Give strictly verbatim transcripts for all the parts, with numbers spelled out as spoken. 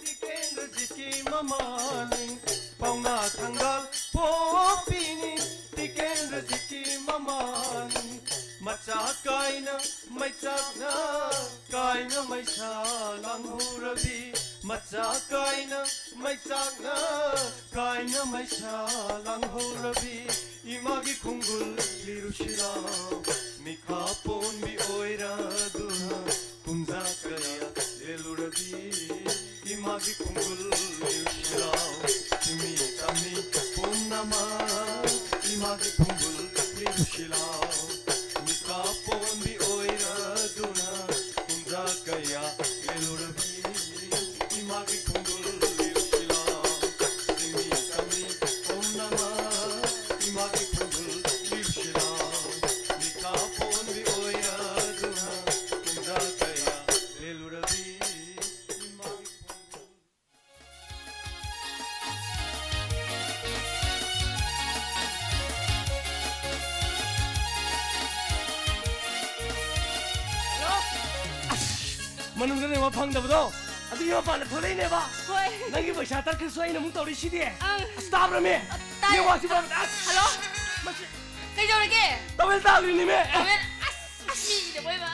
ꯇꯤꯀꯦꯟꯗ꯭ꯔꯖꯤꯠꯀꯤ ꯃꯃꯥꯅꯤ, ꯄꯥꯎꯅꯥ ꯊꯪꯒꯥꯜ ꯄꯣꯛꯄꯤꯅꯤ꯫ ꯇꯤꯀꯦꯟꯗ꯭ꯔꯖꯤꯠꯀꯤ ꯃꯃꯥꯅꯤ, ꯃꯆꯥ ꯀꯥꯏꯅ ꯃꯩꯆꯥꯛꯅ ꯀꯥꯏꯅ ꯃꯩꯁꯥ ꯂꯥꯡꯍꯧꯔꯕꯤ, ꯃꯆꯥ ꯀꯥꯏꯅ ꯃꯩꯆꯥꯛꯅ ꯀꯥꯏꯅ ꯃꯩꯁꯥ ꯂꯥꯡꯍꯧꯔꯕꯤ, ꯏꯃꯥꯒꯤ ꯈꯣꯡꯒꯨꯜ ꯂꯤꯔꯨꯁꯤꯔꯥ? ꯃꯤꯈꯥ ꯄꯣꯟꯕꯤ ꯑꯣꯏꯔꯗꯨꯅ ꯀꯨꯝꯖꯥ ꯀꯌꯥ ꯂꯦꯜꯂꯨꯔꯕꯤ, ꯏꯃꯥꯒꯤ ꯈꯣꯡꯒꯨꯜ ꯂꯤꯔꯨꯁꯤꯔꯥ? ꯆꯤꯡꯃꯤ ꯇꯝꯃꯤ ꯄꯨꯝꯅꯃꯛ ꯏꯃꯥꯒꯤ ꯈꯣꯡꯒꯨꯜ ꯂꯤꯔꯨꯁꯤꯔꯥ? ꯃꯤꯈꯥ ꯄꯣꯟꯕꯤ ꯑꯣꯏꯔꯗꯨꯅ ꯀꯨꯝꯖꯥ ꯀꯌꯥ ꯂꯦꯜꯂꯨꯔꯕꯤ, ꯏꯃꯥꯒꯤ ꯈꯣꯡꯒꯨꯜ ꯂꯤꯔꯨꯁꯤꯔꯥ? ꯆꯤꯡꯃꯤ ꯇꯝꯃꯤ ꯄꯨꯝꯅꯃꯛ ꯏꯃꯥꯒꯤ ꯈꯣꯡꯒꯨꯜ ꯂꯤꯔꯨꯁꯤꯔꯥ? ꯃꯤꯈꯥ ꯄꯣꯟꯕꯤ ꯑꯣꯏꯔꯗꯨꯅ ꯀꯨꯝꯖꯥ ꯀꯌꯥ ꯂꯦꯜꯂꯨꯔꯕꯤ, ꯏꯃꯥꯒꯤ ꯈꯣꯡꯒꯨꯜ ꯍꯜꯂꯣ꯫ ꯑꯁ, ꯃꯅꯨꯡꯗ ꯂꯩꯕ ꯐꯪꯗꯕꯗꯣ, ꯑꯗꯨꯒꯤ ꯃꯄꯥꯟꯗ ꯊꯣꯛꯂꯛꯏꯅꯦꯕ꯫ ꯍꯣꯏ꯫ ꯅꯪꯒꯤ ꯄꯩꯁꯥ ꯇꯠꯈ꯭ꯔꯁꯨ ꯑꯩꯅ ꯑꯃꯨꯛ ꯇꯧꯔꯤꯁꯤꯗꯤ꯫ ꯑꯪ꯫ ꯑꯁ, ꯇꯥꯕ꯭ꯔꯃꯤ? ꯇꯥꯏ꯫ ꯅꯦꯠꯋꯥꯛꯁꯤ ꯐꯕꯅꯦ꯫ ꯑꯁ! ꯍꯜꯂꯣ꯫ ꯃꯁꯤ ꯀꯩꯗꯧꯔꯒꯦ? ꯇꯥꯋꯦꯜ ꯇꯥꯈ꯭ꯔꯤꯅꯤꯃꯤ꯫ ꯇꯥꯋꯦꯜ? ꯑꯁ, ꯑꯁ, ꯃꯤꯒꯤꯗ ꯃꯣꯏꯕ꯫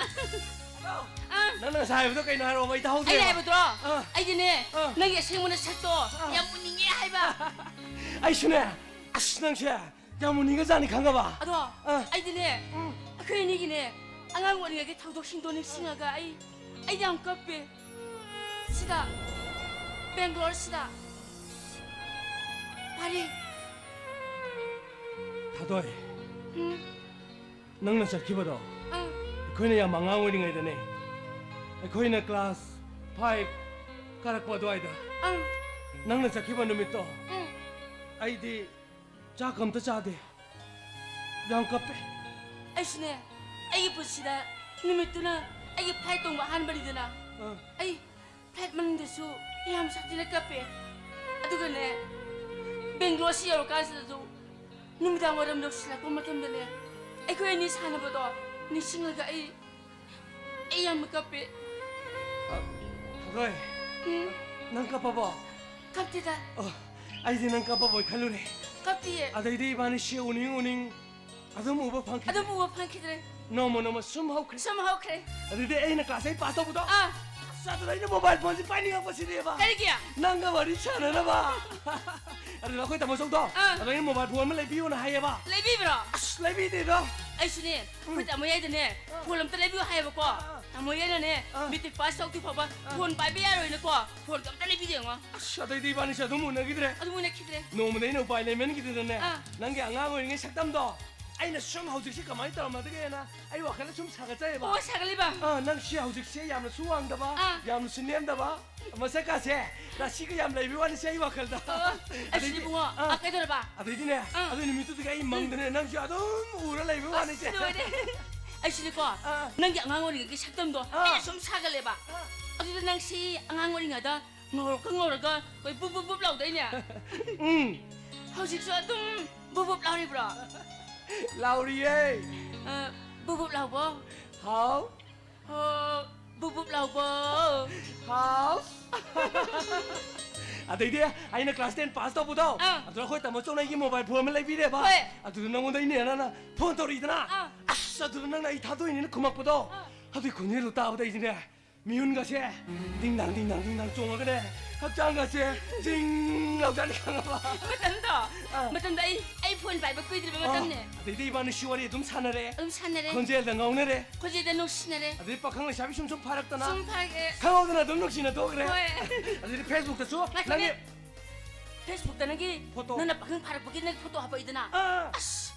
ꯍꯜꯂꯣ꯫ ꯑꯪ꯫ ꯅꯪꯅ ꯉꯁꯥꯏ ꯍꯥꯏꯕꯗꯣ ꯀꯩꯅꯣ ꯍꯥꯏꯔꯛꯑꯣꯕ, ꯑꯩ ꯇꯥꯍꯧꯗ꯭ꯔꯦꯕ꯫ ꯑꯩꯅ ꯍꯥꯏꯕꯗꯨꯔꯣ? ꯑꯥ꯫ ꯑꯩꯗꯤꯅꯦ, ꯑꯥ꯫ ꯅꯪꯒꯤ ꯑꯁꯦꯡꯕ ꯅꯁꯛꯇꯣ ꯑꯥ꯫ ꯌꯥꯝ ꯎꯅꯤꯡꯉꯦ ꯍꯥꯏꯕ꯫ ꯑꯩꯁꯨꯅꯦ, ꯑꯁ, ꯅꯪꯁꯦ ꯌꯥꯝ ꯎꯅꯤꯡꯉꯖꯥꯠꯅꯤ, ꯈꯪꯉꯕ? ꯑꯗꯣ, ꯑꯥ꯫ ꯑꯩꯗꯤꯅꯦ, ꯎꯝ꯫ ꯑꯩꯈꯣꯏ ꯑꯅꯤꯒꯤꯅꯦ, ꯑꯉꯥꯡ ꯑꯣꯏꯔꯤꯉꯩꯒꯤ ꯊꯧꯗꯣꯛꯁꯤꯡꯗꯣ ꯅꯤꯡꯁꯤꯡꯉꯒ ꯑꯩ, ꯑꯩ ꯌꯥꯝ ꯀꯞꯄꯦ꯫ ꯁꯤꯗ, ꯕꯦꯡꯒ꯭ꯂꯣꯔꯁꯤꯗ꯫ ꯐꯔꯦ꯫ ꯊꯥꯗꯣꯏ꯫ ꯎꯝ꯫ ꯅꯪꯅ ꯆꯠꯈꯤꯕꯗꯣ ꯑꯥ꯫ ꯑꯩꯈꯣꯏꯅ ꯌꯥꯝ ꯑꯉꯥꯡ ꯑꯣꯏꯔꯤꯉꯩꯗꯅꯦ, ꯑꯩꯈꯣꯏꯅ ꯀ꯭ꯂꯥꯁ ꯐꯥꯏꯚ ꯀꯥꯔꯛꯄ ꯑꯗꯨꯋꯥꯏꯗ ꯑꯪ꯫ ꯅꯪꯅ ꯆꯠꯈꯤꯕ ꯅꯨꯃꯤꯠꯇꯣ ꯎꯝ꯫ ꯑꯩꯗꯤ ꯆꯥꯛ ꯑꯝꯇ ꯆꯥꯗꯦ, ꯌꯥꯝ ꯀꯞꯄꯦ꯫ ꯑꯩꯁꯨꯅꯦ, ꯑꯩꯒꯤ ꯄꯨꯟꯁꯤꯗ ꯅꯨꯃꯤꯠꯇꯨꯅ ꯑꯩꯒꯤ ꯐ꯭ꯂꯥꯏꯠ ꯇꯣꯡꯕ ꯑꯍꯥꯟꯕꯅꯤꯗꯅ ꯑꯥ꯫ ꯑꯩ ꯐ꯭ꯂꯥꯏꯠ ꯃꯅꯨꯡꯗꯁꯨ ꯌꯥꯝ ꯁꯥꯊꯤꯅ ꯀꯞꯄꯦ꯫ ꯑꯗꯨꯒꯅꯦ, ꯕꯦꯡꯒ꯭ꯂꯣꯔꯁꯤ ꯌꯧꯔꯀꯥꯟꯁꯤꯗꯁꯨ ꯅꯨꯃꯤꯗꯥꯡ ꯋꯥꯏꯔꯝ ꯌꯧꯁꯤꯜꯂꯛꯄ ꯃꯇꯝꯗꯅꯦ, ꯑꯩꯈꯣꯏ ꯑꯅꯤ ꯁꯥꯟꯅꯕꯗꯣ ꯅꯤꯡꯁꯤꯡꯂꯒ ꯑꯩ, ꯑꯩ ꯌꯥꯝꯅ ꯀꯞꯄꯦ꯫ ꯑ, ꯊꯣꯏ, ꯎꯝ꯫ ꯅꯪ ꯀꯞꯄꯕꯣ? ꯀꯞꯇꯦꯗ꯫ ꯑꯣ, ꯑꯩꯗꯤ ꯅꯪ ꯀꯞꯄꯕꯣꯏ ꯈꯜꯂꯨꯔꯦ꯫ ꯀꯞꯇꯤꯌꯦ꯫ ꯑꯗꯩꯗꯤ ꯏꯕꯥꯅꯤꯁꯤ ꯎꯅꯤꯡ ꯎꯅꯤꯡ ꯑꯗꯨꯝ ꯎꯕ ꯐꯪꯈꯤꯗ꯭ꯔꯦ꯫ ꯑꯗꯨꯝ ꯎꯕ ꯐꯪꯈꯤꯗ꯭ꯔꯦ꯫ ꯅꯣꯡꯃ ꯅꯣꯡꯃ ꯁꯨꯝ ꯍꯧꯈ꯭ꯔꯦ꯫ ꯁꯨꯝ ꯍꯧꯈ꯭ꯔꯦ꯫ ꯑꯗꯨꯗꯤ ꯑꯩꯅ class eight pass ꯇꯧꯕꯗꯣ? ꯑꯥ꯫ ꯑꯁ, ꯑꯗꯨꯗ ꯑꯩꯅ mobile phoneꯁꯤ ꯄꯥꯏꯅꯤꯡꯉꯛꯄꯁꯤꯅꯦꯕ꯫ ꯀꯔꯤꯒꯤ? ꯅꯪꯒ ꯋꯥꯔꯤ ꯁꯥꯟꯅꯅꯕ꯫ ꯑꯗꯨꯗ ꯑꯩꯈꯣꯏ ꯇꯥꯃꯣ ꯆꯧꯗꯣ, ꯑꯥ꯫ ꯑꯗꯣ ꯑꯩꯅ mobile phone ꯑꯃ ꯂꯩꯕꯤꯌꯨꯅ ꯍꯥꯏꯌꯦꯕ꯫ ꯂꯩꯕꯤꯕ꯭ꯔꯣ? ꯑꯁ, ꯂꯩꯕꯤꯗꯦꯗꯣ꯫ ꯑꯩꯁꯨꯅꯦ, ꯎꯝ꯫ ꯑꯩꯈꯣꯏ ꯇꯥꯃꯣ ꯌꯥꯏꯗꯅꯦ, ꯑꯥ꯫ Phone ꯑꯝꯇ ꯂꯩꯕꯤꯌꯨ ꯍꯥꯏꯌꯦꯕꯀꯣ꯫ ꯑꯥ, ꯑꯥ꯫ ꯇꯥꯃꯣ ꯌꯥꯏꯅꯅꯦ, ꯑꯥ꯫ Matric pass ꯇꯧꯗ꯭ꯔꯤ ꯐꯥꯎꯕ ꯑꯥ꯫ Phone ꯄꯥꯏꯕ ꯌꯥꯔꯣꯏꯅꯀꯣ, phoneꯒ ꯑꯝꯇ ꯂꯩꯕꯤꯗꯦ ꯌꯦꯡꯉꯣ꯫ ꯑꯁ, ꯑꯗꯩꯗꯤ ꯏꯕꯥꯅꯤꯁꯦ ꯑꯗꯨꯝ ꯎꯅꯈꯤꯗ꯭ꯔꯦ꯫ ꯑꯗꯨꯝ ꯎꯅꯈꯤꯗ꯭ꯔꯦ꯫ ꯅꯣꯡꯃꯗꯤ ꯑꯩꯅ ꯎꯄꯥꯏ ꯂꯩꯃꯟꯈꯤꯗꯅꯅꯦ, ꯑꯥ꯫ ꯅꯪꯒꯤ ꯑꯉꯥꯡ ꯑꯣꯏꯔꯤꯉꯩ ꯁꯛꯇꯝꯗꯣ ꯑꯩꯅ ꯁꯨꯝ ꯍꯧꯖꯤꯛꯁꯤ ꯀꯃꯥꯏꯅ ꯇꯧꯔꯝꯃꯗꯒꯦꯅ ꯑꯩ ꯋꯥꯈꯜꯗ ꯁꯨꯝ ꯁꯥꯒꯠꯆꯩꯌꯦꯕ꯫ ꯑꯣ, ꯁꯥꯒꯠꯂꯤꯕ? ꯑꯥ, ꯅꯪꯁꯤ ꯍꯧꯖꯤꯛꯁꯤ ꯌꯥꯝꯅꯁꯨ ꯋꯥꯡꯗꯕ, ꯑꯥ꯫ ꯌꯥꯝꯅꯁꯨ ꯅꯦꯝꯗꯕ, ꯃꯁꯛꯀꯥꯁꯦ ꯔꯥꯁꯤꯒ ꯌꯥꯝ ꯂꯩꯕ ꯋꯥꯅꯤꯁꯦ ꯑꯩ ꯋꯥꯈꯜꯗ꯫ ꯑꯣ, ꯑꯁ, ꯑꯗꯩꯗꯤ, ꯏꯕꯨꯡꯉꯣ, ꯑꯥ꯫ ꯑꯥ, ꯀꯩꯗꯧꯔꯕ? ꯑꯗꯩꯗꯤꯅꯦ, ꯑꯥ꯫ ꯑꯗꯨ ꯅꯨꯃꯤꯠꯇꯨꯗꯒꯤ ꯑꯩ ꯃꯪꯗꯅꯦ, ꯅꯪꯁꯦ ꯑꯗꯨꯝ ꯎꯔ ꯂꯩꯕ ꯑꯁ, ꯋꯥꯅꯤꯁꯦ꯫ ꯂꯣꯏꯔꯦ꯫ ꯑꯩꯁꯨꯅꯦꯀꯣ, ꯑꯥ꯫ ꯅꯪꯒꯤ ꯑꯉꯥꯡ ꯑꯣꯏꯔꯤꯉꯩꯒꯤ ꯁꯛꯇꯝꯗꯣ ꯑꯥ꯫ ꯑꯩꯅ ꯁꯨꯝ ꯁꯥꯒꯠꯂꯦꯕ꯫ ꯑꯥ꯫ ꯑꯗꯨꯗ ꯅꯪꯁꯤ ꯑꯉꯥꯡ ꯑꯣꯏꯔꯤꯉꯩꯗ ꯉꯧꯔꯛꯀ ꯉꯧꯔꯒ ꯑꯩꯈꯣꯏ ꯕꯨꯞ ꯕꯨꯞ ꯕꯨꯞ ꯂꯥꯎꯗꯣꯏꯅꯦ꯫ ꯎꯝ꯫ ꯍꯧꯖꯤꯛꯁꯨ ꯑꯗꯨꯝ ꯕꯨꯞ ꯕꯨꯞ ꯂꯥꯎꯔꯤꯕ꯭ꯔꯣ? ꯂꯥꯎꯔꯤꯌꯦ꯫ ꯑ, ꯕꯨꯞ ꯕꯨꯞ ꯂꯥꯎꯕꯣ? ꯍꯥꯎ꯫ ꯑꯣ, ꯕꯨꯞ ꯕꯨꯞ ꯂꯥꯎꯕꯣ? ꯍꯥꯎ꯫ ꯑꯗꯩꯗꯤ ꯑꯩꯅ class ten pass ꯇꯧꯕꯗꯣ, ꯑꯥ꯫ ꯑꯗꯨꯗ ꯑꯩꯈꯣꯏ ꯇꯥꯃꯣ ꯆꯧꯅ ꯑꯩꯒꯤ mobile phone ꯑꯃ ꯂꯩꯕꯤꯔꯦꯕ꯫ ꯍꯣꯏ꯫ ꯑꯗꯨꯗ ꯅꯪꯉꯣꯟꯗ ꯑꯩꯅꯦ ꯅꯪꯅ phone ꯇꯧꯔꯛꯏꯗꯅ, ꯑꯥ꯫ ꯑꯁ, ꯑꯗꯨꯗ ꯅꯪꯅ ꯑꯩ ꯊꯥꯗꯣꯛꯏꯅꯦꯅ ꯈꯨꯝꯃꯛꯄꯗꯣ, ꯑꯥ꯫ ꯑꯗꯨꯒꯤ ꯈꯣꯟꯖꯦꯜꯗꯣ ꯇꯥꯕꯗ ꯑꯩꯁꯤꯅꯦ, ꯃꯤꯍꯨꯟꯒꯁꯦ ꯗꯤꯡ ꯗꯥꯡ, ꯗꯤꯡ ꯗꯥꯡ, ꯗꯤꯡ ꯗꯥꯡ ꯆꯣꯡꯉꯒꯅꯦ, ꯍꯛꯆꯥꯡꯒꯁꯦ ꯖꯤꯡ ꯂꯥꯎꯖꯥꯠꯅꯤ, ꯈꯪꯉꯕ? ꯃꯇꯝꯗꯣ, ꯑꯥ꯫ ꯃꯇꯝꯗꯣ ꯑꯩ, ꯑꯩ phone ꯄꯥꯏꯕ ꯀꯨꯏꯗ꯭ꯔꯤꯕ ꯑꯥ, ꯃꯇꯝꯅꯦ꯫ ꯑꯗꯩꯗꯤ ꯏꯕꯥꯅꯤ ꯁꯤ ꯋꯥꯔꯤ ꯑꯗꯨꯝ ꯁꯥꯟꯅꯔꯦ꯫ ꯑꯗꯨꯝ ꯁꯥꯟꯅꯔꯦ꯫ ꯈꯣꯟꯖꯦꯜꯗ ꯉꯥꯎꯅꯔꯦ꯫ ꯈꯣꯟꯖꯦꯜꯗ ꯅꯨꯡꯁꯤꯅꯔꯦ꯫ ꯑꯗꯩ ꯄꯥꯈꯪ ꯂꯩꯁꯥꯕꯤ ꯁꯨꯝ ꯁꯨꯝ ꯐꯥꯔꯛꯇꯅ ꯁꯨꯝ ꯐꯥꯔꯛꯑꯦ꯫ ꯈꯪꯍꯧꯗꯅ ꯑꯗꯨꯝ ꯅꯨꯡꯁꯤꯅ ꯊꯣꯛꯈ꯭ꯔꯦ꯫ ꯍꯣꯏ꯫ ꯑꯗꯩꯗꯤ Facebookꯇꯁꯨ ꯉꯥꯏꯈꯣꯅꯦ꯫ ꯅꯪꯒꯤ Facebookꯇ ꯅꯪꯒꯤ photo꯫ ꯅꯪꯅ ꯄꯥꯈꯪ ꯐꯥꯔꯛꯄꯒꯤ ꯅꯪꯒꯤ photo ꯍꯥꯞꯄꯛꯏꯗꯅ꯫ ꯑꯥ꯫ ꯑꯁ!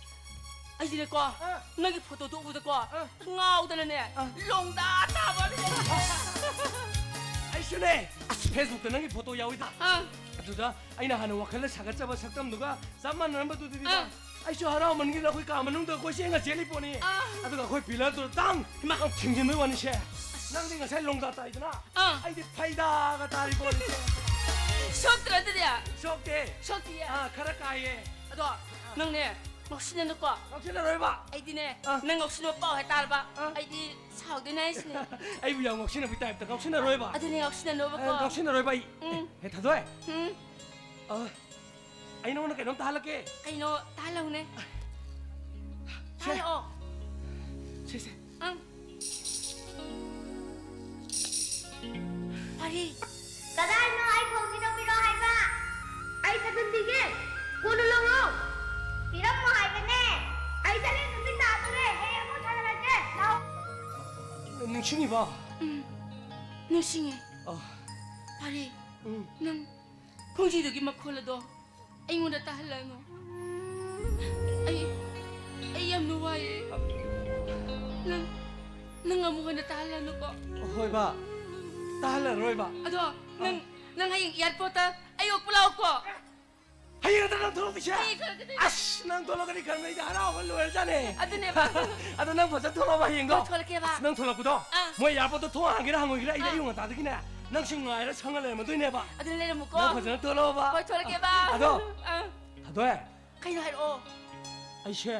ꯑꯩꯗꯤꯅꯦꯀꯣ, ꯑꯥ꯫ ꯅꯪꯒꯤ photoꯗꯣ ꯎꯕꯗꯀꯣ, ꯑꯥ꯫ ꯉꯥꯎꯗꯅꯅꯦ, ꯑꯥ꯫ ꯂꯣꯡꯗꯥ ꯇꯥꯕ꯫ ꯑꯩꯁꯨꯅꯦ, ꯑꯁ, Facebookꯇ ꯅꯪꯒꯤ photo ꯌꯥꯎꯏꯗ꯫ ꯑꯥ꯫ ꯑꯗꯨꯗ ꯑꯩꯅ ꯍꯥꯟꯅ ꯋꯥꯈꯜꯗ ꯁꯥꯒꯠꯆꯕ ꯁꯛꯇꯝꯗꯨꯒ ꯆꯞ ꯃꯥꯟꯅꯔꯝꯕꯗꯨꯗꯤꯀꯣ꯫ ꯑꯥ꯫ ꯑꯩꯁꯨ ꯍꯔꯥꯎꯃꯟꯒꯤꯗꯅ ꯑꯩꯈꯣꯏ ꯀꯥ ꯃꯅꯨꯡꯗ ꯀꯣꯏꯆꯦꯟꯒ ꯆꯦꯜꯂꯤ ꯄꯣꯠꯅꯤ꯫ ꯑꯥ꯫ ꯑꯗꯨꯒ ꯑꯩꯈꯣꯏ pillarꯗꯨꯗ ꯇꯥꯡ! ꯏꯃꯥ! ꯊꯤꯡꯖꯤꯟꯕꯩ ꯋꯥꯅꯤꯁꯦ꯫ ꯑꯁ꯫ ꯅꯪꯗꯤ ꯉꯁꯥꯏ ꯂꯣꯡꯗꯥ ꯇꯥꯏꯗꯅ, ꯑꯥ꯫ ꯑꯩꯗꯤ ꯐꯩꯗꯥꯒ ꯇꯥꯔꯤ ꯄꯣꯠꯅꯤꯁꯦ꯫ ꯁꯣꯛꯇ꯭ꯔꯣ ꯑꯗꯨꯗꯤ? ꯁꯣꯛꯇꯦ꯫ ꯁꯣꯛꯇꯤꯌꯦ? ꯑꯥ, ꯈꯔ ꯀꯥꯏꯌꯦ꯫ ꯑꯗꯣ, ꯑꯥ, ꯅꯪꯅꯦ, ꯉꯥꯎꯁꯤꯟꯅꯅꯨꯀꯣ꯫ ꯉꯥꯎꯁꯤꯟꯅꯔꯣꯏꯕ꯫ ꯑꯩꯗꯤꯅꯦ, ꯑꯥ, ꯅꯪ ꯉꯥꯎꯁꯤꯟꯅꯕ ꯄꯥꯎ ꯍꯦꯛ ꯇꯥꯔꯕ, ꯑꯥ, ꯑꯩꯗꯤ ꯁꯥꯎꯗꯣꯏꯅꯦ ꯍꯥꯏꯁꯤꯅꯦ꯫ ꯑꯩꯕꯨ ꯌꯥꯝ ꯉꯥꯎꯁꯤꯟꯅꯕꯒꯤ ꯇꯥꯏꯞꯇ ꯉꯥꯎꯁꯤꯟꯅꯔꯣꯏꯕ꯫ ꯑꯗꯨꯅꯦ, ꯉꯥꯎꯁꯤꯟꯅꯅꯣꯕꯀꯣ꯫ ꯑꯥ, ꯉꯥꯎꯁꯤꯟꯅꯔꯣꯏꯕ ꯑꯩ꯫ ꯎꯝ꯫ ꯑꯦ, ꯊꯣꯏꯊꯣꯏ꯫ ꯎꯝ꯫ ꯑꯥ, ꯑꯩ ꯅꯉꯣꯟꯗ ꯀꯩꯅꯣꯝꯇ ꯍꯥꯏꯍꯜꯂꯛꯀꯦ꯫ ꯀꯩꯅꯣ? ꯇꯥꯍꯜꯂꯛꯎꯅꯦ꯫ ꯁꯦ꯫ ꯇꯥꯍꯜꯂꯛꯑꯣ꯫ ꯁꯦ, ꯁꯦ꯫ ꯑꯪ꯫ ꯄꯥꯔꯤ꯫ ꯀꯗꯥꯏꯅꯣ? ꯑꯩ ꯈꯣꯡꯁꯤꯗꯣ ꯄꯤꯔꯛꯑꯣ ꯍꯥꯏꯕ꯫ ꯑꯩ ꯊꯥꯖꯤꯟꯕꯤꯒꯦ꯫ ꯀꯣꯟꯅ ꯂꯧꯔꯣ꯫ ꯄꯤꯔꯝꯃꯣ ꯍꯥꯏꯕꯅꯦ꯫ ꯑꯩ ꯆꯠꯂꯦ, ꯅꯨꯃꯤꯠ ꯇꯥꯗꯣꯔꯦ꯫ ꯍꯌꯦꯡ ꯑꯃꯨꯛ ꯁꯥꯟꯅꯔꯁꯦ꯫ ꯂꯥꯎ꯫ ꯅꯤꯡꯁꯤꯡꯉꯤꯕꯣ? ꯎꯝ, ꯅꯤꯡꯁꯤꯡꯉꯦ꯫ ꯑꯣ꯫ ꯄꯥꯔꯤ, ꯎꯝ, ꯅꯪ ꯈꯣꯡꯖꯤꯗꯨꯒꯤ ꯃꯈꯣꯜ ꯑꯗꯣ ꯑꯩꯉꯣꯟꯗ ꯇꯥꯍꯜꯂꯅꯨ꯫ ꯑꯩ, ꯑꯩ ꯌꯥꯝꯅ ꯋꯥꯏꯌꯦ꯫ ꯅꯪ, ꯅꯪ ꯑꯃꯨꯛ ꯍꯟꯅ ꯇꯥꯍꯜꯂꯅꯨꯀꯣ꯫ ꯍꯣꯏꯕ, ꯇꯥꯍꯜꯂꯔꯣꯏꯕ꯫ ꯑꯗꯣ ꯅꯪ, ꯑꯥ, ꯅꯪ ꯍꯌꯦꯡ airport ꯇ ꯑꯩ ꯑꯣꯛꯄ ꯂꯥꯛꯑꯣꯀꯣ꯫ ꯍꯌꯦꯡ ꯅꯠꯇ꯭ꯔ ꯅꯪ ꯊꯣꯛꯂꯛꯇꯣꯏꯁꯦ? ꯍꯌꯦꯡ ꯊꯣꯛꯂꯛꯀꯗꯣꯏꯅꯦ꯫ ꯑꯁ, ꯅꯪ ꯊꯣꯛꯂꯛꯀꯅꯤ ꯈꯟꯕꯗ ꯑꯩꯗꯤ ꯍꯔꯥꯎꯕ ꯂꯣꯏꯔꯖꯥꯠꯅꯦ꯫ ꯑꯗꯨꯅꯦꯕ꯫ ꯑꯗꯣ ꯅꯪ ꯐꯖꯅ ꯊꯣꯛꯂꯛꯑꯣꯕ ꯍꯌꯦꯡꯗꯣ꯫ ꯍꯣꯏ, ꯊꯣꯛꯂꯛꯀꯦꯕ꯫ ꯑꯁ, ꯅꯪ ꯊꯣꯛꯂꯛꯄꯗꯣ, ꯑꯥ, ꯃꯣꯏ airport ꯇ ꯊꯣꯡ ꯍꯥꯡꯒꯦꯔꯥ ꯍꯥꯡꯉꯣꯏꯒꯦꯔꯥ, ꯑꯩꯗꯤ, ꯑꯥ, ꯑꯌꯨꯛ ꯉꯟꯇꯥꯗꯒꯤꯅꯦ ꯅꯪ ꯁꯤ ꯉꯥꯏꯔ ꯁꯪꯉ ꯂꯩꯔꯝꯃꯗꯣꯏꯅꯦꯕ꯫ ꯑꯗꯨꯅ ꯂꯩꯔꯝꯃꯨꯀꯣ꯫ ꯅꯪ ꯐꯖꯅ ꯊꯣꯛꯂꯛꯑꯣꯕ꯫ ꯍꯣꯏ, ꯊꯣꯛꯂꯛꯀꯦꯕ꯫ ꯑꯗꯣ, ꯑꯥ, ꯊꯣꯏꯊꯣꯏ꯫ ꯀꯩꯅꯣ ꯍꯥꯏꯔꯛꯑꯣ꯫ ꯑꯩꯁꯦ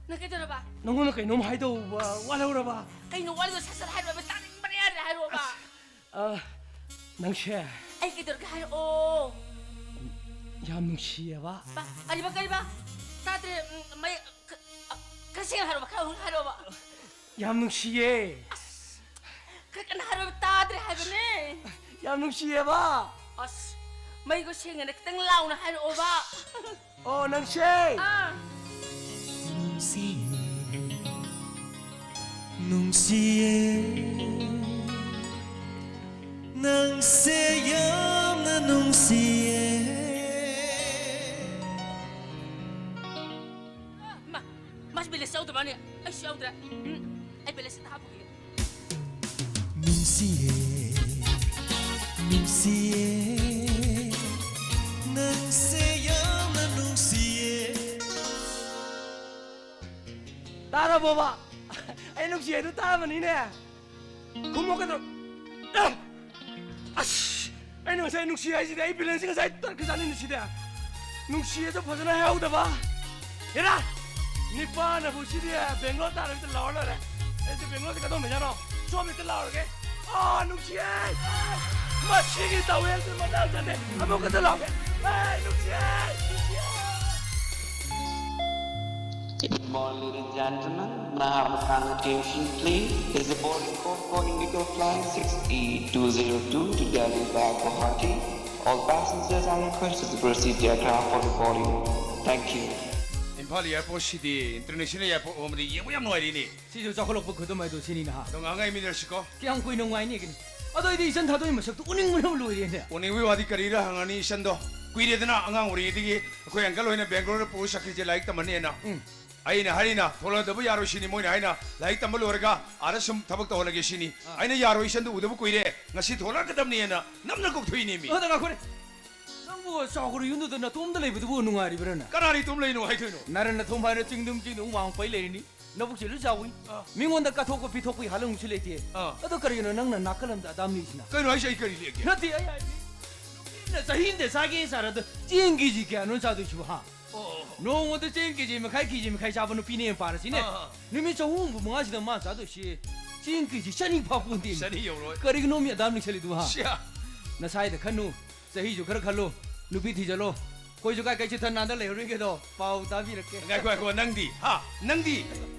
ꯅꯪ ꯀꯩꯗꯧꯔꯕ? ꯅꯪꯉꯣꯟꯗ ꯀꯩꯅꯣꯝ ꯍꯥꯏꯗꯧꯕ ꯋꯥꯠꯍꯧꯔꯕ? ꯀꯩꯅꯣ ꯋꯥꯠꯂꯤꯗꯣ? ꯁꯠ ꯁꯠ ꯍꯥꯏꯔꯛꯑꯣ, ꯇꯥꯅꯤꯡꯕꯅ ꯌꯥꯗ꯭ꯔꯦ, ꯍꯥꯏꯔꯛꯑꯣꯕ꯫ ꯑꯁ, ꯑ, ꯅꯪꯁꯦ꯫ ꯑꯩ ꯀꯩꯗꯧꯔꯒꯦ ꯍꯥꯏꯔꯛꯑꯣ꯫ ꯌꯥꯝ ꯅꯨꯡꯁꯤꯌꯦꯕ꯫ ꯕꯥ, ꯀꯔꯤꯕ, ꯀꯔꯤꯕ? ꯇꯥꯗ꯭ꯔꯦ, ꯎꯝ, ꯃꯌꯦꯛ, ꯈ-, ꯑ, ꯈꯔ ꯁꯦꯡꯅ ꯍꯥꯏꯔꯛꯑꯣꯕ, ꯈꯔ ꯍꯧꯅ ꯍꯥꯏꯔꯛꯑꯣꯕ꯫ ꯌꯥꯝ ꯅꯨꯡꯁꯤꯌꯦ꯫ ꯑꯁ, ꯈꯔ ꯀꯟꯅ ꯍꯥꯏꯔꯛꯑꯣꯕ, ꯇꯥꯗ꯭ꯔꯦ ꯍꯥꯏꯕꯅꯦ꯫ ꯌꯥꯝ ꯅꯨꯡꯁꯤꯌꯦꯕ꯫ ꯑꯁ, ꯃꯌꯦꯛꯇꯣ ꯁꯦꯡꯅ ꯈꯤꯇꯪ ꯂꯥꯎꯅ ꯍꯥꯏꯔꯛꯑꯣꯕ꯫ ꯑꯣ, ꯅꯪꯁꯦ꯫ ꯑꯥ꯫ ꯅꯨꯡꯁꯤꯌꯦ, ꯅꯨꯡꯁꯤꯌꯦ, ꯅꯪꯁꯦ ꯌꯥꯝꯅ ꯅꯨꯡꯁꯤꯌꯦ꯫ ꯃꯥ, ꯃꯥꯁꯤ balance ꯌꯥꯎꯗ꯭ꯔ ꯃꯥꯅꯦ꯫ ꯑꯩꯁꯨ ꯌꯥꯎꯗ꯭ꯔꯦ꯫ ꯎꯝ, ꯑꯩ balance ꯑꯝꯇ ꯍꯥꯞꯄꯨꯈꯤꯒꯦ꯫ ꯅꯨꯡꯁꯤꯌꯦ, ꯅꯨꯡꯁꯤꯌꯦ, ꯅꯪꯁꯦ ꯌꯥꯝꯅ ꯅꯨꯡꯁꯤꯌꯦ꯫ ꯇꯥꯔꯕꯣꯕ? ꯑꯩ ꯅꯨꯡꯁꯤ ꯍꯥꯏꯗꯣ ꯇꯥꯔꯕꯅꯤꯅꯦ꯫ ꯈꯨꯝꯃꯣ ꯀꯩꯗꯧ-, ꯑꯦ! ꯑꯁ! ꯑꯩꯅ ꯉꯁꯥꯏ ꯅꯨꯡꯁꯤ ꯍꯥꯏꯁꯤꯗꯤ ꯑꯩ ꯕꯦꯂꯦꯟꯁꯁꯤ ꯉꯁꯥꯏ ꯇꯠꯈ꯭ꯔꯖꯥꯠꯅꯤ ꯅꯨꯡꯁꯤꯗꯤ꯫ ꯅꯨꯡꯁꯤꯌꯦꯗꯣ ꯐꯖꯅ ꯍꯥꯏꯍꯧꯗꯕ꯫ ꯍꯦꯔꯥ! ꯅꯤꯄꯥꯅꯕꯨ ꯁꯤꯗꯤ ꯕꯦꯡꯒ꯭ꯂꯣꯔ ꯇꯥꯔꯕꯤꯗ ꯂꯥꯎꯔ ꯂꯣꯏꯔꯦ꯫ ꯑꯩꯁꯦ ꯕꯦꯡꯒ꯭ꯂꯣꯔꯁꯦ ꯀꯗꯣꯝꯗ ꯌꯥꯅꯣ? ꯁꯣꯝꯗ ꯂꯥꯎꯔꯒꯦ꯫ ꯑꯥ, ꯅꯨꯡꯁꯤꯌꯦ! ꯃꯁꯤꯒꯤ ꯇꯋꯦꯜꯁꯦ ꯃꯇꯥꯡ ꯆꯥꯗꯦ꯫ ꯑꯃꯨꯛꯀꯁꯨ ꯂꯥꯎꯒꯦ꯫ ꯑꯦ, ꯅꯨꯡꯁꯤꯌꯦ! ꯅꯨꯡꯁꯤꯌꯦ! Good morning, ladies and gentlemen. May I have your kind attention, please? Is the boarding code for Indigo Flight six E two zero two to Delhi via Guwahati. All passengers are requested to proceed the aircraft for the boarding. Thank you. Imphal ꯑꯦꯌꯥꯔꯄꯣꯔꯠꯁꯤꯗꯤ international airport ꯑꯣꯏꯕꯗꯤ ꯌꯦꯡꯕ ꯌꯥꯝ ꯅꯨꯡꯉꯥꯏꯔꯤꯅꯦ꯫ ꯁꯤꯁꯨ ꯆꯥꯎꯈꯠꯂꯛꯄ ꯈꯨꯗꯝ ꯍꯥꯏꯗꯣ ꯁꯤꯅꯤ ꯅꯍꯥ꯫ ꯑꯗꯣ ꯉꯥꯡꯉꯥꯏꯃꯤꯟꯅꯔꯁꯤꯀꯣ꯫ ꯀꯌꯥꯝ ꯀꯨꯏꯅ ꯅꯨꯡꯉꯥꯏꯅꯤꯒꯤꯅꯤ? ꯑꯗꯣ ꯑꯩꯗꯤ ꯏꯆꯟ ꯊꯥꯗꯣꯛꯏ ꯃꯁꯛꯇꯣ ꯎꯅꯤꯡꯕꯅ ꯂꯣꯏꯔꯦꯅꯦ꯫ ꯎꯅꯤꯡꯕꯒꯤ ꯋꯥꯗꯤ ꯀꯔꯤꯔ ꯍꯪꯉꯅꯤ ꯏꯆꯟꯗꯣ꯫ ꯀꯨꯏꯔꯦꯗꯅ ꯑꯉꯥꯡ ꯑꯣꯏꯔꯤꯉꯩꯗꯒꯤ ꯑꯩꯈꯣꯏ ꯑꯪꯀꯜ ꯍꯣꯏꯅ ꯕꯦꯡꯒ꯭ꯂꯣꯔꯗ ꯄꯨꯔ ꯆꯠꯈ꯭ꯔꯤꯁꯦ ꯂꯥꯏꯔꯤꯛ ꯇꯝꯃꯅꯦꯅ꯫ ꯎꯝ꯫ ꯑꯩꯅ ꯍꯥꯏꯔꯤꯅ ꯊꯣꯛꯂꯛꯀꯗꯕ ꯌꯥꯔꯣꯏ ꯁꯤꯅꯤ, ꯃꯣꯏꯅ ꯍꯥꯏꯅ ꯂꯥꯏꯔꯤꯛ ꯇꯝꯕ ꯂꯣꯏꯔꯒ ꯑꯥꯗ ꯁꯨꯝ ꯊꯕꯛ ꯇꯧꯍꯜꯂꯒꯦ ꯁꯤꯅꯤ꯫ ꯑꯥ꯫ ꯑꯩꯅ ꯌꯥꯔꯣꯏ, ꯏꯆꯟꯗꯣ ꯎꯗꯕ ꯀꯨꯏꯔꯦ, ꯉꯁꯤ ꯊꯣꯛꯂꯛꯀꯗꯕꯅꯦꯅ ꯅꯝꯅ ꯀꯧꯊꯣꯛꯏꯅꯦꯃꯤ꯫ ꯑꯗ ꯉꯥꯏꯈꯣꯅꯦ꯫ ꯅꯪꯕꯨ ꯆꯥꯎꯈ꯭ꯔꯕ ꯌꯨꯝꯗꯨꯗ ꯅꯇꯣꯝꯗ ꯂꯩꯕꯗꯨꯕꯨ ꯅꯨꯡꯉꯥꯏꯔꯤꯕ꯭ꯔꯥꯅ? ꯀꯅꯥꯅ ꯏꯇꯣꯝ ꯂꯩꯅꯣ ꯍꯥꯏꯗꯣꯏꯅꯣ? ꯅꯔꯟ ꯅꯊꯣꯝ ꯍꯥꯏꯅ ꯆꯤꯡꯗꯨꯝ ꯆꯤꯡꯗꯨꯝ ꯋꯥꯡ ꯄꯩ ꯂꯩꯔꯤꯅꯤ꯫ ꯅꯕꯨꯛꯁꯦ ꯂꯣꯏ ꯆꯥꯎꯏ꯫ ꯑꯥ꯫ ꯃꯤꯉꯣꯟꯗ ꯀꯠꯊꯣꯛꯄ ꯄꯤꯊꯣꯛꯄꯒꯤ ꯍꯥꯂꯪꯁꯨ ꯂꯩꯇꯦ꯫ ꯑꯥ꯫ ꯑꯗꯣ ꯀꯔꯤꯒꯤꯅꯣ ꯅꯪꯅ ꯅꯥꯀꯜ ꯑꯃꯗ ꯑꯗꯥꯝ ꯅꯤꯛꯏꯁꯤꯅ? ꯀꯩꯅꯣ ꯍꯥꯏꯁꯦ? ꯑꯩ ꯀꯔꯤ ꯂꯦꯛꯀꯦ? ꯅꯠꯇꯦ, ꯑꯩ ꯍꯥꯏꯗꯤ ꯅꯨꯄꯤꯅ ꯆꯍꯤ ꯑꯃꯗ ꯆꯥꯒꯦ ꯆꯥꯔꯗ ꯆꯦꯡ ꯀꯦꯖꯤ ꯀꯌꯥꯅꯣ ꯆꯥꯗꯣꯏꯁꯤꯕꯣ, ꯍꯥ? ꯑꯣ, ꯑꯣ꯫ ꯅꯣꯡꯃꯗ ꯆꯦꯡ ꯀꯦꯖꯤ ꯃꯈꯥꯏ, ꯀꯦꯖꯤ ꯃꯈꯥꯏ ꯆꯥꯕ ꯅꯨꯄꯤꯅꯦ ꯄꯥꯔꯁꯤꯅꯦ꯫ ꯑꯥ, ꯑꯥ꯫ ꯅꯨꯃꯤꯠ ꯆꯍꯨꯝ ꯍꯨꯝꯐꯨ ꯃꯉꯥꯁꯤꯗ ꯃꯥ ꯆꯥꯗꯣꯏꯁꯤ ꯆꯦꯡ ꯀꯦꯖꯤ ꯆꯅꯤ ꯐꯥ ꯄꯣꯟꯇꯦ꯫ ꯆꯅꯤ ꯌꯧꯔꯣꯏ꯫ ꯀꯔꯤꯒꯤꯅꯣ ꯃꯤ ꯑꯗꯥꯝ ꯅꯤꯛꯁꯜꯂꯤꯗꯨꯕꯣ, ꯍꯥ? ꯁꯤꯌꯥ꯫ ꯅꯁꯥꯏꯗ ꯈꯟꯅꯨ꯫ ꯆꯍꯤꯁꯨ ꯈꯔ ꯈꯜꯂꯨ, ꯅꯨꯄꯤ ꯊꯤꯖꯜꯂꯣ꯫ ꯑꯩꯈꯣꯏꯁꯨ ꯀꯥꯏ ꯀꯩ ꯆꯤꯠꯊ ꯅꯥꯟꯗ ꯂꯩꯍꯧꯔꯤꯒꯦꯗꯣ ꯄꯥꯎ ꯇꯥꯕꯤꯔꯛꯀꯦ꯫ ꯉꯥꯏꯈꯣ, ꯉꯥꯏꯈꯣ, ꯅꯪꯗꯤ? ꯍꯥ? ꯅꯪꯗꯤ?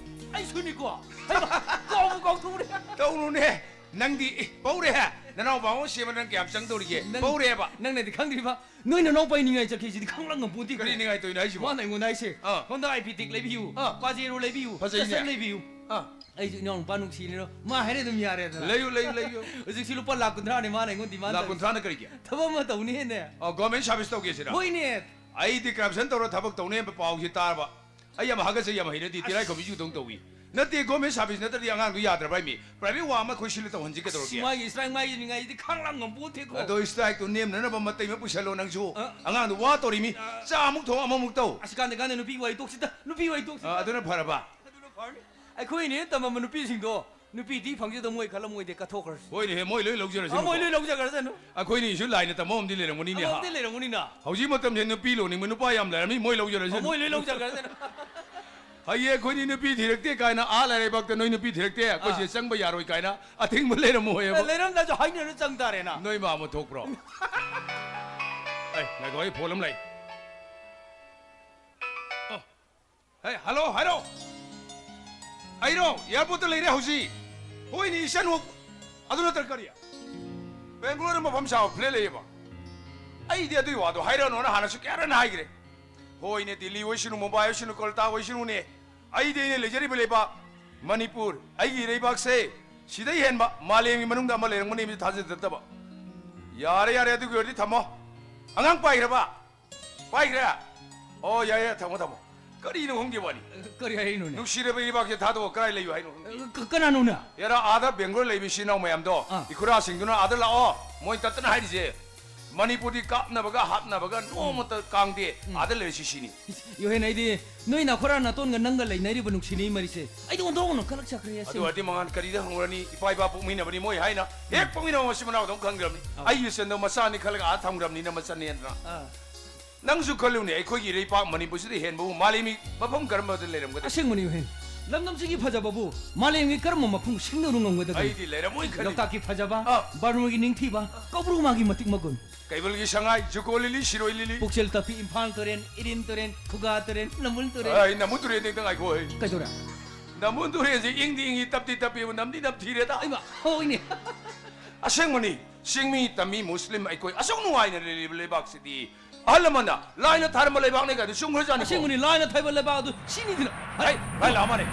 ꯑꯩꯁꯨꯅꯤꯀꯣ꯫ ꯍꯩꯃꯥ, ꯀꯥꯎꯕꯨ ꯀꯥꯎꯊꯣꯛꯎꯔꯦ꯫ ꯇꯧꯅꯨꯅꯦ꯫ ꯅꯪꯗꯤ, ꯑꯦ, ꯄꯧꯔꯦ꯫ ꯅꯅꯥꯎꯄꯥ ꯑꯃ ꯁꯦꯝꯕ ꯅꯪ ꯀꯌꯥꯝ ꯆꯪꯗꯧꯔꯤꯒꯦ? ꯅꯪ-, ꯄꯧꯔꯦꯕ꯫ ꯅꯪꯅꯗꯤ ꯈꯪꯗ꯭ꯔꯤꯕ? ꯅꯣꯏ ꯅꯅꯥꯎꯄꯥ ꯅꯤꯡꯉꯥꯏ ꯆꯠꯈꯤꯁꯤꯗꯤ ꯈꯪꯂꯥꯡ ꯉꯝꯄꯣꯟꯇꯦ꯫ ꯀꯔꯤ ꯅꯤꯡꯉꯥꯏ ꯇꯧꯔꯤꯅꯣ ꯍꯥꯏꯁꯤꯕꯣ? ꯃꯥꯅ ꯑꯩꯉꯣꯟꯗ ꯍꯥꯏꯁꯦ, ꯑꯥ꯫ "ꯍꯣꯟꯗꯥ ꯑꯥꯏ ꯄꯤ ꯇꯦꯛ ꯂꯩꯕꯤꯌꯨ, ꯑꯥ꯫ ꯄꯥꯖꯦꯔꯣ ꯂꯩꯕꯤꯌꯨ, ꯐꯖꯩꯅꯦ꯫ ꯀꯁꯟ ꯂꯩꯕꯤꯌꯨ"꯫ ꯑꯥ꯫ ꯑꯩꯁꯨ ꯏꯅꯥꯎ ꯅꯨꯄꯥ ꯅꯨꯡꯁꯤꯅꯤꯅ ꯃꯥ ꯍꯥꯏꯔꯦ ꯑꯗꯨꯝ ꯌꯥꯔꯦꯗꯅ꯫ ꯂꯩꯌꯨ, ꯂꯩꯌꯨ, ꯂꯩꯌꯨ꯫ ꯍꯧꯖꯤꯛꯁꯤ ꯂꯨꯄꯥ ꯂꯥꯈ ꯀꯨꯟꯊ꯭ꯔꯥꯅꯦ ꯃꯥꯅ ꯑꯩꯉꯣꯟꯗ ꯗꯤꯃꯥꯟ ꯂꯥꯈ ꯇꯧꯔꯤꯁꯦ꯫ ꯀꯨꯟꯊ꯭ꯔꯥꯅ ꯀꯔꯤꯒꯤ? ꯊꯕꯛ ꯑꯃ ꯇꯧꯅꯤ ꯍꯦꯟꯅ꯫ ꯑꯣ, ꯒꯣꯔꯃꯦꯟ ꯁꯥꯔꯚꯤꯁ ꯇꯧꯒꯦ ꯁꯤꯔꯥ? ꯍꯣꯏꯅꯦ꯫ ꯑꯩꯗꯤ ꯀꯔꯞꯁꯟ ꯇꯧꯔ ꯊꯕꯛ ꯇꯧꯅꯤ ꯍꯥꯏꯕ ꯄꯥꯎꯁꯤ ꯇꯥꯔꯕ꯫ ꯑꯩ ꯌꯥꯝ ꯍꯥꯒꯠꯆꯩ, ꯌꯥꯝ ꯍꯩꯅꯗꯦ, ꯑꯁ꯫ ꯇꯤꯂꯥꯏꯈꯣꯝꯕꯤꯁꯨ ꯇꯧ ꯇꯧꯏ꯫ ꯅꯠꯇꯦ, ꯒꯣꯔꯃꯦꯟ ꯁꯥꯔꯚꯤꯁ ꯅꯠꯇ꯭ꯔꯗꯤ ꯑꯉꯥꯡꯗꯣ ꯌꯥꯗ꯭ꯔꯕ ꯍꯥꯏꯃꯤ꯫ ꯄ꯭ꯔꯥꯏꯚꯦꯠ ꯋꯥ ꯑꯃ ꯑꯩꯈꯣꯏ ꯁꯤꯜꯂ ꯇꯧꯍꯟꯁꯤ ꯀꯩꯗꯧꯔꯒꯦ? ꯑꯁ, ꯃꯥꯒꯤ ꯏꯁꯇ꯭ꯔꯥꯏꯛ ꯃꯥꯒꯤ ꯅꯤꯡꯉꯥꯏꯁꯤꯗꯤ ꯈꯥꯡꯂꯥꯡ ꯉꯝꯄꯣꯟꯇꯦꯀꯣ꯫ ꯑꯗꯣ ꯏꯁꯇ꯭ꯔꯥꯏꯛꯇꯣ ꯅꯦꯝꯅꯅꯕ ꯃꯇꯩ ꯑꯃ ꯄꯨꯁꯜꯂꯣ ꯅꯪꯁꯨ꯫ ꯑ꯫ ꯑꯉꯥꯡꯗꯣ ꯋꯥ ꯇꯧꯔꯤꯃꯤ꯫ ꯑ꯫ ꯆꯥ ꯑꯃꯨꯛ ꯊꯣꯡ ꯑꯃꯃꯨꯛ ꯇꯧ꯫ ꯑꯁ, ꯀꯥꯟꯗꯦ, ꯀꯥꯟꯗꯦ, ꯅꯨꯄꯤ ꯋꯥꯔꯤ ꯇꯣꯛꯁꯤꯗ, ꯅꯨꯄꯤ ꯋꯥꯔꯤ ꯇꯣꯛꯁꯤꯗ꯫ ꯑ, ꯑꯗꯨꯅ ꯐꯔꯕ? ꯑꯗꯨꯅ ꯐꯔꯅꯤ꯫ ꯑꯩꯈꯣꯏꯅ ꯍꯦꯟꯅ ꯇꯝꯃꯝꯕ ꯅꯨꯄꯤꯁꯤꯡꯗꯣ ꯅꯨꯄꯤꯗꯤ ꯐꯪꯖꯗ ꯃꯣꯏ ꯈꯜꯂꯝꯃꯣꯏꯗꯦ, ꯀꯠꯊꯣꯛꯈ꯭ꯔꯁꯨ꯫ ꯍꯣꯏꯅꯦꯍꯦ, ꯃꯣꯏ ꯂꯣꯏ ꯂꯧꯖꯔꯁꯅꯨ꯫ ꯃꯣꯏ ꯂꯣꯏ ꯂꯧꯖꯈ꯭ꯔꯁꯅꯨ꯫ ꯑꯩꯈꯣꯏꯅꯤꯁꯨ ꯂꯥꯏꯅ ꯇꯝꯕ ꯑꯃꯗꯤ ꯂꯩꯔꯝꯒꯅꯤꯅꯦ꯫ ꯑꯃꯗꯤ ꯂꯩꯔꯝꯒꯅꯤꯅ꯫ ꯍꯧꯖꯤꯛ ꯃꯇꯝꯁꯦ ꯅꯨꯄꯤ ꯂꯣꯟꯅꯤꯡꯕ ꯅꯨꯄꯥ ꯌꯥꯝ ꯂꯩꯔꯝꯃꯤ, ꯃꯣꯏ ꯂꯧꯖꯔꯁꯅꯨ꯫ ꯃꯣꯏ ꯂꯣꯏ ꯂꯧꯖꯈ꯭ꯔꯁꯅꯨ꯫ ꯍꯌꯦꯡ ꯑꯩꯈꯣꯏꯅꯤ ꯅꯨꯄꯤ ꯊꯤꯔꯛꯇꯦ ꯀꯥꯏꯅ, ꯑꯥ ꯂꯩꯔꯩꯕꯥꯛꯇ ꯅꯣꯏ ꯅꯨꯄꯤ ꯊꯤꯔꯛꯇꯦ, ꯑꯩꯈꯣꯏꯁꯦ ꯑꯥ꯫ ꯆꯪꯕ ꯌꯥꯔꯣꯏ ꯀꯥꯏꯅ ꯑꯊꯤꯡꯕ ꯂꯩꯔꯝꯃꯣꯏꯕ꯫ ꯂꯩꯔꯝꯗ꯭ꯔꯁꯨ ꯍꯥꯏꯅꯔ ꯆꯪ ꯇꯥꯔꯦꯅ꯫ ꯅꯣꯏ ꯃꯥ ꯑꯃ ꯊꯣꯛꯄ꯭ꯔꯣ? ꯑꯩ ꯉꯥꯏꯈꯣ, ꯑꯩ ꯐꯣꯟ ꯑꯃ ꯂꯩ꯫ ꯑꯣ꯫ ꯍꯦ, ꯍꯜꯂꯣ, ꯍꯥꯏꯔꯣ꯫ ꯑꯩꯔꯣ, ꯑꯦꯌꯥꯔꯄꯣꯔꯠꯇ ꯂꯩꯔꯦ ꯍꯧꯖꯤꯛ꯫ ꯍꯣꯏꯅꯦ, ꯏꯆꯟ ꯍꯣ-, ꯑꯗꯨ ꯅꯠꯇ꯭ꯔ ꯀꯔꯤ? ꯕꯦꯡꯒ꯭ꯂꯣꯔ ꯃꯐꯝ ꯆꯥꯕ ꯐ꯭ꯂꯦꯠ ꯂꯩꯌꯦꯕ꯫ ꯑꯩꯗꯤ ꯑꯗꯨꯏ ꯋꯥꯗꯣ ꯍꯥꯏꯔꯛꯑꯅꯣꯅ ꯍꯥꯟꯅꯁꯨ ꯀꯌꯥꯔꯛ ꯍꯥꯏꯈ꯭ꯔꯦ꯫ ꯍꯣꯏꯅꯦ, ꯗꯤꯜꯂꯤ ꯑꯣꯏꯁꯅꯨ, ꯃꯨꯝꯕꯥꯏ ꯑꯣꯏꯁꯅꯨ, ꯀꯣꯜꯀꯇꯥ ꯑꯣꯏꯁꯅꯨꯅꯦ, ꯑꯩꯗꯤ ꯑꯩꯅ ꯂꯩꯖꯔꯤꯕ ꯂꯩꯕꯥꯛ ꯃꯅꯤꯄꯨꯔ, ꯑꯩꯒꯤ ꯏꯔꯩꯕꯥꯛꯁꯦ, ꯁꯤꯗꯩ ꯍꯦꯟꯕ ꯃꯥꯂꯦꯝꯒꯤ ꯃꯅꯨꯡꯗ ꯑꯃ ꯂꯩꯔꯝꯒꯅꯤ ꯍꯥꯏꯕꯁꯤ ꯊꯥꯖꯗꯕ꯫ ꯌꯥꯔꯦ, ꯌꯥꯔꯦ, ꯑꯗꯨꯒꯤ ꯑꯣꯏꯔꯗꯤ ꯊꯝꯃꯣ꯫ ꯑꯉꯥꯡ ꯄꯥꯏꯈ꯭ꯔꯕ? ꯄꯥꯏꯈ꯭ꯔꯦ? ꯑꯣ, ꯌꯥꯏ, ꯌꯥꯏ, ꯊꯝꯃꯣ, ꯊꯝꯃꯣ꯫ ꯀꯔꯤꯅꯣ ꯈꯪꯗꯦ ꯋꯥꯅꯤ꯫ ꯀꯔꯤ ꯍꯥꯏꯔꯤꯅꯣꯅꯦ? ꯅꯨꯡꯁꯤꯔꯕ ꯏꯔꯩꯕꯥꯛꯁꯦ ꯊꯥꯗꯣꯛꯑ ꯀꯗꯥꯏ ꯂꯩꯌꯨ ꯍꯥꯏꯅꯣ ꯈꯪꯗꯦ꯫ ꯀ-, ꯀꯅꯥꯅꯣꯅꯦ? ꯌꯥꯔꯥ, ꯑꯥꯗ ꯕꯦꯡꯒ꯭ꯂꯣꯔ ꯂꯩꯕ ꯏꯆꯤꯟ ꯏꯅꯥꯎ ꯃꯌꯥꯝꯗꯣ, ꯑꯥ꯫ ꯏꯈꯨꯔꯥꯁꯤꯡꯗꯨꯅ ꯑꯥꯗ ꯂꯥꯛꯑꯣ, ꯃꯣꯏ ꯇꯠꯇꯅ ꯍꯥꯏꯔꯤꯁꯦ꯫ ꯃꯅꯤꯄꯨꯔꯗꯤ ꯀꯥꯞꯅꯕꯒ ꯍꯥꯠꯅꯕꯒ ꯅꯣꯡꯃꯇ ꯀꯥꯡꯗꯦ, ꯑꯥꯗ ꯂꯩꯔꯁꯤ ꯁꯤꯅꯤ꯫ ꯌꯣꯍꯦꯟ, ꯑꯩꯗꯤ ꯅꯣꯏ ꯅꯈꯣꯔꯥ ꯅꯥꯇꯣꯟꯒ ꯅꯪꯒ ꯂꯩꯅꯔꯤꯕ ꯅꯨꯡꯁꯤꯅꯤ ꯃꯔꯤꯁꯦ ꯑꯩꯗꯤ ꯑꯣꯟꯊꯣꯛꯅ ꯈꯜꯂꯛ ꯆꯠꯈ꯭ꯔꯦ꯫ ꯑꯗꯨ ꯑꯣꯏꯔꯗꯤ ꯃꯉꯥꯟ ꯀꯔꯤꯗ ꯍꯪꯉꯨꯔꯅꯤ? ꯏꯄꯥ ꯏꯄꯥ ꯄꯣꯛꯃꯤꯟꯅꯕꯅꯤ ꯃꯣꯏ ꯍꯥꯏꯅ꯫ ꯍꯦꯛ ꯄꯣꯛꯃꯤꯟꯅꯕ ꯃꯆꯤꯟ ꯃꯅꯥꯎꯗꯧ ꯈꯪꯈ꯭ꯔꯕꯅꯤ꯫ ꯑꯥ꯫ ꯑꯩꯒꯤ ꯏꯆꯟꯗꯣ ꯃꯆꯥꯅꯤ ꯈꯜꯂꯒ ꯑꯥ ꯊꯝꯈ꯭ꯔꯕꯅꯤꯅ ꯃꯆꯟꯅꯦꯅ꯫ ꯑꯥ꯫ ꯅꯪꯁꯨ ꯈꯜꯂꯨꯅꯦ, ꯑꯩꯈꯣꯏꯒꯤ ꯏꯔꯩꯄꯥꯛ ꯃꯅꯤꯄꯨꯔꯁꯤꯗ ꯍꯦꯟꯕꯕꯨ ꯃꯥꯂꯦꯝꯒꯤ ꯃꯐꯝ ꯀꯔꯝꯕꯗ ꯂꯩꯔꯝꯒꯗꯒꯦ? ꯑꯁꯦꯡꯕꯅꯤ ꯌꯣꯍꯦꯟ, ꯂꯝꯗꯝꯁꯤꯒꯤ ꯐꯖꯕꯕꯨ ꯃꯥꯂꯦꯝꯒꯤ ꯀꯔꯝꯕ ꯃꯐꯝ ꯁꯤꯡꯅꯔꯨ ꯉꯝꯒꯗꯒꯦ? ꯑꯩꯗꯤ ꯂꯩꯔꯝꯃꯣꯏ ꯈꯜꯂꯤ꯫ ꯂꯣꯛꯇꯥꯛꯀꯤ ꯐꯖꯕ, ꯑꯥ꯫ ꯕꯥꯔꯨꯅꯤꯒꯤ ꯅꯤꯡꯊꯤꯕ, ꯀꯧꯕ꯭ꯔꯨ ꯃꯥꯒꯤ ꯃꯇꯤꯛ ꯃꯒꯨꯟ꯫ ꯀꯩꯕꯨꯜꯒꯤ ꯁꯉꯥꯏ, ꯖꯨꯀꯣ ꯂꯤꯂꯤ, ꯁꯤꯔꯣꯏ ꯂꯤꯂꯤ꯫ ꯄꯨꯛꯆꯦꯜ ꯇꯞꯄꯤ ꯏꯝꯐꯥꯜ ꯇꯨꯔꯦꯜ, ꯏꯔꯤꯟ ꯇꯨꯔꯦꯜ, ꯈꯨꯒꯥ ꯇꯨꯔꯦꯜ, ꯅꯝꯕꯨꯜ ꯇꯨꯔꯦꯜ꯫ ꯑꯩ ꯅꯝꯕꯨꯜ ꯇꯨꯔꯦꯜꯗꯤ ꯑꯝꯇ ꯉꯥꯏꯈꯣ ꯍꯦ꯫ ꯀꯩꯗꯧꯔꯦ? ꯅꯝꯕꯨꯜ ꯇꯨꯔꯦꯜꯁꯦ ꯏꯪꯗꯤ ꯏꯪꯉꯤ, ꯇꯞꯇꯤ ꯇꯞꯄꯤꯕ, ꯅꯝꯗꯤ ꯅꯝꯊꯤꯔꯦꯗ꯫ ꯑꯩꯃ, ꯍꯣꯏꯅꯦ꯫ ꯑꯁꯦꯡꯕꯅꯤ, ꯆꯤꯡꯃꯤ, ꯇꯝꯃꯤ, ꯃꯨꯁꯂꯤꯝ ꯑꯩꯈꯣꯏ ꯑꯁꯨꯛ ꯅꯨꯡꯉꯥꯏꯅ ꯂꯩꯔꯤꯕ ꯂꯩꯕꯥꯛꯁꯤꯗꯤ ꯑꯍꯜ ꯂꯃꯟꯅ ꯂꯥꯏꯅ ꯊꯥꯔꯝꯕ ꯂꯩꯕꯥꯛꯅꯤ ꯀꯥꯏꯗꯨ ꯆꯨꯝꯈ꯭ꯔꯖꯥꯠꯅꯤ꯫ ꯑꯁꯦꯡꯕꯅꯤ, ꯂꯥꯏꯅ ꯊꯥꯕ ꯂꯩꯕꯥꯛ ꯑꯗꯨ ꯁꯤꯅꯤꯗꯅ꯫ ꯍꯩ, ꯂꯥꯏ ꯂꯥꯛꯑ ꯃꯥꯜꯂꯦ꯫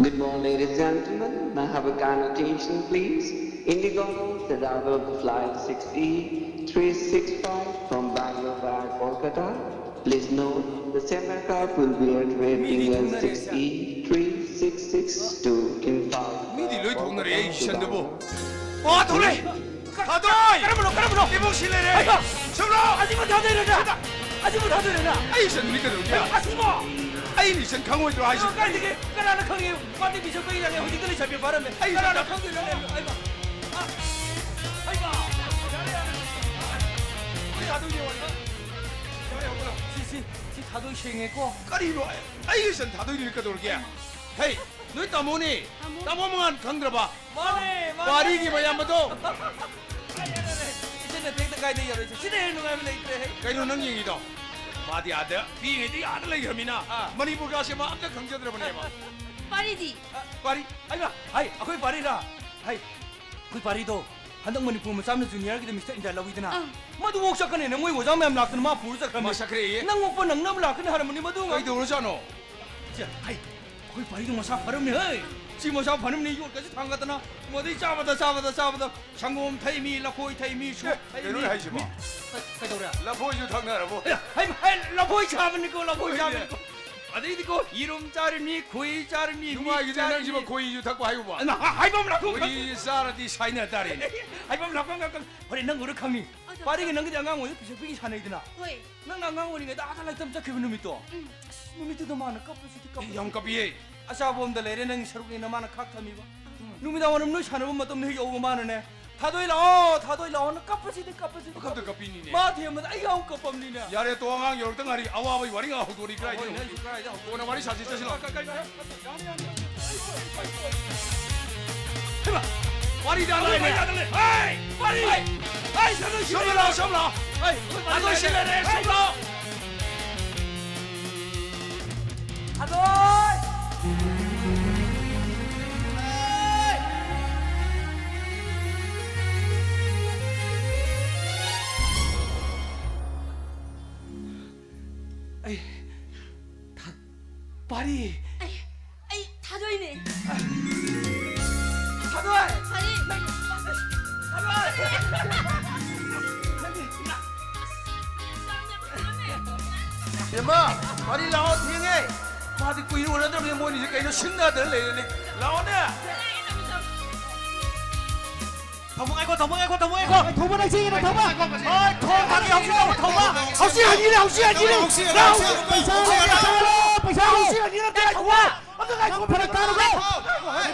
Good morning, ladies and gentlemen. May I have a kind attention, please? IndiGo, the arrival of the flight six E three six five from Bangalore via Kolkata. Please note, the same aircraft will be at Red T L six E three six six two, Imphal. ꯃꯤꯗꯤ ꯂꯣꯏ ꯊꯣꯛꯅꯔꯦ, ꯑꯩ ꯏꯁꯟꯗꯨꯕꯨ꯫ ꯑꯣ, ꯊꯣꯛꯂꯛꯑꯦ! ꯊꯥꯗꯣꯏ! ꯀꯔꯝꯕꯅꯣ, ꯀꯔꯝꯕꯅꯣ? ꯏꯕꯨꯡ ꯁꯤ ꯂꯩꯔꯦ! ꯍꯩꯃꯥ! ꯁꯨꯝꯂꯥꯎ! ꯑꯁꯤꯕꯨ ꯊꯥꯗꯣꯏꯔꯣ ꯅꯪ? ꯁꯤꯗ! ꯑꯁꯤꯕꯨ ꯊꯥꯗꯣꯏꯔꯣ ꯅꯪ? ꯑꯩ ꯏꯁꯟꯗꯨꯗꯤ ꯀꯩꯗꯧꯔꯒꯦ? ꯑꯁꯤꯕꯣ! ꯑꯩꯅ ꯏꯁꯟ ꯈꯪꯉꯣꯏꯗ꯭ꯔꯣ ꯍꯥꯏꯁꯤꯕꯨ? ꯀꯥꯏꯗꯒꯤ? ꯀꯅꯥꯅ ꯈꯪꯉꯤ? ꯃꯥꯗꯤ ꯕꯤꯁꯦꯝꯄꯨꯔꯒꯤ ꯂꯥꯛꯑꯦ, ꯍꯧꯖꯤꯛꯇ ꯂꯩꯁꯥꯕꯤ ꯐꯥꯔꯝꯃꯦ꯫ ꯑꯩ ꯀꯅꯥꯅ ꯏꯁꯟ ꯈꯪꯗꯣꯏꯅꯣ? ꯍꯩꯃꯥ! ꯑ! ꯍꯩꯃꯥ! ꯌꯥꯔꯦ, ꯌꯥꯔꯦ꯫ ꯁꯤ ꯊꯥꯗꯣꯏꯅꯦ, ꯋꯥꯔꯤ꯫ ꯌꯥꯔꯦ, ꯍꯧꯒꯠꯂꯣ꯫ ꯁꯤ, ꯁꯤ, ꯁꯤ ꯊꯥꯗꯣꯏ ꯁꯦꯡꯉꯦꯀꯣ? ꯀꯔꯤꯅꯣ? ꯑꯩꯒꯤ ꯏꯁꯟ ꯊꯥꯗꯣꯏꯗꯨꯗꯤ ꯀꯩꯗꯧꯔꯒꯦ? ꯍꯩ, ꯅꯣꯏ ꯇꯥꯃꯣꯅꯦ꯫ ꯇꯥꯃꯣ꯫ ꯇꯥꯃꯣ ꯃꯉꯥꯜ ꯈꯪꯗ꯭ꯔꯕ? ꯃꯥꯅꯦ, ꯃꯥꯅꯦ꯫ ꯋꯥꯔꯤꯒꯤ ꯃꯌꯥꯝ ꯑꯗꯣ꯫ ꯏꯆꯟꯅ ꯇꯦꯛꯇ ꯀꯥꯏꯗ ꯌꯥꯔꯣꯏꯁꯦ? ꯁꯤꯅ ꯍꯦꯟꯅ ꯅꯨꯡꯉꯥꯏꯕ ꯂꯩꯇ꯭ꯔꯦ꯫ ꯀꯩꯅꯣ ꯅꯪ ꯌꯦꯡꯉꯤꯗꯣ? ꯃꯥꯗꯤ ꯑꯥꯗ ꯄꯤꯛꯏꯉꯩꯗꯒꯤ ꯑꯥꯗ ꯂꯩꯈ꯭ꯔꯃꯤꯅ ꯑꯥ꯫ ꯃꯅꯤꯄꯨꯔꯒꯁꯦ ꯃꯥ ꯑꯝꯇ ꯈꯪꯖꯗ꯭ꯔꯕꯅꯦꯕ꯫ ꯄꯥꯔꯤꯗꯤ? ꯄꯥꯔꯤ? ꯍꯩꯃꯥ! ꯍꯩ, ꯑꯩꯈꯣꯏ ꯄꯥꯔꯤꯔꯥ? ꯍꯩ, ꯑꯩꯈꯣꯏ ꯄꯥꯔꯤꯗꯣ ꯍꯟꯗꯛ ꯃꯅꯤꯄꯨꯔ ꯃꯆꯥ ꯑꯃꯅ ꯖꯨꯅꯤꯌꯔꯒꯤꯗ ꯃꯤꯁꯇꯔ ꯏꯟꯗꯤꯌꯥ ꯂꯧꯏꯗꯅ꯫ ꯑꯥ꯫ ꯃꯗꯨꯐꯥꯎ ꯆꯠꯀꯅꯦꯅ ꯃꯣꯏ ꯑꯣꯖꯥ ꯃꯌꯥꯝ ꯂꯥꯛꯇꯅ ꯃꯥ ꯄꯨꯔ ꯆꯠꯈ꯭ꯔꯃꯤ꯫ ꯃꯥ ꯆꯠꯈ꯭ꯔꯦꯌꯦ? ꯅꯪ ꯑꯣꯛꯄ ꯅꯪꯅꯕ ꯂꯥꯛꯀꯅꯤ ꯍꯥꯏꯔꯝꯕꯅꯤ ꯃꯗꯨ ꯉꯥꯏ- ꯀꯩꯗꯧꯔꯖꯥꯠꯅꯣ? ꯁꯦ, ꯍꯩ, ꯑꯩꯈꯣꯏ ꯄꯥꯔꯤꯗꯣ ꯃꯁꯥ ꯐꯔꯝꯅꯦ, ꯍꯩ꯫ ꯁꯤ ꯃꯁꯥ ꯐꯔꯝꯅꯦ, ꯌꯣꯠꯀꯁꯦ ꯊꯥꯡꯒꯠꯇꯅ, ꯃꯗꯩ ꯆꯥꯕꯗ, ꯆꯥꯕꯗ, ꯆꯥꯕꯗ, ꯁꯪꯒꯣꯝ ꯊꯛꯏꯃꯤ, ꯂꯐꯣꯏ ꯊꯛꯏꯃꯤ, ꯁꯨ ꯑꯦ, ꯊꯛꯏꯃꯤ, ꯀꯩꯅꯣꯅꯦ ꯍꯥꯏꯁꯤꯕꯣ? ꯃꯤ-, ꯀ-, ꯀꯩꯗꯧꯔꯦ? ꯂꯐꯣꯏꯁꯨ ꯊꯛꯅꯔꯕꯣ? ꯑꯦ, ꯍꯩ, ꯍꯩ, ꯂꯐꯣꯏ ꯆꯥꯕꯅꯤꯀꯣ, ꯂꯐꯣꯏ ꯍꯣꯏꯅꯦ꯫ ꯆꯥꯕꯅꯤꯀꯣ꯫ ꯑꯗꯩꯗꯤꯀꯣ, ꯌꯦꯔꯨꯝ ꯆꯥꯔꯤꯃꯤ, ꯈꯣꯏꯍꯤ ꯆꯥꯔꯤꯃꯤ, ꯃꯤꯠ ꯅꯨꯡꯉꯥꯏꯈꯤꯗꯦ ꯆꯥꯔꯤꯃꯤ꯫ ꯅꯪꯁꯤꯃ ꯈꯣꯏꯍꯤꯁꯨ ꯊꯛꯄ ꯍꯥꯏꯕ꯫ ꯑ, ꯅ-, ꯍ-, ꯍꯥꯏꯐꯝ ꯂꯥꯛꯐꯝ ꯈꯪ-, ꯈꯣꯏꯍꯤ ꯆꯥꯔꯗꯤ ꯁꯥꯏꯅ ꯇꯥꯔꯦꯅꯦ꯫ ꯍꯥꯏꯐꯝ ꯂꯥꯛꯐꯝ ꯈꯪ-, ꯈꯪ-, ꯍꯣꯔꯦꯟ ꯅꯪ ꯎꯔ ꯈꯪꯅꯤ꯫ ꯑꯗꯣ ꯄꯥꯔꯤꯒ ꯅꯪꯒꯗꯤ ꯑꯉꯥꯡ ꯑꯣꯏꯅ ꯄꯤꯁꯛ ꯄꯤꯛꯏ ꯁꯥꯟꯅꯩꯗꯅ꯫ ꯍꯣꯏ꯫ ꯅꯪꯅ ꯑꯉꯥꯡ ꯑꯣꯏꯔꯤꯉꯩꯗ ꯑꯥꯗ ꯂꯥꯏꯇꯝ ꯆꯠꯈꯤꯕ ꯅꯨꯃꯤꯠꯇꯣ꯫ ꯎꯝ꯫ ꯑꯁ, ꯅꯨꯃꯤꯠꯇꯨꯗ ꯃꯥꯅ ꯀꯞꯄꯁꯤꯗꯤ, ꯑꯦ, ꯀꯞꯄꯁꯤꯗꯤ꯫ ꯌꯥꯝ ꯀꯞꯄꯤꯌꯦ꯫ ꯑꯆꯥꯄꯣꯠ ꯑꯝꯗ ꯂꯩꯔꯦ, ꯅꯪꯒꯤ ꯁꯔꯨꯛꯅꯦꯅ ꯃꯥꯅ ꯈꯥꯛ ꯊꯝꯃꯤꯕ꯫ ꯎꯝ꯫ ꯅꯨꯃꯤꯗꯥꯡ ꯋꯥꯏꯔꯝ ꯅꯣꯏ ꯁꯥꯟꯅꯕ ꯃꯇꯝꯗ ꯍꯦꯛ ꯌꯧꯕ ꯃꯥꯅꯅꯦ, "ꯊꯥꯗꯣꯏ ꯂꯥꯛꯑꯣ, ꯊꯥꯗꯣꯏ ꯂꯥꯛꯑꯣꯅ" ꯀꯞꯄꯁꯤꯗꯤ, ꯀꯞꯄꯁꯤꯗꯤ꯫ ꯄꯪꯀꯞꯇ ꯀꯞꯄꯤꯅꯤꯅꯦ꯫ ꯃꯥ ꯊꯦꯝꯕꯗ ꯑꯩ ꯌꯥꯝ ꯀꯞꯄꯝꯅꯤꯅꯦ꯫ ꯌꯥꯔꯦ, ꯇꯣ, ꯑꯉꯥꯡ ꯌꯧꯔꯛꯇ ꯉꯥꯏꯔꯤ꯫ ꯑꯋꯥꯕꯒꯤ ꯋꯥꯔꯤ ꯉꯥꯛ ꯍꯧꯗꯣꯔꯤ ꯀꯗꯥꯏꯗꯩꯅꯣ? ꯍꯣꯏꯅꯦ, ꯑꯩꯁꯨ ꯀꯗꯥꯏꯗ ꯍꯧꯗꯣꯔꯤ? ꯀꯣꯟꯅ ꯋꯥꯔꯤ ꯁꯥꯁꯤ, ꯆꯠꯁꯤꯜꯂꯣ꯫ ꯀ-, ꯀ-, ꯀ-, ꯌꯥꯅꯤ, ꯌꯥꯅꯤ꯫ ꯍꯩꯃꯥ! ꯋꯥꯔꯤꯗ ꯂꯥꯏꯅꯦ꯫ ꯍꯩ! ꯋꯥꯔꯤ! ꯍꯩ! ꯍꯩ, ꯁꯣꯝꯗ ꯂꯥꯛꯑꯣ, ꯁꯣꯝꯗ ꯂꯥꯛꯑꯣ꯫ ꯍꯩ! ꯑꯗꯣ ꯁꯤ ꯂꯩꯔꯦ, ꯁꯣꯝꯗ ꯂꯥꯛꯑꯣ꯫ ꯊꯥꯗꯣꯏ! ꯑꯩ ꯊ-, ꯄꯥꯔꯤ! ꯑꯩ, ꯑꯩ ꯊꯥꯗꯣꯏꯅꯦ꯫ ꯊꯥꯗꯣꯏ! ꯄꯥꯔꯤ! ꯊꯥꯗꯣꯏ! ꯅꯪꯗꯤ ꯑꯁ, ꯌꯥꯝ ꯐꯔꯝꯃꯦ꯫ ꯏꯃꯥ, ꯃꯥꯗꯤ ꯂꯥꯛꯑꯣ, ꯊꯦꯡꯉꯦ꯫ ꯃꯥꯗꯤ ꯀꯨꯏꯅ ꯎꯅꯗ꯭ꯔꯕꯅꯤ, ꯃꯣꯏꯅꯤꯁꯦ ꯀꯩꯅꯣ ꯁꯤꯡꯅꯗꯅ ꯂꯩꯔꯦꯅꯦ꯫ ꯂꯥꯛꯑꯣꯅꯦ꯫ ꯊꯝꯃꯣ ꯉꯥꯏꯈꯣ, ꯊꯝꯃꯣ ꯉꯥꯏꯈꯣ, ꯊꯝꯃꯣ ꯉꯥꯏꯈꯣ꯫ ꯊꯧꯕ ꯂꯩꯁꯤꯅꯦ, ꯊꯧꯕ꯫ ꯍꯣꯏ, ꯊꯣꯡ ꯊꯥꯛꯀꯦ, ꯍꯧꯖꯤꯛ ꯊꯧꯕ, ꯊꯧꯕ꯫ ꯍꯧꯖꯤꯛ ꯍꯟꯈꯤꯅꯦ, ꯍꯧꯖꯤꯛ ꯍꯟꯈꯤꯅꯦ꯫ ꯍꯧꯖꯤꯛ ꯍꯟꯈꯤꯅꯦ, ꯄꯩꯁꯥ ꯍꯧꯖꯤꯛ ꯍꯟꯈꯤꯅꯦ꯫ ꯍꯧꯖꯤꯛ ꯍꯟꯈꯤꯅꯦ꯫ ꯄꯩꯁꯥ ꯍꯧꯖꯤꯛ ꯍꯟꯈꯤꯅꯦ꯫ ꯊꯧꯕ꯫ ꯑꯝꯇ ꯉꯥꯏꯈꯣ, ꯐꯔꯛ ꯇꯥꯔꯕꯣ?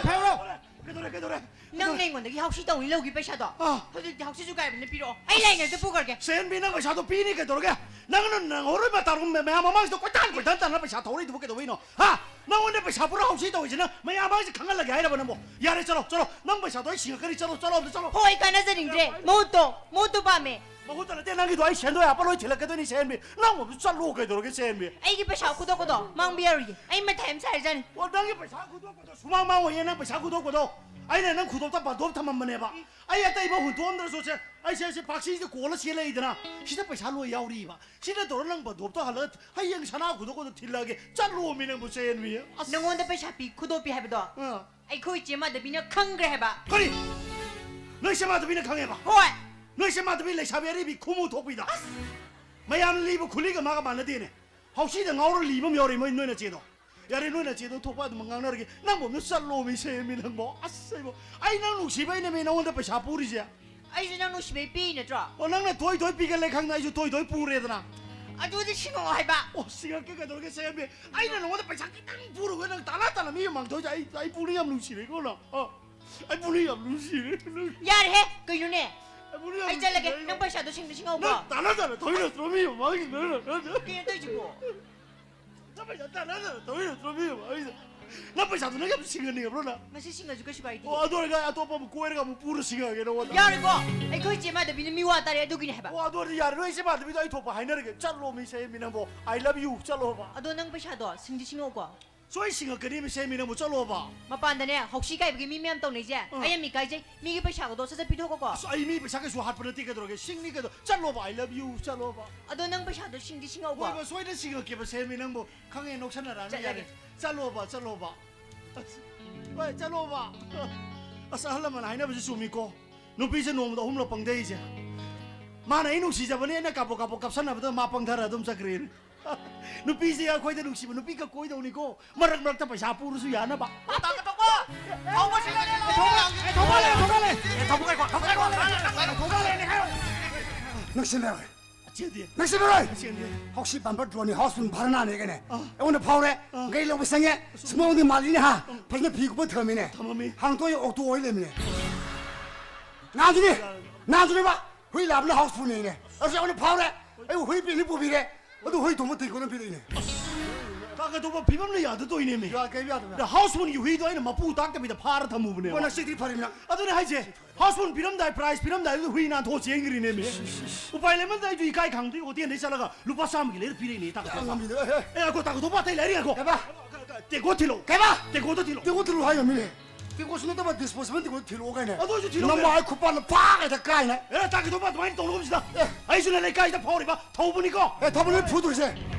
ꯀꯩꯗꯧꯔꯦ, ꯀꯩꯗꯧꯔꯦ? ꯅꯪꯅ ꯑꯩꯉꯣꯟꯗꯒꯤ ꯍꯥꯎꯁꯤ ꯇꯧꯅꯤ ꯂꯧꯈꯤ ꯄꯩꯁꯥꯗꯣ꯫ ꯑꯥ꯫ ꯍꯧꯖꯤꯛꯇꯤ ꯍꯥꯎꯁꯤꯁꯨ ꯀꯥꯏꯕꯅ ꯄꯤꯔꯛꯑꯣ꯫ ꯑꯩ ꯂꯩꯉꯩꯗ ꯄꯨꯈ꯭ꯔꯒꯦ꯫ ꯁꯦꯟꯕꯤ, ꯅꯪ ꯄꯩꯁꯥꯗꯣ ꯄꯤꯅꯤ ꯀꯩꯗꯧꯔꯒꯦ? ꯅꯪꯅ ꯅꯪꯍꯧꯔꯣꯏ ꯃꯇꯥꯔꯨꯝ ꯃꯌꯥꯝ ꯃꯃꯥꯡꯁꯤꯗ ꯀꯣꯏꯇꯥꯟ ꯀꯣꯏꯇꯥꯟ ꯇꯥꯟꯅ ꯄꯩꯁꯥ ꯊꯧꯔꯛꯏꯗꯨꯕꯨ ꯀꯩꯗꯧꯕꯩꯅꯣ? ꯍꯥ? ꯅꯪꯉꯣꯟꯗ ꯄꯩꯁꯥ ꯄꯨꯔꯥ ꯍꯥꯎꯁꯤ ꯇꯧꯔꯤꯁꯦ ꯅꯪ ꯃꯌꯥꯝ ꯃꯃꯥꯡꯁꯤꯗ ꯈꯪꯍꯜꯂꯒꯦ ꯍꯥꯏꯔꯕ ꯅꯪꯕꯣ? ꯌꯥꯔꯦ, ꯆꯠꯂꯣ, ꯆꯠꯂꯣ꯫ ꯅꯪ ꯄꯩꯁꯥꯗꯣ ꯑꯩ ꯁꯤꯡꯉꯛꯀꯅꯤ, ꯆꯠꯂꯣ, ꯆꯠꯂꯣ, ꯑꯝꯇ ꯆꯠꯂꯣ꯫ ꯍꯣꯏ, ꯀꯥꯟꯅꯖꯅꯤꯡꯗ꯭ꯔꯦ꯫ ꯃꯍꯨꯠꯇꯣ, ꯃꯍꯨꯠꯇꯣ ꯄꯥꯝꯃꯦ꯫ ꯃꯍꯨꯠꯇ ꯅꯠꯇꯦ, ꯅꯪꯒꯤꯗꯣ ꯑꯩ ꯁꯦꯟꯗꯣꯏ ꯍꯥꯞꯄ ꯂꯣꯏ ꯊꯤꯜꯂꯛꯀꯗꯣꯏꯅꯤ, ꯁꯦꯟꯕꯤ꯫ ꯅꯪ ꯑꯃꯨꯛ ꯆꯠꯂꯣ ꯀꯩꯗꯧꯔꯒꯦ, ꯁꯦꯟꯕꯤ? ꯑꯩꯒꯤ ꯄꯩꯁꯥ ꯈꯨꯗꯣꯛꯄꯗꯣ ꯃꯥꯡꯕ ꯌꯥꯔꯣꯏꯌꯦ꯫ ꯑꯩ ꯃꯊꯥ ꯌꯥꯝ ꯁꯥꯔꯤꯖꯥꯠꯅꯤ꯫ ꯑꯣ, ꯅꯪꯒꯤ ꯄꯩꯁꯥ ꯈꯨꯗꯣꯛꯄꯗꯣ ꯁꯨꯃꯥꯡ ꯃꯥꯡꯉꯣꯏꯌꯦ, ꯅꯪ ꯄꯩꯁꯥ ꯈꯨꯗꯣꯛꯄꯗꯣ꯫ ꯑꯩꯅ ꯅꯪ ꯈꯨꯗꯣꯛꯇ ꯕꯟꯗꯣꯞ ꯊꯝꯃꯝꯕꯅꯦꯕ꯫ ꯑꯩ ꯑꯇꯩ ꯑꯃ ꯍꯨꯟꯇꯣꯛꯑꯝꯗ꯭ꯔꯁꯨ ꯁꯦ, ꯑꯩꯁꯦ, ꯑꯩꯁꯦ ꯄꯥꯛꯁꯤꯁꯦ ꯀꯣꯜꯂ ꯁꯤꯂꯛꯏꯗꯅ, ꯁꯤꯗ ꯄꯩꯁꯥ ꯂꯣꯏ ꯌꯥꯎꯔꯤꯕ꯫ ꯁꯤꯗ ꯇꯧꯔ ꯅꯪ ꯕꯟꯗꯣꯞꯇꯣ ꯍꯜꯂꯒ ꯍꯌꯦꯡ ꯁꯅꯥ ꯈꯨꯗꯣꯛꯄꯗꯣ ꯊꯤꯜꯂꯛꯑꯒꯦ꯫ ꯆꯠꯂꯣꯃꯤ ꯅꯪꯕꯨ, ꯁꯦꯟꯕꯤ꯫ ꯑꯁ꯫ ꯅꯪꯉꯣꯟꯗ ꯄꯩꯁꯥ ꯄꯤ, ꯈꯨꯗꯣꯞ ꯄꯤ ꯍꯥꯏꯕꯗꯣ ꯑꯥ꯫ ꯑꯩꯈꯣꯏ ꯏꯆꯦ ꯃꯥꯙꯕꯤꯅ ꯈꯪꯈ꯭ꯔꯦ ꯍꯥꯏꯕ꯫ ꯀꯔꯤ? ꯅꯣꯏ ꯏꯆꯦ ꯃꯥꯙꯕꯤꯅ ꯈꯪꯉꯦꯕ? ꯍꯣꯏ꯫ ꯅꯣꯏ ꯏꯆꯦ ꯃꯥꯙꯕꯤ ꯂꯩꯁꯥꯕꯤ ꯑꯔꯤꯕꯤ ꯈꯨꯃꯨ ꯊꯣꯛꯄꯤꯗ꯫ ꯑꯁ! ꯃꯌꯥꯝ ꯂꯤꯕ ꯈꯨꯂꯤꯒ ꯃꯥꯒ ꯃꯥꯟꯅꯗꯦꯅꯦ꯫ ꯍꯥꯎꯁꯤꯗ ꯉꯥꯎꯔ ꯂꯤꯕ ꯑꯃ ꯌꯥꯎꯔꯤ ꯃꯣꯏ, ꯅꯣꯏ ꯅꯆꯦꯗꯣ꯫ ꯌꯥꯔꯦ, ꯅꯣꯏ ꯅꯆꯦꯗꯣ ꯊꯣꯛꯄ ꯑꯗꯨꯝ ꯉꯥꯡꯅꯔꯒꯦ꯫ ꯅꯪꯕꯨ ꯑꯝꯇ ꯆꯠꯂꯣꯃꯤ, ꯁꯦꯟꯕꯤ ꯅꯪꯕꯣ꯫ ꯑꯁ, ꯑꯩꯕꯣ꯫ ꯑꯩ ꯅꯪ ꯅꯨꯡꯁꯤꯕꯩꯅꯦꯃꯤ ꯅꯉꯣꯟꯗ ꯄꯩꯁꯥ ꯄꯨꯔꯤꯁꯦ꯫ ꯑꯩꯁꯨ ꯅꯪ ꯅꯨꯡꯁꯤꯕꯩ ꯄꯤ ꯅꯠꯇ꯭ꯔꯣ? ꯑꯣ, ꯅꯪꯅ ꯊꯣꯏ ꯊꯣꯏ ꯄꯤꯒꯜꯂꯦ ꯈꯪꯗꯅ ꯑꯩꯁꯨ ꯊꯣꯏ ꯊꯣꯏ ꯄꯨꯔꯦꯗꯅ꯫ ꯑꯗꯨꯗꯤ ꯁꯤꯡꯉꯛꯑꯣ ꯍꯥꯏꯕ꯫ ꯑꯣ, ꯁꯤꯡꯉꯛꯀꯦ ꯀꯩꯗꯧꯔꯒꯦ, ꯁꯦꯟꯕꯤ? ꯑꯩꯅ ꯅꯉꯣꯟꯗ ꯄꯩꯁꯥ ꯈꯤꯇꯪ ꯄꯨꯔꯨꯕ ꯅꯪ ꯇꯥꯅ ꯇꯥꯅ ꯃꯤ ꯃꯃꯥꯡ ꯊꯣꯛꯏꯁꯦ꯫ ꯑꯩ, ꯑꯩ ꯄꯨꯛꯅꯤꯡ ꯌꯥꯝ ꯅꯨꯡꯁꯤꯔꯦꯀꯣ ꯅꯪ꯫ ꯑꯣ, ꯑꯩ ꯄꯨꯛꯅꯤꯡ ꯌꯥꯝ ꯅꯨꯡꯁꯤꯔꯦ ꯅꯪ꯫ ꯌꯥꯔꯦꯍꯦ, ꯀꯩꯅꯣꯅꯦ? ꯑꯩ ꯄꯨꯛꯅꯤꯡ ꯌꯥꯝ ꯑꯩ ꯆꯠꯂꯒꯦ꯫ ꯅꯨꯡꯁꯤꯔꯦ꯫ ꯅꯪ ꯄꯩꯁꯥꯗꯣ ꯁꯤꯡꯗꯤ ꯁꯤꯡꯉꯛꯎꯀꯣ꯫ ꯅꯪ ꯇꯥꯅ ꯇꯥꯅ ꯊꯣꯛꯏ ꯅꯠꯇ꯭ꯔꯣ ꯃꯤ ꯃꯃꯥꯡꯁꯤꯗ? ꯀꯩꯅꯣ ꯇꯧꯔꯤꯁꯤꯕꯣ? ꯅꯪ ꯄꯩꯁꯥ ꯇꯥꯟꯅꯗꯅ ꯇꯧꯔꯤꯅ ꯇꯧꯕꯤꯌꯣ ꯑꯩꯁꯦ꯫ ꯅꯪ ꯄꯩꯁꯥꯗꯣ ꯅꯪ ꯌꯥꯝ ꯁꯤꯡꯍꯟꯅꯤꯡꯉꯕ꯭ꯔꯣ ꯅꯪ? ꯉꯁꯤ ꯁꯤꯡꯉꯁꯨ ꯀꯩꯁꯨ ꯀꯥꯏꯗꯦ꯫ ꯑꯣ, ꯑꯗꯨ ꯑꯣꯏꯔꯒ ꯑꯇꯣꯞꯄ ꯑꯃꯨꯛ ꯀꯣꯏꯔꯒ ꯑꯃꯨꯛ ꯄꯨꯔ ꯁꯤꯡꯉꯛꯑꯒꯦ ꯅꯉꯣꯟꯗ꯫ ꯌꯥꯔꯣꯏꯀꯣ꯫ ꯑꯩꯈꯣꯏ ꯏꯆꯦ ꯃꯥꯙꯕꯤꯅ ꯃꯤ ꯋꯥ ꯇꯥꯔꯦ ꯑꯗꯨꯒꯤꯅꯦ ꯍꯥꯏꯕ꯫ ꯑꯣ, ꯑꯗꯨ ꯑꯣꯏꯔꯗꯤ ꯌꯥꯔꯔꯣꯏ, ꯏꯆꯦ ꯃꯥꯙꯕꯤꯗꯣ ꯑꯩ ꯊꯣꯛꯄ ꯍꯥꯏꯅꯔꯒꯦ꯫ ꯆꯠꯂꯣ ꯃꯤ ꯁꯦ ꯃꯤ ꯅꯪꯕꯣ꯫ I love you꯫ ꯆꯠꯂꯣꯕ꯫ ꯑꯗꯣ ꯅꯪ ꯄꯩꯁꯥꯗꯣ ꯁꯤꯡꯗꯤ ꯁꯤꯡꯉꯛꯎꯀꯣ꯫ ꯁꯣꯏ ꯁꯤꯡꯉꯛꯀꯅꯤ ꯃꯤ ꯁꯦ ꯃꯤ ꯅꯪꯕꯨ꯫ ꯆꯠꯂꯣꯕ꯫ ꯃꯄꯥꯟꯗꯅꯦ ꯍꯧꯁꯤ ꯀꯥꯏꯕꯒꯤ ꯃꯤ ꯃꯌꯥꯝ ꯇꯧꯅꯩꯁꯦ꯫ ꯑꯥ꯫ ꯑꯩ ꯌꯥꯝ ꯏꯀꯥꯏꯖꯩ꯫ ꯃꯤꯒꯤ ꯄꯩꯁꯥꯒꯗꯣ ꯁꯠ ꯁꯠ ꯄꯤꯊꯣꯛꯀꯣꯀꯣ꯫ ꯑꯁ, ꯑꯩ ꯃꯤ ꯄꯩꯁꯥ ꯀꯩꯁꯨ ꯍꯥꯠꯄ ꯅꯠꯇꯦ ꯀꯩꯗꯧꯔꯒꯦ? ꯁꯤꯡꯅꯤ ꯀꯩꯗꯧ-, ꯆꯠꯂꯣꯕ꯫ I love you꯫ ꯆꯠꯂꯣꯕ꯫ ꯑꯗꯣ ꯅꯪ ꯄꯩꯁꯥꯗꯣ ꯁꯤꯡꯗꯤ ꯁꯤꯡꯉꯛꯎꯀꯣ꯫ ꯍꯣꯏꯕ, ꯁꯣꯏꯗꯅ ꯁꯤꯡꯉꯛꯀꯦꯕ ꯁꯦ ꯃꯤ ꯅꯪꯕꯨ꯫ ꯈꯪꯉꯦ, ꯅꯣꯛꯁꯟꯅꯔꯛꯑꯅꯨ, ꯆꯠꯂꯒꯦ꯫ ꯌꯥꯔꯦ꯫ ꯆꯠꯂꯣꯕ, ꯆꯠꯂꯣꯕ꯫ ꯑꯁ, ꯍꯣꯏ, ꯆꯠꯂꯣꯕ꯫ ꯑꯁ, ꯑꯍꯜ ꯂꯃꯟ ꯍꯥꯏꯅꯕꯁꯦ ꯆꯨꯝꯃꯤꯀꯣ꯫ ꯅꯨꯄꯤꯁꯦ ꯅꯣꯡꯃꯗ ꯑꯍꯨꯝꯂꯛ ꯄꯪꯊꯩꯁꯦ꯫ ꯃꯥꯅ ꯑꯩ ꯅꯨꯡꯁꯤꯖꯕꯅꯦꯅ ꯀꯥꯕꯣꯛ ꯀꯥꯕꯣꯛ ꯀꯥꯞꯁꯟꯅꯕꯗ ꯃꯥ ꯄꯪꯊꯔ ꯑꯗꯨꯝ ꯆꯠꯈ꯭ꯔꯦꯅꯦ꯫ ꯅꯨꯄꯤꯁꯦ ꯑꯩꯈꯣꯏꯗ ꯅꯨꯡꯁꯤꯕ ꯅꯨꯄꯤꯒ ꯀꯣꯏꯗꯧꯅꯤꯀꯣ, ꯃꯔꯛ ꯃꯔꯛꯇ ꯄꯩꯁꯥ ꯄꯨꯔꯁꯨ ꯌꯥꯅꯕ꯫ ꯇꯥ ꯀꯩꯇꯧꯕ? ꯊꯧꯕ ꯁꯤꯡꯉꯒꯦ, ꯂꯥꯛꯑꯣ꯫ ꯊꯧꯕ ꯂꯩ, ꯊꯧꯕ ꯂꯩ꯫ ꯑꯦ, ꯊꯧꯕ ꯉꯥꯏꯈꯣ, ꯊꯧꯕ ꯉꯥꯏꯈꯣ꯫ ꯊꯧꯕ ꯂꯩꯅꯦ ꯍꯥꯏꯌꯣ꯫ ꯅꯛꯁꯤꯟꯅꯔꯣꯏ꯫ ꯆꯦꯟꯗꯦ꯫ ꯅꯛꯁꯤꯟꯅꯔꯣꯏ꯫ ꯆꯦꯟꯗꯦ꯫ ꯍꯧꯁꯤ ꯕꯝꯕꯔ ꯗ꯭ꯔꯣꯟꯅꯤ ꯍꯥꯎꯁ ꯐꯨꯜ ꯚꯔꯅꯥꯅꯦ ꯀꯩꯅꯦ꯫ ꯑꯥ꯫ ꯑꯩꯉꯣꯟꯗ ꯐꯥꯎꯔꯦ꯫ ꯑꯥ꯫ ꯒꯥꯔꯤ ꯂꯧꯕ ꯆꯪꯉꯦ꯫ ꯁꯨꯃꯥꯡꯗꯤ ꯃꯥꯜꯂꯤꯅꯦ ꯍꯥ꯫ ꯎꯝ꯫ ꯐꯖꯅ ꯐꯤ ꯀꯨꯞꯄ ꯊꯝꯃꯤꯅꯦ꯫ ꯊꯝꯃꯝꯃꯤ꯫ ꯍꯥꯡꯇꯣꯛꯑꯦ ꯑꯣꯛꯇꯣ ꯑꯣꯏ ꯂꯩꯔꯝꯃꯤꯅꯦ꯫ ꯅꯍꯥꯟꯁꯨꯅꯦ꯫ ꯅꯍꯥꯟꯁꯨꯅꯦꯕ꯫ ꯍꯨꯏ ꯂꯥꯕꯅ ꯍꯥꯎꯁ ꯐꯨꯜꯅꯦꯅꯦ꯫ ꯑꯁ ꯑꯩꯉꯣꯟꯗ ꯐꯥꯎꯔꯦ꯫ ꯑꯩ ꯍꯨꯏ ꯄꯤꯅꯤ ꯄꯨꯕꯤꯔꯦ꯫ ꯑꯗꯨ ꯍꯨꯏ ꯊꯣꯡꯕ ꯇꯦꯡꯀꯣꯠ ꯑꯃ ꯄꯤꯔꯛꯏꯅꯦ꯫ ꯀꯥ ꯀꯩꯇꯧꯕ ꯐꯤꯕꯝꯅ ꯌꯥꯗ ꯇꯧꯏꯅꯦꯃꯤ꯫ ꯌꯥ-, ꯀꯩ ꯌꯥꯗꯕ? ꯗ ꯍꯥꯎꯁ ꯐꯨꯜꯒꯤ ꯍꯨꯏꯗꯣ ꯑꯩꯅ ꯃꯄꯨ ꯇꯥꯛꯇꯕꯤꯗ ꯐꯥꯔ ꯊꯝꯃꯨꯕꯅꯦꯕ꯫ ꯀꯣꯟꯅ ꯁꯤꯗꯤ ꯐꯔꯤꯕꯅ꯫ ꯑꯗꯨꯅꯦ ꯍꯥꯏꯁꯦ, ꯍꯥꯎꯁ ꯐꯨꯜ ꯄꯤꯔꯝꯗꯥꯏ, ꯄ꯭ꯔꯥꯏꯖ ꯄꯤꯔꯝꯗꯥꯏꯗꯨꯗ ꯍꯨꯏ ꯅꯥꯟꯊꯣꯛꯑ ꯆꯦꯟꯈ꯭ꯔꯤꯅꯦꯃꯤ꯫ ꯎꯄꯥꯏ ꯂꯩꯃꯟꯗ ꯑꯩꯁꯨ ꯏꯀꯥꯏ ꯈꯪꯗ꯭ꯔꯤ ꯍꯣꯇꯦꯜꯗꯩ ꯆꯠꯂꯒ ꯂꯨꯄꯥ ꯆꯥꯝꯃꯒꯤ ꯂꯩꯔ ꯄꯤꯔꯛꯏꯅꯦ, ꯇꯥ ꯌꯥꯝ ꯀꯩꯇꯧꯕ꯫ ꯉꯝꯃꯤꯗ, ꯑꯦ, ꯑꯦ꯫ ꯑꯦ, ꯉꯥꯏꯈꯣ, ꯇꯥ ꯀꯩꯇꯧꯕ, ꯑꯇꯩ ꯂꯩꯔꯤ, ꯉꯥꯏꯈꯣ꯫ ꯀꯩꯕ? ꯇꯦꯡꯀꯣꯠ ꯊꯤꯜꯂꯣ꯫ ꯀꯩꯕ? ꯇꯦꯡꯀꯣꯠꯇ ꯊꯤꯜꯂꯣ꯫ ꯇꯦꯡꯀꯣꯠ ꯊꯤꯜꯂꯣ ꯍꯥꯏꯔꯝꯃꯤꯅꯦ꯫ ꯇꯦꯡꯀꯣꯠꯁꯨ ꯅꯠꯇꯕ ꯗꯤꯁꯄꯣꯖꯦꯕꯜ ꯇꯦꯡꯀꯣꯠ ꯊꯤꯜꯂꯛꯑꯣ ꯀꯥꯏꯅ꯫ ꯑꯗꯨ ꯑꯣꯏꯁꯨ ꯊꯤꯜꯂꯛꯑꯣ ꯅꯃꯥꯏ ꯀꯩꯅꯣ꯫ ꯈꯨꯄꯥꯛꯅ ꯄꯥꯛ ꯍꯦꯛꯇ ꯀꯥꯏꯅ꯫ ꯑꯦ, ꯇꯥ ꯀꯩꯇꯧꯕ ꯑꯗꯨꯃꯥꯏꯅ ꯇꯧꯅꯨꯒꯨꯝꯁꯤꯗ꯫ ꯑꯦ꯫ ꯑꯩꯁꯨꯅꯦ ꯂꯩꯀꯥꯏꯗ ꯐꯥꯎꯔꯤꯕ ꯊꯧꯕꯅꯤꯀꯣ꯫ ꯑꯦ, ꯊꯧꯕꯅꯤ ꯐꯨꯗꯣꯏꯁꯦ꯫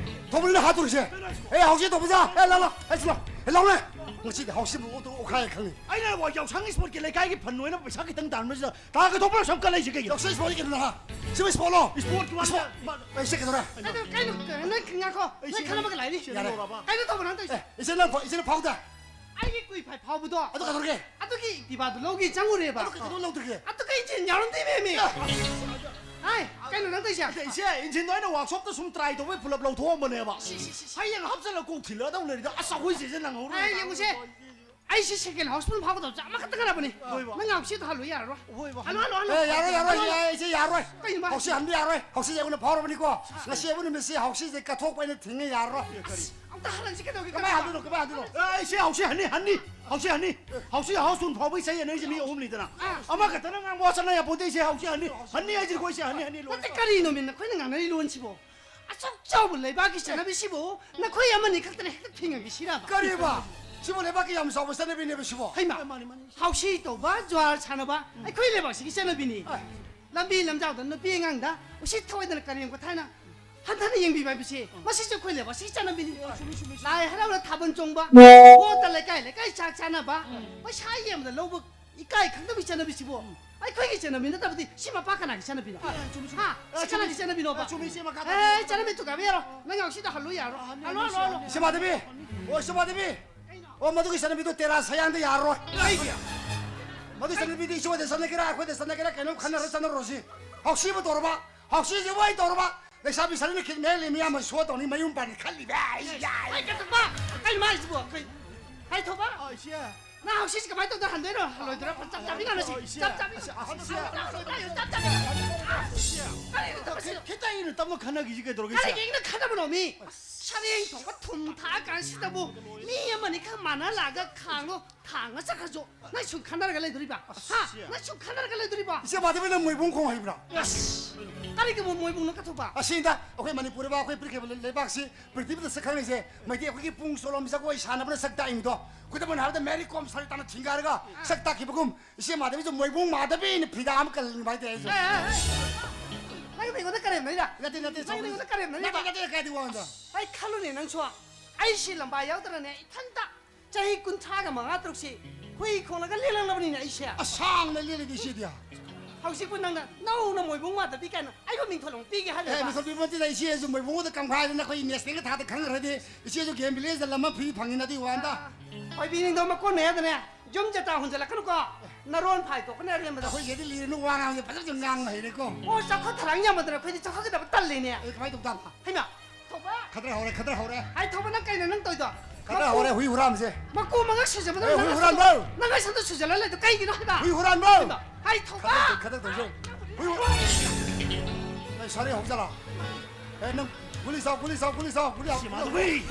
ꯊꯧꯕꯅꯤ ꯍꯥꯠꯇꯣꯏꯁꯦ꯫ ꯀꯩꯅꯣ ꯍꯥꯏꯁꯤꯕꯣ? ꯑꯦ, ꯍꯧꯖꯤꯛ ꯇꯧꯕꯁꯦ꯫ ꯑꯦ, ꯂꯥꯎ, ꯂꯥꯎ꯫ ꯑꯦ, ꯁꯤ ꯂꯥꯎ꯫ ꯑꯦ, ꯂꯥꯎꯅꯦ꯫ ꯉꯁꯤꯗꯤ ꯍꯥꯎꯁꯤꯕꯨ ꯑꯣꯛꯇ ꯑꯣꯛꯈꯥꯏ ꯈꯪꯉꯤ꯫ ꯑꯩꯅ ꯌꯥꯎꯁꯪ ꯏꯁꯄꯣꯔꯠꯀꯤ ꯂꯩꯀꯥꯏꯒꯤ ꯐꯟ ꯑꯣꯏꯅ ꯄꯩꯁꯥ ꯈꯤꯇꯪ ꯇꯥꯟꯕꯁꯤꯗ ꯇꯥ ꯀꯩꯇꯧꯕ ꯁꯝ ꯀꯠꯂꯛꯏꯁꯦ ꯀꯩꯒꯤꯅꯣ? ꯌꯥꯎꯁꯪ ꯏꯁꯄꯣꯔꯠꯀꯤ ꯀꯩꯅꯣ ꯍꯥ? ꯁꯤꯕꯨ ꯏꯁꯄꯣꯔꯠꯂꯣ? ꯏꯁꯄꯣꯔꯠꯀꯤ ꯋꯥ ꯏꯁꯄꯣꯔꯠ꯫ ꯅꯠꯇꯦ꯫ ꯑꯦ, ꯁꯤ ꯀꯩꯗꯧꯔꯦ? ꯀꯩꯅꯣ, ꯀꯩꯅꯣ, ꯅꯪ ꯈꯪꯉꯛꯈꯣ꯫ ꯑꯩ ꯅꯪ ꯁꯤ ꯈꯪꯅꯕꯒ ꯂꯥꯛꯏꯅꯤ꯫ ꯌꯥꯔꯦ꯫ ꯀꯩꯅꯣ ꯇꯧꯕ ꯅꯪ ꯇꯧꯔꯤꯁꯦ? ꯑꯦ, ꯏꯆꯦ ꯅꯪ ꯐꯥꯎ-, ꯏꯆꯦ ꯅꯪ ꯐꯥꯎꯗ꯫ ꯑꯩꯒꯤ ꯀꯨꯏ ꯐꯥꯏ ꯐꯥꯎꯕꯗꯣ꯫ ꯑꯗꯨ ꯀꯩꯗꯧꯔꯒꯦ? ꯑꯗꯨꯒꯤ Activaꯗꯣ ꯂꯧꯒꯦ ꯆꯪꯉꯨꯔꯦꯕ꯫ ꯑꯗꯨ ꯀꯩꯗꯧ ꯂꯧꯗ꯭ꯔꯒꯦ? ꯑꯗꯨꯒ ꯏꯟꯖꯤꯟ ꯌꯥꯎꯔꯝꯗꯦ ꯃꯦꯝꯃꯤ꯫ ꯑꯦ꯫ ꯍꯥꯏ, ꯀꯩꯅꯣ ꯅꯪ ꯇꯧꯔꯤꯁꯦ? ꯏꯆꯦ, ꯏꯟꯖꯤꯟꯗꯣ ꯑꯩꯅ ꯋꯥꯛꯁꯣꯞꯇ ꯁꯨꯝ ꯇ꯭ꯔꯥꯏ ꯇꯧꯕꯩ ꯄꯨꯂꯞ ꯂꯧꯊꯣꯛꯑꯝꯕꯅꯦꯕ꯫ ꯁꯤ, ꯁꯤ, ꯁꯤ, ꯁꯤ꯫ ꯍꯌꯦꯡ ꯍꯥꯞꯆꯜꯂ ꯀꯣꯛ ꯊꯤꯜꯂꯛꯑꯗꯧ ꯂꯩꯔꯤꯗ꯫ ꯑꯁ, ꯑꯩꯈꯣꯏ ꯆꯦꯁꯦ ꯅꯪꯍꯧꯔꯣꯏ꯫ ꯑꯩ ꯌꯦꯡꯉꯨꯁꯦ꯫ ꯑꯩꯁꯤ ꯁꯦꯀꯦꯟ ꯍꯥꯎꯁ ꯐꯨꯜ ꯐꯥꯎꯒꯗꯕꯁꯦ ꯑꯃꯈꯛꯇ ꯉꯥꯏꯔꯕꯅꯤ꯫ ꯍꯣꯏꯕ꯫ ꯅꯪ ꯉꯥꯎꯁꯤꯗꯣ ꯍꯜꯂꯨ ꯌꯥꯔꯔꯣꯏ꯫ ꯍꯣꯏꯕ꯫ ꯍꯜꯂꯨ, ꯍꯜꯂꯨ, ꯍꯜꯂꯨ꯫ ꯑꯦ, ꯌꯥꯔꯣꯏ, ꯌꯥꯔꯣꯏ, ꯍꯜꯂꯨ, ꯍꯜꯂꯨ꯫ ꯌꯥꯔꯣꯏ, ꯏꯆꯦ, ꯌꯥꯔꯣꯏ꯫ ꯀꯩꯅꯣ ꯃꯥ ꯍꯥꯎꯁꯤ ꯍꯟꯕ ꯌꯥꯔꯣꯏ꯫ ꯍꯥꯎꯁꯤꯁꯦ ꯑꯩꯉꯣꯟꯗ ꯐꯥꯎꯔꯕꯅꯤꯀꯣ꯫ ꯉꯁꯤ ꯑꯩꯕꯨ ꯅꯨꯃꯤꯠꯁꯦ ꯍꯥꯎꯁꯤꯁꯦ ꯀꯠꯊꯣꯛꯄ ꯑꯩꯅ ꯊꯤꯡꯉꯦ, ꯌꯥꯔꯔꯣꯏ꯫ ꯑꯁ, ꯑꯝꯇ ꯍꯜꯍꯟꯁꯤ ꯀꯩꯗꯧꯒꯦ? ꯀꯃꯥꯏ ꯍꯟꯗꯣꯏꯅꯣ? ꯀꯃꯥꯏ ꯍꯟꯗꯣꯏꯅꯣ? ꯑꯦ, ꯏꯆꯦ, ꯍꯥꯎꯁꯤ ꯍꯟꯅꯤ, ꯍꯟꯅꯤ꯫ ꯍꯥꯎꯁꯤ ꯍꯟꯅꯤ꯫ ꯍꯥꯎꯁꯤ ꯍꯥꯎꯁ ꯐꯨꯜ ꯐꯥꯎꯕꯩ ꯆꯍꯤ ꯍꯟꯅꯩꯁꯦ ꯃꯤ ꯑꯍꯨꯝꯅꯤꯗꯅ꯫ ꯑꯥ꯫ ꯑꯃꯈꯛꯇꯅ ꯉꯥꯡꯕ ꯋꯥ ꯆꯠꯅ ꯌꯥꯄꯣꯠꯇꯦ, ꯏꯆꯦ, ꯍꯥꯎꯁꯤ ꯍꯟꯅꯤ꯫ ꯍꯟꯅꯤ ꯍꯥꯏꯁꯤꯗꯤ ꯑꯩꯈꯣꯏ ꯏꯆꯦ ꯍꯟꯅꯤ, ꯍꯟꯅꯤ ꯂꯣꯏꯔꯦ꯫ ꯅꯠꯇꯦ, ꯀꯔꯤꯅꯣꯃꯤ ꯅꯈꯣꯏꯅ ꯉꯥꯡꯅꯔꯤ ꯂꯣꯟꯁꯤꯕꯣ? ꯑꯁꯨꯛ ꯆꯥꯎꯕ ꯂꯩꯕꯥꯛꯀꯤ ꯆꯠꯅꯕꯤꯁꯤꯕꯨ ꯅꯈꯣꯏ ꯑꯃꯅꯤ ꯈꯛꯇꯅ ꯍꯦꯛꯇ ꯊꯤꯡꯉꯒꯦ ꯁꯤꯔꯕ? ꯀꯔꯤꯕ? ꯁꯤꯕꯨ ꯂꯩꯕꯥꯛꯀꯤ ꯌꯥꯝ ꯆꯥꯎꯕ ꯆꯠꯅꯕꯤꯅꯦꯕ ꯁꯤꯕꯣ? ꯍꯩꯃꯥ, ꯃꯥꯅꯤ, ꯃꯥꯅꯤ꯫ ꯍꯥꯎꯁꯤ ꯇꯧꯕ, ꯖ꯭ꯋꯥꯔ ꯁꯥꯟꯅꯕ, ꯑꯩꯈꯣꯏ ꯂꯩꯕꯥꯛꯁꯤꯒꯤ ꯆꯠꯅꯕꯤꯅꯤ꯫ ꯑ꯫ ꯂꯝꯕꯤ ꯂꯝꯖꯥꯎꯗ ꯅꯨꯄꯤ ꯑꯉꯥꯡꯗ ꯎꯁꯤꯠ ꯊꯑꯣꯏꯗꯅ ꯀꯔꯦꯝ ꯀꯊꯥꯏꯅ ꯍꯟꯊꯅ ꯌꯦꯡꯕꯤꯕ ꯍꯥꯏꯕꯁꯤ, ꯃꯁꯤꯁꯨ ꯑꯩꯈꯣꯏ ꯂꯩꯕꯥꯛꯁꯤꯒꯤ ꯆꯠꯅꯕꯤꯅꯤ꯫ ꯑ, ꯆꯨꯝꯃꯤ, ꯆꯨꯝꯃꯤ, ꯆꯨꯝꯃꯤ꯫ ꯂꯥꯏ ꯍꯔꯥꯎꯅ ꯊꯥꯕꯜ ꯆꯣꯡꯕ, ꯚꯣꯠꯇ ꯂꯩꯀꯥꯏ ꯂꯩꯀꯥꯏ ꯆꯥꯛ ꯆꯥꯅꯕ, ꯎꯝ꯫ ꯄꯩꯁꯥ ꯌꯦꯟꯕꯗ ꯂꯧꯕ ꯏꯀꯥꯏ ꯈꯪꯗꯕꯒꯤ ꯆꯠꯅꯕꯤꯁꯤꯕꯨ ꯎꯝ꯫ ꯑꯩꯈꯣꯏꯒꯤ ꯆꯠꯅꯕꯤ ꯅꯠꯇꯕꯗꯤ ꯁꯤ ꯃꯄꯥ ꯀꯅꯥꯒꯤ ꯆꯠꯅꯕꯤꯅꯣ? ꯍꯥ? ꯁꯤ ꯀꯅꯥꯒꯤ ꯆꯠꯅꯕꯤꯅꯣꯕ? ꯑꯦ, ꯆꯠꯅꯕꯤ ꯊꯨꯒꯥꯏꯕ ꯌꯥꯔꯣ꯫ ꯅꯪ ꯌꯥꯎꯁꯤꯗ ꯍꯜꯂꯨ ꯌꯥꯔꯣ꯫ Hello, hello, hello. ꯏꯆꯦ ꯃꯥꯙꯕꯤ! ꯑꯣ, ꯏꯆꯦ ꯃꯥꯙꯕꯤ! ꯑꯣ, ꯃꯗꯨꯒꯤ ꯆꯠꯅꯕꯤꯗꯣ ꯇꯦꯔꯥ ꯁꯌꯥꯡꯗ ꯌꯥꯔꯔꯣꯏ꯫ ꯀꯩꯒꯤ? ꯃꯗꯨꯒꯤ ꯆꯠꯅꯕꯤꯗꯤ ꯏꯆꯦ ꯍꯣꯏꯗ ꯆꯠꯅꯒꯦꯔꯥ, ꯑꯩꯈꯣꯏꯗ ꯆꯠꯅꯒꯦꯔꯥ, ꯀꯩꯅꯣꯝ ꯈꯟꯅꯔ ꯆꯠꯅꯔꯨꯔꯁꯤ꯫ ꯍꯥꯎꯁꯤꯕꯨ ꯇꯧꯔꯕ, ꯍꯥꯎꯁꯤꯁꯤꯕꯨ ꯑꯩ ꯇꯧꯔꯕ, ꯂꯩꯁꯥꯕꯤ ꯁꯔꯤꯅ ꯈꯤꯠ ꯃꯌꯥ ꯂꯦꯝꯃꯤ ꯌꯥꯝꯕ ꯁꯣ ꯇꯧꯅꯤ, ꯃꯌꯨꯝ ꯄꯥꯟꯅꯤ ꯈꯜꯂꯤꯕ꯫ ꯑꯩ ꯌꯥꯏ꯫ ꯑꯩ ꯀꯩꯗꯧꯕ? ꯀꯩꯅꯣ ꯍꯥꯏꯁꯤꯕꯣ? ꯀꯩ? ꯍꯥꯏ ꯊꯧꯕ? ꯑꯣ, ꯏꯆꯦ꯫ ꯅꯪ ꯍꯥꯎꯁꯤꯁꯤ ꯀꯃꯥꯏꯅ ꯇꯧꯗꯅ ꯍꯟꯗꯣꯏꯅꯣ? ꯍꯜꯂꯣꯏꯗꯣꯏꯔꯣ? ꯆꯞ ꯆꯥꯕꯤ ꯉꯥꯡꯅꯁꯤ꯫ ꯑꯣ, ꯏꯆꯦ꯫ ꯆꯞ ꯆꯥꯕꯤ꯫ ꯑꯁ, ꯑꯁ, ꯏꯆꯦ꯫ ꯆꯞ ꯆꯥꯕꯤ꯫ ꯏꯆꯦ꯫ ꯀꯔꯤꯅꯣ ꯇꯧꯔꯤꯁꯤꯕꯣ? ꯈꯤꯇꯪ ꯏꯪꯅ ꯇꯞꯅ ꯈꯟꯅꯈꯤꯁꯤ ꯀꯩꯗꯧꯔꯒꯦ, ꯏꯆꯦ? ꯀꯔꯤꯒꯤ ꯏꯪꯅ ꯈꯟꯅꯕꯅꯣ ꯃꯤ? ꯁꯔꯦꯡ ꯊꯣꯡꯕ ꯊꯨꯝ ꯊꯥꯛꯑꯀꯥꯟꯁꯤꯗꯕꯨ ꯃꯤ ꯑꯃꯅꯤ ꯈꯛ ꯃꯥꯟꯅ ꯂꯥꯛꯑꯒ ꯈꯥꯡꯗꯣ ꯊꯥꯡꯉ ꯆꯠꯈ꯭ꯔꯁꯨ ꯅꯪ ꯁꯨꯝ ꯈꯟꯅꯔꯒ ꯂꯩꯗꯣꯔꯤꯕ? ꯍꯥ? ꯏꯆꯦ꯫ ꯅꯪ ꯁꯨꯝ ꯈꯟꯅꯔꯒ ꯂꯩꯗꯣꯔꯤꯕ? ꯏꯆꯦ ꯃꯥꯙꯕꯤ, ꯅꯪ ꯃꯣꯏꯕꯨꯡ ꯈꯣꯡ ꯍꯩꯕ꯭ꯔꯥ? ꯑꯁ! ꯀꯔꯤꯒꯤ ꯃꯣ-, ꯃꯣꯏꯕꯨꯡꯅꯣ ꯀꯠꯊꯣꯛꯄ? ꯑꯁꯤꯗ ꯑꯩꯈꯣꯏ ꯃꯅꯤꯄꯨꯔꯗ ꯑꯩꯈꯣꯏ ꯄꯤꯔꯛꯈꯤꯕ ꯂꯩꯕꯥꯛꯁꯤ ꯄ꯭ꯔꯤꯊꯤꯕꯤꯗ ꯁꯛ ꯈꯪꯉꯤꯁꯦ ꯃꯩꯇꯩ ꯑꯩꯈꯣꯏꯒꯤ ꯄꯨꯡ ꯆꯣꯂꯣꯝ ꯖꯒꯣꯏ ꯁꯥꯟꯅꯕꯅ ꯁꯛ ꯇꯥꯛꯏꯅꯤꯗꯣ꯫ ꯈꯨꯗꯝ ꯑꯣꯏꯅ ꯍꯥꯏꯔꯕꯗ ꯃꯦꯔꯤ ꯀꯣꯝ ꯁꯔꯤꯇꯥꯅ ꯊꯤꯡꯒꯥꯏꯔꯒ ꯁꯛ ꯇꯥꯛꯈꯤꯕꯒꯨꯝ ꯏꯆꯦ ꯃꯥꯙꯕꯤꯁꯨ ꯃꯣꯏꯕꯨꯡ ꯃꯥꯙꯕꯤꯅ ꯐꯤꯗꯥ ꯑꯃ ꯀꯜꯍꯟꯅꯤꯡꯕ ꯍꯥꯏꯇꯥꯔꯦ ꯑꯩꯁꯨ꯫ ꯑꯦ, ꯑꯦ, ꯑꯦ꯫ ꯅꯪ ꯑꯩꯉꯣꯟꯗ ꯀꯔꯦꯝꯅꯩꯔꯥ? ꯅꯠꯇꯦ, ꯅꯠꯇꯦ, ꯅꯪ ꯑꯩꯉꯣꯟꯗ ꯀꯔꯦꯝꯅꯩꯔꯥ? ꯅꯠꯇꯦ, ꯅꯠꯇꯦ, ꯀꯥꯏꯗꯩ ꯋꯥꯅꯣꯗ? ꯑꯩ ꯈꯜꯂꯨꯅꯦ ꯅꯪꯁꯨ꯫ ꯑꯩ ꯁꯤ ꯂꯝꯕꯥ ꯌꯥꯎꯗ꯭ꯔꯅꯦ ꯏꯊꯟꯇ ꯆꯍꯤ ꯀꯨꯟꯊ꯭ꯔꯥꯒ ꯃꯉꯥ ꯇꯔꯨꯛꯁꯤ ꯍꯨꯏ ꯈꯣꯡꯂꯒ ꯂꯦꯜꯂꯛꯂꯕꯅꯤꯅꯦ ꯑꯩꯁꯦ꯫ ꯑꯁꯥꯡꯅ ꯂꯦꯜꯂꯤꯗꯤ ꯏꯆꯦꯗꯤ꯫ ꯍꯧꯖꯤꯛꯄꯨ ꯅꯪꯅ ꯅꯧꯅ ꯃꯣꯏꯕꯨꯡ ꯃꯥꯙꯕꯤ ꯀꯥꯏꯅ ꯑꯩꯕꯨ ꯃꯤꯡꯊꯣꯜ ꯑꯃꯨꯛ ꯄꯤꯒꯦ ꯑꯦ, ꯍꯥꯏꯔꯕ? ꯃꯤꯡꯊꯣꯜ ꯄꯤꯕ ꯅꯠꯇꯦꯗ, ꯏꯆꯦꯁꯨ ꯃꯣꯏꯕꯨꯡꯗ ꯀꯪꯐꯥꯏꯗꯅ ꯑꯩꯈꯣꯏ ꯅꯦꯁꯅꯦꯜꯒ ꯊꯥꯗ ꯈꯪꯈ꯭ꯔꯗꯤ ꯏꯆꯦꯁꯨ ꯒꯦꯝ ꯚꯤꯂꯦꯖꯇ ꯂꯝ ꯑꯃ ꯐ꯭ꯔꯤ ꯐꯪꯉꯤꯅ ꯑꯗꯨꯒꯤ ꯋꯥꯅꯤꯗ꯫ ꯑꯣꯏꯕꯤꯅꯤꯡꯗꯣ ꯃꯀꯣꯟ ꯃꯌꯥꯗꯅꯦ ꯌꯨꯝ ꯆꯇꯥ ꯍꯨꯟꯖꯜꯂꯛꯀꯅꯨꯀꯣ꯫ ꯅꯔꯣꯟ ꯐꯥꯏ ꯇꯣꯛꯀꯅꯤ ꯑꯔꯦꯝꯕꯗ꯫ ꯑꯩꯈꯣꯏ ꯏꯆꯦꯗꯤ ꯂꯤꯔꯅꯨ, ꯋꯥ ꯉꯥꯡꯕꯁꯦ ꯐꯖꯅ ꯉꯥꯡꯕ ꯍꯩꯔꯦꯀꯣ꯫ ꯑꯣ, ꯆꯥꯎꯈꯠ ꯊꯧꯔꯥꯡ ꯌꯥꯝꯃꯟꯗꯅ ꯑꯩꯈꯣꯏꯗꯤ ꯆꯥꯎꯈꯠꯀꯗꯕ ꯇꯜꯂꯤꯅꯦ꯫ ꯑꯦ, ꯀꯃꯥꯏꯅ ꯇꯧ ꯇꯥꯕ? ꯍꯩꯃꯥ, ꯊꯧꯕ꯫ ꯈꯗ꯭ꯔ ꯍꯧꯔꯦ, ꯈꯗ꯭ꯔ ꯍꯧꯔꯦ꯫ ꯑꯩ ꯊꯧꯕ, ꯅꯪ ꯀꯩꯅꯣ ꯅꯪ ꯇꯧꯏꯗꯣ? ꯈꯗ꯭ꯔ ꯃꯀꯨ-, ꯍꯧꯔꯦ, ꯍꯨꯏ ꯍꯨꯔꯥꯟꯕꯁꯦ꯫ ꯃꯀꯨ ꯃꯉꯛ ꯁꯨꯖꯕꯗꯣ ꯑꯦ, ꯅꯪ ꯍꯨꯏ ꯑꯁꯣꯝꯗ-, ꯍꯨꯔꯥꯟꯕ! ꯅꯪ ꯑꯁꯣꯝꯗ ꯁꯨꯖꯜꯂ ꯂꯩꯗꯣ ꯀꯩꯒꯤꯅꯣ ꯍꯥꯏꯕ? ꯍꯨꯏ ꯍꯨꯔꯥꯟꯕ! ꯍꯩꯃꯥ, ꯑꯩ ꯊꯧꯕ꯫ ꯈꯗ꯭ꯔ ꯇꯧ-, ꯈꯗ꯭ꯔ ꯇꯧꯁꯦ꯫ ꯍꯨꯏ ꯍꯨꯔꯥꯟ-, ꯑꯦ, ꯁꯥꯔꯤ ꯍꯧꯖꯜꯂꯣ꯫ ꯑꯦ, ꯅꯪ ꯒꯨꯂꯤ ꯆꯥꯎ, ꯒꯨꯂꯤ ꯆꯥꯎ, ꯒꯨꯂꯤ ꯆꯥꯎ, ꯒꯨꯂꯤ ꯆꯥꯎ꯫ ꯁꯤ ꯃꯥꯙꯕꯤ!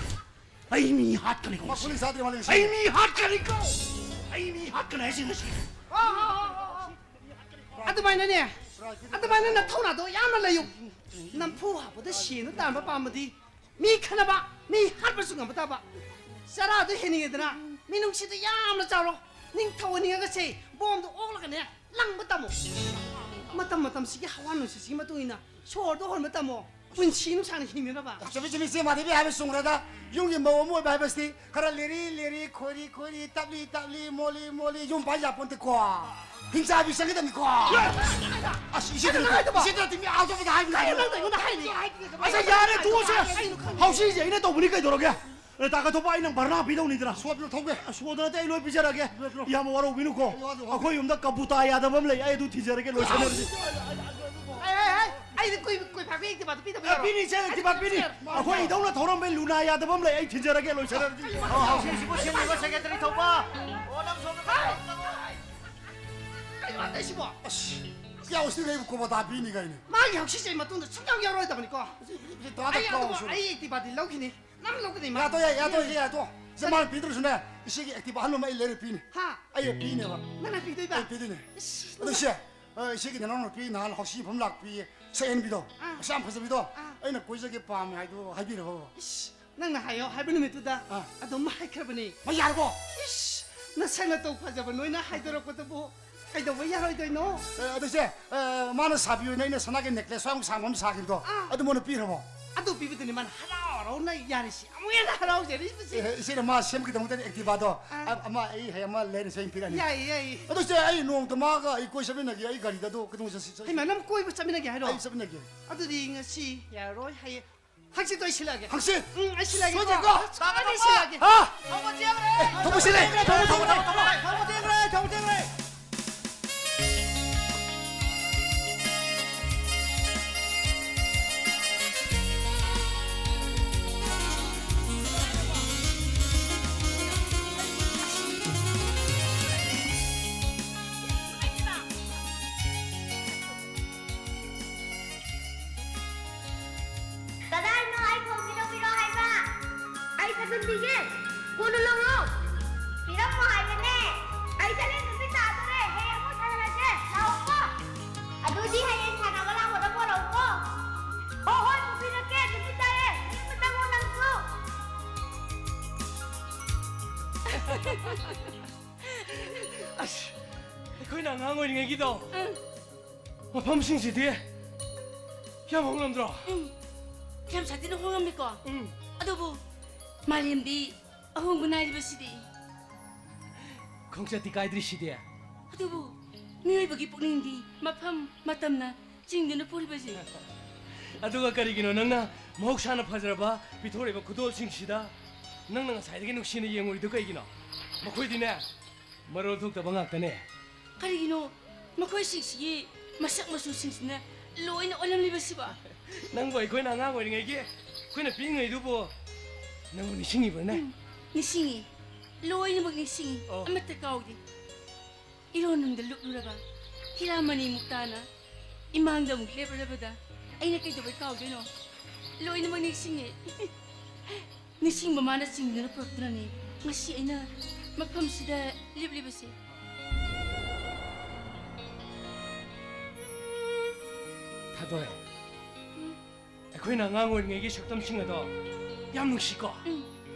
ꯑꯩ ꯃꯤ ꯍꯥꯠꯀꯅꯤꯀꯣ ꯃꯥ ꯉꯁꯤ꯫ ꯄꯨꯂꯤꯁ ꯍꯥꯠꯇ꯭ꯔꯤ ꯃꯥꯜꯂꯦ ꯉꯁꯤ꯫ ꯑꯩ ꯃꯤ ꯍꯥꯠꯀꯅꯤꯀꯣ! ꯑꯩ ꯃꯤ ꯍꯥꯠꯀꯅꯤ ꯍꯥꯏꯁꯤ ꯉꯁꯤ꯫ ꯑꯣ, ꯑꯣ, ꯑꯣ, ꯑꯣ, ꯑꯣ꯫ ꯑꯗꯨꯃꯥꯏꯅꯅꯦ, ꯑꯗꯨꯃꯥꯏꯅ ꯅꯊꯧꯅꯥꯗꯣ ꯌꯥꯝꯅ ꯂꯩꯌꯨ꯫ ꯅꯝꯐꯨ ꯍꯥꯞꯄꯗ ꯁꯦꯟꯗꯣ ꯇꯥꯟꯕ ꯄꯥꯝꯃꯗꯤ ꯃꯤ ꯈꯠꯅꯕ, ꯃꯤ ꯍꯥꯠꯄꯁꯨ ꯉꯝꯕ ꯇꯥꯕ꯫ ꯆꯔꯥꯗꯣ ꯍꯦꯟꯅꯤꯡꯉꯦꯗꯅ ꯃꯤꯅꯨꯡꯁꯤꯗꯣ ꯌꯥꯝꯅ ꯆꯥꯎꯔꯣ꯫ ꯅꯤꯡꯊꯧ ꯑꯣꯏꯅꯤꯡꯉꯒꯁꯦ ꯕꯣꯝꯗꯣ ꯑꯣꯛꯂꯒꯅꯦ ꯂꯪꯕ ꯇꯝꯃꯣ꯫ ꯃꯇꯝ ꯃꯇꯝꯁꯤꯒꯤ ꯍꯋꯥ ꯅꯨꯡꯁꯤꯠꯁꯤꯒꯤ ꯃꯇꯨꯡ ꯏꯟꯅ ꯁꯣꯔꯗꯣ ꯍꯣꯟꯕ ꯇꯝꯃꯣ꯫ ꯄꯨꯟꯁꯤ ꯅꯨꯡꯁꯥꯡꯅ ꯍꯤꯡꯅꯅꯕ꯫ ꯆꯨꯝꯃꯤ, ꯆꯨꯝꯃꯤ, ꯏꯆꯦ ꯃꯥꯙꯕꯤ ꯍꯥꯏꯕ ꯆꯨꯝꯈ꯭ꯔꯦꯗ꯫ ꯌꯨꯝꯒꯤ ꯃꯧ ꯑꯃ ꯑꯣꯏꯕ ꯍꯥꯏꯕꯁꯤꯗꯤ ꯈꯔ ꯂꯤꯔꯤ ꯂꯤꯔꯤ, ꯈꯣꯏꯔꯤ ꯈꯣꯏꯔꯤ, ꯇꯞꯂꯤ ꯇꯞꯂꯤ, ꯃꯣꯜꯂꯤ ꯃꯣꯜꯂꯤ, ꯌꯨꯝ ꯄꯥꯟ ꯌꯥꯄꯣꯟꯇꯦꯀꯣ꯫ ꯍꯤꯡꯆꯥꯕꯤ ꯆꯪꯒꯗꯕꯅꯤꯀꯣ꯫ ꯑꯁ, ꯏꯆꯦꯗ ꯅꯠꯇꯦ, ꯏꯆꯦꯗ ꯅꯠꯇꯦ, ꯃꯤ ꯑꯇꯣꯞꯄꯗ ꯍꯥꯏꯕꯅꯦ꯫ ꯑꯁ, ꯌꯥꯔꯦ, ꯇꯣꯛꯑꯁꯦ꯫ ꯍꯧꯖꯤꯛꯁꯦ ꯑꯩꯅ ꯇꯧꯕꯅꯤ ꯀꯩꯗꯧꯔꯒꯦ? ꯇꯥ ꯀꯥꯟꯊꯣꯛꯄ, ꯑꯩ ꯅꯪ ꯚꯔꯅꯥ ꯄꯤꯗꯧꯅꯤꯗꯅ꯫ ꯁꯣꯗ ꯊꯧꯒꯦ꯫ ꯁꯣꯗ ꯅꯠꯇꯦ, ꯑꯩ ꯂꯣꯏ ꯄꯤꯖꯔꯒꯦ꯫ ꯏꯌꯥꯝꯕ, ꯋꯥꯔꯧꯕꯤꯅꯨꯀꯣ꯫ ꯑꯩꯈꯣꯏ ꯌꯨꯝꯗ ꯀꯕꯨꯇꯥ ꯌꯥꯗꯕ ꯑꯃ ꯂꯩ, ꯑꯩ ꯑꯗꯨ ꯊꯤꯖꯔꯒꯦ, ꯂꯣꯏꯁꯟꯅꯔꯁꯤ꯫ ꯑꯩ, ꯑꯩ, ꯑꯩ, ꯑꯩꯗꯤ ꯀꯨꯏ-, ꯀꯨꯏ ꯐꯥꯕꯤ ꯑꯦꯛꯇꯤꯚꯥꯗꯣ ꯄꯤꯗꯕ ꯑꯦ, ꯌꯥꯔꯣꯏ꯫ ꯄꯤꯅꯤ, ꯏꯆꯦ, ꯑꯦꯛꯇꯤꯚꯥ ꯄꯤꯅꯤ꯫ ꯑꯩꯈꯣꯏ ꯏꯙꯧꯅ ꯊꯧꯔꯝꯕꯩ ꯂꯨꯅꯥ ꯌꯥꯗꯕ ꯑꯃ ꯂꯩ, ꯑꯩ ꯊꯤꯟꯖꯔꯒꯦ, ꯂꯣꯏꯁꯟꯅꯔꯁꯤ꯫ ꯑꯣ, ꯍꯧꯖꯤꯛꯁꯤꯕꯨ ꯁꯦꯝꯂꯤꯕ ꯁꯦꯀ꯭ꯔꯦꯇꯔꯤ ꯊꯧꯕ? ꯑꯣ, ꯅꯪ ꯁꯣꯝꯗ ꯊꯧꯕ꯫ ꯀꯩꯅꯣ ꯍꯥꯏꯁꯤꯕꯣ? ꯑꯁ, ꯀꯌꯥ ꯎꯁꯤꯜꯂꯦ, ꯑꯩꯕꯨ ꯀꯣꯕꯣꯇꯥ ꯄꯤꯅꯤ ꯀꯥꯏꯅ꯫ ꯃꯥꯒꯤ ꯍꯧꯖꯤꯛꯁꯦ ꯃꯇꯨꯡꯗ ꯁꯨꯡꯌꯥꯎ ꯌꯥꯎꯔꯣꯏꯗꯕꯅꯤꯀꯣ꯫ ꯁꯤ, ꯁꯤ, ꯁꯤ, ꯇꯥꯗ ꯑꯩ ꯑꯗꯨꯕꯨ ꯀꯥꯎꯁꯨ꯫ ꯑꯩ ꯑꯦꯛꯇꯤꯚꯥꯗꯤ ꯂꯧꯈꯤꯅꯤ꯫ ꯅꯪ ꯂꯧꯒꯅꯤ, ꯃꯥ꯫ ꯌꯥꯗꯣ, ꯌꯥ-, ꯌꯥꯗꯣ, ꯌꯥ-, ꯌꯥꯗꯣ꯫ ꯁꯦ, ꯀꯔꯤ? ꯃꯥꯅ ꯄꯤꯗ꯭ꯔꯁꯨꯅꯦ, ꯏꯆꯦꯒꯤ ꯑꯦꯛꯇꯤꯚꯥ ꯑꯍꯟꯕ ꯑꯃ ꯑꯩ ꯂꯩꯔ ꯄꯤꯅꯤ꯫ ꯍꯥ? ꯑꯩ ꯄꯤꯅꯦꯕ꯫ ꯅꯪꯅ ꯄꯤꯗꯣꯏꯕ? ꯑꯩ ꯄꯤꯗꯣꯏꯅꯦ꯫ ꯏꯁ, ꯑꯗꯨ ꯅꯪ ꯁꯦ, ꯑ, ꯏꯆꯦꯒꯤ ꯅꯅꯥꯎ ꯅꯨꯄꯤ ꯅꯍꯥꯟ ꯍꯥꯎꯁꯤ ꯃꯐꯝ ꯂꯥꯛꯄꯤ, ꯁꯛꯍꯦꯟꯕꯤꯗꯣ꯫ ꯑꯥ꯫ ꯑꯁ, ꯌꯥꯝ ꯐꯖꯕꯤꯗꯣ꯫ ꯑꯥ꯫ ꯑꯩꯅ ꯀꯣꯏꯖꯒꯦ ꯄꯥꯝꯃꯦ ꯍꯥꯏꯗꯣ ꯍꯥꯏꯕꯤꯔꯕꯕ? ꯏꯁ, ꯅꯪꯅ ꯍꯥꯏꯌꯣ ꯍꯥꯏꯕ ꯅꯨꯃꯤꯠꯇꯨꯗ ꯑꯥ꯫ ꯑꯗꯨꯝ ꯍꯥꯏꯈ꯭ꯔꯕꯅꯤ꯫ ꯃꯥ ꯌꯥꯔꯕꯣ? ꯏꯁ, ꯅꯁꯛ ꯅꯇꯧ ꯐꯖꯕ ꯅꯣꯏꯅ ꯍꯥꯏꯗꯣꯔꯛꯄꯗꯨꯕꯨ ꯀꯩꯗꯧꯕ ꯌꯥꯔꯣꯏꯗꯣꯏꯅꯣ? ꯑꯦ, ꯑꯗꯨ ꯏꯆꯦ, ꯑꯦ, ꯃꯥꯅ ꯁꯥꯕꯤ ꯑꯣꯏꯅ ꯑꯩꯅ ꯁꯅꯥꯒꯤ ꯅꯦꯀ꯭ꯂꯦꯁ ꯁ꯭ꯋꯥꯏꯃꯨꯛ ꯁꯥꯡꯕ ꯑꯃ ꯁꯥꯈꯤꯕꯗꯣ, ꯑꯥ꯫ ꯑꯗꯨ ꯃꯣꯏꯅ ꯄꯤꯈ꯭ꯔꯕꯣ? ꯑꯗꯨ ꯄꯤꯕꯗꯨꯅꯤ ꯃꯥꯅ ꯍꯔꯥꯎ ꯍꯔꯥꯎꯅ ꯌꯥꯔꯤꯁꯤ, ꯑꯃꯨꯛ ꯍꯦꯟꯅ ꯍꯔꯥꯎꯖꯔꯤꯕꯁꯤ꯫ ꯑꯦ, ꯏꯆꯦꯅ ꯃꯥ ꯁꯦꯝꯈꯤꯗꯧꯗꯅ ꯑꯦꯛꯇꯤꯚꯥꯗꯣ, ꯑꯥ꯫ ꯑ-, ꯑꯃ ꯑꯩ ꯍꯌꯦꯡ ꯑꯃ ꯂꯩꯔꯁꯦ, ꯑꯩꯅ ꯄꯤꯔꯛꯑꯅꯤ꯫ ꯌꯥꯏꯌꯦ, ꯌꯥꯏꯌꯦ꯫ ꯑꯗꯨ ꯏꯆꯦ, ꯑꯩ ꯅꯣꯡꯃꯇ ꯃꯥꯒ ꯑꯩ ꯀꯣꯏ ꯆꯠꯃꯤꯟꯅꯒꯦ, ꯑꯩ ꯒꯥꯔꯤꯗ ꯑꯗꯣ ꯀꯩꯗꯧꯉꯩ ꯆꯠꯁꯤ, ꯆꯠꯁꯤ? ꯍꯩꯃꯥ, ꯅꯪ ꯀꯣꯏꯕ ꯆꯠꯃꯤꯟꯅꯒꯦ ꯍꯥꯏꯔꯣ? ꯑꯩ ꯆꯠꯃꯤꯟꯅꯒꯦ꯫ ꯑꯗꯨꯗꯤ ꯉꯁꯤ ꯌꯥꯔꯔꯣꯏ, ꯍꯌꯦꯡ꯫ ꯍꯪꯆꯤꯠꯇꯣ ꯑꯩ ꯁꯤꯜꯂꯛꯑꯒꯦ꯫ ꯍꯪꯆꯤꯠ? ꯎꯝ, ꯑꯩ ꯁꯤꯜꯂꯛꯑꯒꯦꯀꯣ꯫ ꯁꯣꯏꯗ꯭ꯔꯦꯀꯣ? ꯁꯣꯏꯗ꯭ꯔꯦ, ꯑꯩ ꯁꯤꯜꯂꯛꯑꯒꯦ꯫ ꯍꯥ? ꯊꯧꯕ ꯆꯦꯟꯈ꯭ꯔꯦ! ꯊꯧꯕ, ꯊꯧꯕ, ꯊꯧꯕ, ꯊꯧꯕ, ꯊꯧꯕ ꯆꯦꯟꯈ꯭ꯔꯦ! ꯊꯧꯕ ꯆꯦꯟꯈ꯭ꯔꯦ! ꯀꯗꯥꯏꯅꯣ ꯑꯩ ꯈꯣꯡꯁꯦ ꯂꯧꯕꯤꯔꯣ ꯍꯥꯏꯕ? ꯑꯩ ꯊꯥꯖꯤꯟꯕꯤꯒꯦ꯫ ꯀꯣꯟꯅ ꯂꯧꯔꯣ꯫ ꯄꯤꯔꯝꯃꯣ ꯍꯥꯏꯕꯅꯦ꯫ ꯑꯩ ꯆꯠꯂꯦ, ꯅꯨꯄꯤ ꯇꯥꯗꯣꯔꯦ꯫ ꯍꯌꯦꯡ ꯑꯃꯨꯛ ꯁꯥꯟꯅꯔꯁꯦ꯫ ꯂꯥꯛꯑꯣꯀꯣ꯫ ꯑꯗꯨꯗꯤ ꯍꯌꯦꯡ ꯁꯥꯟꯅꯕ ꯂꯥꯛꯄꯗ ꯄꯣꯔꯛꯎꯀꯣ꯫ ꯍꯣ, ꯍꯣꯏ, ꯄꯨꯕꯤꯔꯛꯀꯦ꯫ ꯅꯨꯄꯤ ꯇꯥꯏꯌꯦ꯫ ꯃꯌꯨꯝꯗ ꯆꯪꯉꯣ ꯅꯪꯁꯨ꯫ ꯑꯁ, ꯑꯩꯈꯣꯏꯅ ꯑꯉꯥꯡ ꯑꯣꯏꯔꯤꯉꯩꯒꯤꯗꯣ꯫ ꯎꯝ꯫ ꯃꯐꯝꯁꯤꯡꯁꯤꯗꯤ ꯌꯥꯝ ꯍꯣꯡꯂꯝꯗ꯭ꯔꯣ? ꯎꯝ, ꯌꯥꯝ ꯁꯥꯊꯤꯅ ꯍꯣꯡꯉꯝꯃꯤꯀꯣ꯫ ꯎꯝ꯫ ꯑꯗꯨꯕꯨ ꯃꯥꯂꯦꯝꯗꯤ ꯑꯍꯣꯡꯕ ꯅꯥꯏꯔꯤꯕꯁꯤꯗꯤ꯫ ꯈꯣꯡꯆꯠꯇꯤ ꯀꯥꯏꯗ꯭ꯔꯤꯁꯤꯗꯤ꯫ ꯑꯗꯨꯕꯨ ꯃꯤꯑꯣꯏꯕꯒꯤ ꯄꯨꯛꯅꯤꯡꯗꯤ ꯃꯐꯝ ꯃꯇꯝꯅ ꯆꯤꯡꯗꯨꯅ ꯄꯨꯔꯤꯕꯁꯦ꯫ ꯑꯗꯨꯒ ꯀꯔꯤꯒꯤꯅꯣ ꯅꯪꯅ ꯃꯍꯧꯁꯥꯅ ꯐꯖꯔꯕ ꯄꯤꯊꯣꯔꯛꯏꯕ ꯈꯨꯗꯣꯜꯁꯤꯡꯁꯤꯗ ꯅꯪꯅ ꯉꯁꯥꯏꯗꯒꯤ ꯅꯨꯡꯁꯤꯅ ꯌꯦꯡꯉꯨꯔꯤꯗꯨ ꯀꯩꯒꯤꯅꯣ? ꯃꯈꯣꯏꯗꯤꯅꯦ, ꯃꯔꯣꯜ ꯊꯣꯛꯇꯕ ꯉꯥꯛꯇꯅꯦ꯫ ꯀꯔꯤꯒꯤꯅꯣ ꯃꯈꯣꯏꯁꯤꯡꯁꯤꯒꯤ ꯃꯁꯛ ꯃꯆꯨꯁꯤꯡꯁꯤꯅ ꯂꯣꯏꯅ ꯑꯣꯜꯂꯝꯂꯤꯕꯁꯤꯕꯣ? ꯅꯪꯕꯨ ꯑꯩꯈꯣꯏꯅ ꯑꯉꯥꯡ ꯑꯣꯏꯔꯤꯉꯩꯒꯤ ꯑꯩꯈꯣꯏꯅ ꯄꯤꯛꯏꯉꯩꯗꯨꯕꯨ ꯅꯪꯕꯨ ꯅꯤꯡꯁꯤꯡꯉꯤꯕ꯭ꯔꯅꯦ? ꯎꯝ, ꯅꯤꯡꯁꯤꯡꯉꯤ꯫ ꯂꯣꯏꯅꯃꯛ ꯅꯤꯡꯁꯤꯡꯉꯤ꯫ ꯑꯣ꯫ ꯑꯃꯠꯇ ꯀꯥꯎꯗꯦ꯫ ꯏꯔꯣꯟꯅꯨꯡꯗ ꯂꯨꯞꯂꯨꯔꯕ ꯍꯤꯔꯥꯃꯅꯤ ꯃꯨꯛꯇꯥꯅ ꯏꯃꯥꯡꯗ ꯑꯃꯨꯛ ꯂꯦꯞꯂꯕꯗ ꯑꯩꯅ ꯀꯩꯗꯧꯕꯩ ꯀꯥꯎꯗꯣꯏꯅꯣ? ꯂꯣꯏꯅꯃꯛ ꯅꯤꯡꯁꯤꯡꯉꯦ꯫ ꯅꯤꯡꯁꯤꯡꯕ ꯃꯥꯅ ꯆꯤꯡꯗꯨꯅ ꯄꯨꯔꯛꯇꯨꯅꯅꯦ ꯉꯁꯤ ꯑꯩꯅ ꯃꯐꯝꯁꯤꯗ ꯂꯦꯞꯂꯤꯕꯁꯦ꯫ ꯊꯥꯗꯣꯏ, ꯑꯩꯈꯣꯏꯅ ꯑꯉꯥꯡ ꯑꯣꯏꯔꯤꯉꯩꯒꯤ ꯁꯛꯇꯝꯁꯤꯡ ꯑꯗꯣ ꯌꯥꯝ ꯅꯨꯡꯁꯤꯀꯣ? ꯎꯝ,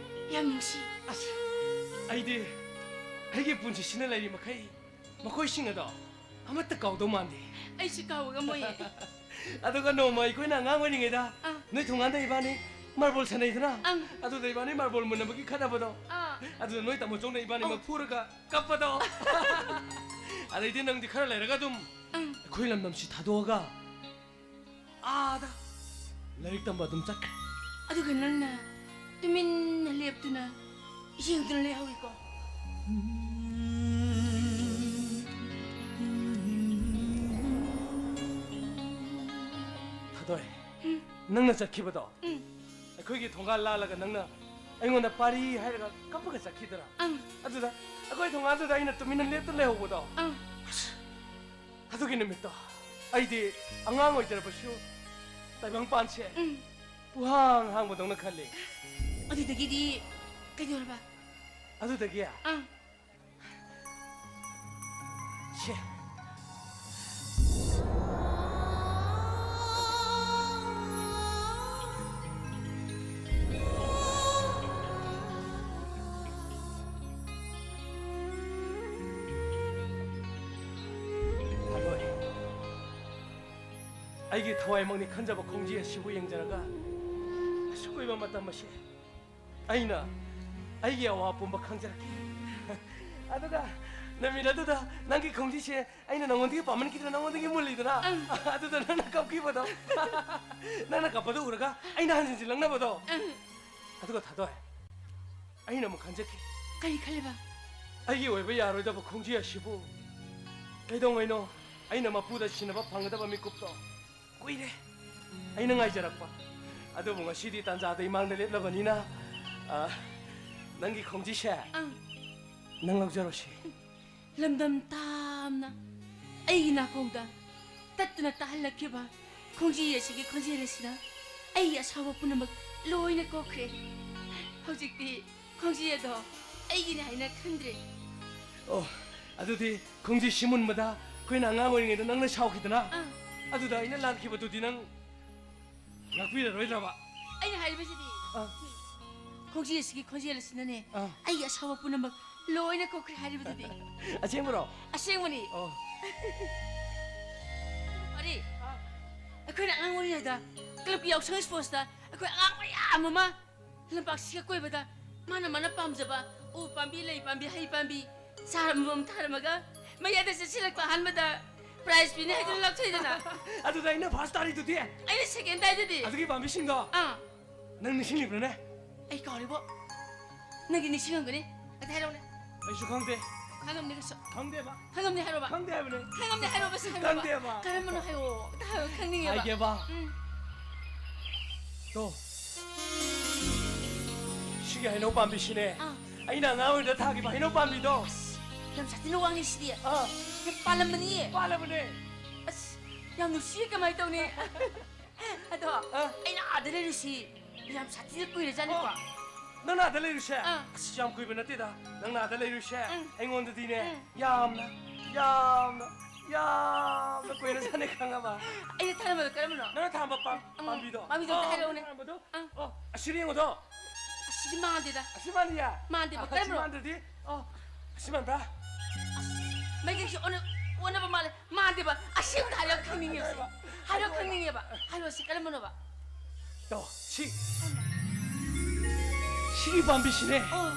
ꯌꯥꯝ ꯅꯨꯡꯁꯤ꯫ ꯑꯁ, ꯑꯩꯗꯤ ꯑꯩꯒꯤ ꯄꯨꯟꯁꯤꯁꯤꯅ ꯂꯩꯔꯤ ꯃꯈꯩ ꯃꯈꯣꯏꯁꯤꯡ ꯑꯗꯣ ꯑꯃꯠꯇ ꯀꯥꯎꯗꯧ ꯃꯥꯟꯗꯦ꯫ ꯑꯩꯁꯨ ꯀꯥꯎꯕ ꯉꯝꯃꯣꯏꯌꯦ꯫ ꯑꯗꯨꯒ ꯅꯣꯡꯃ ꯑꯩꯈꯣꯏꯅ ꯑꯉꯥꯡ ꯑꯣꯏꯔꯤꯉꯩꯗ ꯑꯥ꯫ ꯅꯣꯏ ꯊꯣꯡꯒꯥꯟꯗ ꯏꯕꯥꯅꯤ ꯃꯥꯔꯕꯣꯜ ꯁꯥꯟꯅꯩꯗꯅ? ꯑꯪ꯫ ꯑꯗꯨꯗ ꯏꯕꯥꯅꯤ ꯃꯥꯔꯕꯣꯜ ꯃꯨꯟꯅꯕꯒꯤ ꯈꯠꯅꯕꯗꯣ? ꯑꯥ꯫ ꯑꯗꯨꯗ ꯅꯣꯏ ꯇꯥꯃꯣ ꯆꯧꯅ ꯏꯕꯥꯅꯤꯃꯛ ꯑꯧ꯫ ꯐꯨꯔꯒ ꯀꯞꯄꯗꯣ? ꯑꯗꯩꯗꯤ ꯅꯪꯗꯤ ꯈꯔ ꯂꯩꯔꯒ ꯑꯗꯨꯝ ꯑꯪ꯫ ꯑꯩꯈꯣꯏ ꯂꯝꯗꯝꯁꯤ ꯊꯥꯗꯣꯛꯑꯒ ꯑꯥꯗ ꯂꯥꯏꯔꯤꯛ ꯇꯝꯕ ꯑꯗꯨꯝ ꯆꯠꯈ꯭ꯔꯦ꯫ ꯑꯗꯨꯒ ꯅꯪꯅ ꯇꯨꯃꯤꯟꯅ ꯂꯦꯞꯇꯨꯅ ꯌꯦꯡꯗꯨꯅ ꯂꯩꯍꯧꯏꯀꯣ꯫ ꯊꯥꯗꯣꯏ, ꯎꯝ꯫ ꯅꯪꯅ ꯆꯠꯈꯤꯕꯗꯣ ꯎꯝ꯫ ꯑꯩꯈꯣꯏꯒꯤ ꯊꯣꯡꯒꯥꯜ ꯂꯥꯜꯂꯒ ꯅꯪꯅ ꯑꯩꯉꯣꯟꯗ ꯄꯥꯔꯤ ꯍꯥꯏꯔꯒ ꯀꯞꯄꯒ ꯆꯠꯈꯤꯗꯅ꯫ ꯑꯪ꯫ ꯑꯗꯨꯗ ꯑꯩꯈꯣꯏ ꯊꯣꯡꯒꯥꯜꯗꯨꯗ ꯑꯩꯅ ꯇꯨꯃꯤꯟꯅ ꯂꯦꯞꯇꯨꯅ ꯂꯩꯍꯧꯕꯗꯣ꯫ ꯑꯪ꯫ ꯑꯗꯨꯒꯤ ꯅꯨꯃꯤꯠꯇꯣ ꯑꯩꯗꯤ ꯑꯉꯥꯡ ꯑꯣꯏꯖꯔꯕꯁꯨ ꯇꯥꯏꯕꯪꯄꯥꯟꯁꯦ ꯎꯝ꯫ ꯄꯨꯍꯥꯡ ꯍꯥꯡꯕꯗꯧꯅ ꯈꯜꯂꯤ꯫ ꯑꯗꯨꯗꯒꯤꯗꯤ ꯀꯩꯗꯧꯔꯕ? ꯑꯗꯨꯗꯒꯤ ꯑꯪ꯫ ꯁꯦ꯫ ꯊꯥꯗꯣꯏ꯫ ꯑꯩꯒꯤ ꯊꯋꯥꯏꯃꯛꯅꯤ ꯈꯟꯖꯕ ꯈꯣꯡꯖꯦ ꯑꯁꯤꯕꯨ ꯌꯦꯡꯖꯔꯒ ꯑꯁꯨꯛ ꯀꯨꯏꯕ ꯃꯇꯝ ꯑꯁꯤ ꯑꯩꯅ ꯑꯩꯒꯤ ꯑꯋꯥ ꯄꯨꯝꯕ ꯈꯪꯖꯔꯛꯈꯤ꯫ ꯑꯗꯨꯒ ꯅꯨꯃꯤꯠ ꯑꯗꯨꯗ ꯅꯪꯒꯤ ꯈꯣꯡꯖꯤꯁꯦ ꯑꯩꯅ ꯅꯪꯉꯣꯟꯗꯒꯤ ꯄꯥꯝꯃꯟꯈꯤꯗꯅ ꯅꯪꯉꯣꯟꯗꯒꯤ ꯃꯨꯜꯂꯤꯗꯅ, ꯑꯪ꯫ ꯑꯗꯨꯗ ꯅꯪꯅ ꯀꯞꯈꯤꯕꯗꯣ, ꯅꯪꯅ ꯀꯞꯄꯗꯣ ꯎꯔꯒ ꯑꯩꯅ ꯍꯟꯖꯤꯟꯖꯤꯜꯂꯛꯅꯕꯗꯣ, ꯑꯪ꯫ ꯑꯗꯨꯒ ꯊꯥꯗꯣꯏ, ꯑꯩꯅ ꯑꯃꯨꯛ ꯈꯟꯖꯈꯤ꯫ ꯀꯔꯤ ꯈꯜꯂꯤꯕ? ꯑꯩꯒꯤ ꯑꯣꯏꯕ ꯌꯥꯔꯣꯏꯗꯕ ꯈꯣꯡꯖꯤ ꯑꯁꯤꯕꯨ ꯀꯩꯗꯧꯉꯩꯅꯣ ꯑꯩꯅ ꯃꯄꯨꯗ ꯁꯤꯟꯅꯕ ꯐꯪꯒꯗꯕ ꯃꯤꯀꯨꯞꯇꯣ ꯀꯨꯏꯔꯦ ꯑꯩꯅ ꯉꯥꯏꯖꯔꯛꯄ꯫ ꯑꯗꯨꯕꯨ ꯉꯁꯤꯗꯤ ꯇꯥꯟꯖꯥꯗ ꯏꯃꯥꯡꯗ ꯂꯦꯞꯂꯕꯅꯤꯅ, ꯑ, ꯅꯪꯒꯤ ꯈꯣꯡꯖꯤꯁꯦ ꯑꯪ꯫ ꯅꯪ ꯂꯧꯖꯔꯣꯁꯤ꯫ ꯂꯝꯗꯝ ꯇꯥꯝꯅ ꯑꯩꯒꯤ ꯅꯥꯀꯣꯡꯗ ꯇꯠꯇꯅ ꯇꯥꯍꯜꯂꯛꯈꯤꯕ ꯈꯣꯡꯖꯤ ꯑꯁꯤꯒꯤ ꯈꯣꯟꯖꯦꯜ ꯑꯁꯤꯅ ꯑꯩꯒꯤ ꯑꯁꯥꯎꯕ ꯄꯨꯝꯅꯃꯛ ꯂꯣꯏꯅ ꯀꯣꯛꯈ꯭ꯔꯦ꯫ ꯍꯧꯖꯤꯛꯇꯤ ꯈꯣꯡꯖꯤ ꯑꯗꯣ ꯑꯩꯒꯤꯅꯤ ꯍꯥꯏꯅ ꯈꯟꯗ꯭ꯔꯦ꯫ ꯑꯣ, ꯑꯗꯨꯗꯤ ꯈꯣꯡꯖꯤ ꯁꯤ ꯃꯨꯟꯕꯗ ꯑꯩꯈꯣꯏꯅ ꯑꯉꯥꯡ ꯑꯣꯏꯔꯤꯉꯩꯗ ꯅꯪꯅ ꯁꯥꯎꯈꯤꯗꯅ? ꯑꯥ꯫ ꯑꯗꯨꯗ ꯑꯩꯅ ꯂꯥꯟꯈꯤꯕꯗꯨꯗꯤ ꯅꯪ ꯉꯥꯛꯄꯤꯔꯔꯣꯏꯗ꯭ꯔꯕ? ꯑꯩꯅ ꯍꯥꯏꯔꯤꯕꯁꯤꯗꯤ ꯑꯥ꯫ ꯈꯣꯡꯖꯤ ꯑꯁꯤꯒꯤ ꯈꯣꯟꯖꯦꯜ ꯑꯁꯤꯅꯅꯦ ꯑꯥ꯫ ꯑꯩꯒꯤ ꯑꯁꯥꯎꯕ ꯄꯨꯝꯅꯃꯛ ꯂꯣꯏꯅ ꯀꯣꯛꯈ꯭ꯔꯦ ꯍꯥꯏꯔꯤꯕꯗꯨꯗꯤ꯫ ꯑꯁꯦꯡꯕꯔꯣ? ꯑꯁꯦꯡꯕꯅꯤ꯫ ꯑꯣ꯫ ꯑꯔꯤ, ꯑꯥ꯫ ꯑꯩꯈꯣꯏꯅ ꯑꯉꯥꯡ ꯑꯣꯏꯔꯤꯉꯩꯗ ꯀ꯭ꯂꯕꯀꯤ ꯌꯥꯎꯁꯪ ꯁ꯭ꯄꯣꯔꯠꯁꯇ ꯑꯩꯈꯣꯏ ꯑꯉꯥꯡ ꯃꯌꯥꯝ ꯑꯃ ꯂꯝꯄꯥꯛꯁꯤꯒ ꯀꯣꯏꯕꯗ ꯃꯥꯅ ꯃꯥꯅ ꯄꯥꯝꯖꯕ ꯎ ꯄꯥꯝꯕꯤ, ꯂꯩ ꯄꯥꯝꯕꯤ, ꯍꯩ ꯄꯥꯝꯕꯤ ꯆꯥꯔ ꯑꯃꯃꯝ ꯊꯥꯔꯝꯃꯒ ꯃꯌꯥꯏꯗ ꯆꯦꯟꯁꯤꯜꯂꯛꯄ ꯑꯍꯥꯟꯕꯗ ꯄ꯭ꯔꯥꯏꯖ ꯄꯤꯅꯤ ꯍꯥꯏꯗꯨꯅ ꯂꯥꯎꯊꯣꯛꯏꯗꯅ꯫ ꯑꯗꯨꯗ ꯑꯩꯅ ꯐꯥꯔꯁ ꯇꯥꯔꯤꯗꯨꯗꯤ꯫ ꯑꯩꯅ ꯁꯦꯀꯦꯟ ꯇꯥꯏꯗꯨꯗꯤ꯫ ꯑꯗꯨꯒꯤ ꯄꯥꯝꯕꯤꯁꯤꯡꯗꯣ ꯑꯥ꯫ ꯅꯪ ꯅꯤꯡꯁꯤꯡꯂꯤꯕ꯭ꯔꯥꯅꯦ? ꯑꯩ ꯀꯥꯎꯔꯤꯕꯣ꯫ ꯅꯪꯒꯤ ꯅꯤꯡꯁꯤꯡꯉꯝꯒꯅꯤ꯫ ꯑꯗ ꯍꯥꯏꯔꯛꯎꯅꯦ꯫ ꯑꯩꯁꯨ ꯈꯪꯗꯦ꯫ ꯈꯪꯉꯝꯅꯤ ꯀꯩꯁꯨ꯫ ꯈꯪꯗꯦꯕ꯫ ꯈꯪꯉꯝꯅꯤ ꯍꯥꯏꯔꯣꯕ꯫ ꯈꯪꯗꯦ ꯍꯥꯏꯕꯅꯦ꯫ ꯈꯪꯉꯝꯅꯤ ꯍꯥꯏꯔꯣꯕ, ꯁꯤ ꯍꯥꯏꯔꯣꯕ꯫ ꯈꯪꯗꯦꯕ꯫ ꯀꯔꯝꯕꯅꯣ ꯍꯥꯏꯔꯣ꯫ ꯑꯝꯇ ꯍꯥꯏꯔꯣ, ꯈꯪꯅꯤꯡꯉꯦꯕ꯫ ꯍꯥꯏꯒꯦꯕ꯫ ꯎꯝ꯫ ꯇꯣ꯫ ꯁꯤꯒꯤ ꯍꯩꯅꯧ ꯄꯥꯝꯕꯤꯁꯤꯅꯦ꯫ ꯑꯥ꯫ ꯑꯩꯅ ꯑꯉꯥꯡ ꯑꯣꯏꯔꯤꯉꯩꯗ ꯊꯥꯈꯤꯕ ꯍꯩꯅꯧ ꯄꯥꯝꯕꯤꯗꯣ꯫ ꯑꯁ, ꯌꯥꯝ ꯁꯥꯊꯤꯅ ꯋꯥꯡꯉꯤ ꯁꯤꯗꯤ꯫ ꯑꯥ꯫ ꯌꯥꯝ ꯄꯥꯜꯂꯝꯕꯅꯤꯌꯦ꯫ ꯄꯥꯜꯂꯕꯅꯦ꯫ ꯑꯁ, ꯌꯥꯝ ꯅꯨꯡꯁꯤꯌꯦ, ꯀꯃꯥꯏꯅ ꯇꯧꯅꯤ? ꯑꯗꯣ ꯑꯥ꯫ ꯑꯩꯅ ꯑꯥꯗ ꯂꯩꯔꯨꯁꯤ ꯌꯥꯝ ꯁꯥꯊꯤꯅ ꯀꯨꯏꯔꯖꯥꯠꯅꯤꯀꯣ꯫ ꯑꯣ, ꯅꯪꯅ ꯑꯥꯗ ꯂꯩꯔꯨꯁꯦ? ꯑꯥ꯫ ꯑꯁ, ꯌꯥꯝ ꯀꯨꯏꯕ ꯅꯠꯇꯦꯗ꯫ ꯅꯪꯅ ꯑꯥꯗ ꯂꯩꯔꯨꯁꯦ꯫ ꯎꯝ꯫ ꯑꯩꯉꯣꯟꯗꯗꯤꯅꯦ, ꯎꯝ꯫ ꯌꯥꯝꯅ, ꯌꯥꯝꯅ, ꯌꯥꯝꯅ ꯀꯨꯏꯔꯖꯥꯠꯅꯤ, ꯈꯪꯉꯕ? ꯑꯩꯅ ꯊꯥꯔꯝꯕꯗꯣ ꯀꯔꯝꯕꯅꯣ? ꯅꯪꯅ ꯊꯥꯔꯝꯕ ꯄꯥꯝ-, ꯎꯝ, ꯄꯥꯝꯕꯤꯗꯣ꯫ ꯄꯥꯝꯕꯤꯗꯣ ꯑꯝꯇ ꯑꯣ, ꯍꯥꯏꯔꯛꯎꯅꯦ꯫ ꯅꯪꯅ ꯊꯥꯔꯝꯕꯗꯣ? ꯎꯝ꯫ ꯑꯣ, ꯑꯁꯤꯗ ꯌꯦꯡꯉꯨꯗꯣ꯫ ꯑꯁꯤꯗꯤ ꯃꯥꯟꯗꯦꯗ꯫ ꯑꯁꯤ ꯃꯥꯟꯗꯤꯌꯦ? ꯃꯥꯟꯗꯦꯕ, ꯑꯁꯤ ꯀꯔꯝꯕꯅꯣ? ꯃꯥꯟꯗ꯭ꯔꯗꯤ? ꯑꯣ, ꯑꯁꯤ ꯃꯥꯟꯕ꯭ꯔꯥ? ꯑꯁ, ꯃꯩꯇꯩꯁꯦ ꯑꯣꯟꯅ-, ꯑꯣꯟꯅꯕ ꯃꯥꯜꯂꯦ꯫ ꯃꯥꯟꯗꯦꯕ꯫ ꯑꯁꯤ ꯑꯝꯇ ꯍꯥꯏꯔꯣ, ꯈꯪꯅꯤꯡꯉꯦ ꯑꯁꯤ꯫ ꯍꯥꯏꯔꯣ, ꯈꯪꯅꯤꯡꯉꯦꯕ꯫ ꯍꯥꯏꯔꯣ, ꯁꯤ ꯀꯔꯝꯕꯅꯣꯕ? ꯇꯣ, ꯁꯤ꯫ ꯁꯤꯒꯤ ꯄꯥꯝꯕꯤꯁꯤꯅꯦ꯫ ꯑꯣ,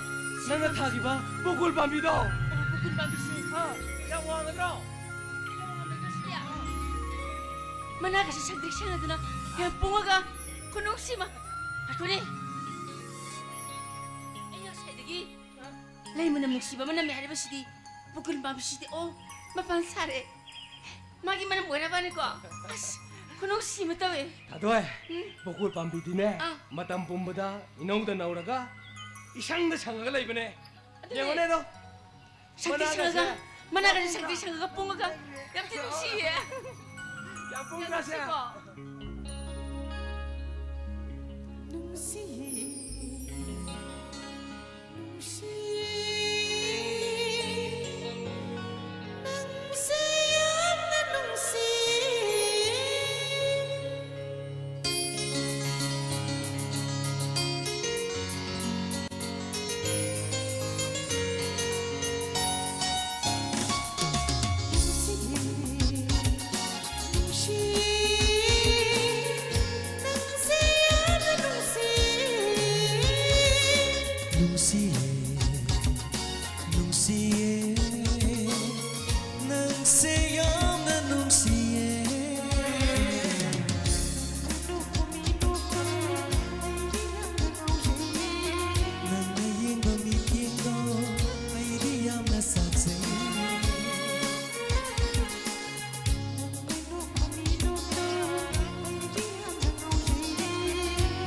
ꯁꯤ ꯅꯪꯅ ꯄꯥꯝꯕꯤ-, ꯊꯥꯈꯤꯕ ꯕꯣꯀꯨꯜ ꯄꯥꯝꯕꯤꯗꯣ꯫ ꯑꯣ, ꯄꯨꯟ ꯄꯥꯝꯕꯤꯁꯤ꯫ ꯍꯥ, ꯌꯥꯝ ꯋꯥꯡꯒꯗ꯭ꯔꯣ? ꯃꯅꯥꯒꯁꯦ ꯁꯪꯇ꯭ꯔꯤꯛ ꯁꯪꯉꯗꯅ ꯌꯥꯝ ꯄꯣꯡꯉꯒ ꯈꯨꯅꯨꯡꯁꯤ ꯑꯃ꯫ ꯉꯥꯏꯈꯣꯅꯦ꯫ ꯑꯩ ꯉꯁꯥꯏꯗꯒꯤ ꯂꯩ ꯃꯅꯝ ꯅꯨꯡꯁꯤꯕ ꯑꯃ ꯅꯝꯃꯦ ꯍꯥꯏꯔꯤꯕꯁꯤꯗꯤ ꯄꯨꯀꯨꯜ ꯄꯥꯝꯕꯤꯁꯤꯗꯤ꯫ ꯑꯣ, ꯃꯄꯥꯟ ꯁꯥꯔꯦ꯫ ꯃꯥꯒꯤ ꯃꯅꯝ ꯑꯣꯏꯔꯕꯅꯤꯀꯣ꯫ ꯑꯁ, ꯈꯨꯅꯨꯡꯁꯤ ꯑꯃ ꯇꯧꯋꯦ꯫ ꯊꯥꯗꯣꯏ, ꯎꯝ꯫ ꯕꯀꯨꯜ ꯄꯥꯝꯕꯤꯗꯤꯅꯦ, ꯑꯥ꯫ ꯃꯇꯝ ꯄꯨꯝꯕꯗ ꯏꯅꯧꯗ ꯅꯧꯔꯒ ꯏꯁꯪꯗ ꯁꯪꯉꯒ ꯂꯩꯕꯅꯦ꯫ ꯑꯗꯨꯅꯦ꯫ ꯌꯦꯡꯉꯨꯅꯦ ꯑꯗꯣ꯫ ꯁꯪꯇ꯭ꯔꯤ ꯃꯅꯥꯒꯁꯦ ꯁꯪꯉꯒ, ꯃꯅꯥꯒꯁꯦ ꯌꯥꯝ ꯁꯪꯇ꯭ꯔꯤ ꯁꯪꯉꯒ ꯄꯨꯡꯉꯒ ꯌꯥꯝ ꯊꯤ ꯅꯨꯡꯁꯤꯌꯦ꯫ ꯌꯥꯝ ꯌꯥꯝ ꯄꯨꯡꯒꯁꯦ꯫ ꯅꯨꯡꯁꯤꯀꯣ? ꯅꯨꯡꯁꯤꯌꯦ꯫ ꯅꯨꯡꯁꯤꯌꯦ꯫ ꯅꯪꯁꯦ ꯌꯥꯝꯅ ꯅꯨꯡꯁꯤꯌꯦ꯫ ꯅꯨꯡꯁꯤꯌꯦ, ꯅꯨꯡꯁꯤꯌꯦ, ꯅꯪꯁꯦ ꯌꯥꯝꯅ ꯅꯨꯡꯁꯤꯌꯦ꯫ ꯅꯪꯅ ꯌꯦꯡꯕ ꯃꯤꯠꯌꯦꯡꯗꯣ ꯑꯩꯗꯤ ꯌꯥꯝꯅ ꯁꯥꯊꯩ꯫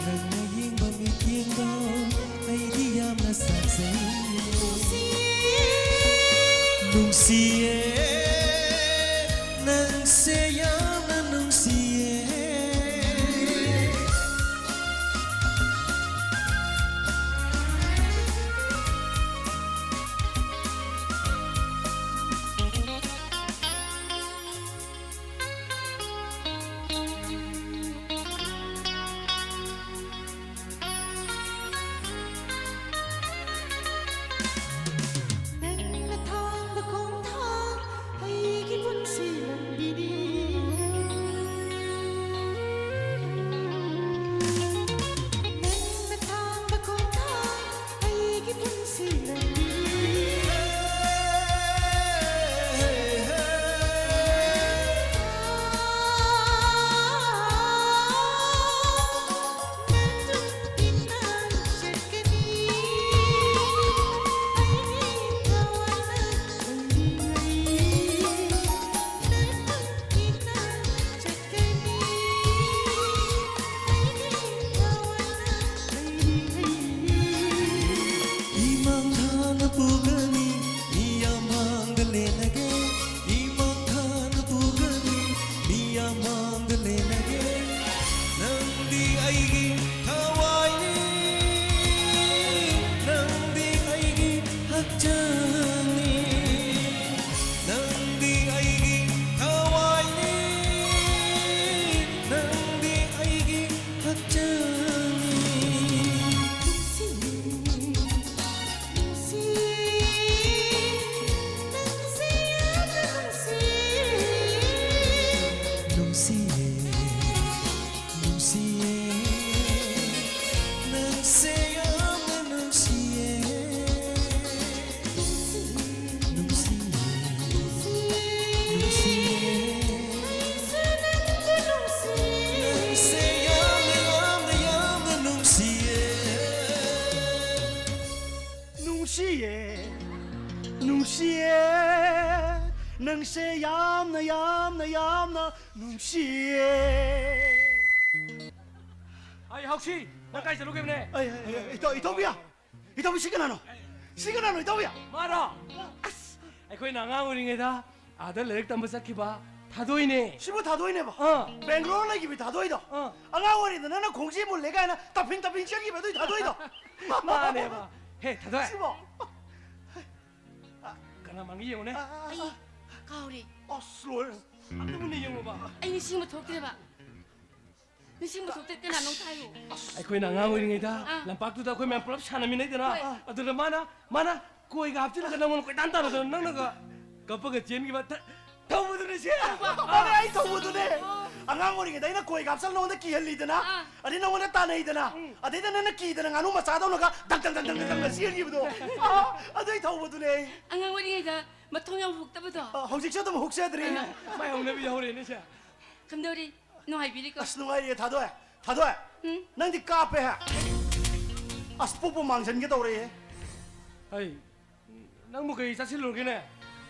ꯅꯪꯅ ꯌꯦꯡꯕ ꯃꯤꯠꯌꯦꯡꯗꯣ ꯑꯩꯗꯤ ꯌꯥꯝꯅ ꯁꯥꯊꯩ꯫ ꯅꯨꯡꯁꯤꯌꯦ, ꯅꯪꯁꯦ ꯌꯥꯝꯅ ꯅꯨꯡꯁꯤꯌꯦ꯫ ꯅꯪꯅ ꯊꯥꯡꯕ ꯈꯣꯡꯊꯥꯡ ꯅꯨꯡꯁꯤꯌꯦ, ꯅꯪꯁꯦ ꯌꯥꯝꯅ ꯅꯨꯡꯁꯤꯌꯦ, ꯅꯨꯡꯁꯤꯌꯦ, ꯅꯨꯡꯁꯤꯌꯦ, ꯅꯪꯁꯦ ꯌꯥꯝꯅ, ꯌꯥꯝꯅ, ꯌꯥꯝꯅ ꯅꯨꯡꯁꯤꯌꯦ꯫ ꯅꯨꯡꯁꯤꯌꯦ, ꯅꯨꯡꯁꯤꯌꯦ, ꯅꯪꯁꯦ ꯌꯥꯝꯅ, ꯌꯥꯝꯅ, ꯌꯥꯝꯅ ꯅꯨꯡꯁꯤꯌꯦ꯫ ꯑꯩ ꯍꯧꯁꯤ, ꯅꯪ ꯀꯥꯏ ꯆꯠꯂꯨꯒꯦꯕꯅꯦ? ꯑꯩ, ꯑꯩ, ꯑꯩ, ꯏꯇꯥꯎ, ꯏꯇꯥꯎꯕꯤꯌꯥ, ꯏꯇꯥꯎꯕꯤ, ꯁꯤ ꯀꯅꯥꯅꯣ? ꯁꯤ ꯀꯅꯥꯅꯣ, ꯏꯇꯥꯎꯕꯤꯌꯥ? ꯃꯥꯔꯣ? ꯑꯁ, ꯑꯩꯈꯣꯏꯅ ꯑꯉꯥꯡ ꯑꯣꯏꯔꯤꯉꯩꯗ ꯑꯥꯗ ꯂꯥꯏꯔꯤꯛ ꯇꯝꯕ ꯆꯠꯈꯤꯕ ꯊꯥꯗꯣꯏꯅꯦ꯫ ꯁꯤꯕꯨ ꯊꯥꯗꯣꯏꯅꯦꯕ? ꯑꯥ꯫ ꯕꯦꯡꯒ꯭ꯂꯣꯔ ꯂꯩꯈꯤꯕ ꯊꯥꯗꯣꯏꯗꯣ? ꯑꯥ꯫ ꯑꯉꯥꯡ ꯑꯣꯏꯔꯤꯉꯩꯗ ꯅꯪꯅ ꯈꯣꯡꯖꯦ ꯃꯨꯜꯂꯦ ꯀꯥꯏꯅ ꯇꯞꯐꯤꯡ ꯇꯞꯐꯤꯡ ꯆꯦꯟꯈꯤꯕ ꯑꯗꯨꯏ ꯊꯥꯗꯣꯏꯗꯣ? ꯃꯥꯅꯦꯕ꯫ ꯍꯦ, ꯊꯥꯗꯣꯏ꯫ ꯁꯤꯕꯣ? ꯀꯅꯥ ꯃꯥꯡꯒꯦ ꯌꯦꯡꯉꯨꯅꯦ꯫ ꯑꯥ, ꯑꯥ, ꯑꯥ, ꯑꯩ ꯑꯥ꯫ ꯀꯥꯎꯔꯦ꯫ ꯑꯁ, ꯂꯣꯏꯔꯦ꯫ ꯑꯝꯇ ꯃꯨꯟꯅ ꯌꯦꯡꯉꯨꯕ꯫ ꯑꯩ ꯅꯤꯡꯁꯤꯡꯕ ꯊꯣꯛꯇ꯭ꯔꯦꯕ꯫ ꯅꯤꯡꯁꯤꯡꯕ ꯊꯣꯛꯇ꯭ꯔꯦ, ꯀꯅꯥꯅꯣ ꯑꯝꯇ ꯍꯥꯏꯌꯨ꯫ ꯑꯩꯈꯣꯏꯅ ꯑꯉꯥꯡ ꯑꯣꯏꯔꯤꯉꯩꯗ ꯑꯥ꯫ ꯂꯝꯄꯥꯛꯇꯨꯗ ꯑꯩꯈꯣꯏ ꯃꯌꯥꯝ ꯄꯨꯂꯞ ꯁꯥꯟꯅꯃꯤꯟꯅꯩꯗꯅ꯫ ꯍꯣꯏ꯫ ꯑꯗꯨꯗ ꯃꯥꯅ, ꯃꯥꯅ ꯀꯣꯏꯒ ꯍꯥꯞꯆꯤꯜꯂꯒ ꯅꯪꯉꯣꯟꯗ ꯀꯣꯏꯇꯥꯟ ꯇꯥꯟꯅꯗꯅ ꯅꯪꯅꯒ ꯀꯞꯄꯒ ꯆꯦꯟꯈꯤꯕ ꯊ-, ꯊꯧꯕꯗꯨꯅꯦ ꯁꯦ꯫ ꯃꯥꯅꯦ, ꯑꯩ ꯊꯧꯕꯗꯨꯅꯦ꯫ ꯑꯣ꯫ ꯑꯉꯥꯡ ꯑꯣꯏꯔꯤꯉꯩꯗ ꯑꯩꯅ ꯀꯣꯏꯒ ꯍꯥꯞꯆꯜ ꯅꯉꯣꯟꯗ ꯀꯤꯍꯜꯂꯤꯗꯅ꯫ ꯑꯥ꯫ ꯑꯗꯩ ꯅꯉꯣꯟꯗ ꯇꯥꯟꯅꯩꯗꯅ꯫ ꯎꯝ꯫ ꯑꯗꯩꯗ ꯅꯪꯅ ꯀꯤꯗꯅ ꯉꯥꯅꯨ ꯃꯆꯥꯗꯧꯅꯒ ꯗꯪ ꯗꯪ ꯗꯪ ꯗꯪ ꯗꯪ ꯗꯪ ꯆꯦꯟꯈꯤꯕꯗꯣ꯫ ꯑꯥ, ꯑꯗꯨꯏ ꯊꯧꯕꯗꯨꯅꯦ ꯑꯩ꯫ ꯑꯉꯥꯡ ꯑꯣꯏꯔꯤꯉꯩꯗ ꯃꯊꯣꯡ ꯌꯥꯝ ꯍꯨꯛꯇꯕꯗꯣ꯫ ꯑꯥ, ꯍꯧꯖꯤꯛꯁꯨ ꯑꯗꯨꯝ ꯍꯨꯛꯆꯗ꯭ꯔꯤ꯫ ꯑꯥ꯫ ꯃꯥꯏ ꯍꯧꯅꯕꯤ ꯍꯧꯔꯦꯅꯦ ꯁꯦ꯫ ꯀꯝꯗꯧꯔꯤ? ꯅꯨꯡꯉꯥꯏꯕꯤꯔꯤꯀꯣ? ꯑꯁ, ꯅꯨꯡꯉꯥꯏꯔꯤꯌꯦ, ꯊꯥꯗꯣꯏ꯫ ꯊꯥꯗꯣꯏ, ꯎꯝ? ꯅꯪꯗꯤ ꯀꯥꯞꯄꯦꯍꯦ꯫ ꯑꯁ, ꯄꯨꯛꯄꯨ ꯃꯥꯡꯖꯟꯒꯦ ꯇꯧꯔꯦꯍꯦ꯫ ꯑꯩ, ꯅꯪꯕꯨ ꯀꯩ ꯆꯥꯁꯤꯜꯂꯨꯔꯒꯦꯅꯦ?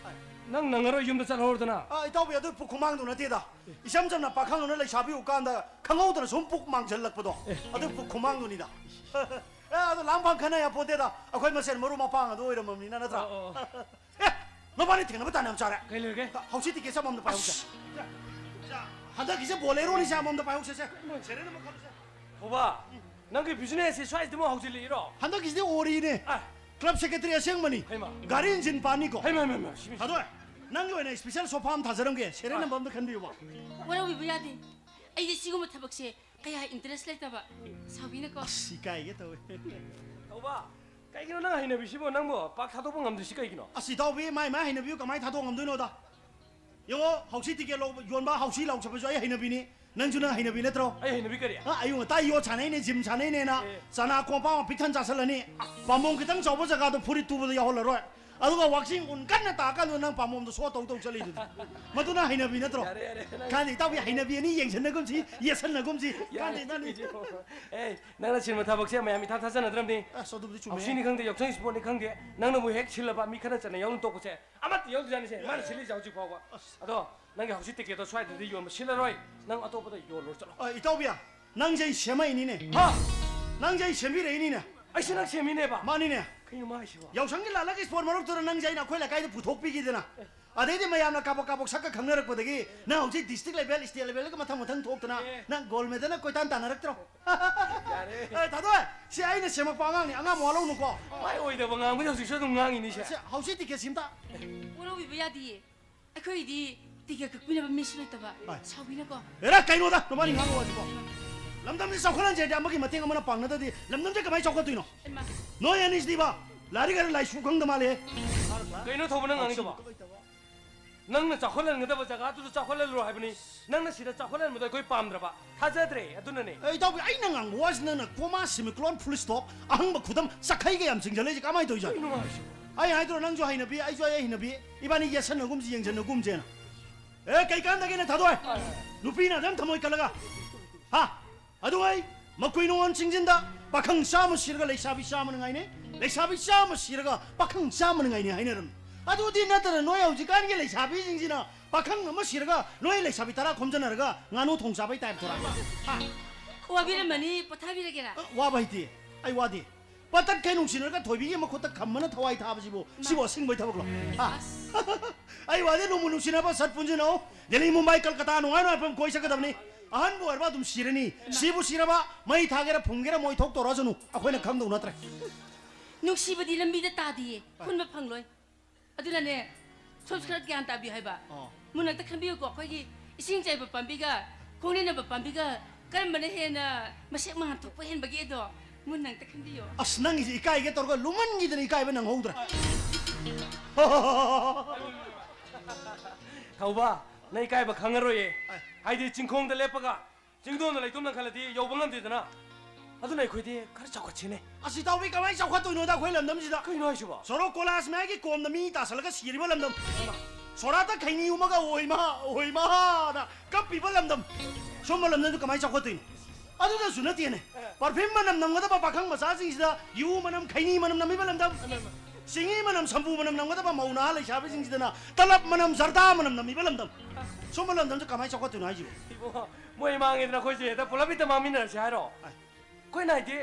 ꯅꯪ ꯅꯪꯉꯔꯣꯏ, ꯌꯨꯝꯗ ꯆꯠꯍꯧꯔꯗꯅ꯫ ꯑ, ꯏꯇꯥꯎꯕꯤ, ꯑꯗꯨ ꯄꯨꯛ ꯈꯨꯃꯥꯡꯗꯨ ꯅꯠꯇꯦꯗ꯫ ꯏꯆꯝ ꯆꯝꯅ ꯄꯥꯈꯪ ꯑꯃꯅ ꯂꯩꯁꯥꯕꯤ ꯎꯀꯥꯟꯗ ꯈꯪꯍꯧꯗꯅ ꯁꯨꯝ ꯄꯨꯛ ꯃꯥꯡꯖꯜꯂꯛꯄꯗꯣ꯫ ꯑꯦ꯫ ꯑꯗꯨ ꯄꯨꯛ ꯈꯨꯃꯥꯡꯗꯨꯅꯤꯗ꯫ ꯑꯦ, ꯑꯗꯨ ꯂꯥꯝ ꯐꯥꯡ ꯈꯟꯅ ꯌꯥꯄꯣꯟꯇꯦꯗ꯫ ꯑꯩꯈꯣꯏ ꯃꯁꯦꯟ ꯃꯔꯨꯞ ꯃꯄꯥꯡ ꯑꯗꯨ ꯑꯣꯏꯔꯝꯃꯕꯅꯤꯅ, ꯅꯠꯇ꯭ꯔꯥ? ꯑꯣ, ꯑꯣ, ꯑꯣ꯫ ꯑꯦ, ꯅꯕꯥꯅꯤ ꯊꯦꯡꯅꯕ ꯇꯥꯟ ꯌꯥꯝ ꯆꯥꯔꯦ꯫ ꯀꯩ ꯂꯩꯔꯒꯦ? ꯍꯧꯖꯤꯛ ꯇꯤꯀꯦꯠ ꯆꯥꯐꯝꯗ ꯄꯥꯏꯍꯧꯁꯦ꯫ ꯑꯁ! ꯍꯟꯗꯛꯀꯤꯁꯦ ꯕꯣꯂꯦꯔꯣꯅꯤ, ꯁꯦ, ꯑꯃꯃꯝꯗ ꯄꯥꯏꯍꯧꯁꯦ, ꯁꯦ꯫ Serial number ꯈꯜꯂꯨꯁꯦ꯫ ꯊꯧꯕ, ꯅꯪꯒꯤ ꯕꯤꯖꯤꯅꯦꯁꯁꯤ ꯁ꯭ꯋꯥꯏꯁꯤꯗꯃꯛ ꯍꯧꯖꯤꯜꯂꯛꯏꯔꯣ? ꯍꯟꯗꯛꯀꯤꯁꯤꯗꯤ ꯑꯣꯔꯤꯅꯦ꯫ ꯑꯥ꯫ ꯀ꯭ꯂꯕ ꯁꯦꯀ꯭ꯔꯦꯇꯔꯤ ꯑꯁꯦꯡꯕꯅꯤ꯫ ꯍꯩꯃꯥ꯫ ꯒꯥꯔꯤ ꯏꯟꯖꯤꯟ ꯄꯥꯅꯤꯀꯣ꯫ ꯍꯩꯃꯥ, ꯍꯩꯃꯥ, ꯍꯩꯃꯥ, ꯁꯤ ꯃꯤ- ꯊꯥꯗꯣꯏ, ꯅꯪꯒꯤ ꯑꯣꯏꯅ ꯏꯁꯄꯤꯁꯦꯜ ꯁꯣꯐꯥ ꯑꯃ ꯊꯥꯖꯔꯝꯒꯦ꯫ ꯁꯦꯔꯦꯜ ꯑꯥ꯫ ꯅꯝꯕꯔ ꯑꯝꯇ ꯈꯟꯕꯤꯌꯨꯕ꯫ ꯋꯥꯔꯧꯕꯤꯕ ꯌꯥꯗꯦ꯫ ꯑꯩꯗꯤ ꯁꯤꯒꯨꯝꯕ ꯊꯕꯛꯁꯦ ꯀꯌꯥ ꯏꯟꯇꯔꯦꯁ ꯂꯩꯇꯕ꯫ ꯁꯥꯎꯕꯤꯅꯀꯣ꯫ ꯑꯁ, ꯏꯀꯥꯏꯒꯦ ꯇꯧꯋꯦ꯫ ꯊꯧꯕ, ꯀꯩꯒꯤꯅꯣ ꯅꯪ ꯍꯩꯅꯕꯤꯁꯤꯕꯣ? ꯅꯪꯕꯣ ꯄꯥꯛ ꯊꯥꯗꯣꯛꯄ ꯉꯝꯗ꯭ꯔꯤꯁꯤ ꯀꯩꯒꯤꯅꯣ? ꯑꯁ, ꯏꯇꯥꯎꯕꯤ, ꯃꯥꯏ ꯃꯥꯏ ꯍꯩꯅꯕꯤꯕꯨ ꯀꯃꯥꯏꯅ ꯊꯥꯗꯣꯛ ꯉꯝꯗꯣꯏꯅꯣꯗ? ꯌꯦꯡꯉꯣ, ꯍꯧꯁꯤ ꯇꯤꯀꯦꯠ ꯂꯧꯕ, ꯌꯣꯟꯕ ꯍꯧꯁꯤ ꯂꯥꯎ ꯆꯠꯄꯁꯨ ꯑꯩ ꯍꯩꯅꯕꯤꯅꯤ꯫ ꯅꯪꯁꯨ ꯅꯪ ꯍꯩꯅꯕꯤ ꯅꯠꯇ꯭ꯔꯣ? ꯑꯩ ꯍꯩꯅꯕꯤ ꯀꯔꯤ? ꯑ, ꯑꯌꯨꯛ ꯉꯟꯇꯥ ꯌꯣꯠ ꯁꯥꯟꯅꯩꯅꯦ, ꯖꯤꯝ ꯁꯥꯟꯅꯩꯅꯦꯅ꯫ ꯑꯦ꯫ ꯆꯅꯥ ꯀꯣꯝꯄꯥꯛ ꯑꯃ ꯄꯤꯛ ꯊꯟ ꯆꯥꯁꯤꯜꯂꯅꯤ꯫ ꯄꯥꯝꯕꯣꯝ ꯈꯤꯇꯪ ꯆꯥꯎꯕ ꯖꯒꯥꯗꯣ ꯐꯨꯔꯤꯠ ꯇꯨꯕꯗ ꯌꯥꯎꯍꯜꯂꯔꯣꯏ꯫ ꯑꯗꯨꯒ ꯋꯥꯛꯆꯤꯡ ꯎꯟ ꯀꯟꯅ ꯇꯥꯔꯀꯥꯟꯗ ꯅꯪ ꯄꯥꯝꯕꯣꯝꯗꯣ ꯁꯣ ꯇꯧ ꯇꯧ ꯆꯠꯂꯤꯗꯨꯗꯤ꯫ ꯃꯗꯨꯅ ꯍꯩꯅꯕꯤ ꯅꯠꯇ꯭ꯔꯣ? ꯌꯥꯔꯦ, ꯌꯥꯔꯦ, ꯅꯪ ꯀꯥꯟꯗꯦ, ꯏꯇꯥꯎꯕꯤ, ꯍꯩꯅꯕꯤ ꯑꯅꯤ ꯌꯦꯡꯁꯟꯅꯒꯨꯝꯁꯤ, ꯌꯦꯠꯁꯟꯅꯒꯨꯝꯁꯤ꯫ ꯌꯥꯔꯦ, ꯀꯥꯟꯗꯦ, ꯅꯪ ꯀꯥꯟꯗꯦ꯫ ꯏꯕꯨꯡꯉꯣ꯫ ꯑꯦ, ꯅꯪꯅ ꯁꯤꯟꯕ ꯊꯕꯛꯁꯦ ꯃꯌꯥꯝ ꯏꯊꯥ ꯊꯥꯖꯅꯗ꯭ꯔꯕꯅꯤ꯫ ꯑꯁ, ꯑꯗꯨꯕꯨꯗꯤ ꯆꯨꯝꯃꯦ꯫ ꯍꯧꯁꯤꯅꯤ ꯈꯪꯗꯦ, ꯌꯥꯎꯁꯪ ꯏꯁꯄꯣꯔꯠꯅꯤ ꯈꯪꯗꯦ, ꯅꯪꯅꯕꯨ ꯍꯦꯛ ꯁꯤꯜꯂꯕ ꯃꯤ ꯈꯔ ꯆꯠꯅ ꯌꯥꯎꯅ ꯇꯣꯛꯄꯁꯦ ꯑꯃꯠꯇ ꯌꯥꯎꯗ꯭ꯔꯤꯖꯥꯠꯅꯤꯁꯦ꯫ ꯃꯥꯅ ꯁꯤꯜꯂꯤꯁꯦ ꯍꯧꯖꯤꯛ ꯐꯥꯎꯕ꯫ ꯑꯗꯣ ꯅꯪꯒꯤ ꯍꯧꯖꯤꯛ ꯇꯤꯀꯦꯠꯇꯣ ꯁ꯭ꯋꯥꯏꯗꯗꯤ ꯌꯣꯟꯕ ꯁꯤꯠꯂꯔꯣꯏ, ꯅꯪ ꯑꯇꯣꯞꯄꯗ ꯌꯣꯜꯂꯨꯔ ꯆꯠꯂꯣ꯫ ꯑ, ꯏꯇꯥꯎꯕꯤ, ꯅꯪꯁꯦ ꯑꯩ ꯁꯦꯝꯃꯛꯏꯅꯤꯅꯦ꯫ ꯍꯥ? ꯅꯪꯁꯦ ꯑꯩ ꯁꯦꯝꯕꯤꯔꯛꯏꯅꯤꯅꯦ꯫ ꯑꯩꯁꯦ ꯅꯪ ꯁꯦꯝꯃꯤꯅꯦꯕ? ꯃꯥꯅꯤꯅꯦ꯫ ꯀꯩꯅꯣ ꯃꯥ ꯍꯥꯏꯁꯤꯕꯣ? ꯌꯥꯎꯁꯪꯒꯤ ꯂꯥꯜꯂꯛ ꯏꯁꯄꯣꯔꯠ ꯃꯔꯛꯇꯨꯗ ꯅꯪꯁꯦ ꯑꯩꯅ ꯑꯩꯈꯣꯏ ꯂꯩꯀꯥꯏꯗ ꯄꯨꯊꯣꯛꯄꯤꯈꯤꯗꯅ꯫ ꯑꯗꯩꯗꯤ ꯃꯌꯥꯝꯅ ꯀꯥꯕꯛ ꯀꯥꯕꯛ ꯁꯛꯀ ꯈꯪꯅꯔꯛꯄꯗꯒꯤ ꯅꯪ ꯍꯧꯖꯤꯛ ꯗꯤꯁꯇ꯭ꯔꯤꯛ ꯂꯦꯚꯦꯜ, ꯁ꯭ꯇꯦꯠ ꯂꯦꯚꯦꯜꯒ ꯃꯊꯪ ꯃꯊꯪ ꯊꯣꯛꯇꯅ ꯑꯦ꯫ ꯅꯪ ꯒꯣꯜ ꯃꯦꯗꯜꯅ ꯀꯣꯏꯇꯥꯟ ꯇꯥꯟꯅꯔꯛꯇ꯭ꯔꯣ? ꯌꯥꯔꯦ꯫ ꯑꯦ, ꯊꯥꯗꯣꯏ, ꯁꯤ ꯑꯩꯅ ꯁꯦꯝꯃꯛꯄ ꯑꯉꯥꯡꯅꯤ, ꯑꯉꯥꯡ ꯃꯋꯥ ꯂꯧꯅꯨꯀꯣ꯫ ꯃꯥꯏ ꯑꯣꯏꯗꯕ ꯉꯥꯡꯕꯁꯦ ꯍꯧꯖꯤꯛꯁꯨ ꯑꯗꯨꯝ ꯉꯥꯡꯉꯤꯅꯤ ꯁꯦ꯫ ꯁꯦ, ꯍꯧꯖꯤꯛ ꯇꯤꯀꯦꯠ ꯁꯤꯝꯇ꯫ ꯄꯣꯔꯧꯕꯤꯕ ꯌꯥꯗꯤꯌꯦ꯫ ꯑꯩꯈꯣꯏꯗꯤ ꯇꯤꯀꯦꯠ ꯀꯛꯄꯤꯅꯕ ꯃꯤꯁꯨ ꯂꯩꯇꯕ꯫ ꯍꯣꯏ꯫ ꯁꯥꯎꯕꯤꯅꯀꯣ꯫ ꯑꯦꯔꯥ, ꯀꯩꯅꯣꯗ, ꯅꯕꯥꯅꯤ ꯉꯥꯡꯕ ꯋꯥꯁꯤꯕꯣ? ꯂꯝꯗꯝꯁꯦ ꯆꯥꯎꯈꯠꯍꯟꯁꯦ ꯍꯥꯏꯗꯤ ꯑꯃꯒꯤ ꯃꯇꯦꯡ ꯑꯃꯅ ꯄꯥꯡꯅꯗ꯭ꯔꯗꯤ ꯂꯝꯗꯝꯁꯦ ꯀꯃꯥꯏꯅ ꯆꯥꯎꯈꯠꯇꯣꯏꯅꯣ? ꯏꯃꯥ꯫ ꯅꯣꯏ ꯑꯅꯤꯁꯤꯗꯤꯕ, ꯂꯥꯏꯔꯤꯛ ꯍꯩꯔ ꯂꯥꯏꯁꯨ ꯈꯪꯗ ꯃꯥꯜꯂꯦ꯫ ꯀꯩꯅꯣ ꯊꯧꯕ ꯅꯪ ꯉꯥꯡꯉꯤꯗꯨꯕꯣ? ꯅꯪꯅ ꯆꯥꯎꯈꯠꯍꯟꯒꯗꯕ ꯖꯒꯥꯗꯨꯗ ꯆꯥꯎꯈꯠꯍꯜꯂꯨꯔꯣ ꯍꯥꯏꯕꯅꯤ꯫ ꯅꯪꯅ ꯁꯤꯗ ꯆꯥꯎꯈꯠꯍꯟꯕꯗꯣ ꯑꯩꯈꯣꯏ ꯄꯥꯝꯗ꯭ꯔꯕ, ꯊꯥꯖꯗ꯭ꯔꯦ, ꯑꯗꯨꯅꯅꯦ꯫ ꯑꯦ, ꯏꯇꯥꯎꯕꯤ, ꯑꯩꯅ ꯉꯥꯡꯕ ꯋꯥꯁꯤ ꯅꯪꯅ ꯀꯣꯃꯥ, ꯁꯤꯃꯤꯀꯣꯂꯣꯟ, ꯐꯨꯜ ꯁ꯭ꯇꯣꯞ, ꯑꯍꯪꯕ ꯈꯨꯗꯝ, ꯆꯈꯩꯒ ꯌꯥꯝ ꯆꯤꯡꯁꯤꯜꯂꯛꯏꯁꯦ ꯀꯃꯥꯏꯅ ꯇꯧꯔꯤꯖꯥꯠꯅꯣ? ꯀꯩꯅꯣ ꯍꯥꯏꯁꯤꯕꯣ? ꯑꯩ ꯍꯥꯏꯗ꯭ꯔꯣ, ꯅꯪꯁꯨ ꯍꯩꯅꯕꯤ, ꯑꯩꯁꯨ ꯑꯩ ꯍꯩꯅꯕꯤ, ꯏꯕꯥꯅꯤ ꯌꯦꯠꯁꯟꯅꯒꯨꯝꯁꯤ, ꯌꯦꯡꯁꯟꯅꯒꯨꯝꯁꯦꯅ꯫ ꯑꯦ, ꯀꯩ ꯀꯥꯟꯗꯒꯦꯅꯦ, ꯊꯥꯗꯣꯏ? ꯅꯨꯄꯤꯅ ꯑꯗꯨꯝ ꯊꯃꯣꯏ ꯀꯜꯂꯒ, ꯍꯥ? ꯑꯗꯨ ꯑꯩ ꯃꯀꯨꯏ ꯅꯨꯡꯉꯣꯟ ꯆꯤꯡꯁꯤꯟꯗ ꯄꯥꯈꯪ ꯆꯥꯝꯃ ꯁꯤꯔꯒ ꯂꯩꯁꯥꯕꯤ ꯆꯥꯝꯃꯅ ꯉꯥꯏꯅꯩ, ꯂꯩꯁꯥꯕꯤ ꯆꯥꯝꯃ ꯁꯤꯔꯒ ꯄꯥꯈꯪ ꯆꯥꯝꯃꯅ ꯉꯥꯏꯅꯩ ꯍꯥꯏꯅꯔꯝꯃꯤ꯫ ꯑꯗꯨꯗꯤ ꯅꯠꯇꯅ ꯅꯣꯏ ꯍꯧꯖꯤꯛꯀꯥꯟꯒꯤ ꯂꯩꯁꯥꯕꯤꯁꯤꯡꯁꯤꯅ ꯄꯥꯈꯪ ꯑꯃ ꯁꯤꯔꯒ ꯅꯣꯏ ꯂꯩꯁꯥꯕꯤ ꯇꯔꯥ ꯈꯣꯝꯖꯟꯅꯔꯒ ꯉꯥꯅꯨ ꯊꯣꯡ ꯆꯥꯕꯩ ꯇꯥꯏꯞ ꯇꯧꯔꯛꯑꯕ? ꯍꯥ? ꯋꯥꯕꯤꯔꯝꯃꯅꯤ, ꯄꯣꯊꯥꯕꯤꯔꯒꯦꯔꯥ? ꯑ, ꯋꯥꯕ ꯍꯩꯇꯦ, ꯑꯩ ꯋꯥꯗꯦ꯫ ꯄꯇꯠꯈꯩ ꯅꯨꯡꯁꯤꯅꯔꯒ ꯊꯣꯏꯕꯤꯒꯤ ꯃꯈꯨꯠꯇ ꯈꯝꯃꯅ ꯊꯋꯥꯏ ꯊꯥꯕꯁꯤꯕꯨ, ꯁꯤꯕꯨ ꯑꯁꯤꯡꯕꯩ ꯊꯕꯛꯂꯣ? ꯍꯥ? ꯑꯩ ꯋꯥꯗꯤ ꯅꯣꯡꯃ ꯅꯨꯡꯁꯤꯅꯕ ꯁꯠ ꯄꯨꯟꯁꯤꯟꯅꯧ꯫ ꯗꯦꯜꯂꯤ, ꯃꯨꯝꯕꯥꯏ, ꯀꯜꯀꯇꯥ, ꯅꯨꯡꯉꯥꯏ ꯅꯨꯡꯉꯥꯏꯕ ꯃꯐꯝ ꯀꯣꯏ ꯆꯠꯀꯗꯕꯅꯤ꯫ ꯑꯍꯟꯕꯨ ꯑꯣꯏꯔꯕ ꯑꯗꯨꯝ ꯁꯤꯔꯅꯤ꯫ ꯁꯤꯕꯨ ꯁꯤꯔꯕ, ꯃꯩ ꯊꯥꯒꯦꯔꯥ ꯐꯨꯝꯒꯦꯔꯥ ꯃꯣꯏ ꯊꯣꯛꯇꯧꯔꯁꯅꯨ, ꯑꯩꯈꯣꯏꯅ ꯈꯪꯗꯧ ꯅꯠꯇ꯭ꯔꯦ꯫ ꯅꯨꯡꯁꯤꯕꯗꯤ ꯂꯝꯕꯤꯗ ꯇꯥꯗꯤꯌꯦ, ꯍꯨꯟꯕ ꯐꯪꯂꯣꯏ꯫ ꯑꯗꯨꯅꯅꯦ, ꯁꯣꯝꯁꯨ ꯈꯔ ꯒ꯭ꯌꯥꯟ ꯇꯥꯕꯤꯌꯨ ꯍꯥꯏꯕ꯫ ꯑꯣ꯫ ꯃꯨꯟꯅ ꯑꯝꯇ ꯈꯟꯕꯤꯌꯨꯀꯣ, ꯑꯩꯈꯣꯏꯒꯤ ꯏꯁꯤꯡ ꯆꯥꯏꯕ ꯄꯥꯝꯕꯤꯒ ꯈꯣꯡꯅꯦꯟꯅꯕ ꯄꯥꯝꯕꯤꯒ ꯀꯔꯝꯕꯅ ꯍꯦꯟꯅ ꯃꯁꯦꯛ ꯃꯉꯥꯜ ꯊꯣꯛꯄ ꯍꯦꯟꯕꯒꯦꯗꯣ ꯃꯨꯟꯅ ꯑꯝꯇ ꯈꯟꯕꯤꯌꯨ꯫ ꯑꯁ, ꯅꯪꯒꯤꯁꯦ ꯏꯀꯥꯏꯒꯦ ꯇꯧꯔꯒ ꯂꯨꯃꯟꯈꯤꯗꯅ ꯏꯀꯥꯏꯕ ꯅꯪꯍꯧꯗ꯭ꯔꯦ꯫ ꯊꯧꯕ, ꯅꯪ ꯏꯀꯥꯏꯕ ꯈꯪꯉꯔꯣꯏꯌꯦ꯫ ꯑꯥꯏ꯫ ꯍꯥꯏꯗꯤ ꯆꯤꯡꯈꯣꯡꯗ ꯂꯦꯞꯄꯒ ꯆꯤꯡꯗꯣꯟꯗ ꯂꯩꯇꯣꯝ ꯂꯪꯈꯠꯂꯗꯤ ꯌꯧꯕ ꯉꯝꯗꯦꯗꯅ꯫ ꯑꯗꯨꯅ ꯑꯩꯈꯣꯏꯗꯤ ꯈꯔ ꯆꯥꯎꯈꯠꯁꯤꯅꯦ꯫ ꯑꯁ, ꯏꯇꯥꯎꯕꯤ, ꯀꯃꯥꯏꯅ ꯆꯥꯎꯈꯠꯇꯣꯏꯅꯣꯗ ꯑꯩꯈꯣꯏ ꯂꯝꯗꯝꯁꯤꯗ? ꯀꯩꯅꯣ ꯍꯥꯏꯁꯤꯕꯣ? ꯁꯣꯔꯣꯛ ꯀꯣꯂꯥꯁ ꯃꯌꯥꯏꯒꯤ ꯀꯣꯝꯗ ꯃꯤ ꯇꯥꯁꯜꯂꯒ ꯁꯤꯔꯤꯕ ꯂꯝꯗꯝ, ꯁꯣꯔꯥꯠꯇ ꯈꯩꯅꯤ ꯎꯝꯃꯒ "ꯑꯣꯏꯃꯥ, ꯑꯣꯏꯃꯥꯅ" ꯀꯞꯄꯤꯕ ꯂꯝꯗꯝ, ꯁꯨꯝꯕ ꯂꯝꯗꯝꯗꯨ ꯀꯃꯥꯏꯅ ꯆꯥꯎꯈꯠꯇꯣꯏꯅꯣ? ꯑꯗꯨꯗꯁꯨ ꯅꯠꯇꯦꯅꯦ, ꯄꯔꯐ꯭ꯌꯨꯝ ꯃꯅꯝ ꯅꯝꯒꯗꯕ ꯄꯥꯈꯪ ꯃꯆꯥꯁꯤꯡꯁꯤꯗ ꯌꯨ ꯃꯅꯝ, ꯈꯩꯅꯤ ꯃꯅꯝ ꯅꯝꯃꯤꯕ ꯂꯝꯗꯝ, ꯆꯤꯡꯍꯤ ꯃꯅꯝ, ꯁꯝꯄꯨ ꯃꯅꯝ ꯅꯝꯒꯗꯕ ꯃꯧ ꯅꯍꯥ ꯂꯩꯁꯥꯕꯤꯁꯤꯡꯁꯤꯗꯅ ꯇꯂꯞ ꯃꯅꯝ, ꯖꯔꯗꯥ ꯃꯅꯝ ꯅꯝꯃꯤꯕ ꯂꯝꯗꯝ, ꯁꯨꯝꯕ ꯂꯝꯗꯝꯁꯦ ꯀꯃꯥꯏꯅ ꯆꯥꯎꯈꯠꯇꯣꯏꯅꯣ ꯍꯥꯏꯁꯤꯕꯣ? ꯏꯕꯨꯡꯉꯣ, ꯃꯣꯏ ꯃꯥꯡꯉꯦꯗꯅ ꯑꯩꯈꯣꯏꯁꯦ ꯍꯦꯛꯇ ꯄꯨꯂꯞ ꯍꯦꯛꯇ ꯃꯥꯡꯃꯤꯟꯅꯔꯁꯦ ꯍꯥꯏꯔꯣ? ꯑꯥꯏ꯫ ꯑꯩꯈꯣꯏꯅ ꯍꯥꯏꯗꯤ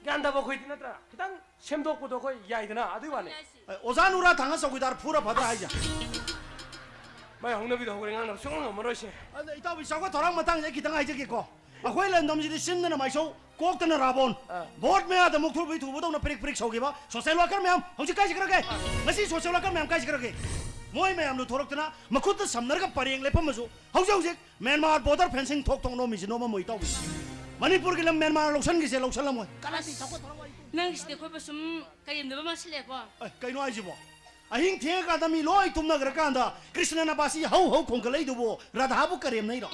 ꯒ꯭ꯌꯥꯟ ꯇꯥꯕ ꯑꯩꯈꯣꯏꯗꯤ ꯅꯠꯇ꯭ꯔꯥ? ꯈꯤꯇꯪ ꯁꯦꯝꯗꯣꯛꯄꯗꯣ ꯑꯩꯈꯣꯏ ꯌꯥꯏꯗꯅ, ꯑꯗꯨꯒꯤ ꯋꯥꯅꯤ꯫ ꯑꯦ, ꯑꯣꯖꯥ ꯅꯨꯔꯥ ꯊꯥꯡꯒ ꯆꯧꯀꯤꯗꯥꯔ ꯐꯨꯔ ꯐꯗ꯭ꯔꯥ ꯍꯥꯏꯁꯦ? ꯃꯥꯏ ꯍꯧꯅꯕꯤꯗꯣ ꯍꯧꯈ꯭ꯔꯦ, ꯉꯥꯡꯅꯕ ꯁꯨꯡꯉꯝ ꯉꯝꯃꯔꯣꯏꯁꯦ꯫ ꯑꯗ ꯏꯇꯥꯎꯕꯤ, ꯆꯥꯎꯈꯠ ꯊꯧꯔꯥꯡ ꯃꯇꯥꯡꯁꯦ ꯑꯩ ꯈꯤꯇꯪ ꯍꯥꯏꯖꯒꯦꯀꯣ꯫ ꯑꯩꯈꯣꯏ ꯂꯝꯗꯝꯁꯤꯗꯤ ꯆꯤꯟꯗꯅ ꯃꯥꯏꯁꯧ, ꯀꯣꯛꯇꯅ ꯔꯥꯕꯣꯟ, ꯑꯥ꯫ ꯚꯣꯠ ꯃꯌꯥꯗ ꯃꯨꯛꯊ꯭ꯔꯨꯕꯤ ꯊꯨꯕꯗꯧꯅ ꯄ꯭ꯔꯤꯛ ꯄ꯭ꯔꯤꯛ ꯁꯧꯈꯤꯕ ꯁꯣꯁꯦꯜ ꯋꯥꯀꯔ ꯃꯌꯥꯝ ꯍꯧꯖꯤꯛ ꯀꯥꯏ ꯆꯠꯈ꯭ꯔꯒꯦ? ꯉꯁꯤ ꯁꯣꯁꯦꯜ ꯋꯥꯀꯔ ꯃꯌꯥꯝ ꯀꯥꯏ ꯆꯠꯈ꯭ꯔꯒꯦ? ꯃꯣꯏ ꯃꯌꯥꯝꯗꯨ ꯊꯣꯛꯂꯛꯇꯅ ꯃꯈꯨꯠꯇ ꯁꯝꯅꯔꯒ ꯄꯔꯦꯡ ꯂꯦꯞꯄꯝꯃꯁꯨ, ꯍꯧꯖꯤꯛ ꯍꯧꯖꯤꯛ ꯃ꯭ꯌꯥꯟꯃꯥꯔ ꯕꯣꯔꯗꯔ ꯐꯦꯟꯁꯤꯡ ꯊꯣꯛ ꯊꯣꯛ ꯅꯣꯝꯃꯤꯁꯦ ꯅꯣꯝꯃꯝꯃꯣꯏ, ꯏꯇꯥꯎꯕꯤ꯫ ꯃꯅꯤꯄꯨꯔꯒꯤ ꯂꯝ ꯃ꯭ꯌꯥꯟꯃꯥꯔ ꯂꯧꯁꯟꯈꯤꯁꯦ ꯂꯧꯁꯜꯂꯝꯃꯣꯏ꯫ ꯀꯅꯥꯗꯤ ꯆꯥꯎꯈꯠ ꯊꯧꯔꯥꯡ ꯋꯥꯔꯤ ꯇꯧ- ꯅꯪꯒꯤꯁꯤꯗꯤ ꯑꯩꯈꯣꯏꯕꯨ ꯁꯨꯝ ꯀꯔꯦꯝꯅꯕ ꯃꯥꯟꯁꯤꯜꯂꯛꯑꯦꯀꯣ꯫ ꯑꯦ, ꯀꯩꯅꯣ ꯍꯥꯏꯁꯤꯕꯣ? ꯑꯍꯤꯡ ꯊꯦꯡꯉꯀꯥꯟꯗ ꯃꯤ ꯂꯣꯏ ꯇꯨꯝꯅꯈ꯭ꯔꯀꯥꯟꯗ ꯀ꯭ꯔꯤꯁꯅꯅ ꯕꯥꯁꯤ ꯍꯧ ꯍꯧ ꯈꯣꯡꯒꯠꯂꯛꯏꯗꯨꯕꯨ ꯔꯥꯙꯥꯕꯨ ꯀꯔꯦꯝꯅꯩꯔꯣ?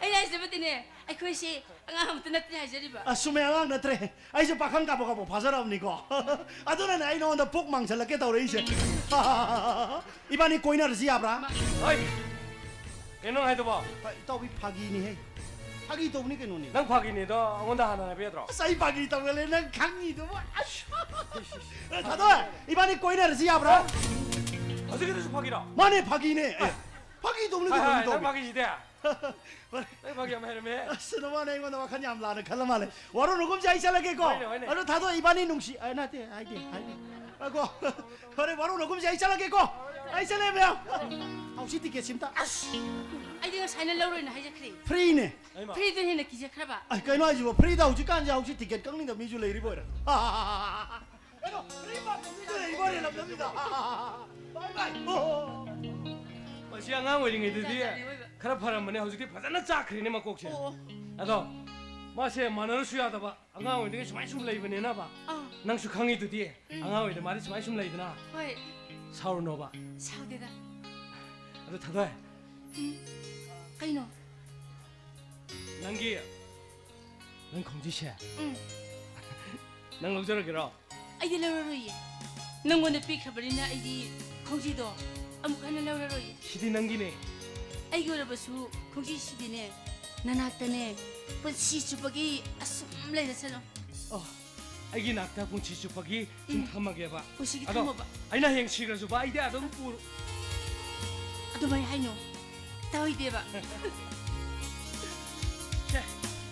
ꯑꯩꯅ ꯍꯥꯏꯖꯕꯗꯤꯅꯦ, ꯑꯩꯈꯣꯏꯁꯤ ꯑꯉꯥꯡ ꯑꯃꯠꯇ ꯅꯠꯇꯦ ꯍꯥꯏꯖꯔꯤꯕ꯫ ꯑꯁ, ꯆꯨꯝꯃꯦ, ꯑꯉꯥꯡ ꯅꯠꯇ꯭ꯔꯦ꯫ ꯑꯩꯁꯨ ꯄꯥꯈꯪ ꯀꯥꯕꯛ ꯀꯥꯕꯛ ꯐꯥꯖꯔꯕꯅꯤꯀꯣ꯫ ꯑꯗꯨꯅꯅꯦ ꯑꯩ ꯅꯉꯣꯟꯗ ꯄꯨꯛ ꯃꯥꯡꯁꯤꯜꯂꯛꯀꯦ ꯇꯧꯔꯛꯏꯁꯦ꯫ ꯏꯕꯥꯅꯤ ꯀꯣꯏꯅꯔꯁꯤ ꯌꯥꯕ꯭ꯔꯥ? ꯍꯣꯏ꯫ ꯀꯩꯅꯣ ꯍꯥꯏꯗꯨꯕꯣ? ꯍꯣꯏ, ꯏꯇꯥꯎꯕꯤ, ꯐꯥꯒꯤꯅꯤꯍꯦ꯫ ꯐꯥꯒꯤ ꯇꯧꯕꯅꯤ ꯀꯩꯅꯣꯅꯦ꯫ ꯅꯪ ꯐꯥꯒꯤꯅꯤꯗꯣ ꯑꯩꯉꯣꯟꯗ ꯍꯥꯟꯅ ꯍꯥꯏꯕ ꯌꯥꯗ꯭ꯔꯣ? ꯑꯁ, ꯑꯩ ꯐꯥꯒꯤ ꯇꯧꯒꯜꯂꯦ, ꯅꯪ ꯈꯪꯉꯤꯗꯨꯕꯨ꯫ ꯑꯁ꯫ ꯑꯦ, ꯊꯥꯗꯣꯏ, ꯏꯕꯥꯅꯤ ꯀꯣꯏꯅꯔꯁꯤ ꯌꯥꯕ꯭ꯔꯥ? ꯍꯧꯖꯤꯛꯀꯤꯗꯨꯁꯨ ꯐꯥꯒꯤꯔꯣ? ꯃꯥꯅꯦ, ꯐꯥꯒꯤꯅꯦ꯫ ꯑꯦ, ꯐꯥꯒꯤ ꯇꯧꯕꯅꯤ ꯍꯥꯏ, ꯀꯩꯅꯣꯅꯦ, ꯍꯥꯏ, ꯅꯪ ꯏꯇꯥꯎꯕꯤ꯫ ꯐꯥꯒꯤꯁꯤꯗꯤ꯫ ꯅꯪ ꯐꯥꯒꯤ ꯌꯥꯝ ꯍꯩꯔꯝꯃꯦ꯫ ꯑꯁ, ꯅꯃꯥꯅ ꯑꯩꯉꯣꯟꯗ ꯋꯥꯈꯜ ꯌꯥꯝ ꯂꯥꯟꯅ ꯈꯜꯂ ꯃꯥꯜꯂꯦ꯫ ꯋꯥꯔꯧꯅꯒꯨꯝꯁꯦ, ꯑꯩ ꯆꯠꯂꯒꯦꯀꯣ꯫ ꯍꯣꯏꯅꯦ, ꯍꯣꯏꯅꯦ꯫ ꯑꯗꯣ ꯊꯥꯗꯣꯏ, ꯏꯕꯥꯅꯤ ꯅꯨꯡꯁꯤ-, ꯑ, ꯅꯠꯇꯦ, ꯍꯥꯏꯗꯦ, ꯍꯥꯏꯗꯦ꯫ ꯑ, ꯀꯣ꯫ ꯐꯔꯦ, ꯋꯥꯔꯧꯅꯒꯨꯝꯁꯦ, ꯑꯩ ꯆꯠꯂꯒꯦꯀꯣ꯫ ꯑꯩ ꯆꯠꯂꯦ, ꯃꯌꯥꯝ꯫ ꯍꯧꯖꯤꯛ ꯇꯤꯀꯦꯠꯁꯤ ꯑꯝꯇ, ꯑꯁ꯫ ꯑꯩꯗꯤ ꯉꯁꯥꯏꯅ ꯂꯧꯔꯣꯏꯅ ꯍꯥꯏꯖꯈ꯭ꯔꯦ꯫ ꯐ꯭ꯔꯤꯅꯦ꯫ ꯐ꯭ꯔꯤꯗꯨꯅ ꯍꯦꯟꯅ ꯀꯤꯖꯈ꯭ꯔꯕ꯫ ꯑꯁ, ꯀꯩꯅꯣ ꯍꯥꯏꯁꯤꯕꯣ? ꯐ꯭ꯔꯤꯗ ꯍꯧꯖꯤꯛꯀꯥꯟꯁꯦ ꯍꯧꯖꯤꯛ ꯇꯤꯀꯦꯠ ꯀꯛꯅꯤꯡꯗꯕ ꯃꯤꯁꯨ ꯂꯩꯔꯤꯕ ꯑꯣꯏꯔꯦ꯫ ꯀꯩꯅꯣ, ꯐ꯭ꯔꯤ ꯄꯥꯔꯛ ꯇꯧꯕꯤꯗꯨꯅ ꯏꯕꯣꯅꯦ ꯂꯝꯗꯝꯁꯤꯗ꯫ ꯕꯥꯏ ꯕꯥꯏ꯫ ꯑꯣ꯫ ꯃꯁꯤ ꯑꯉꯥꯡ ꯑꯣꯏꯔꯤꯉꯩꯗꯗꯤ ꯖꯥꯠ ꯖꯥꯠꯅꯤ ꯑꯣꯏꯕ꯫ ꯈꯔ ꯐꯔꯝꯕꯅꯦ, ꯍꯧꯖꯤꯛꯇꯤ ꯐꯖꯅ ꯆꯥꯛꯈ꯭ꯔꯦꯅꯦ ꯃꯀꯣꯛꯁꯦ꯫ ꯑꯣ, ꯑꯣ꯫ ꯑꯗꯣ ꯃꯥꯁꯦ ꯃꯥꯟꯅꯔꯨꯁꯨ ꯌꯥꯗꯕ, ꯑꯉꯥꯡ ꯑꯣꯏꯔꯤꯉꯩꯗꯒꯤ ꯁꯨꯃꯥꯏꯅ ꯁꯨꯝ ꯂꯩꯕꯅꯦꯅꯕ꯫ ꯑꯥ꯫ ꯅꯪꯁꯨ ꯈꯪꯉꯤꯗꯨꯗꯤ, ꯎꯝ꯫ ꯑꯉꯥꯡ ꯑꯣꯏꯔꯤꯉꯩꯗ ꯃꯥꯗꯤ ꯁꯨꯃꯥꯏꯅ ꯁꯨꯝ ꯂꯩꯗꯅ꯫ ꯍꯣꯏ꯫ ꯁꯥꯎꯔꯨꯅꯣꯕ꯫ ꯁꯥꯎꯗꯦꯗ꯫ ꯑꯗꯣ ꯊꯥꯗꯣꯏ, ꯎꯝ, ꯀꯩꯅꯣ? ꯅꯪꯒꯤ, ꯅꯪ ꯈꯣꯡꯖꯤꯁꯦ, ꯎꯝ, ꯅꯪ ꯂꯧꯖꯔꯒꯦꯔꯣ? ꯑꯩꯗꯤ ꯂꯧꯔꯔꯣꯏꯌꯦ꯫ ꯅꯪꯉꯣꯟꯗ ꯄꯤꯈ꯭ꯔꯕꯅꯤꯅ ꯑꯩꯗꯤ ꯈꯣꯡꯖꯤꯗꯣ ꯑꯃꯨꯛ ꯍꯟꯅ ꯂꯧꯔꯔꯣꯏꯌꯦ꯫ ꯁꯤꯗꯤ ꯅꯪꯒꯤꯅꯦ꯫ ꯑꯩꯒꯤ ꯑꯣꯏꯔꯕꯁꯨ ꯈꯣꯡꯖꯤꯁꯤꯗꯤꯅꯦ, ꯅꯅꯥꯛꯇꯅꯦ ꯄꯨꯟꯁꯤ ꯆꯨꯞꯄꯒꯤ ꯑꯁꯨꯝ ꯂꯩꯔꯁꯅꯨ꯫ ꯑꯣ, ꯑꯩꯒꯤ ꯅꯥꯛꯇ ꯄꯨꯟꯁꯤ ꯆꯨꯞꯄꯒꯤ ꯁꯨꯝ, ꯎꯝ, ꯊꯝꯃꯒꯦꯕ꯫ ꯄꯨꯟꯁꯤꯒꯤ ꯑꯗꯣ ꯊꯝꯃꯣꯕ꯫ ꯑꯩꯅ ꯍꯌꯦꯡ ꯁꯤꯈ꯭ꯔꯁꯨꯕ ꯑꯩꯗꯤ ꯑꯗꯨꯝ ꯄꯨ-, ꯑꯗꯨꯃꯥꯏ ꯍꯥꯏꯅꯣ꯫ ꯇꯧꯗꯦꯕ꯫ ꯁꯦ,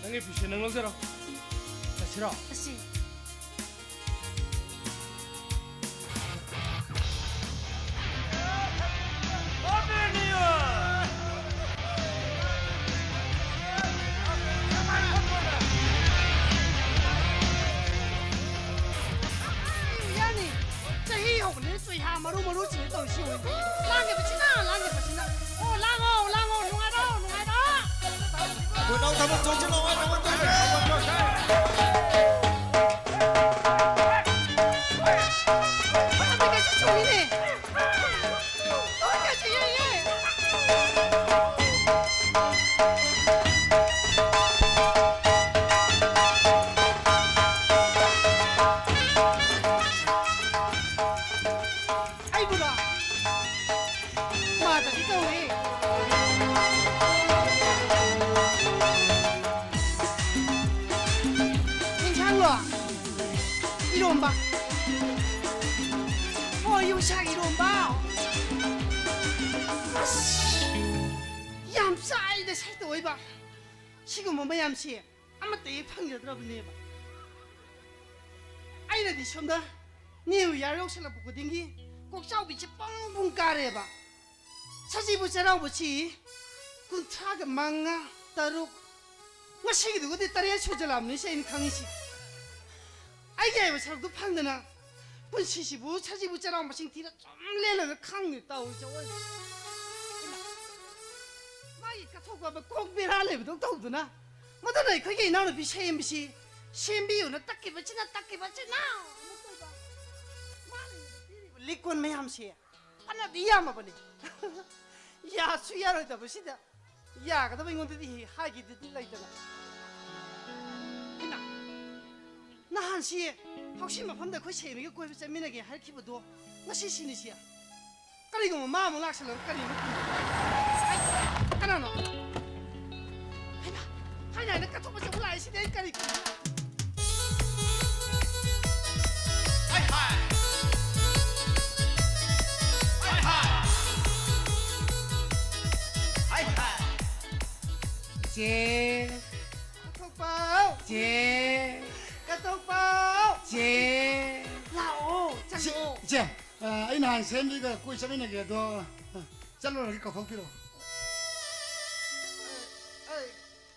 ꯅꯪꯒꯤ ꯐꯤꯁꯦ ꯅꯪ ꯂꯧꯖꯔꯣ꯫ ꯆꯠꯁꯤꯔꯣ? ꯑꯁꯤ꯫ ꯌꯥꯅꯤ꯫ ꯆꯍꯤ ꯍꯧꯕꯅꯤꯅ ꯆꯨꯏꯍꯥ ꯃꯔꯨ ꯃꯔꯨꯁꯤꯡ ꯇꯧꯔꯤꯁꯤ ꯌꯦꯡꯉꯨꯅꯦ꯫ ꯂꯥꯡꯉꯤꯕꯁꯤꯅ, ꯂꯥꯡꯉꯤꯕꯁꯤꯅ꯫ ꯑꯣ, ꯂꯥꯡꯉꯣ, ꯂꯥꯡꯉꯣ, ꯅꯨꯡꯉꯥꯏꯔꯣ, ꯅꯨꯡꯉꯥꯏꯔꯣ꯫ ꯈꯣꯏꯅꯥꯎ ꯊꯕꯛ ꯆꯣꯡꯁꯤꯜꯂꯣ, ꯊꯕꯛ ꯆꯣꯡꯁꯤꯜꯂꯣ꯫ ꯐꯅꯕꯤꯒꯁꯨ ꯆꯣꯡꯉꯤꯅꯦ꯫ ꯂꯣꯏꯅꯁꯨ ꯌꯩꯌꯦ꯫ ꯑꯩꯕꯨꯔꯣ? ꯃꯥꯗꯗꯤ ꯀꯧꯏ꯫ ꯏꯟꯁꯥꯡꯂꯣ? ꯏꯔꯣꯝꯕ꯫ ꯍꯣꯏ, ꯌꯣꯡꯆꯥꯛ ꯏꯔꯣꯝꯕ꯫ ꯑꯁ, ꯌꯥꯝ ꯆꯥꯏꯗ ꯁꯛꯇ ꯑꯣꯏꯕ꯫ ꯁꯤꯒꯨꯝꯕ ꯃꯌꯥꯝꯁꯦ ꯑꯃꯠꯇ ꯍꯦꯛ ꯐꯪꯖꯗ꯭ꯔꯕꯅꯦꯕ꯫ ꯑꯩꯅꯗꯤ ꯁꯣꯝꯗ New Year ꯌꯧꯁꯜꯂꯛꯄ ꯈꯨꯗꯤꯡꯒꯤ ꯀꯣꯛꯆꯥꯎꯕꯤꯁꯦ ꯄꯨꯡ ꯄꯨꯡ ꯀꯥꯔꯦꯕ꯫ ꯁꯖꯤꯕꯨ ꯆꯩꯔꯥꯎꯕꯁꯤ ꯀꯨꯟꯊ꯭ꯔꯥꯒ ꯃꯉꯥ, ꯇꯔꯨꯛ, ꯉꯁꯤꯒꯤꯗꯨꯒꯗꯤ ꯇꯔꯦꯠ ꯁꯨꯖꯜꯂꯛꯑꯕꯅꯤ ꯁꯤ ꯑꯩꯅ ꯈꯪꯉꯤꯁꯤ꯫ ꯑꯩꯒꯤ ꯍꯥꯏꯕ ꯁꯔꯨꯛꯇꯨ ꯐꯪꯗꯅ ꯄꯨꯟꯁꯤꯁꯤꯕꯨ ꯁꯖꯤꯕꯨ ꯆꯩꯔꯥꯎ ꯃꯁꯤꯡ ꯊꯤꯔ ꯁꯨꯝ ꯂꯦꯜꯂꯒ ꯈꯪꯗꯦ ꯇꯧꯔꯤꯁꯦ ꯑꯑꯣꯏꯕ꯫ ꯃꯥꯒꯤ ꯀꯠꯊꯣꯛꯄ ꯑꯃ ꯀꯣꯛ ꯕꯦꯔꯥ ꯂꯩꯕꯗꯧ ꯇꯧꯗꯅ꯫ ꯃꯗꯨꯅ ꯑꯩꯈꯣꯏꯒꯤ ꯏꯅꯥꯎꯅꯨꯄꯤ ꯁꯦꯝꯕꯤꯁꯤ, ꯁꯦꯝꯕꯤꯌꯨꯅ ꯇꯛꯈꯤꯕꯁꯤꯅ, ꯇꯛꯈꯤꯕꯁꯤꯅ ꯑꯃꯨꯛꯇꯣꯏꯕ꯫ ꯃꯥꯅ ꯄꯤꯔꯤꯕ ꯂꯤꯛꯀꯣꯟ ꯃꯌꯥꯝꯁꯦ ꯐꯅꯗꯤ ꯌꯥꯝꯃꯕꯅꯤ꯫ ꯌꯥꯁꯨ ꯌꯥꯔꯣꯏꯗꯕꯁꯤꯗ ꯌꯥꯒꯗꯕ ꯑꯩꯉꯣꯟꯗꯗꯤ ꯍꯥꯏꯒꯦꯗꯤ ꯂꯩꯇꯅ꯫ ꯍꯩꯃꯥ, ꯅꯍꯥꯟꯁꯤ ꯍꯧꯁꯤ ꯃꯐꯝꯗ ꯑꯩꯈꯣꯏ ꯁꯦꯝꯕꯤꯒ ꯀꯣꯏꯕ ꯆꯠꯃꯤꯟꯅꯒꯦ ꯍꯥꯏꯔꯛꯈꯤꯕꯗꯣ ꯉꯁꯤ ꯁꯤꯅꯤꯁꯤ꯫ ꯀꯔꯤꯒꯨꯝꯕ ꯃꯥ ꯑꯃꯨꯛ ꯂꯥꯛꯁꯜꯂꯒ ꯀꯔꯤꯅꯣ? ꯀꯅꯥꯅꯣ? ꯍꯩꯃꯥ, ꯍꯥꯏꯅ ꯍꯥꯏꯅ ꯀꯠꯊꯣꯛꯄꯁꯦ ꯑꯃꯨꯛ ꯂꯥꯛꯏꯁꯤꯗꯤ ꯑꯩ ꯀꯔꯤ ꯍꯥꯏ ꯍꯥꯏ꯫ ꯍꯥꯏ ꯍꯥꯏ꯫ ꯍꯥꯏ ꯍꯥꯏ꯫ ꯆꯦ꯫ ꯀꯠꯊꯣꯛꯄꯥꯎ꯫ ꯆꯦ꯫ ꯀꯠꯊꯣꯛꯄꯥꯎ꯫ ꯆꯦ꯫ ꯂꯥꯛꯑꯣ, ꯆꯪꯉꯛꯑꯣ꯫ ꯏꯆꯦ, ꯑ, ꯑꯩ ꯅꯍꯥꯟ ꯁꯦꯝꯕꯤꯒ ꯀꯣꯏ ꯆꯠꯃꯤꯟꯅꯒꯦ ꯑꯗꯣ, ꯑ, ꯆꯠꯂꯨꯔꯒꯦ ꯀꯧꯊꯣꯛꯄꯤꯔꯛꯑꯣ꯫ ꯑ, ꯑ,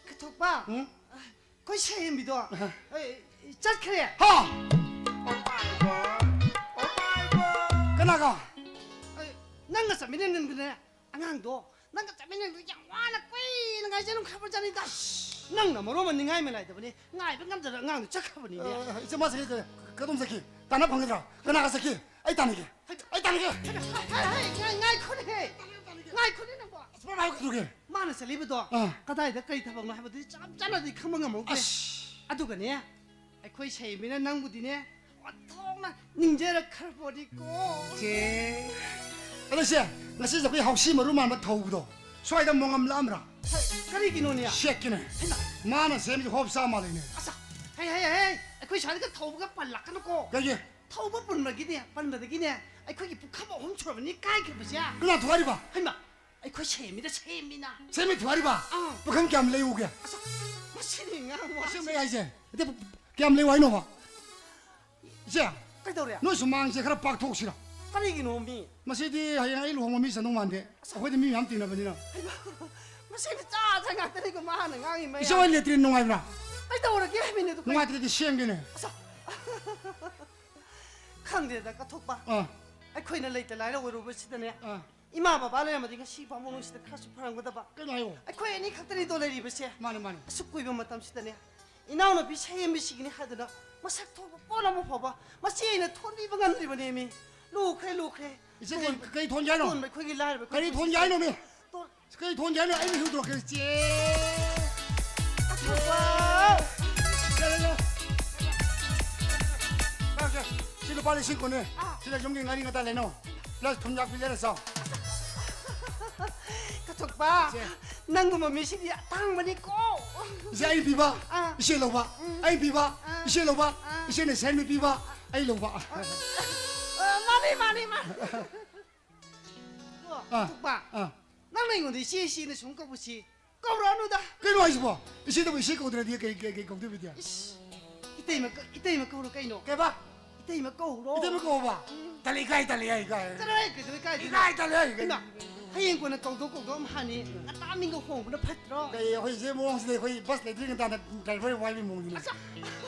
ꯀꯠꯊꯣꯛꯄ꯫ ꯎꯝ? ꯑ, ꯑꯩꯈꯣꯏ ꯁꯦꯝꯕꯤꯗꯣ, ꯑ꯫ ꯑ, ꯆꯠꯈ꯭ꯔꯦ꯫ ꯍꯥ? ꯀꯅꯥꯒ? ꯑ, ꯅꯪꯒ ꯆꯠꯃꯤꯟꯅꯅꯤꯡꯗꯅꯦ꯫ ꯑꯉꯥꯡꯗꯣ ꯅꯪꯒ ꯆꯠꯃꯤꯟꯅꯕꯗꯣ ꯌꯥꯝ ꯋꯥꯅ ꯀꯨꯏꯅ ꯉꯥꯏꯖꯔꯝꯈ꯭ꯔꯕꯖꯥꯠꯅꯤꯗ꯫ ꯅꯪꯅ ꯃꯔꯣꯟ ꯑꯃ ꯅꯤꯡꯉꯥꯏ ꯃꯅꯥꯏꯗꯕꯅꯦ, ꯉꯥꯏꯕ ꯉꯝꯗꯅ ꯑꯉꯥꯡꯗꯣ ꯆꯠꯈ꯭ꯔꯕꯅꯤꯅꯦ꯫ ꯑ, ꯏꯆꯦ, ꯃꯥꯁꯦ ꯀ-, ꯀꯗꯣꯝ ꯆꯠꯈꯤ? ꯇꯥꯟꯅ ꯐꯪꯒꯗ꯭ꯔꯥ? ꯀꯅꯥꯒ ꯆꯠꯈꯤ? ꯑꯩ ꯇꯥꯟꯅꯒꯦ꯫ ꯑꯩ ꯇꯥꯟꯅꯒꯦ꯫ ꯍꯩ, ꯍꯩ, ꯍꯩ, ꯉꯥꯏ-, ꯉꯥꯏꯈꯣꯅꯦꯍꯦ꯫ ꯉꯥꯏꯈꯣꯅꯦ ꯅꯪꯕꯣ꯫ ꯑꯁ, ꯃꯥꯅ ꯍꯥꯏꯕ ꯀꯩꯗꯧꯒꯦ? ꯃꯥꯅ ꯆꯠꯂꯤꯕꯗꯣ ꯑꯥ꯫ ꯀꯗꯥꯏꯗ ꯀꯔꯤ ꯊꯕꯛꯅꯣ ꯍꯥꯏꯕꯗꯨꯗꯤ ꯆꯞ ꯆꯥꯅꯗꯤ ꯈꯪꯕ ꯉꯝꯍꯧꯗꯦ꯫ ꯑꯁ꯫ ꯑꯗꯨꯒꯅꯦ, ꯑꯩꯈꯣꯏ ꯁꯦꯝꯕꯤꯅ ꯅꯪꯕꯨꯗꯤꯅꯦ, ꯑꯣꯟꯊꯣꯛꯅ ꯅꯤꯡꯖꯔꯛꯈ꯭ꯔꯕꯣꯅꯤꯀꯣ꯫ ꯆꯦ꯫ ꯑꯗꯣ ꯏꯆꯦ, ꯉꯁꯤꯁꯦ ꯑꯩꯈꯣꯏ ꯍꯥꯎꯁꯤ ꯃꯔꯨ ꯃꯥꯟꯕ ꯊꯧꯕꯗꯣ, ꯁ꯭ꯋꯥꯏꯗ ꯃꯣꯉꯝ ꯂꯥꯛꯑꯝꯕ꯭ꯔꯥ? ꯍꯩ, ꯀꯔꯤꯒꯤꯅꯣꯅꯦ? ꯁꯦꯠꯀꯤꯅꯦ꯫ ꯍꯩꯃꯥ꯫ ꯃꯥꯅ ꯁꯦꯝꯃꯤꯁꯦ ꯍꯣꯞ ꯆꯥ ꯃꯥꯜꯂꯤꯅꯦ꯫ ꯑꯁ, ꯍꯩ, ꯍꯩ, ꯍꯩ, ꯑꯩꯈꯣꯏ ꯁ꯭ꯋꯥꯏꯗꯒ ꯊꯧꯕꯒ ꯄꯜꯂꯛꯀꯅꯨꯀꯣ꯫ ꯀꯩꯒꯤ? ꯊꯧꯕ ꯄꯨꯟꯕꯒꯤꯅꯦ, ꯄꯟꯕꯗꯒꯤꯅꯦ, ꯑꯩꯈꯣꯏꯒꯤ ꯄꯨꯈꯝ ꯑꯍꯨꯝ ꯁꯨꯔꯕꯅꯤ ꯀꯥꯏꯈ꯭ꯔꯕꯁꯦ꯫ ꯀꯅꯥ ꯊꯨꯒꯥꯏꯔꯤꯕ? ꯍꯩꯃꯥ, ꯑꯩꯈꯣꯏ ꯁꯦꯝꯃꯤꯗ ꯁꯦꯝꯃꯤꯅ꯫ ꯁꯦꯝꯃꯤ ꯊꯨꯒꯥꯏꯔꯤꯕ? ꯑꯥ꯫ ꯄꯨꯈꯝ ꯀꯌꯥꯝ ꯂꯩꯎꯒꯦ? ꯑꯁ, ꯃꯁꯤꯗꯤ ꯉꯥꯡ ꯋꯥ-, ꯑꯁꯦꯡꯕꯩ ꯍꯥꯏꯁꯦ꯫ ꯅꯠꯇꯦ, ꯀꯌꯥꯝ ꯂꯩꯌꯨ ꯍꯥꯏꯅꯣꯕ? ꯏꯆꯦ, ꯀꯩꯗꯧꯔꯦ? ꯅꯣꯏ ꯁꯨꯃꯥꯡꯁꯦ ꯈꯔ ꯄꯥꯛꯊꯣꯛꯁꯤꯔ? ꯀꯔꯤꯒꯤꯅꯣ ꯃꯤ? ꯃꯁꯤꯗꯤ ꯍꯌꯦꯡ ꯑꯩ ꯂꯨꯍꯣꯡꯕ ꯃꯤ ꯆꯟꯗꯧ ꯃꯥꯟꯗꯦ꯫ ꯑꯁ꯫ ꯑꯩꯈꯣꯏꯗꯤ ꯃꯤ ꯃꯌꯥꯝ ꯇꯤꯟꯅꯕꯅꯤꯅ꯫ ꯍꯩꯃꯥ, ꯃꯁꯤꯗꯤ ꯆꯥ ꯆꯥ ꯉꯥꯛꯇꯅꯤꯀꯣ ꯃꯥꯅ ꯉꯥꯡꯉꯤ ꯃꯌꯥꯝ꯫ ꯏꯆꯦ ꯍꯣꯏ ꯂꯦꯇ꯭ꯔꯤꯟ ꯅꯨꯡꯉꯥꯏꯕ꯭ꯔꯥ? ꯀꯩꯗꯧꯔꯒꯦ ꯍꯥꯏꯕꯅꯤꯗ? ꯅꯨꯡꯉꯥꯏꯇ꯭ꯔꯗꯤ ꯁꯦꯝꯒꯦꯅꯦ꯫ ꯑꯁ꯫ ꯈꯪꯗꯦꯗ, ꯀꯠꯊꯣꯛꯄ꯫ ꯑꯥ꯫ ꯑꯩꯈꯣꯏꯅ ꯂꯩꯇ ꯂꯥꯏꯔ ꯑꯣꯏꯔꯨꯕꯁꯤꯗꯅꯦ꯫ ꯑꯥ꯫ ꯏꯃꯥ ꯕꯕꯥ ꯂꯩꯔꯝꯃꯗꯤ ꯉꯁꯤ ꯐꯥꯎ ꯃꯅꯨꯡꯁꯤꯗ ꯈꯔꯁꯨ ꯐꯔꯝꯒꯗꯕ꯫ ꯀꯩꯅꯣ ꯍꯥꯏꯌꯣ꯫ ꯑꯩꯈꯣꯏ ꯑꯅꯤ ꯈꯛꯇꯅꯤꯗꯣ ꯂꯩꯔꯤꯕꯁꯦ꯫ ꯃꯥꯅꯦ, ꯃꯥꯅꯦ꯫ ꯑꯁꯨꯛ ꯀꯨꯏꯕ ꯃꯇꯝꯁꯤꯗꯅꯦ, ꯏꯅꯥꯎꯅꯨꯄꯤ ꯁꯌꯦꯝꯕꯤꯁꯤꯒꯤꯅꯤ ꯍꯥꯏꯗꯅ ꯃꯁꯛ ꯊꯣꯛꯄ ꯄꯣꯠ ꯑꯃ ꯐꯥꯎꯕ ꯃꯆꯦ ꯑꯩꯅ ꯊꯣꯟꯕꯤꯕ ꯉꯝꯗ꯭ꯔꯤꯕꯅꯦꯃꯤ꯫ ꯂꯨꯈ꯭ꯔꯦ, ꯂꯨꯈ꯭ꯔꯦ꯫ ꯏꯆꯦ, ꯀꯩ, ꯀꯩ ꯊꯣꯟꯒꯦ ꯍꯥꯏꯅꯣ? ꯇꯣꯟꯕ ꯑꯩꯈꯣꯏꯒꯤ ꯂꯥꯏꯔꯕ ꯑꯩꯈꯣꯏ ꯀꯔꯤ ꯊꯣꯟꯒꯦ ꯍꯥꯏꯅꯣꯃꯤ? ꯇꯣꯟ- ꯀꯩ ꯊꯣꯟꯒꯦ ꯍꯥꯏꯅꯣ? ꯑꯩ ꯃꯤꯍꯨꯟ ꯊꯣꯛꯀꯦ, ꯏꯆꯦ꯫ ꯑꯆꯧꯕ! ꯌꯥꯔꯦ, ꯌꯥꯔꯦ꯫ ꯁꯤ ꯂꯨꯄꯥ ꯂꯤꯁꯤꯡ ꯀꯨꯟꯅꯦ꯫ ꯁꯤꯗ ꯌꯨꯝꯒꯤ ꯉꯥꯔꯤ ꯉꯇꯥ ꯂꯩꯅꯧ꯫ ꯄ꯭ꯂꯁ ꯊꯨꯝ ꯌꯥꯛꯄꯤ ꯂꯩꯔ ꯆꯥꯎ꯫ ꯀꯆꯧꯕ! ꯏꯆꯦ꯫ ꯅꯪꯒꯨꯝꯕ ꯃꯤꯁꯤꯗꯤ ꯑꯇꯥꯡꯕꯅꯤꯀꯣ꯫ ꯏꯆꯦ, ꯑꯩ ꯄꯤꯕ, ꯑꯥ꯫ ꯏꯆꯦ ꯂꯧꯕ꯫ ꯎꯝ꯫ ꯑꯩ ꯄꯤꯕ, ꯑꯥ꯫ ꯏꯆꯦ ꯂꯧꯕ꯫ ꯑꯥ꯫ ꯏꯆꯦꯅ ꯁꯦꯟ ꯄꯤꯕ, ꯑꯩ ꯂꯧꯕ꯫ ꯑ, ꯃꯥꯅꯤ, ꯃꯥꯅꯤ, ꯃꯥꯅꯤ꯫ ꯑꯗꯣ, ꯑꯥ꯫ ꯀꯆꯧꯕ, ꯑꯥ꯫ ꯅꯪꯅ ꯑꯩꯉꯣꯟꯗ ꯏꯆꯦ, ꯏꯆꯦꯅ ꯁꯨꯝ ꯀꯧꯕꯁꯤ ꯀꯧꯔꯛꯑꯅꯨꯗ꯫ ꯀꯩꯅꯣ ꯍꯥꯏꯁꯤꯕꯣ? ꯏꯆꯦꯗꯕꯨ ꯏꯆꯦ ꯀꯧꯗ꯭ꯔꯗꯤ ꯀꯩ, ꯀꯩ, ꯀꯩ ꯀꯧꯗꯣꯏꯕꯤꯗꯤ? ꯏꯁ, ꯏꯇꯩꯃ ꯀ-, ꯏꯇꯩꯃ ꯀꯧꯔꯣ ꯀꯩꯅꯣ? ꯀꯩꯕ? ꯏꯇꯩꯃ ꯀꯧꯔꯣ꯫ ꯏꯇꯩꯃ ꯀꯧꯕ? ꯇꯜꯂꯤ, ꯏꯀꯥꯏ, ꯇꯜꯂꯤ, ꯏꯀꯥꯏ, ꯏꯀꯥꯏ꯫ ꯆꯠꯂꯣꯍꯦ, ꯀꯩꯗꯧꯕꯩ ꯏꯀꯥꯏꯗꯣꯏꯅꯣ? ꯏꯀꯥꯏ, ꯇꯜꯂꯤ, ꯏꯀꯥꯏ꯫ ꯏꯃꯥ, ꯍꯌꯦꯡ ꯀꯣꯟꯅ ꯀꯧꯗꯧ ꯀꯧꯗꯧ ꯑꯃ ꯍꯥꯅꯤ꯫ ꯉꯟꯇꯥ ꯃꯤꯡꯒ ꯍꯣꯡꯕꯅ ꯐꯠꯇ꯭ꯔꯣ? ꯀꯩ, ꯑꯩꯈꯣꯏ ꯏꯆꯦ ꯃꯑꯣꯡꯁꯤꯗꯤ ꯑꯩꯈꯣꯏ ꯕꯁ ꯂꯩꯇ꯭ꯔꯤ ꯉꯟꯇꯥꯅ ꯗ꯭ꯔꯥꯏꯚꯔ ꯋꯥꯏꯕꯒꯤ ꯃꯑꯣꯡꯅꯤꯅꯦ꯫ ꯑꯆꯥ!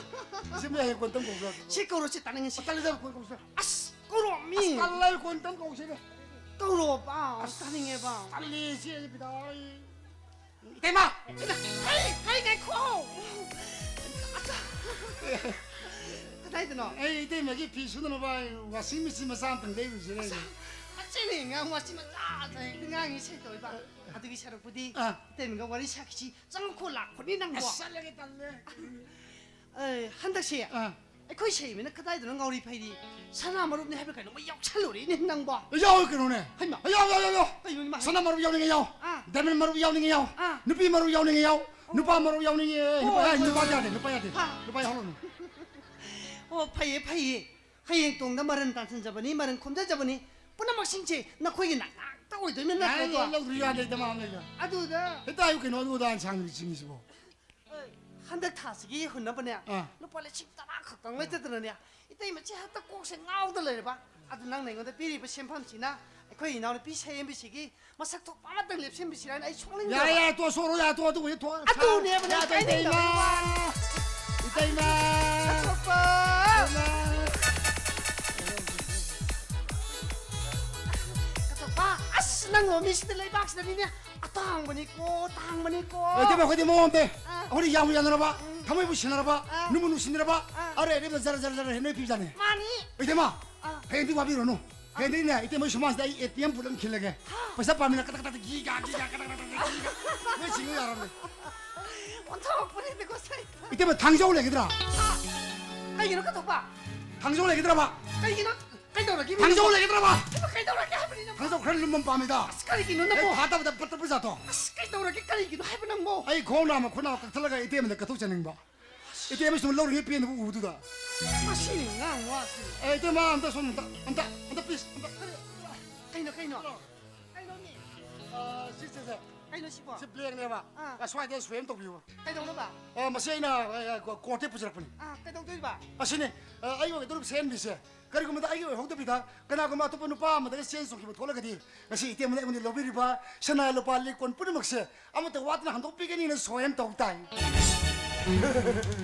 ꯏꯆꯦ, ꯃꯤ ꯍꯌꯦꯡ ꯀꯣꯟꯅ ꯇꯝ ꯀꯧꯕ꯭ꯔꯥ? ꯁꯤ ꯀꯧꯔꯣ, ꯁꯤ ꯇꯥꯅꯤꯡꯉꯦ, ꯁꯤ꯫ ꯇꯜꯂꯤꯗ, ꯀꯧ-, ꯀꯧꯁꯦ꯫ ꯑꯁ, ꯀꯧꯔꯣ, ꯃꯤ꯫ ꯇꯜꯂꯦ, ꯀꯣꯟꯅ ꯇꯝ ꯀꯧꯁꯦ꯫ ꯀꯧꯔꯣꯕ, ꯇꯥꯅꯤꯡꯉꯦꯕ꯫ ꯇꯜꯂꯤ, ꯏꯆꯦ, ꯑꯩ ꯕꯤꯗꯥ, ꯑꯩ ꯏꯇꯩꯃ! ꯍꯩ, ꯍꯩ, ꯉꯥꯏꯈꯣ! ꯑꯆꯥ! ꯀꯗꯥꯏꯗꯅꯣ? ꯑꯩ ꯏꯇꯩꯃꯒꯤ ꯐꯤ ꯁꯨꯅꯅꯕ ꯋꯥꯁꯤꯡ ꯃꯦꯆꯤꯟ ꯃꯆꯥ ꯑꯝꯇꯪ ꯂꯩꯔꯨꯁꯤꯔ ꯑꯩꯁꯦ꯫ ꯃꯆꯤꯟ ꯉꯥꯡ ꯃꯆꯤꯟ ꯃꯆꯥ ꯍꯦꯛꯇ ꯉꯥꯡꯉꯤ ꯁꯤ ꯇꯧꯏꯕ꯫ ꯑꯗꯨꯒꯤ ꯁꯔꯨꯛꯄꯨꯗꯤ ꯑꯥ꯫ ꯏꯇꯩꯃꯒ ꯋꯥꯔꯤ ꯁꯥꯈꯤꯁꯤ꯫ ꯆꯪꯉꯛꯈꯣ, ꯂꯥꯛꯈꯣꯅꯤ ꯅꯪꯕꯣ꯫ ꯑꯁ, ꯆꯠꯂꯒꯦ, ꯇꯜꯂꯦ꯫ ꯑꯦ, ꯍꯟꯗꯛꯁꯦ ꯑꯥ꯫ ꯑꯩꯈꯣꯏ ꯁꯩꯃꯤꯅ ꯀꯗꯥꯏꯗꯅꯣ ꯉꯥꯎꯔꯤ ꯐꯩꯔꯤ, ꯁꯅꯥ ꯃꯔꯨꯞꯅꯤ ꯍꯥꯏꯕ ꯀꯩꯅꯣꯝꯃ ꯌꯥꯎꯁꯜꯂꯨꯔꯦꯅꯦ ꯅꯪꯕꯣ꯫ ꯌꯥꯎꯋꯦ ꯀꯩꯅꯣꯅꯦ꯫ ꯍꯩꯃꯥ꯫ ꯌꯥꯎ, ꯌꯥꯎ, ꯌꯥꯎ, ꯌꯥꯎ꯫ ꯀꯩꯅꯣ ꯏꯃꯥ? ꯁꯅꯥ ꯃꯔꯨꯞ ꯌꯥꯎꯅꯤꯡꯉꯦ, ꯌꯥꯎ꯫ ꯑꯥ꯫ ꯗꯥꯏꯃꯟ ꯃꯔꯨꯞ ꯌꯥꯎꯅꯤꯡꯉꯦ, ꯌꯥꯎ꯫ ꯑꯥ꯫ ꯅꯨꯄꯤ ꯃꯔꯨꯞ ꯌꯥꯎꯅꯤꯡꯉꯦ, ꯌꯥꯎ꯫ ꯅꯨꯄꯥ ꯃꯔꯨꯞ ꯌꯥꯎꯅꯤꯡꯉꯦ꯫ ꯅꯨꯄꯥ, ꯍꯣꯏ, ꯑꯦ, ꯍꯣꯏ, ꯅꯨꯄꯥ ꯍꯣꯏ꯫ ꯌꯥꯗꯦ, ꯅꯨꯄꯥ ꯌꯥꯗꯦ꯫ ꯍꯥ꯫ ꯅꯨꯄꯥ ꯌꯥꯎꯍꯜꯂꯨꯅꯨ꯫ ꯑꯣ, ꯐꯩꯌꯦ, ꯐꯩꯌꯦ꯫ ꯍꯌꯦꯡ ꯇꯣꯡꯗ ꯃꯔꯟ ꯇꯥꯟꯁꯤꯟꯖꯕꯅꯤ, ꯃꯔꯟ ꯈꯣꯝꯖꯖꯕꯅꯤ꯫ ꯄꯨꯝꯅꯃꯛꯁꯤꯡꯁꯦ ꯅꯈꯣꯏꯒꯤ ꯅꯥꯛ ꯉꯥꯛꯇ ꯑꯣꯏꯗꯣꯏꯅꯤ ꯅꯠꯇ꯭ꯔꯣ? ꯌꯥꯔꯦ, ꯂꯧꯗ꯭ꯔꯤ ꯌꯥꯗꯦ, ꯏꯇꯩꯃ, ꯑꯃ ꯂꯩꯒꯦ꯫ ꯑꯗꯨꯗ ꯍꯦꯛꯇ ꯍꯥꯏꯌꯨ ꯀꯩꯅꯣ, ꯑꯗꯨ ꯑꯗꯥ ꯁꯥꯡꯅ ꯆꯤꯡꯉꯤꯁꯤꯕꯣ꯫ ꯑꯦ, ꯍꯟꯗꯛ ꯊꯥꯁꯤꯒꯤ ꯍꯨꯟꯅꯕꯅꯦ, ꯑꯥ꯫ ꯂꯨꯄꯥ ꯂꯤꯁꯤꯡ ꯇꯔꯥ ꯈꯛꯇꯪ ꯂꯩꯇꯗꯅꯅꯦ, ꯏꯇꯩꯃꯆꯦ ꯍꯦꯛꯇ ꯀꯣꯛꯁꯦ ꯉꯥꯎꯗ ꯂꯩꯔꯕ꯫ ꯑꯗꯨ ꯅꯪꯅ ꯑꯩꯉꯣꯟꯗ ꯄꯤꯔꯤꯕ ꯁꯦꯟꯐꯝꯁꯤꯅ ꯑꯩꯈꯣꯏ ꯏꯅꯥꯎꯅꯨꯄꯤ ꯁꯦꯝꯕꯤꯁꯤꯒꯤ ꯃꯁꯛ ꯊꯣꯛꯄ ꯑꯃꯇꯪ ꯂꯦꯞꯁꯤꯟꯕꯤꯁꯤꯔꯅ ꯑꯩ ꯁꯣꯛꯅꯤꯡꯗꯕ꯫ ꯌꯥꯔꯦ, ꯌꯥꯔꯦ, ꯇꯣꯛꯑꯣ, ꯁꯣꯛꯑꯣ, ꯌꯥꯔꯦ, ꯇꯣꯛꯑꯣ, ꯑꯗꯨꯕꯨꯗꯤ ꯊꯣꯛꯑꯣ꯫ ꯑꯗꯨꯅꯦꯕ ꯅꯪ ꯌꯥꯗꯦ, ꯍꯥꯏꯅꯤꯡꯗꯕ ꯏꯇꯩꯃ꯫ ꯋꯥ꯫ ꯏꯇꯩꯃ꯫ ꯀꯆꯧꯕ! ꯏꯇꯩꯃ꯫ ꯀꯆꯧꯕ! ꯑꯁ, ꯅꯪ ꯂꯣꯃꯤꯁꯤꯗ ꯂꯩꯕꯥꯛꯁꯤꯗꯅꯤꯅꯦ ꯑꯇꯥꯡꯕꯅꯤꯀꯣ, ꯇꯥꯡꯕꯅꯤꯀꯣ꯫ ꯑꯦ, ꯏꯇꯩꯃ, ꯑꯩꯈꯣꯏꯗꯤ ꯃꯑꯣꯡ ꯑꯝꯇ꯫ ꯑꯥ꯫ ꯑꯩꯈꯣꯏꯗꯤ ꯌꯥꯝ ꯌꯥꯅꯔꯕ, ꯎꯝ꯫ ꯊꯃꯣꯏꯕꯨ ꯁꯤꯟꯅꯔꯕ, ꯑꯥ꯫ ꯅꯨꯡꯕꯨ ꯅꯨꯡꯁꯤꯅꯔꯕ, ꯑꯥ꯫ ꯑꯔꯩ ꯑꯔꯩꯕ ꯖꯔ ꯖꯔ ꯖꯔ ꯍꯦꯟꯅ ꯄꯤꯕꯖꯥꯠꯅꯤ꯫ ꯃꯥꯅꯤ꯫ ꯏꯇꯩꯃ, ꯑꯥ꯫ ꯍꯌꯦꯡꯗꯤ ꯋꯥꯕꯤꯔꯨꯅꯨ꯫ ꯍꯌꯦꯡꯗꯤꯅꯦ, ꯏꯇꯩꯃ ꯁꯨꯃꯥꯡꯁꯤꯗ ꯑꯩ ꯑꯦ ꯇꯤ ꯑꯦꯝ ꯄꯨꯂꯞ ꯈꯤꯜꯂꯒꯦ꯫ ꯄꯩꯁꯥ ꯄꯥꯝꯃꯤꯅ ꯀꯇꯛ ꯀꯇꯛ ꯒꯤꯒꯥ, ꯒꯤꯒꯥ, ꯀꯇꯛ ꯀꯇꯛ ꯒꯤꯒꯥ꯫ ꯂꯣꯏ ꯁꯤꯡꯉꯨ ꯌꯥꯔꯕꯅꯦ꯫ ꯑꯣꯟꯊꯣꯔꯛꯄꯅꯤꯗꯀꯣ ꯁꯥꯏ꯫ ꯏꯇꯩꯃ, ꯊꯥꯡꯖꯧ ꯂꯩꯒꯗ꯭ꯔꯥ? ꯀꯩꯒꯤꯅꯣ ꯀꯊꯣꯛꯄ? ꯊꯥꯡꯖꯧ ꯂꯩꯒꯗ꯭ꯔꯕ? ꯀꯩꯒꯤꯅꯣ? ꯀꯩꯗꯧꯔꯒꯦ? ꯊꯥꯡꯖꯧ ꯂꯩꯒꯗ꯭ꯔꯕ? ꯀꯩꯗꯧꯔꯒꯦ ꯍꯥꯏꯕꯅꯤꯅ? ꯊꯥꯡꯖꯧ ꯈꯔ ꯂꯨꯝꯕ ꯑꯃ ꯄꯥꯝꯃꯤꯗ꯫ ꯑꯁ, ꯀꯔꯤꯒꯤꯅꯣ ꯅꯪꯕꯣ? ꯍꯦꯛ ꯊꯥꯗꯕꯗ ꯄꯠ ꯇꯠꯄ ꯖꯥꯠꯇꯣ꯫ ꯑꯁ, ꯀꯩꯗꯧꯔꯒꯦ? ꯀꯔꯤꯒꯤꯅꯣ ꯍꯥꯏꯕ ꯅꯪꯕꯣ? ꯑꯩ ꯈꯣꯡ ꯅꯥꯝꯃ ꯈꯨꯠ ꯅꯥꯝꯃ ꯀꯛꯊꯠꯂꯒ ꯏꯇꯩꯃꯗ ꯀꯠꯊꯣꯛꯆꯅꯤꯡꯕ꯫ ꯏꯇꯩꯃ ꯁꯨꯝ ꯂꯧꯔꯤꯉꯩ ꯄꯦꯟꯗꯕ ꯎꯕꯗꯨꯗ꯫ ꯃꯁꯤꯅꯤ ꯉꯥꯡ ꯋꯥꯁꯤ꯫ ꯑꯦ, ꯏꯇꯩꯃ, ꯑꯝꯇ ꯁꯣꯝ ꯑꯝꯇ, ꯑꯝꯇ, ꯑꯝꯇ please, ꯑꯝꯇ꯫ ꯀꯩꯅꯣ, ꯀꯩꯅꯣ? ꯀꯩꯅꯣꯅꯦ? ꯑ, ꯁꯤ, ꯁꯤ, ꯁꯤ꯫ ꯀꯩꯅꯣ ꯁꯤꯕꯣ? ꯁꯤ blankꯅꯦꯕ꯫ ꯑꯥ꯫ ꯑ, ꯁ꯭ꯋꯥꯏꯗ ꯁꯣꯏ ꯑꯃ ꯇꯧꯕꯤꯌꯨ꯫ ꯀꯩꯗꯧꯅꯕ? ꯑ, ꯃꯁꯤ ꯑꯩꯅ, ꯑ, ꯑ, ꯀꯣ-, courtꯇꯒꯤ ꯄꯨꯖꯔꯛꯄꯅꯤ꯫ ꯑꯥ, ꯀꯩꯗꯧꯗꯣꯏꯕ? ꯑꯁꯤꯅꯤ, ꯑ, ꯑꯩꯒꯤ ꯑꯣꯏꯒꯗꯧꯔꯤꯕ ꯁꯦꯟꯕꯤꯁꯦ꯫ ꯀꯔꯤꯒꯨꯝꯕꯗ ꯑꯩꯒꯤ ꯑꯣꯏꯍꯧꯗꯕꯤꯗ ꯀꯅꯥꯒꯨꯝꯕ ꯑꯇꯣꯞꯄ ꯅꯨꯄꯥ ꯑꯃꯗꯒ ꯆꯦꯟ ꯆꯣꯡꯈꯤꯕ ꯊꯣꯛꯂꯒꯗꯤ, ꯉꯁꯤ ꯏꯇꯩꯃꯅ ꯑꯩꯉꯣꯟꯗ ꯂꯧꯕꯤꯔꯤꯕ ꯁꯅꯥ ꯂꯨꯄꯥ ꯂꯤꯛ ꯀꯣꯟ ꯄꯨꯝꯅꯃꯛꯁꯦ ꯑꯃꯠꯇ ꯋꯥꯠꯇꯅ ꯍꯟꯗꯣꯛꯄꯤꯒꯅꯤꯅ ꯁꯣꯏ ꯑꯃ ꯇꯧ ꯇꯥꯏ꯫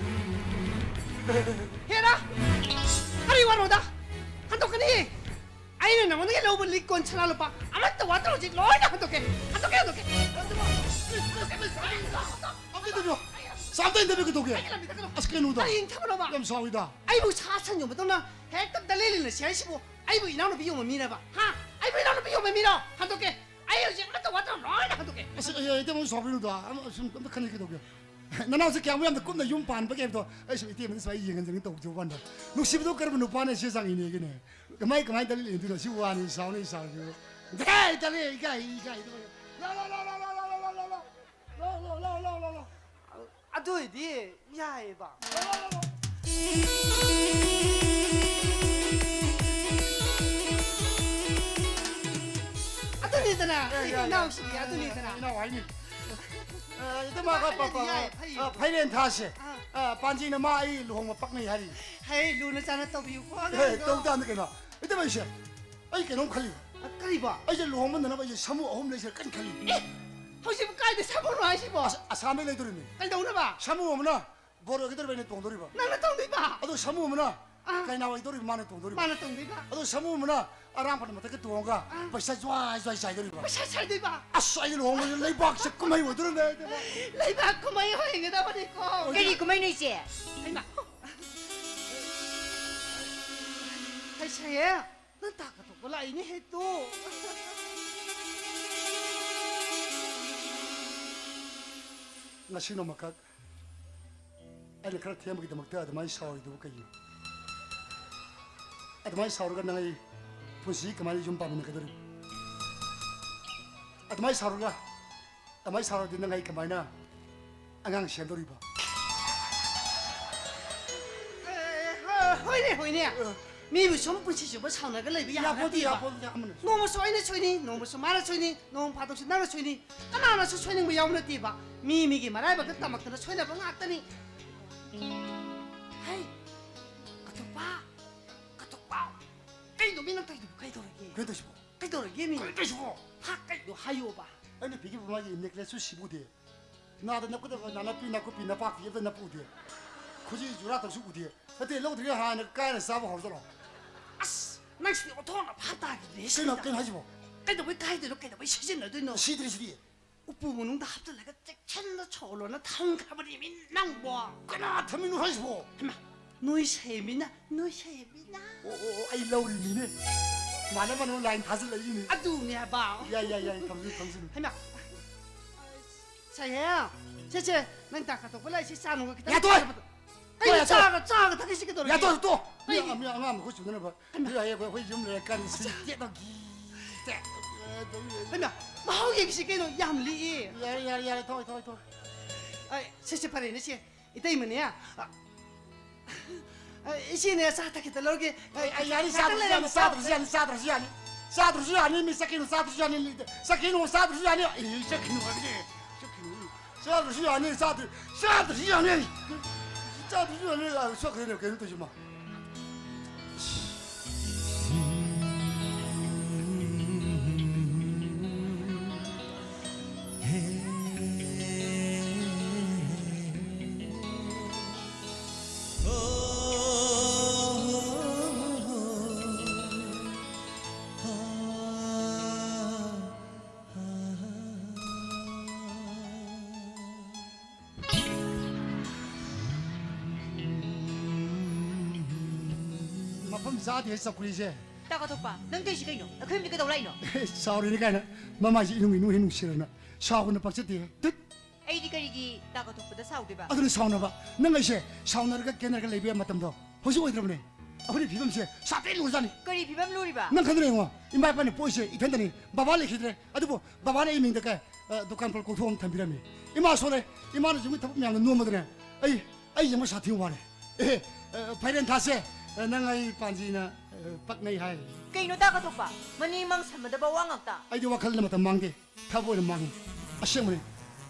ꯍꯦꯔꯥ! ꯀꯔꯤ ꯋꯥꯅꯣꯗ? ꯍꯟꯗꯣꯛꯀꯅꯤ! ꯑꯩꯅ ꯅꯉꯣꯟꯗꯒꯤ ꯂꯧꯕ ꯂꯤꯛ ꯀꯣꯟ ꯁꯅꯥ ꯂꯨꯄꯥ ꯑꯃꯠꯇ ꯋꯥꯠꯇꯅ ꯍꯧꯖꯤꯛ ꯂꯣꯏꯅ ꯍꯟꯗꯣꯛꯀꯦ! ꯍꯟꯗꯣꯛꯀꯦ, ꯍꯟꯗꯣꯛꯀꯦ! ꯑꯝꯇ ꯏꯟꯇꯔꯚꯤꯌꯨ! ꯁꯥꯝꯇ ꯏꯟꯇꯔꯚꯤꯌꯨ ꯀꯩꯗꯧꯒꯦ? ꯑꯩꯒꯤ ꯂꯝꯕꯤꯗ ꯀꯩꯅꯣ? ꯑꯁ, ꯀꯩꯅꯣꯗ? ꯀꯔꯤ ꯌꯦꯡꯊꯕꯅꯣꯕ? ꯌꯥꯝ ꯁꯥꯎꯏꯗ꯫ ꯑꯩꯕꯨ ꯁꯥ ꯁꯟ ꯌꯣꯟꯕꯗꯧꯅ ꯍꯦꯛꯇ ꯗꯂꯦ ꯂꯤꯂ ꯁꯦ ꯍꯥꯏꯁꯤꯕꯨ ꯑꯩꯕꯨ ꯏꯅꯥꯎꯅꯨꯄꯤ ꯌꯣꯟꯕ ꯃꯤꯔꯕ? ꯍꯥ? ꯑꯩꯕꯨ ꯏꯅꯥꯎꯅꯨꯄꯤ ꯌꯣꯟꯕ ꯃꯤꯔꯣ? ꯍꯟꯗꯣꯛꯀꯦ! ꯑꯩ ꯍꯧꯖꯤꯛ ꯑꯃꯠꯇ ꯋꯥꯠꯇꯅ ꯂꯣꯏꯅ ꯍꯟꯗꯣꯛꯀꯦ! ꯑꯁ, ꯑꯩ, ꯑꯩ, ꯏꯇꯩꯃ ꯁꯥꯎꯕꯤꯅꯨꯗ꯫ ꯑꯃ, ꯁꯨꯝ ꯑꯝꯇ ꯈꯟꯅꯤ ꯀꯩꯗꯧꯒꯦ? ꯅꯅꯥꯎꯁꯦ ꯀꯌꯥꯝ ꯌꯥꯝꯅ ꯀꯨꯞꯅ ꯌꯨꯝ ꯄꯥꯟꯕꯒꯦ ꯍꯥꯏꯕꯗꯣ ꯑꯩ ꯁꯨꯝ ꯏꯇꯩꯃꯗ ꯁꯨꯃꯥꯏꯅ ꯌꯦꯡꯍꯟꯖꯅꯤꯡ ꯇꯧꯖꯕ ꯋꯥꯅꯤꯗ꯫ ꯅꯨꯡꯁꯤꯕꯗꯣ ꯀꯔꯝꯕ ꯅꯨꯄꯥꯅ ꯁꯤ ꯆꯥꯡ ꯏꯅꯦꯒꯦꯅꯦ? ꯀꯃꯥꯏ, ꯀꯃꯥꯏ ꯗꯂꯦ ꯂꯤꯗꯣꯏꯅꯣ? ꯁꯤ ꯋꯥꯅꯤ, ꯁꯥꯎꯅꯤ, ꯁꯥꯎꯅꯤ꯫ ꯗꯂꯦ, ꯗꯂꯦ, ꯏꯀꯥꯏ, ꯏꯀꯥꯏ꯫ ꯂꯥꯎ, ꯂꯥꯎ, ꯂꯥꯎ꯫ ꯑꯗꯨ ꯑꯣꯏꯗꯤ ꯌꯥꯏꯌꯦꯕ꯫ ꯑꯗꯨꯅꯤꯗꯅ, ꯑꯦ, ꯌꯥꯏ, ꯌꯥꯏ꯫ ꯏꯅꯥꯎꯁꯤꯗꯤ ꯑꯗꯨꯅꯤꯗꯅ꯫ ꯏꯅꯥꯎ ꯍꯥꯏꯅꯤ꯫ ꯑ, ꯏꯇꯩꯃ, ꯄ-, ꯄ-, ꯐꯩꯅꯦ, ꯌꯥꯏ, ꯐꯩꯌꯦ꯫ ꯑ, ꯐꯩꯔꯦꯟ ꯊꯥꯁꯦ꯫ ꯑꯥ꯫ ꯑ, ꯄꯥꯟꯖꯤꯅ ꯃꯥ ꯑꯩ ꯂꯨꯍꯣꯡꯕ ꯄꯛꯅꯩ ꯍꯥꯏꯔꯤ꯫ ꯍꯦ, ꯂꯨꯅ ꯆꯥꯟꯅ ꯇꯧꯕꯤꯌꯨꯀꯣ, ꯑꯦ, ꯑꯉꯥꯡꯗꯣ꯫ ꯇꯧ ꯇꯥꯕꯅꯤ ꯀꯩꯅꯣ꯫ ꯏꯇꯩꯃ, ꯑꯩꯁꯦ, ꯑꯩ ꯀꯩꯅꯣꯝ ꯈꯜꯂꯤ꯫ ꯑ, ꯀꯔꯤꯕꯣ? ꯑꯩꯁꯦ ꯂꯨꯍꯣꯡꯕ ꯅꯪꯅꯕ ꯑꯩꯁꯦ ꯁꯥꯃꯨ ꯑꯍꯨꯝ ꯂꯩꯁꯤꯔꯥ ꯀꯟꯅ ꯈꯜꯂꯤ꯫ ꯑꯦ, ꯍꯧꯖꯤꯛꯄꯨ ꯀꯥꯏꯗ ꯁꯥꯃꯨꯅꯣ ꯍꯥꯏꯁꯤꯕꯣ? ꯑꯁ, ꯑꯁꯥꯝꯗꯩ ꯂꯩꯗꯣꯔꯤꯃꯤ꯫ ꯀꯩꯗꯧꯅꯕ? ꯁꯥꯃꯨ ꯑꯃꯅ ꯕꯣꯔ ꯑꯣꯏꯒꯗꯧꯔꯤꯕ ꯑꯩꯅ ꯇꯣꯡꯗꯣꯔꯤꯕ꯫ ꯅꯪꯅ ꯇꯣꯡꯗꯣꯏꯕ? ꯑꯗꯣ ꯁꯥꯃꯨ ꯑꯃꯅ ꯑꯥ꯫ ꯀꯩꯅꯥ ꯑꯣꯏꯗꯧꯔꯤꯕ ꯃꯥꯅ ꯇꯣꯡꯗꯣꯔꯤꯕ꯫ ꯃꯥꯅ ꯇꯣꯡꯗꯣꯏꯕ? ꯑꯗꯣ ꯁꯥꯃꯨ ꯑꯃꯅ ꯑꯔꯥꯡꯕ ꯃꯊꯛꯇ ꯇꯣꯡꯉꯒ ꯑꯥ꯫ ꯄꯩꯁꯥ ꯖ꯭ꯋꯥꯏ ꯖ꯭ꯋꯥꯏ ꯆꯥꯏꯗꯧꯔꯤꯕ꯫ ꯄꯩꯁꯥ ꯆꯥꯏꯗꯣꯏꯕ? ꯑꯁ, ꯑꯩ ꯂꯨꯍꯣꯡꯕꯁꯦ ꯂꯩꯕꯥꯛꯁꯦ ꯀꯨꯝꯍꯩ ꯑꯣꯏꯗꯣꯔꯤꯕꯅꯦ ꯑꯩꯗꯤ꯫ ꯂꯩꯕꯥꯛ ꯀꯨꯝꯍꯩ ꯑꯣꯏꯒꯗꯕꯅꯤꯀꯣ꯫ ꯀꯔꯤ ꯀꯨꯝꯍꯩꯅꯣ ꯏꯆꯦ? ꯍꯩꯃꯥ꯫ ꯍꯩꯁꯦ, ꯅꯪ ꯇꯥ ꯀꯇꯣꯛꯄ ꯂꯥꯛꯏꯅꯦ ꯍꯦ ꯇꯨ꯫ ꯉꯁꯤ ꯅꯣꯡꯃꯈꯛ ꯑꯩꯅ ꯈꯔ ꯊꯦꯝꯕꯒꯤꯗꯃꯛꯇ ꯑꯗꯨꯃꯥꯏꯅ ꯁꯥꯎꯔꯤꯗꯨꯕꯨ ꯀꯩꯒꯤꯅꯣ? ꯑꯗꯨꯃꯥꯏꯅ ꯁꯥꯎꯔꯒ ꯅꯪ ꯑꯩ ꯄꯨꯟꯁꯤ ꯀꯃꯥꯏꯅ ꯌꯨꯝ ꯄꯥꯟꯃꯤꯟꯅꯒꯗꯧꯔꯤꯕ? ꯑꯗꯨꯃꯥꯏꯅ ꯁꯥꯎꯔꯒ, ꯑꯗꯨꯃꯥꯏꯅ ꯁꯥꯎꯔꯗꯤ ꯅꯪ ꯑꯩ ꯀꯃꯥꯏꯅ ꯑꯉꯥꯡ ꯁꯦꯝꯗꯧꯔꯤꯕ? ꯑꯦ, ꯍꯣꯏꯅꯦ, ꯍꯣꯏꯅꯦ꯫ ꯑ꯫ ꯃꯤꯕꯨ ꯁꯨꯝ ꯄꯨꯟꯁꯤ ꯆꯨꯞꯄ ꯁꯥꯎꯅꯔꯒ ꯂꯩꯕ ꯌꯥꯕ ꯌꯥꯄꯣꯟꯇꯦ, ꯅꯠꯇꯦꯕ꯫ ꯌꯥꯄꯣꯟꯇꯦ, ꯑꯃꯅ ꯁꯨꯝ꯫ ꯅꯣꯡꯃꯁꯨ ꯑꯩꯅ ꯁꯣꯏꯅꯤ, ꯅꯣꯡꯃꯁꯨ ꯃꯥꯅ ꯁꯣꯏꯅꯤ, ꯅꯣꯡ ꯐꯥꯗꯣꯛꯁꯨ ꯅꯪꯅ ꯁꯣꯏꯅꯤ꯫ ꯀꯅꯥꯅꯁꯨ ꯁꯣꯏꯅꯤꯡꯕ ꯌꯥꯎꯕ ꯅꯠꯇꯦꯕ꯫ ꯃꯤ ꯃꯤꯒꯤ ꯃꯔꯥꯏꯕꯛꯇ ꯇꯝꯃꯛꯇꯅ ꯁꯣꯏꯅꯕ ꯉꯥꯛꯇꯅꯤ꯫ ꯍꯩ, ꯀꯇꯣꯛꯄ, ꯀꯇꯣꯛꯄ꯫ ꯀꯩꯅꯣ ꯃꯤ ꯅꯪ ꯇꯧꯔꯤꯗꯨꯕꯨ ꯀꯩꯗꯧꯔꯒꯦ? ꯀꯩꯅꯣ ꯇꯧꯔꯤꯁꯤꯕꯣ? ꯀꯩꯗꯧꯔꯒꯦ ꯃꯤ? ꯀꯩꯅꯣ ꯇꯧꯔꯤꯁꯤꯕꯣ? ꯍꯥ, ꯀꯩꯅꯣ ꯍꯥꯏꯌꯣꯕ? ꯑꯩꯅ ꯄꯤꯈꯤꯕ ꯃꯥꯒꯤ necklace ꯁꯨ ꯁꯤꯕꯨ ꯎꯗꯦ꯫ ꯅꯥꯗ ꯅꯀꯨꯗꯕ ꯅꯥꯅꯞꯄꯤ ꯅꯥꯀꯨꯞꯄꯤ ꯅꯄꯥꯛꯄꯤ ꯑꯝꯇ ꯅꯞꯄ ꯎꯗꯦ꯫ ꯈꯨꯖꯤ ꯖꯨꯔꯥ ꯇꯧꯁꯨ ꯎꯗꯦ꯫ ꯅꯠꯇꯦ, ꯂꯧꯗ꯭ꯔꯤꯉꯩ ꯍꯥꯟꯅ ꯀꯥꯏꯅ ꯆꯥꯕ ꯍꯧꯔꯖꯠꯂꯣ? ꯑꯁ, ꯅꯪ ꯁꯤꯗꯤ ꯑꯣꯟꯊꯣꯛꯅ ꯚꯥꯞ ꯇꯥꯈꯤꯗ꯭ꯔꯦ ꯀꯩꯅꯣ, ꯁꯤꯗ꯫ ꯀꯩꯅꯣ ꯍꯥꯏꯁꯤꯕꯣ? ꯀꯩꯗꯧꯕꯩ ꯀꯥꯏꯗꯣꯏꯅꯣ? ꯀꯩꯗꯧꯕꯩ ꯁꯤꯖꯤꯟꯅꯗꯣꯏꯅꯣ? ꯁꯤꯗ꯭ꯔꯤ, ꯁꯤꯗꯤ꯫ ꯎꯄꯨ ꯃꯅꯨꯡꯗ ꯍꯥꯞꯆꯤꯜꯂꯒ ꯆꯦꯛꯁꯤꯟꯅ ꯁꯣꯜꯂꯣꯅ ꯊꯝꯈ꯭ꯔꯕꯅꯤ ꯃꯤ ꯅꯪꯕꯣ꯫ ꯀꯅꯥ ꯊꯝꯃꯤꯅꯣ ꯍꯥꯏꯁꯤꯕꯣ? ꯍꯩꯃꯥ, ꯅꯣꯏ ꯁꯦꯝꯃꯤꯅ, ꯅꯣꯏ ꯁꯦꯝꯃꯤꯅ꯫ ꯑꯣ, ꯑꯣ, ꯑꯣ, ꯑꯩ ꯂꯧꯔꯤꯃꯤꯅꯦ꯫ ꯃꯥꯅ ꯃꯥꯅ line ꯊꯥꯖꯤꯜꯂꯛꯏꯅꯦ꯫ ꯑꯗꯨꯅꯦ ꯍꯥꯏꯕ꯫ ꯌꯥꯏ, ꯌꯥꯏ, ꯌꯥꯏ, ꯊꯝꯖꯤꯜꯂꯨ, ꯊꯝꯖꯤꯜꯂꯨ꯫ ꯍꯩꯃꯥ꯫ ꯁꯥꯍꯦ, ꯁꯦ, ꯁꯦ, ꯅꯪ ꯇꯥ ꯀꯇꯣꯛꯄ ꯂꯥꯛꯏꯁꯤ ꯆꯥ ꯅꯨꯡꯒ ꯈꯤꯇꯪ ꯌꯥꯊꯣꯏ! ꯊꯛꯑꯕꯗꯣ-, ꯇꯣ, ꯀꯩꯅꯣ ꯌꯥꯊꯣꯏ! ꯆꯥꯒ, ꯆꯥꯒ ꯊꯛꯏꯁꯤ ꯀꯩꯗꯧꯔꯒꯦ? ꯌꯥꯊꯣꯏ, ꯇꯣ! ꯃꯤ, ꯀꯩꯒꯤ? ꯃꯤ ꯑꯉꯥꯡ ꯃꯈꯨꯠ ꯁꯨꯗꯅꯕ꯫ ꯍꯩꯃꯥ꯫ ꯍꯌꯦꯡ ꯑꯩꯈꯣꯏ, ꯑꯩꯈꯣꯏ ꯌꯨꯝ ꯂꯩꯔꯀꯥꯟꯗ ꯁꯤ ꯑꯠꯆꯥ꯫ ꯇꯦꯠꯅ ꯒꯤ-, ꯇꯦꯠ-, ꯍꯩꯃꯥ, ꯃꯍꯥꯎ ꯌꯦꯡꯁꯤ ꯀꯩꯅꯣ, ꯌꯥꯝ ꯂꯤꯛꯑꯦ꯫ ꯌꯥꯔꯦ, ꯌꯥꯔꯦ, ꯌꯥꯔꯦ, ꯊꯣꯏ, ꯊꯣꯏ, ꯊꯣꯏ꯫ ꯑꯩ, ꯁꯦ, ꯁꯦ, ꯐꯔꯦꯅꯦ, ꯁꯦ꯫ ꯏꯇꯩꯃꯅꯦ꯫ ꯑ, ꯑ, ꯏꯆꯦꯅꯦ, ꯆꯥ ꯊꯛꯈꯤꯇ ꯂꯧꯔꯒꯦ꯫ ꯑ, ꯑꯩ, ꯑꯩ, ꯌꯥꯅꯤ, ꯉꯥꯛꯇꯪ ꯆꯥꯗ꯭ꯔꯁꯨ ꯂꯩꯔꯝꯃꯨ꯫ ꯌꯥꯅꯤ, ꯆꯥꯗ꯭ꯔꯁꯨ ꯌꯥꯅꯤ, ꯆꯥꯗ꯭ꯔꯁꯨ ꯌꯥꯅꯤ꯫ ꯆꯥꯗ꯭ꯔꯁꯨ ꯌꯥꯅꯤ, ꯃꯤ ꯆꯠꯈꯤꯅꯨ, ꯆꯥꯗ꯭ꯔꯁꯨ ꯌꯥꯅꯤ, ꯆꯠꯈꯤꯅꯨ, ꯆꯥꯗ꯭ꯔꯁꯨ ꯌꯥꯅꯤ꯫ ꯑꯦ, ꯆꯠꯈꯤꯅꯨ ꯍꯥꯏꯕꯅꯦ, ꯆꯠꯈꯤꯅꯨ꯫ ꯆꯥꯗ꯭ꯔꯁꯨ ꯌꯥꯅꯤ, ꯆꯥꯗ꯭ꯔ-, ꯆꯥꯗ꯭ꯔꯁꯨ ꯌꯥꯅꯤ꯫ ꯆꯥꯗ꯭ꯔꯁꯨ ꯌꯥꯅꯤ, ꯑ, ꯆꯠꯈ꯭ꯔꯦꯅꯦ, ꯀꯩꯅꯣ ꯇꯧꯔꯤꯁꯤꯃ꯫ ꯃꯐꯝ ꯆꯥꯗꯦ ꯆꯧꯀ꯭ꯔꯤꯁꯦ꯫ ꯇꯥ ꯀꯥꯊꯣꯛꯄ, ꯅꯪ ꯇꯧꯔꯤꯁꯤ ꯀꯩꯅꯣ? ꯑꯩꯈꯣꯏ ꯌꯨꯝꯗ ꯀꯩꯗꯧ ꯂꯥꯛꯏꯅꯣ? ꯑꯦ, ꯁꯥꯎꯔꯤꯅꯤ ꯀꯥꯏꯅ꯫ ꯃꯃꯥꯏꯁꯦ ꯏꯅꯨꯡ ꯏꯅꯨꯡ ꯍꯦꯛ ꯅꯨꯡꯁꯤꯔꯅ꯫ ꯁꯥꯎꯒꯅꯨ, ꯄꯛꯆꯗꯦ꯫ ꯇꯨꯠ! ꯑꯩꯗꯤ ꯀꯔꯤꯒꯤ ꯇꯥ ꯀꯥꯊꯣꯛꯄꯗ ꯁꯥꯎꯗꯣꯏꯕ? ꯑꯗꯨꯅ ꯁꯥꯎꯅꯕ꯫ ꯅꯪ ꯑꯩꯁꯦ ꯁꯥꯎꯅꯔꯒ ꯀꯦꯅꯔꯒ ꯂꯩꯕ ꯌꯥꯕ ꯃꯇꯝꯗꯣ ꯍꯧꯖꯤꯛ ꯑꯣꯏꯗ꯭ꯔꯕꯅꯦ꯫ ꯑꯩꯈꯣꯏꯒꯤ ꯐꯤꯕꯝꯁꯦ ꯁꯥꯊꯤ ꯂꯨꯔꯖꯥꯠꯅꯤ꯫ ꯀꯔꯤ ꯐꯤꯕꯝ ꯂꯨꯔꯤꯕ? ꯅꯪ ꯈꯪꯗ꯭ꯔꯦ ꯌꯦꯡꯉꯣ, ꯏꯃꯥ ꯏꯄꯥꯅ ꯄꯣꯛꯏꯁꯦ ꯏꯊꯟꯇꯅꯤ꯫ ꯕꯕꯥ ꯂꯩꯈꯤꯗ꯭ꯔꯦ꯫ ꯑꯗꯨꯕꯨ ꯕꯕꯥꯅ ꯑꯩ ꯃꯤꯡꯗ ꯀꯩ, ꯑ, ꯗꯨꯀꯥꯟ ꯄꯣꯠ ꯀꯧꯊꯣꯛ ꯑꯃ ꯊꯝꯕꯤꯔꯝꯃꯤ꯫ ꯏꯃꯥ ꯁꯣꯜꯂꯦ꯫ ꯏꯃꯥꯅ ꯌꯨꯝꯒꯤ ꯊꯕꯛ ꯃꯌꯥꯝꯅ ꯅꯣꯝꯕꯗꯅꯦ, ꯑꯩ, ꯑꯩ ꯌꯦꯡꯕ ꯁꯥꯊꯤ ꯋꯥꯔꯦ꯫ ꯑꯦ, ꯑ, ꯐꯩꯔꯦꯟ ꯊꯥꯁꯦ, ꯑ, ꯅꯪ ꯑꯩ ꯄꯥꯟꯖꯤꯅ, ꯑ, ꯄꯛꯅꯩ ꯍꯥꯏ꯫ ꯀꯩꯅꯣ ꯇꯥ ꯀꯥꯊꯣꯛꯄ? ꯃꯅꯤꯡ ꯃꯥꯡ ꯁꯝꯅꯗꯕ ꯋꯥ ꯉꯥꯛꯇ꯫ ꯑꯩꯗꯤ ꯋꯥꯈꯜꯗ ꯃꯇꯝ ꯃꯥꯡꯗꯦ꯫ ꯊꯕꯛ ꯑꯣꯏꯅ ꯃꯥꯡꯉꯤ꯫ ꯑꯁꯦꯡꯕꯅꯤ꯫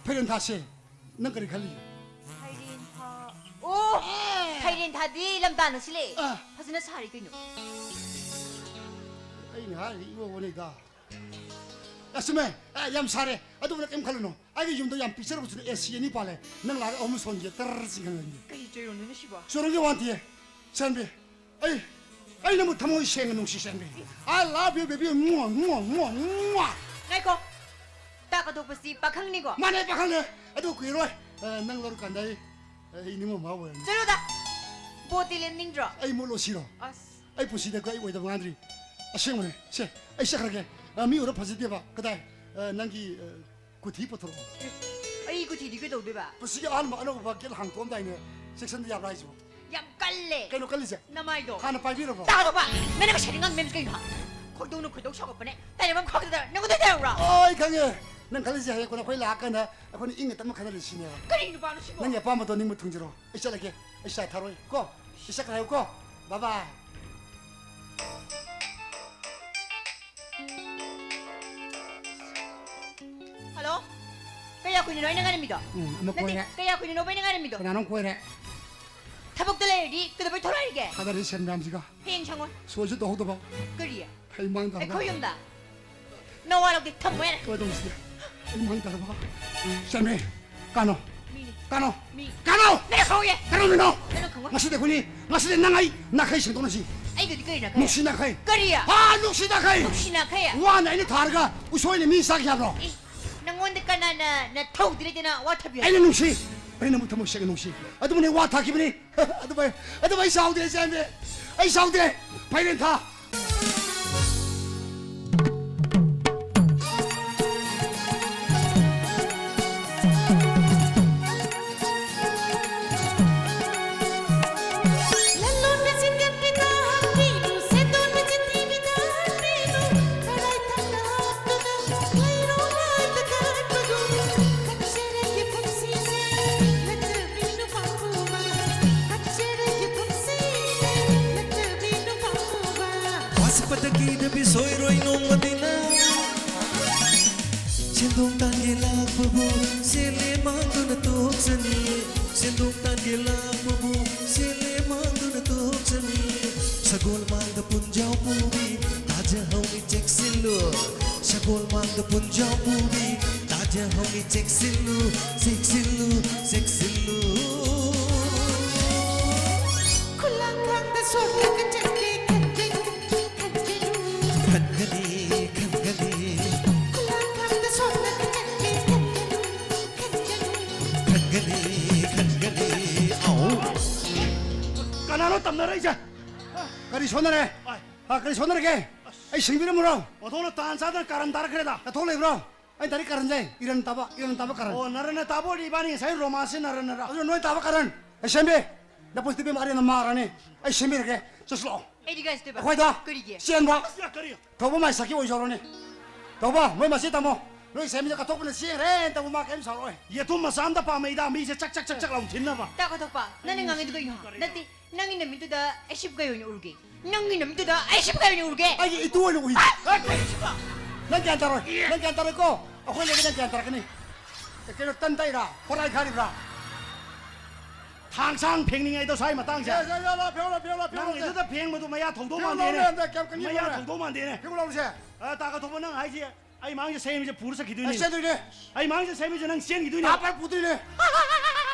ꯐꯩꯔꯦꯟ ꯊꯥꯁꯦ, ꯅꯪ ꯀꯔꯤ ꯈꯜꯂꯤ? ꯐꯩꯔꯦꯟ ꯊꯥ꯫ ꯑꯣ! ꯑꯦ! ꯐꯩꯔꯦꯟ ꯊꯥꯗꯤ ꯂꯝꯇꯥꯅ ꯁꯤꯜꯂꯦ꯫ ꯑ꯫ ꯐꯖꯅ ꯁꯥꯔꯤ ꯀꯩꯅꯣ꯫ ꯑꯩꯅ ꯍꯥꯏꯔꯤꯗꯤ ꯏꯋꯣ ꯋꯣꯅꯤꯗ꯫ ꯑꯁ, ꯆꯨꯝꯃꯦ꯫ ꯑ, ꯌꯥꯝ ꯁꯥꯔꯦ꯫ ꯑꯗꯨꯕꯨ ꯅꯪ ꯀꯩꯝ ꯈꯜꯂꯨꯅꯨ꯫ ꯑꯩꯒꯤ ꯌꯨꯝꯗ ꯌꯥꯝ ꯄꯤꯛꯆꯔꯕꯁꯨ ꯑꯦ ꯁꯤ ꯑꯅꯤ ꯄꯥꯜꯂꯦ꯫ ꯅꯪ ꯂꯥꯛꯑꯒ ꯑꯍꯨꯝ ꯁꯣꯟꯒꯦ꯫ ꯇꯔꯔ ꯆꯤꯡꯈꯠꯂꯅꯤ꯫ ꯀꯩ ꯆꯣꯏꯔꯣꯟꯗꯣꯏꯅꯣ ꯁꯤꯕꯣ? ꯆꯣꯏꯔꯣꯟꯒꯤ ꯋꯥ ꯅꯠꯇꯤꯌꯦ꯫ ꯆꯥꯟꯕꯤ꯫ ꯑꯩ, ꯑꯩ ꯅꯪꯕꯨ ꯊꯃꯣꯏ ꯁꯦꯡꯅ ꯅꯨꯡꯁꯤ, ꯆꯥꯟꯕꯤ꯫ I love you, baby. ꯃꯨꯋꯥ, ꯃꯨꯋꯥ, ꯃꯨꯋꯥ, ꯃꯨꯋꯥ꯫ ꯉꯥꯏꯈꯣ꯫ ꯇꯥ ꯀꯥꯊꯣꯛꯄꯁꯤ ꯄꯥꯈꯪꯅꯤꯀꯣ? ꯃꯥꯅꯦ, ꯄꯥꯈꯪꯅꯦ꯫ ꯑꯗꯨ ꯀꯨꯏꯔꯣꯏ꯫ ꯑ, ꯅꯪ ꯂꯧꯔꯀꯥꯟꯗ ꯑꯩ, ꯑꯩ ꯅꯤꯡꯉꯣꯝ ꯃꯥ ꯑꯣꯏꯔꯅꯤ꯫ ꯆꯠꯂꯣꯗ꯫ ꯕꯣꯠꯇꯤ ꯂꯦꯞꯅꯤꯡꯗ꯭ꯔꯣ? ꯑꯩ ꯃꯨꯠꯂꯣ ꯁꯤꯔꯣ? ꯑꯁ꯫ ꯑꯩ ꯄꯨꯟꯁꯤꯗ ꯑꯩ ꯑꯣꯏꯗꯕ ꯉꯥꯡꯗ꯭ꯔꯤ꯫ ꯑꯁꯦꯡꯕꯅꯦ꯫ ꯁꯦ, ꯑꯩ ꯆꯠꯈ꯭ꯔꯒꯦ꯫ ꯑ, ꯃꯤ ꯎꯔ ꯐꯖꯗꯦꯕ꯫ ꯀꯗꯥꯏ? ꯑ, ꯅꯪꯒꯤ, ꯑ, ꯀꯨꯊꯤ ꯄꯨꯊꯣꯔꯛꯑꯣ꯫ ꯑꯦ, ꯑꯩ ꯀꯨꯊꯤꯗꯤ ꯀꯩꯗꯧꯗꯣꯏꯕ? ꯄꯨꯟꯁꯤꯒꯤ ꯑꯍꯥꯟꯕ ꯑꯅꯧꯕ ꯒꯦꯠ ꯍꯥꯡꯇꯣꯛꯑꯝꯗꯥꯏꯅꯦ, ꯆꯦꯛꯁꯟꯗ ꯌꯥꯕ꯭ꯔꯥ ꯍꯥꯏꯁꯤꯕꯣ? ꯌꯥꯝ ꯀꯜꯂꯦ꯫ ꯀꯩꯅꯣ ꯀꯜꯂꯤꯁꯦ? ꯅꯃꯥꯏꯗꯣ꯫ ꯍꯥꯟꯅ ꯄꯥꯏꯕꯤꯔꯕꯣ? ꯇꯥꯗꯧꯕ! ꯅꯪꯅ ꯉꯁꯥꯏꯗꯩ ꯉꯥꯡꯉꯤ ꯃꯌꯥꯝꯁꯦ ꯀꯩꯅꯣ? ꯈꯣꯏꯗꯧꯅ ꯈꯣꯏꯗꯧ ꯁꯥꯎꯒꯠꯄꯅꯦ꯫ ꯇꯥꯏꯅꯕꯝ ꯈꯪꯗꯗꯅ ꯅꯪꯉꯣꯟꯗ ꯇꯥꯏꯅꯧꯔꯣ? ꯑꯣ, ꯑꯩ ꯈꯪꯉꯦ꯫ ꯅꯪ ꯈꯜꯂꯤꯁꯦ ꯍꯌꯦꯡ ꯀꯣꯟꯅ ꯑꯩꯈꯣꯏ ꯂꯥꯛꯑꯀꯥꯟꯗ ꯑꯩꯈꯣꯏꯅ ꯏꯪꯅ ꯇꯞꯅ ꯈꯟꯅꯔꯁꯤ ꯁꯤꯅꯦꯕ꯫ ꯀꯔꯤ ꯅꯨꯄꯥꯅꯣ ꯁꯤꯕꯣ? ꯅꯪꯒꯤ ꯑꯄꯥꯝꯕꯗꯣ ꯅꯤꯡꯕ ꯊꯨꯡꯖꯔꯣ꯫ ꯑꯩ ꯆꯠꯂꯒꯦ꯫ ꯑꯩ ꯆꯥ ꯊꯛꯑꯔꯣꯏ ꯀꯣ꯫ ꯑꯩ ꯆꯠꯈ꯭ꯔꯦ ꯍꯥꯏꯌꯨꯀꯣ꯫ Bye bye꯫ ꯍꯜꯂꯣ? ꯀꯌꯥ ꯀꯨꯏꯅꯅꯣ ꯑꯩꯅ ꯉꯥꯏꯔꯝꯃꯤꯗꯣ? ꯎꯝ, ꯑꯃ ꯅꯠꯇꯦ, ꯀꯣꯏꯔꯦ꯫ ꯀꯌꯥ ꯀꯨꯏꯅꯅꯣꯕ ꯑꯩꯅ ꯉꯥꯏꯔꯝꯃꯤꯗꯣ? ꯀꯅꯥꯅꯣꯝ ꯀꯣꯏꯔꯦ꯫ ꯊꯕꯛꯇ ꯂꯩꯔꯗꯤ ꯀꯩꯗꯧꯕꯩ ꯊꯣꯛꯂꯛꯏꯒꯦ? ꯊꯥꯗꯔꯤ ꯁꯦꯟ ꯃꯌꯥꯝꯁꯤꯒ꯫ ꯍꯌꯦꯡ ꯁꯪꯉꯣꯏ꯫ ꯁꯣꯏꯁꯨ ꯇꯧꯍꯧꯗꯕ꯫ ꯀꯔꯤ? ꯑꯩ ꯃꯥꯡ ꯇꯥꯔꯕ꯫ ꯑꯩꯈꯣꯏ ꯌꯨꯝꯗ? ꯅꯋꯥ ꯂꯧꯗꯦ, ꯊꯝꯃꯣ ꯌꯥꯔꯦ꯫ ꯀꯃꯥꯏ ꯇꯧꯁꯤꯒꯦ? ꯑꯩ ꯃꯥꯡ ꯇꯥꯔꯕ꯫ ꯆꯟꯕꯤ, ꯀꯥꯅꯣ꯫ ꯃꯤꯅꯤ꯫ ꯀꯥꯅꯣ꯫ ꯃꯤ꯫ ꯀꯥꯅꯣ꯫ ꯅꯪ ꯈꯪꯉꯣꯏꯌꯦ꯫ ꯀꯥꯅꯣ ꯃꯤꯅꯣ꯫ ꯅꯪ ꯈꯪꯉꯣꯏ꯫ ꯉꯁꯤꯗꯤ ꯑꯩꯈꯣꯏꯅꯤ, ꯉꯁꯤꯗꯤ ꯅꯪ ꯑꯩ ꯅꯥꯈꯩ ꯁꯦꯡꯗꯣꯛꯅꯁꯤ꯫ ꯑꯩꯒꯗꯤ ꯀꯔꯤ ꯅꯥꯈꯩ? ꯅꯨꯡꯁꯤ ꯅꯥꯈꯩ꯫ ꯀꯔꯤ? ꯍꯥ, ꯅꯨꯡꯁꯤ ꯅꯥꯈꯩ꯫ ꯅꯨꯡꯁꯤ ꯅꯥꯈꯩ? ꯋꯥꯅ ꯑꯩꯅ ꯊꯥꯔꯒ ꯎꯁꯣꯏꯅ ꯃꯤ ꯆꯥꯒꯦ ꯍꯥꯏꯕ꯭ꯔꯣ? ꯏꯁ, ꯅꯪꯉꯣꯟꯗ ꯀꯅꯥꯅ ꯅꯊꯧꯗꯤ ꯂꯩꯇꯅ ꯋꯥ ꯊꯕꯤ ꯍꯥꯏ? ꯑꯩꯅ ꯅꯨꯡꯁꯤ꯫ ꯑꯩ ꯅꯪꯕꯨ ꯊꯃꯣꯏ ꯁꯦꯡꯅ ꯅꯨꯡꯁꯤ꯫ ꯑꯗꯨꯕꯨꯅꯦ ꯋꯥ ꯊꯥꯈꯤꯕꯅꯤ꯫ ꯑꯗꯨꯕꯨ ꯑꯩ, ꯑꯗꯨꯕꯨ ꯑꯩ ꯁꯥꯎꯗꯦ, ꯏꯆꯦꯝꯕꯤ꯫ ꯑꯩ ꯁꯥꯎꯗꯦ꯫ ꯐꯩꯔꯦꯟ ꯊꯥ꯫ ꯋꯥꯁꯛꯄꯗ ꯀꯤꯗꯕꯤ ꯁꯣꯏꯔꯣꯏ ꯅꯣꯡꯃꯗꯤ ꯅꯪ꯫ ꯁꯦꯟꯗꯣꯡ ꯇꯥꯟꯒꯦ ꯂꯥꯛꯄꯕꯨ ꯁꯦꯜꯂꯦ ꯃꯥꯡꯗꯨꯅ ꯇꯣꯛꯆꯅꯤ꯫ ꯁꯦꯟꯗꯣꯡ ꯇꯥꯟꯒꯦ ꯂꯥꯛꯄꯕꯨ ꯁꯦꯜꯂꯦ ꯃꯥꯡꯗꯨꯅ ꯇꯣꯛꯆꯅꯤ꯫ ꯁꯒꯣꯜ ꯃꯥꯡꯗ ꯄꯨꯟꯖꯥꯎ ꯄꯨꯕꯤ ꯇꯥꯖꯍꯧꯅꯤ ꯆꯦꯛꯁꯤꯜꯂꯨ꯫ ꯁꯒꯣꯜ ꯃꯥꯡꯗ ꯄꯨꯟꯖꯥꯎ ꯄꯨꯕꯤ ꯇꯥꯖꯍꯧꯅꯤ ꯆꯦꯛꯁꯤꯜꯂꯨ, ꯆꯦꯛꯁꯤꯜꯂꯨ, ꯆꯦꯛꯁꯤꯜꯂꯨ꯫ ꯈꯨꯂꯥꯡꯈꯥꯡꯗ ꯁꯣꯛꯂꯒ ꯆꯠꯀꯦ ꯈꯟꯒꯅꯨ, ꯈꯟꯒꯅꯨ꯫ ꯈꯟꯒꯅꯤ, ꯈꯟꯒꯅꯤ꯫ ꯈꯨꯂꯥꯡꯈꯥꯡꯗ ꯁꯣꯛꯂꯒ ꯆꯠꯀꯦ ꯈꯟꯒꯅꯨ, ꯈꯟꯒꯅꯨ꯫ ꯈꯟꯒꯅꯤ, ꯈꯟꯒꯅꯤ꯫ ꯑꯧ꯫ ꯀꯅꯥꯅꯣ ꯇꯝꯅꯔꯛꯏꯁꯦ? ꯀꯔꯤ ꯁꯣꯟꯅꯔꯦ? ꯑꯥꯏ꯫ ꯍꯥ, ꯀꯔꯤ ꯁꯣꯟꯅꯔꯒꯦ? ꯑꯩ ꯁꯤꯡꯕꯤꯔꯝꯃꯨꯔꯣ? ꯑꯣꯟꯊꯣꯛꯅ ꯇꯥꯟ ꯆꯥꯗꯅ ꯀꯥꯔꯟ ꯇꯥꯔꯛꯈ꯭ꯔꯦꯗ꯫ ꯅꯊꯧ ꯂꯩꯕ꯭ꯔꯣ? ꯑꯩ ꯗꯥꯏꯔꯦꯛ ꯀꯥꯔꯟꯁꯦ, ꯏꯔꯟ ꯇꯥꯕ, ꯏꯔꯟ ꯇꯥꯕ ꯀꯥꯔꯟ꯫ ꯑꯣ, ꯅꯔꯟꯅ ꯇꯥꯕ ꯑꯣꯏꯔꯗꯤ ꯏꯕꯥꯅꯤ ꯉꯁꯥꯏ ꯔꯣꯃꯥꯟꯁꯁꯦ ꯅꯔꯟꯅꯔ? ꯑꯗꯨ ꯅꯣꯏ ꯇꯥꯕ ꯀꯥꯔꯟ꯫ ꯑꯩ ꯁꯦꯝꯕꯤ꯫ ꯅꯄꯨꯟꯁꯤꯗꯤ ꯏꯕꯦꯝꯃ ꯑꯔꯦꯝꯅ ꯃꯥꯔꯅꯤ꯫ ꯑꯩ ꯁꯦꯝꯕꯤꯔꯒꯦ꯫ ꯆꯠꯁꯤꯂꯥꯛꯑꯣ꯫ ꯑꯩꯗꯤ ꯀꯥꯏ ꯆꯠꯇꯣꯏꯕ? ꯑꯩꯈꯣꯏꯗ꯫ ꯀꯔꯤꯒꯤ? ꯆꯦꯟꯕ꯫ ꯑꯁ, ꯀꯔꯤ? ꯊꯧꯕ ꯃꯥꯏ ꯁꯛꯀꯤ ꯑꯣꯏꯖꯍꯧꯔꯅꯤ꯫ ꯊꯧꯕ, ꯃꯣꯏ ꯃꯁꯤ ꯇꯝꯃꯣ꯫ ꯅꯣꯏ ꯁꯦꯝꯕꯤꯗ ꯀꯠꯊꯣꯛꯄꯅ ꯆꯦꯟꯈ꯭ꯔꯦ ꯇꯧꯕ ꯃꯥ ꯀꯔꯤꯝ ꯁꯥꯎꯔꯛꯑꯣꯏ꯫ ꯌꯦꯇꯨꯝ ꯃꯆꯥ ꯑꯝꯇ ꯄꯥꯝꯃꯛꯏꯗ, ꯃꯤꯁꯦ ꯆꯛ ꯆꯛ ꯆꯛ ꯆꯛ ꯂꯥꯎ ꯊꯤꯟꯅꯕ꯫ ꯇꯥ ꯀꯠꯊꯣꯛꯄ, ꯅꯪꯅ ꯉꯥꯡꯉꯤꯗꯨ ꯀꯩꯅꯣ? ꯀꯔꯤꯅꯣ? ꯅꯠꯇꯦ, ꯅꯪꯒꯤ ꯅꯃꯤꯠꯇꯨꯗ ꯑꯩ ꯁꯤꯕꯨ ꯀꯩ ꯑꯣꯏꯅ ꯎꯔꯨꯒꯦ? ꯅꯪꯒꯤ ꯅꯃꯤꯠꯇꯨꯗ ꯑꯩ ꯁꯤꯕꯨ ꯀꯩ ꯑꯣꯏꯅ ꯎꯔꯨꯒꯦ? ꯑꯩꯒꯤ ꯏꯇꯨ ꯑꯣꯏꯅ ꯎꯏ꯫ ꯑ, ꯀꯩ ꯁꯤꯕ? ꯅꯪ ꯒ꯭ꯌꯥꯟ ꯇꯥꯔꯣꯏ꯫ ꯏ! ꯅꯪ ꯒ꯭ꯌꯥꯟ ꯇꯥꯔꯣꯏꯀꯣ? ꯑꯩꯈꯣꯏ ꯂꯩꯔꯒ ꯅꯪ ꯒ꯭ꯌꯥꯟ ꯇꯥꯔꯛꯀꯅꯤ꯫ ꯀꯩꯅꯣ, ꯇꯟ ꯇꯛꯏꯔꯥ? ꯍꯣꯔꯥꯏ ꯈꯥꯔꯤꯕ꯭ꯔꯥ? ꯊꯥꯡꯁꯥꯡ ꯐꯦꯡꯅꯤꯡꯉꯩꯗꯣ ꯁ꯭ꯋꯥꯏ ꯃꯇꯥꯡꯁꯦ꯫ ꯌꯥ, ꯌꯥ, ꯌꯥ, ꯂꯥ, ꯐꯦꯡꯉꯨ ꯂꯥꯎ, ꯐꯦꯡꯉꯨ ꯂꯥꯎ, ꯐꯦꯡꯉꯨ ꯂꯥꯎ, ꯅꯪꯒꯤꯗꯨꯗ ꯐꯦꯡꯕꯗꯨ ꯃꯌꯥ ꯊꯧꯗꯧ ꯐꯦꯡꯉꯨ ꯃꯥꯟꯗꯦꯅꯦ꯫ ꯂꯥꯎꯅꯦ, ꯑꯝꯇ ꯀꯌꯥꯝ ꯀꯟꯒꯦ ꯃꯌꯥ ꯌꯦꯡꯉꯨꯅꯦ꯫ ꯊꯧꯗꯧ ꯃꯥꯟꯗꯦꯅꯦ꯫ ꯐꯦꯡꯉꯨ ꯂꯥꯎꯁꯦ꯫ ꯑ, ꯇꯥ ꯀꯠꯊꯣꯛꯄ, ꯅꯪ ꯍꯥꯏꯁꯦ ꯑꯩ ꯃꯥꯡꯁꯦ ꯁꯦꯝꯃꯤꯁꯦ ꯄꯨꯔ ꯆꯠꯈꯤꯗꯣꯏꯅꯦ꯫ ꯑꯩ ꯆꯦꯟꯗꯣꯏꯅꯦ꯫ ꯑꯩ ꯃꯥꯡꯁꯦ ꯁꯦꯝꯃꯤꯁꯦ ꯅꯪ ꯆꯦꯟꯈꯤꯗꯣꯏꯅꯦ꯫ ꯇꯥ ꯄꯥꯏ ꯄꯨꯗꯣꯏꯅꯦ꯫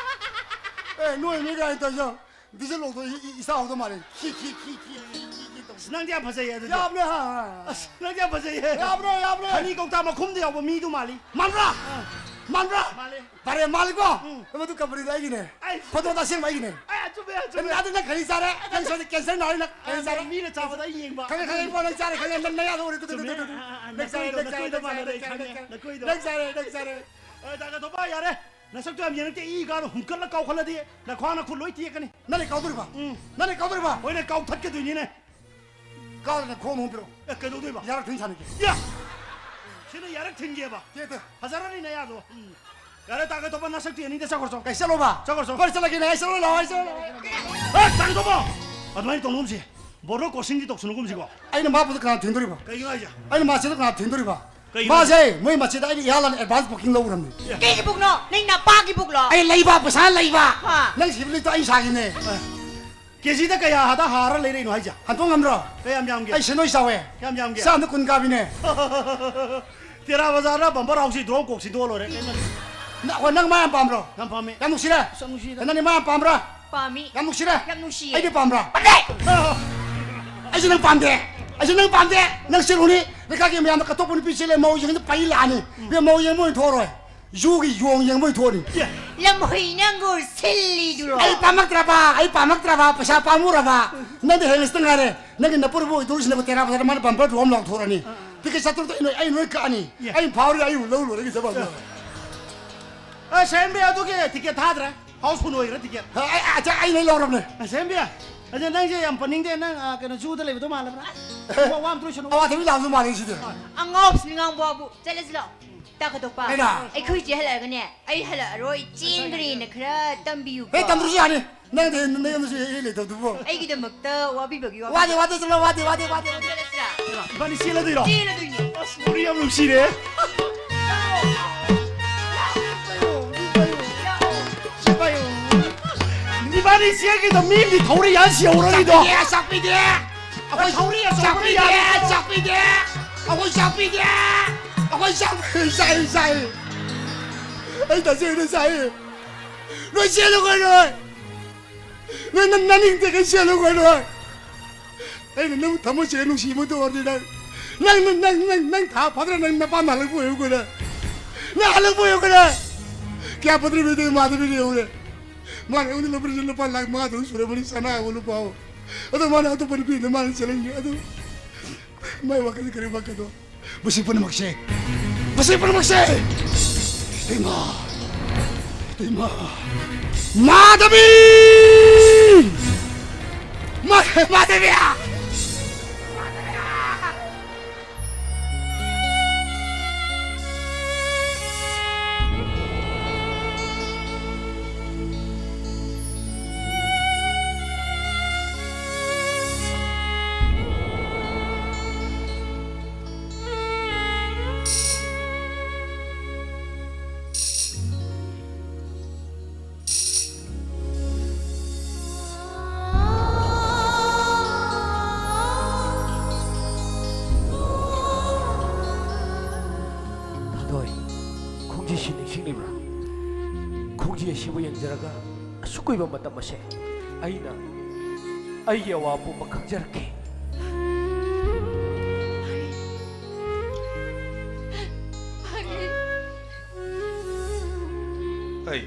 ꯑꯦ, ꯅꯣꯏ ꯃꯤ ꯀꯥꯏꯅ ꯇꯧꯔꯤꯁꯦ? ꯗꯤꯖꯜ ꯂꯧꯊꯣꯛ ꯏ-, ꯏ-, ꯏꯁꯥ ꯍꯧꯗꯧ ꯃꯥꯜꯂꯦ꯫ ꯈꯤ, ꯈꯤ, ꯈꯤ, ꯈꯤ, ꯈꯤ, ꯈꯤ, ꯈꯤ ꯇꯧ꯫ ꯑꯁ, ꯅꯪꯗꯤ ꯌꯥꯝ ꯐꯖꯩꯌꯦ ꯑꯗꯨꯗꯤ꯫ ꯌꯥꯕꯅꯦ, ꯍꯥ, ꯍꯥ꯫ ꯑꯁ, ꯅꯪꯗꯤ ꯌꯥꯝ ꯐꯖꯩꯌꯦ꯫ ꯌꯥꯕꯅꯦ, ꯌꯥꯕꯅꯦ꯫ ꯈꯅꯤ ꯀꯧꯇꯥ ꯃꯈꯨꯝꯗ ꯌꯥꯎꯕ ꯃꯤꯗꯨ ꯃꯥꯜꯂꯤ꯫ ꯃꯥꯟꯕ꯭ꯔꯥ? ꯑꯥ꯫ ꯃꯥꯟꯕ꯭ꯔꯥ? ꯃꯥꯜꯂꯦ꯫ ꯐꯔꯦ, ꯃꯥꯜꯂꯤꯀꯣ? ꯎꯝ꯫ ꯃꯗꯨ ꯀꯝꯄꯅꯤꯗꯣ ꯑꯩꯒꯤꯅꯦ꯫ ꯑꯩ ꯐꯣꯇꯣꯗ ꯑꯁꯦꯡꯕ ꯑꯩꯒꯤꯅꯦ꯫ ꯑꯩ ꯑꯆꯨꯝꯕ, ꯑꯆꯨꯝꯕ꯫ ꯑꯗꯨ ꯅꯪ ꯈꯔꯤ ꯆꯥꯔꯦ? ꯅꯪ ꯁꯣꯏꯗ ꯀꯦꯟꯁꯔ ꯅꯥꯔꯦ ꯅꯪ꯫ ꯈꯔꯤ ꯆꯥꯔꯦ? ꯃꯤꯅ ꯆꯥꯕꯗ ꯑꯩ ꯌꯦꯡꯕ꯫ ꯈꯪꯉꯦ, ꯈꯪꯉꯦ, ꯏꯕꯣ, ꯅꯪ ꯆꯥꯔꯦ, ꯈꯪꯉꯦ꯫ ꯅꯪ ꯅꯌꯥꯗꯣ ꯎꯔꯦ꯫ ꯇꯨ, ꯇꯨ, ꯆꯨꯝꯃꯦ꯫ Two, two, two. ꯑ, ꯑ, ꯑ, ꯅꯪ ꯆꯥꯔꯦ, ꯅꯈꯣꯏꯗꯣ, ꯅꯪ ꯆꯥꯔꯦ, ꯅꯈꯣꯏꯗꯣ ꯅꯪ ꯃꯥꯟꯅꯔꯦ, ꯆꯥꯔꯦ, ꯑꯩ ꯅꯪ ꯆꯥꯔꯦ꯫ ꯈꯪꯉꯦ, ꯅꯈꯣꯏꯗꯣ꯫ ꯅꯪ ꯆꯥꯔꯦ, ꯅꯪ ꯆꯥꯔꯦ꯫ ꯑ, ꯗꯥ ꯀꯇꯣꯝꯕ, ꯌꯥꯔꯦ꯫ ꯅꯁꯛꯇꯣ ꯌꯥꯝ ꯌꯦꯡꯉꯛꯇꯦ꯫ ꯏ ꯀꯥꯔꯣ ꯍꯨꯝꯀꯠꯂ ꯀꯥꯎꯈꯠꯂꯗꯤ ꯅꯈ꯭ꯋꯥꯡ ꯅꯈꯨꯠ ꯂꯣꯏ ꯇꯦꯛꯀꯅꯤ꯫ ꯅꯪꯅ ꯀꯥꯎꯗꯣꯔꯤꯕ? ꯎꯝ꯫ ꯅꯪꯅ ꯀꯥꯎꯗꯣꯔꯤꯕ? ꯍꯣꯏꯅꯦ, ꯀꯥꯎꯊꯠꯀꯗꯣꯏꯅꯤꯅꯦ꯫ ꯀꯥꯎꯗꯅ ꯈꯣꯡ ꯑꯃꯨꯛ ꯄꯤꯔꯛꯑꯣ꯫ ꯑꯦ, ꯀꯩꯗꯧꯗꯣꯏꯕ? ꯌꯥꯔꯛ ꯊꯤꯟ ꯁꯥꯟꯅꯒꯦ꯫ ꯌꯥ! ꯁꯤꯅ ꯌꯥꯔꯛ ꯊꯤꯟꯒꯦꯕ? ꯇꯦ, ꯇꯦ꯫ ꯐꯖꯔꯅꯤ ꯅꯌꯥꯗꯣ꯫ ꯎꯝ꯫ ꯌꯥꯔꯦ, ꯇꯥꯒꯦ ꯇꯧꯕ ꯅꯁꯛꯇꯤ ꯑꯅꯤꯗ ꯆꯠꯈ꯭ꯔꯣ ꯆꯣ꯫ ꯀꯩ ꯆꯠꯂꯣꯕ? ꯆꯠꯈ꯭ꯔꯣ ꯆꯣ꯫ ꯀꯣꯏ ꯆꯠꯂꯒꯦꯅꯦ, ꯑꯩ ꯆꯠꯂꯣ ꯂꯥꯛꯑꯣ, ꯑꯩ ꯆꯠꯂꯣ ꯂꯥꯛꯑꯣ꯫ ꯑꯦ, ꯇꯥꯒꯦ ꯇꯧꯕ! ꯑꯗꯨꯃꯥꯏꯅ ꯇꯧꯅꯨꯒꯨꯝꯁꯤ꯫ ꯕꯣꯔꯗꯔ ꯀ꯭ꯔꯣꯁꯤꯡꯗꯤ ꯇꯧꯁꯅꯨꯒꯨꯝꯁꯤꯀꯣ꯫ ꯑꯩꯅ ꯃꯥꯕꯨꯗ ꯀꯅꯥ ꯊꯦꯡꯗꯣꯔꯤꯕ? ꯀꯩꯒꯤꯅꯣ ꯍꯥꯏꯁꯦ? ꯑꯩꯅ ꯃꯥꯁꯤꯗ ꯀꯅꯥ ꯊꯦꯡꯗꯣꯔꯤꯕ? ꯀꯩꯒꯤꯅꯣ? ꯃꯥꯁꯦ ꯃꯣꯏ ꯃꯆꯦꯗ ꯑꯩꯅ ꯏꯍꯥꯟ ꯍꯥꯟꯅ ꯑꯦꯗꯚꯥꯟꯁ ꯕꯨꯀꯤꯡ ꯂꯧꯈ꯭ꯔꯕꯅꯤ꯫ ꯀꯩꯒꯤ ꯕꯨꯛꯅꯣ? ꯅꯪ ꯅꯄꯥꯒꯤ ꯕꯨꯛꯂꯣ? ꯑꯩ ꯂꯩꯕ, ꯄꯩꯁꯥ ꯂꯩꯕ꯫ ꯍꯥ꯫ ꯅꯪ ꯁꯤꯕ ꯂꯩꯇꯣ ꯑꯩ ꯁꯥꯈꯤꯅꯦ꯫ ꯑꯦ꯫ ꯀꯦꯖꯤꯗ ꯀꯌꯥꯗ ꯍꯥꯔ ꯂꯩꯔꯛꯏꯅꯣ ꯍꯥꯏꯁꯦ? ꯍꯟꯗꯣꯛ ꯉꯝꯗ꯭ꯔꯣ? ꯀꯌꯥꯝ ꯌꯥꯝꯒꯦ? ꯑꯩ ꯁꯦꯟꯗꯣꯏ ꯆꯥꯎꯋꯦ꯫ ꯀꯌꯥꯝ ꯌꯥꯝꯒꯦ? ꯆꯥꯝꯗ ꯀꯨꯟ ꯀꯥꯕꯤꯅꯦ꯫ ꯇꯦꯔꯥ ꯕꯖꯥꯔꯗ ꯕꯝꯕꯔ ꯍꯥꯎꯁꯤ ꯗ꯭ꯔꯣꯞ ꯀꯣꯛ ꯁꯤꯗꯣꯛꯑ ꯂꯣꯏꯔꯦ꯫ ꯀꯩꯅꯣ? ꯅ-, ꯑꯣ, ꯅꯪ ꯃꯥ ꯌꯥꯝ ꯄꯥꯝꯕ꯭ꯔꯣ? ꯌꯥꯝ ꯄꯥꯝꯃꯦ꯫ ꯌꯥꯝ ꯅꯨꯡꯁꯤꯔꯦ? ꯑꯁ, ꯌꯥꯝ ꯅꯨꯡꯁꯤꯗ꯫ ꯅꯪꯗꯤ ꯃꯥ ꯌꯥꯝ ꯄꯥꯝꯕ꯭ꯔꯥ? ꯄꯥꯝꯃꯤ꯫ ꯌꯥꯝ ꯅꯨꯡꯁꯤꯔꯦ? ꯌꯥꯝ ꯅꯨꯡꯁꯤꯌꯦ꯫ ꯑꯩꯗꯤ ꯄꯥꯝꯕ꯭ꯔꯥ? ꯄꯥꯝꯗꯦ! ꯑꯩꯁꯨ ꯅꯪ ꯄꯥꯝꯗꯦ꯫ ꯑꯩꯁꯨ ꯅꯪ ꯄꯥꯝꯗꯦ꯫ ꯅꯪ ꯆꯦꯜꯂꯨꯅꯤ꯫ ꯂꯩꯀꯥꯏꯒꯤ ꯃꯌꯥꯝꯅ ꯀꯇꯣꯛꯄ ꯅꯨꯄꯤ ꯆꯦꯜꯂꯦ, ꯃꯧ ꯌꯦꯡꯉꯗꯤ ꯄꯩ ꯂꯥꯛꯑꯅꯤ꯫ ꯏꯕꯦꯝ, ꯃꯧ ꯌꯦꯡꯕ ꯑꯣꯏꯅ ꯊꯣꯛꯑꯔꯣꯏ꯫ ꯖꯨꯒꯤ ꯌꯣꯡ ꯌꯦꯡꯕ ꯑꯣꯏꯅ ꯊꯣꯛꯑꯅꯤ꯫ ꯂꯝꯍꯨꯏ ꯅꯪꯕꯨ ꯁꯤꯜꯂꯤꯗꯨꯔꯣ? ꯑꯩ ꯄꯥꯝꯃꯛꯇ꯭ꯔꯕ, ꯑꯩ ꯄꯥꯝꯃꯛꯇ꯭ꯔꯕ, ꯄꯩꯁꯥ ꯄꯥꯝꯃꯨꯔꯕ꯫ ꯅꯪꯗꯤ ꯍꯌꯦꯡ ꯉꯁꯤꯇ ꯉꯥꯏꯔꯦ꯫ ꯅꯪꯒꯤ ꯅꯄꯨꯔꯕꯨ ꯑꯣꯏꯗꯧꯔꯤꯁꯤꯅ ꯇꯦꯔꯥ ꯕꯖꯥꯔꯗ ꯃꯥꯅ ꯕꯝꯕꯔ ꯗ꯭ꯔꯣꯞ ꯑꯃ ꯂꯥꯎꯊꯣꯔꯛꯑꯅꯤ꯫ ꯑꯥ, ꯑꯥ꯫ ꯇꯤꯀꯦꯠ ꯆꯥꯇ꯭ꯔꯨꯛꯇ ꯑꯩ ꯅꯣꯏ, ꯑꯩ ꯅꯣꯏ ꯀꯛꯑꯅꯤ꯫ ꯌꯥ꯫ ꯑꯩꯅ ꯐꯥꯎꯔꯒ ꯑꯩꯕꯨ ꯂꯧ ꯂꯣꯏꯔꯒ ꯆꯠꯄ ꯑꯃ꯫ ꯑ, ꯁꯦꯝꯕꯤ, ꯑꯗꯨꯒꯤ ꯇꯤꯀꯦꯠ ꯊꯥꯗ꯭ꯔꯦ꯫ ꯍꯥꯎꯁꯐꯨꯜ ꯑꯣꯏꯈ꯭ꯔꯦ ꯇꯤꯀꯦꯠ꯫ ꯑ, ꯑꯩ, ꯑ, ꯑꯩ ꯂꯣꯏ ꯂꯧꯔꯕꯅꯦ꯫ ꯑ, ꯁꯦꯝꯕꯤ, ꯑꯗ ꯅꯪꯁꯦ ꯌꯥꯝ ꯄꯟꯅꯤꯡꯗꯦ꯫ ꯅꯪ, ꯑ, ꯀꯩꯅꯣ, ꯖꯨꯗ ꯂꯩꯕꯗꯣ ꯃꯥꯜꯂꯕ꯭ꯔꯥ? ꯋꯥ, ꯋꯥ ꯑꯝꯇ ꯂꯣꯏꯁꯟꯅꯧ꯫ ꯑꯋꯥꯊꯕꯤ ꯂꯥꯛꯑꯝꯗꯧ ꯃꯥꯜꯂꯦ ꯁꯤꯗꯤ꯫ ꯑꯉꯥꯎꯕꯁꯤ ꯉꯥꯡꯕ ꯋꯥꯕꯨ꯫ ꯆꯠꯂꯁꯤ ꯂꯥꯛꯑꯣ꯫ ꯇꯥ ꯀꯗꯣꯛꯄ꯫ ꯀꯩꯅꯣ? ꯑꯩꯈꯣꯏ ꯆꯦ ꯍꯜꯂꯛꯑꯒꯅꯦ, ꯑꯩ ꯍꯜꯂꯛꯑꯔꯣꯏ, ꯆꯦꯟꯈ꯭ꯔꯦꯅ ꯈꯔ ꯇꯝꯕꯤꯌꯨꯀꯣ꯫ ꯍꯦ, ꯇꯝꯗ꯭ꯔꯁꯨ ꯌꯥꯅꯤ꯫ ꯅꯪꯗꯤ ꯅꯌꯨꯝꯗꯁꯨ ꯍꯦꯛ ꯍꯦꯛ ꯂꯩꯇꯕꯗꯨꯕꯨ꯫ ꯑꯩꯒꯤꯗꯃꯛꯇ ꯋꯥꯕꯤꯕꯒꯤ ꯋꯥ꯫ ꯋꯥꯗꯦ, ꯋꯥꯗꯦ, ꯆꯠꯂꯣ, ꯋꯥꯗꯦ, ꯋꯥꯗꯦ, ꯋꯥꯗꯦ꯫ ꯆꯠꯂꯁꯤꯔꯥ? ꯏꯕꯥꯅꯤ ꯆꯦꯜꯂꯗꯣꯏꯔꯣ? ꯆꯦꯜꯂꯗꯣꯏꯅꯦ꯫ ꯑꯁ, ꯋꯥꯔꯤ ꯌꯥꯝ ꯅꯨꯡꯁꯤꯔꯦ꯫ ꯏꯕꯥꯅꯤ ꯆꯦꯜꯒꯤꯗ ꯃꯤ ꯑꯃꯗꯤ ꯊꯧꯔꯤ ꯌꯥꯟ ꯁꯤꯍꯧꯔꯅꯤꯗꯣ꯫ ꯆꯥꯛꯄꯤꯗꯦ, ꯆꯥꯛꯄꯤꯗꯦ꯫ ꯑꯩꯈꯣꯏ ꯊꯧꯔꯤ ꯑꯆꯧꯕꯅ ꯆꯥꯛꯄꯤꯗꯦ, ꯌꯥꯜꯂꯦ꯫ ꯆꯥꯛꯄꯤꯗꯦ꯫ ꯑꯩꯈꯣꯏ ꯆꯥꯛꯄꯤꯗꯦ꯫ ꯑꯩꯈꯣꯏ ꯆꯥꯛ-, ꯆꯥꯏ, ꯆꯥꯏ꯫ ꯑꯩ ꯇꯁꯦꯡꯅ ꯆꯥꯏ꯫ ꯅꯣꯏ ꯆꯦꯜꯂꯨ ꯀꯩꯅꯣ꯫ ꯅꯪ, ꯅꯪ, ꯅꯪ ꯅꯤꯡꯗꯦ ꯀꯩ ꯆꯦꯜꯂꯨ ꯀꯩꯅꯣ꯫ ꯑꯩꯅ ꯅꯪ ꯊꯃꯣꯏ ꯁꯦꯡꯅ ꯅꯨꯡꯁꯤꯕ ꯑꯣꯏꯔꯗꯤ ꯅꯪ, ꯅꯪ, ꯅꯪ, ꯅꯪ, ꯅꯪ, ꯅꯪ ꯊꯥ ꯐꯥꯗ꯭ꯔꯥ ꯅꯪ ꯅꯄꯥꯝ ꯍꯜꯂꯛꯄ ꯑꯣꯏꯌꯨ ꯀꯩꯅꯣ꯫ ꯅꯍꯥꯟ ꯂꯧꯕ ꯌꯣꯛꯀꯅꯦ꯫ ꯀꯌꯥ ꯄꯗ꯭ꯔꯤ ꯃꯤꯗꯤ ꯃꯥꯗꯕꯤ ꯂꯩꯍꯧꯔꯦ꯫ ꯃꯥꯅ ꯑꯩꯉꯣꯟꯗ ꯂꯧꯕ ꯂꯨꯄꯥ ꯂꯥꯈ ꯃꯉꯥ ꯇꯔꯨꯛ ꯁꯨꯔꯕꯅꯤ, ꯁꯅꯥ ꯍꯥꯏꯕ ꯂꯨꯄꯥ ꯍꯥꯏꯕ꯫ ꯑꯗꯣ ꯃꯥꯅ ꯑꯇꯣꯞꯄ ꯅꯨꯄꯤꯗ ꯃꯥꯅ ꯆꯦꯜꯍꯟꯒꯦ꯫ ꯑꯗꯨ ꯃꯥꯏ ꯋꯥꯈꯜꯗ ꯀꯔꯤ ꯋꯥꯈꯜꯗꯣ? ꯃꯁꯤ ꯄꯨꯝꯅꯃꯛꯁꯦ, ꯃꯁꯤ ꯄꯨꯝꯅꯃꯛꯁꯦ! ꯏꯃꯥ! ꯏꯃꯥ! ꯃꯥꯙꯕꯤ! ꯃꯥ-, ꯃꯥꯙꯕꯤ! ꯊꯥꯗꯣꯏ, ꯈꯣꯡꯖꯤꯁꯤ ꯅꯤꯡꯁꯤꯡꯂꯤꯕ꯭ꯔꯥ? ꯈꯣꯡꯖꯤ ꯑꯁꯤꯕꯨ ꯌꯦꯡꯖꯔꯒ ꯑꯁꯨꯛ ꯀꯨꯏꯕ ꯃꯇꯝ ꯑꯁꯦ ꯑꯩꯅ ꯑꯩꯒꯤ ꯑꯋꯥ ꯄꯨꯝꯕ ꯈꯪꯖꯔꯛꯈꯤ꯫ ꯍꯩ,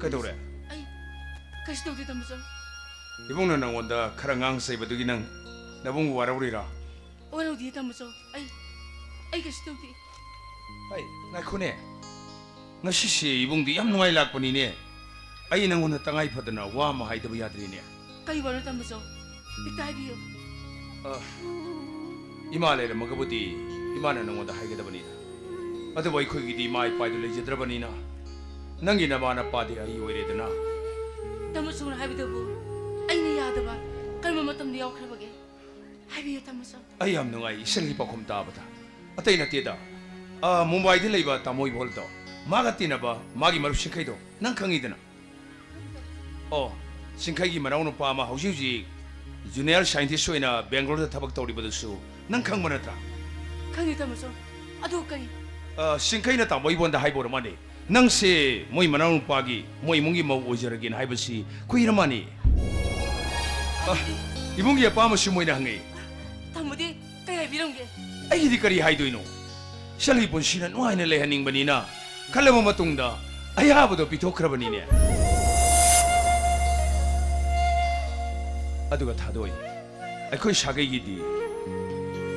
ꯀꯩꯗꯧꯔꯦ? ꯑꯩ ꯀꯩꯁꯨ ꯇꯧꯗꯦ, ꯇꯥꯃꯣꯆꯧ꯫ ꯏꯕꯨꯡꯅ ꯅꯪꯉꯣꯟꯗ ꯈꯔ ꯉꯥꯡ ꯆꯩꯕꯗꯨꯒꯤ ꯅꯪ ꯅꯕꯨꯡ ꯋꯥꯔꯧꯔꯤꯔꯣ? ꯋꯥꯔꯧꯗꯤꯌꯦ, ꯇꯥꯃꯣꯆꯧ꯫ ꯑꯩ, ꯑꯩ ꯀꯩꯁꯨ ꯇꯧꯗꯦ꯫ ꯑꯩ, ꯉꯥꯏꯈꯣꯅꯦ꯫ ꯉꯁꯤꯁꯦ ꯏꯕꯨꯡꯗꯤ ꯌꯥꯝ ꯅꯨꯡꯉꯥꯏ ꯂꯥꯛꯄꯅꯤꯅꯦ꯫ ꯑꯩ ꯅꯪꯉꯣꯟꯗ ꯇꯉꯥꯏ ꯐꯗꯅ ꯋꯥ ꯑꯃ ꯍꯥꯏꯗꯕ ꯌꯥꯗ꯭ꯔꯦꯅꯦ꯫ ꯀꯔꯤ ꯋꯥꯅꯣ, ꯇꯥꯃꯣꯆꯧ? ꯍꯦꯛꯇ ꯍꯥꯏꯕꯤꯌꯨ꯫ ꯑ, ꯏꯃꯥ ꯂꯩꯔꯝꯃꯒꯕꯨꯗꯤ ꯏꯃꯥꯅ ꯅꯪꯉꯣꯟꯗ ꯍꯥꯏꯒꯗꯕꯅꯤꯗ꯫ ꯑꯗꯨꯕꯨ ꯑꯩꯈꯣꯏꯒꯤꯗꯤ ꯏꯃꯥ ꯏꯄꯥꯗꯨ ꯂꯩꯖꯗ꯭ꯔꯕꯅꯤꯅ ꯅꯪꯒꯤ ꯅꯃꯥ ꯅꯄꯥꯗꯤ ꯑꯩ ꯑꯣꯏꯔꯦꯗꯅ꯫ ꯇꯥꯃꯣꯆꯧꯅ ꯍꯥꯏꯕꯗꯨꯕꯨ ꯑꯩꯅ ꯌꯥꯗꯕ ꯀꯔꯝꯕ ꯃꯇꯝꯗ ꯌꯥꯎꯈ꯭ꯔꯕꯒꯦ? ꯍꯥꯏꯕꯤꯌꯨ, ꯇꯥꯃꯣꯆꯧ꯫ ꯑꯩ ꯌꯥꯝ ꯅꯨꯡꯉꯥꯏ ꯏꯆꯟꯒꯤ ꯄꯥꯎꯈꯨꯝ ꯇꯥꯕꯗ꯫ ꯑꯇꯩ ꯅꯠꯇꯦꯗ꯫ ꯑ, ꯃꯨꯝꯕꯥꯏꯗ ꯂꯩꯕ ꯇꯥꯃꯣ ꯏꯕꯣꯜꯗꯣ, ꯃꯥꯒ ꯇꯤꯟꯅꯕ ꯃꯥꯒꯤ ꯃꯔꯨꯞ ꯁꯤꯡꯈꯩꯗꯣ ꯅꯪ ꯈꯪꯉꯤꯗꯅ꯫ ꯑꯣ, ꯁꯤꯡꯈꯩꯒꯤ ꯃꯅꯥꯎꯅꯨꯄꯥ ꯑꯃ ꯍꯧꯖꯤꯛ ꯍꯧꯖꯤꯛ junior scientist ꯑꯣꯏꯅ ꯕꯦꯡꯒ꯭ꯂꯣꯔꯗ ꯊꯕꯛ ꯇꯧꯔꯤꯕꯗꯨꯁꯨ ꯅꯪ ꯈꯪꯕ ꯅꯠꯇ꯭ꯔꯥ? ꯈꯪꯉꯤ, ꯇꯥꯃꯣꯆꯧ꯫ ꯑꯗꯨ ꯀꯔꯤ? ꯑ, ꯁꯤꯡꯈꯩꯅ ꯇꯥꯃꯣ ꯏꯕꯣꯟꯗ ꯍꯥꯏꯕ ꯑꯣꯏꯔ ꯃꯥꯜꯂꯦ, ꯅꯪꯁꯦ ꯃꯣꯏ ꯃꯅꯥꯎꯅꯨꯄꯥꯒꯤ, ꯃꯣꯏ ꯏꯃꯨꯡꯒꯤ ꯃꯧ ꯑꯣꯏꯖꯔꯒꯦꯅ ꯍꯥꯏꯕꯁꯤ ꯀꯨꯏꯔ ꯃꯥꯜꯂꯦ꯫ ꯑ, ꯏꯃꯨꯡꯒꯤ ꯑꯄꯥꯝꯕꯁꯨ ꯃꯣꯏꯅ ꯍꯪꯉꯛꯏ꯫ ꯇꯥꯃꯣꯗꯤ ꯀꯩ ꯍꯥꯏꯕꯤꯔꯝꯒꯦ? ꯑꯩꯒꯤꯗꯤ ꯀꯔꯤ ꯍꯥꯏꯗꯣꯏꯅꯣ? ꯏꯆꯟꯒꯤ ꯄꯨꯟꯁꯤꯅ ꯅꯨꯡꯉꯥꯏꯅ ꯂꯩꯍꯟꯅꯤꯡꯕꯅꯤꯅ ꯈꯜꯂꯕ ꯃꯇꯨꯡꯗ ꯑꯌꯥꯕꯗꯣ ꯄꯤꯊꯣꯛꯈ꯭ꯔꯕꯅꯤꯅꯦ꯫ ꯑꯗꯨꯒ ꯊꯥꯗꯣꯏ, ꯑꯩꯈꯣꯏ ꯁꯥꯒꯩꯒꯤꯗꯤ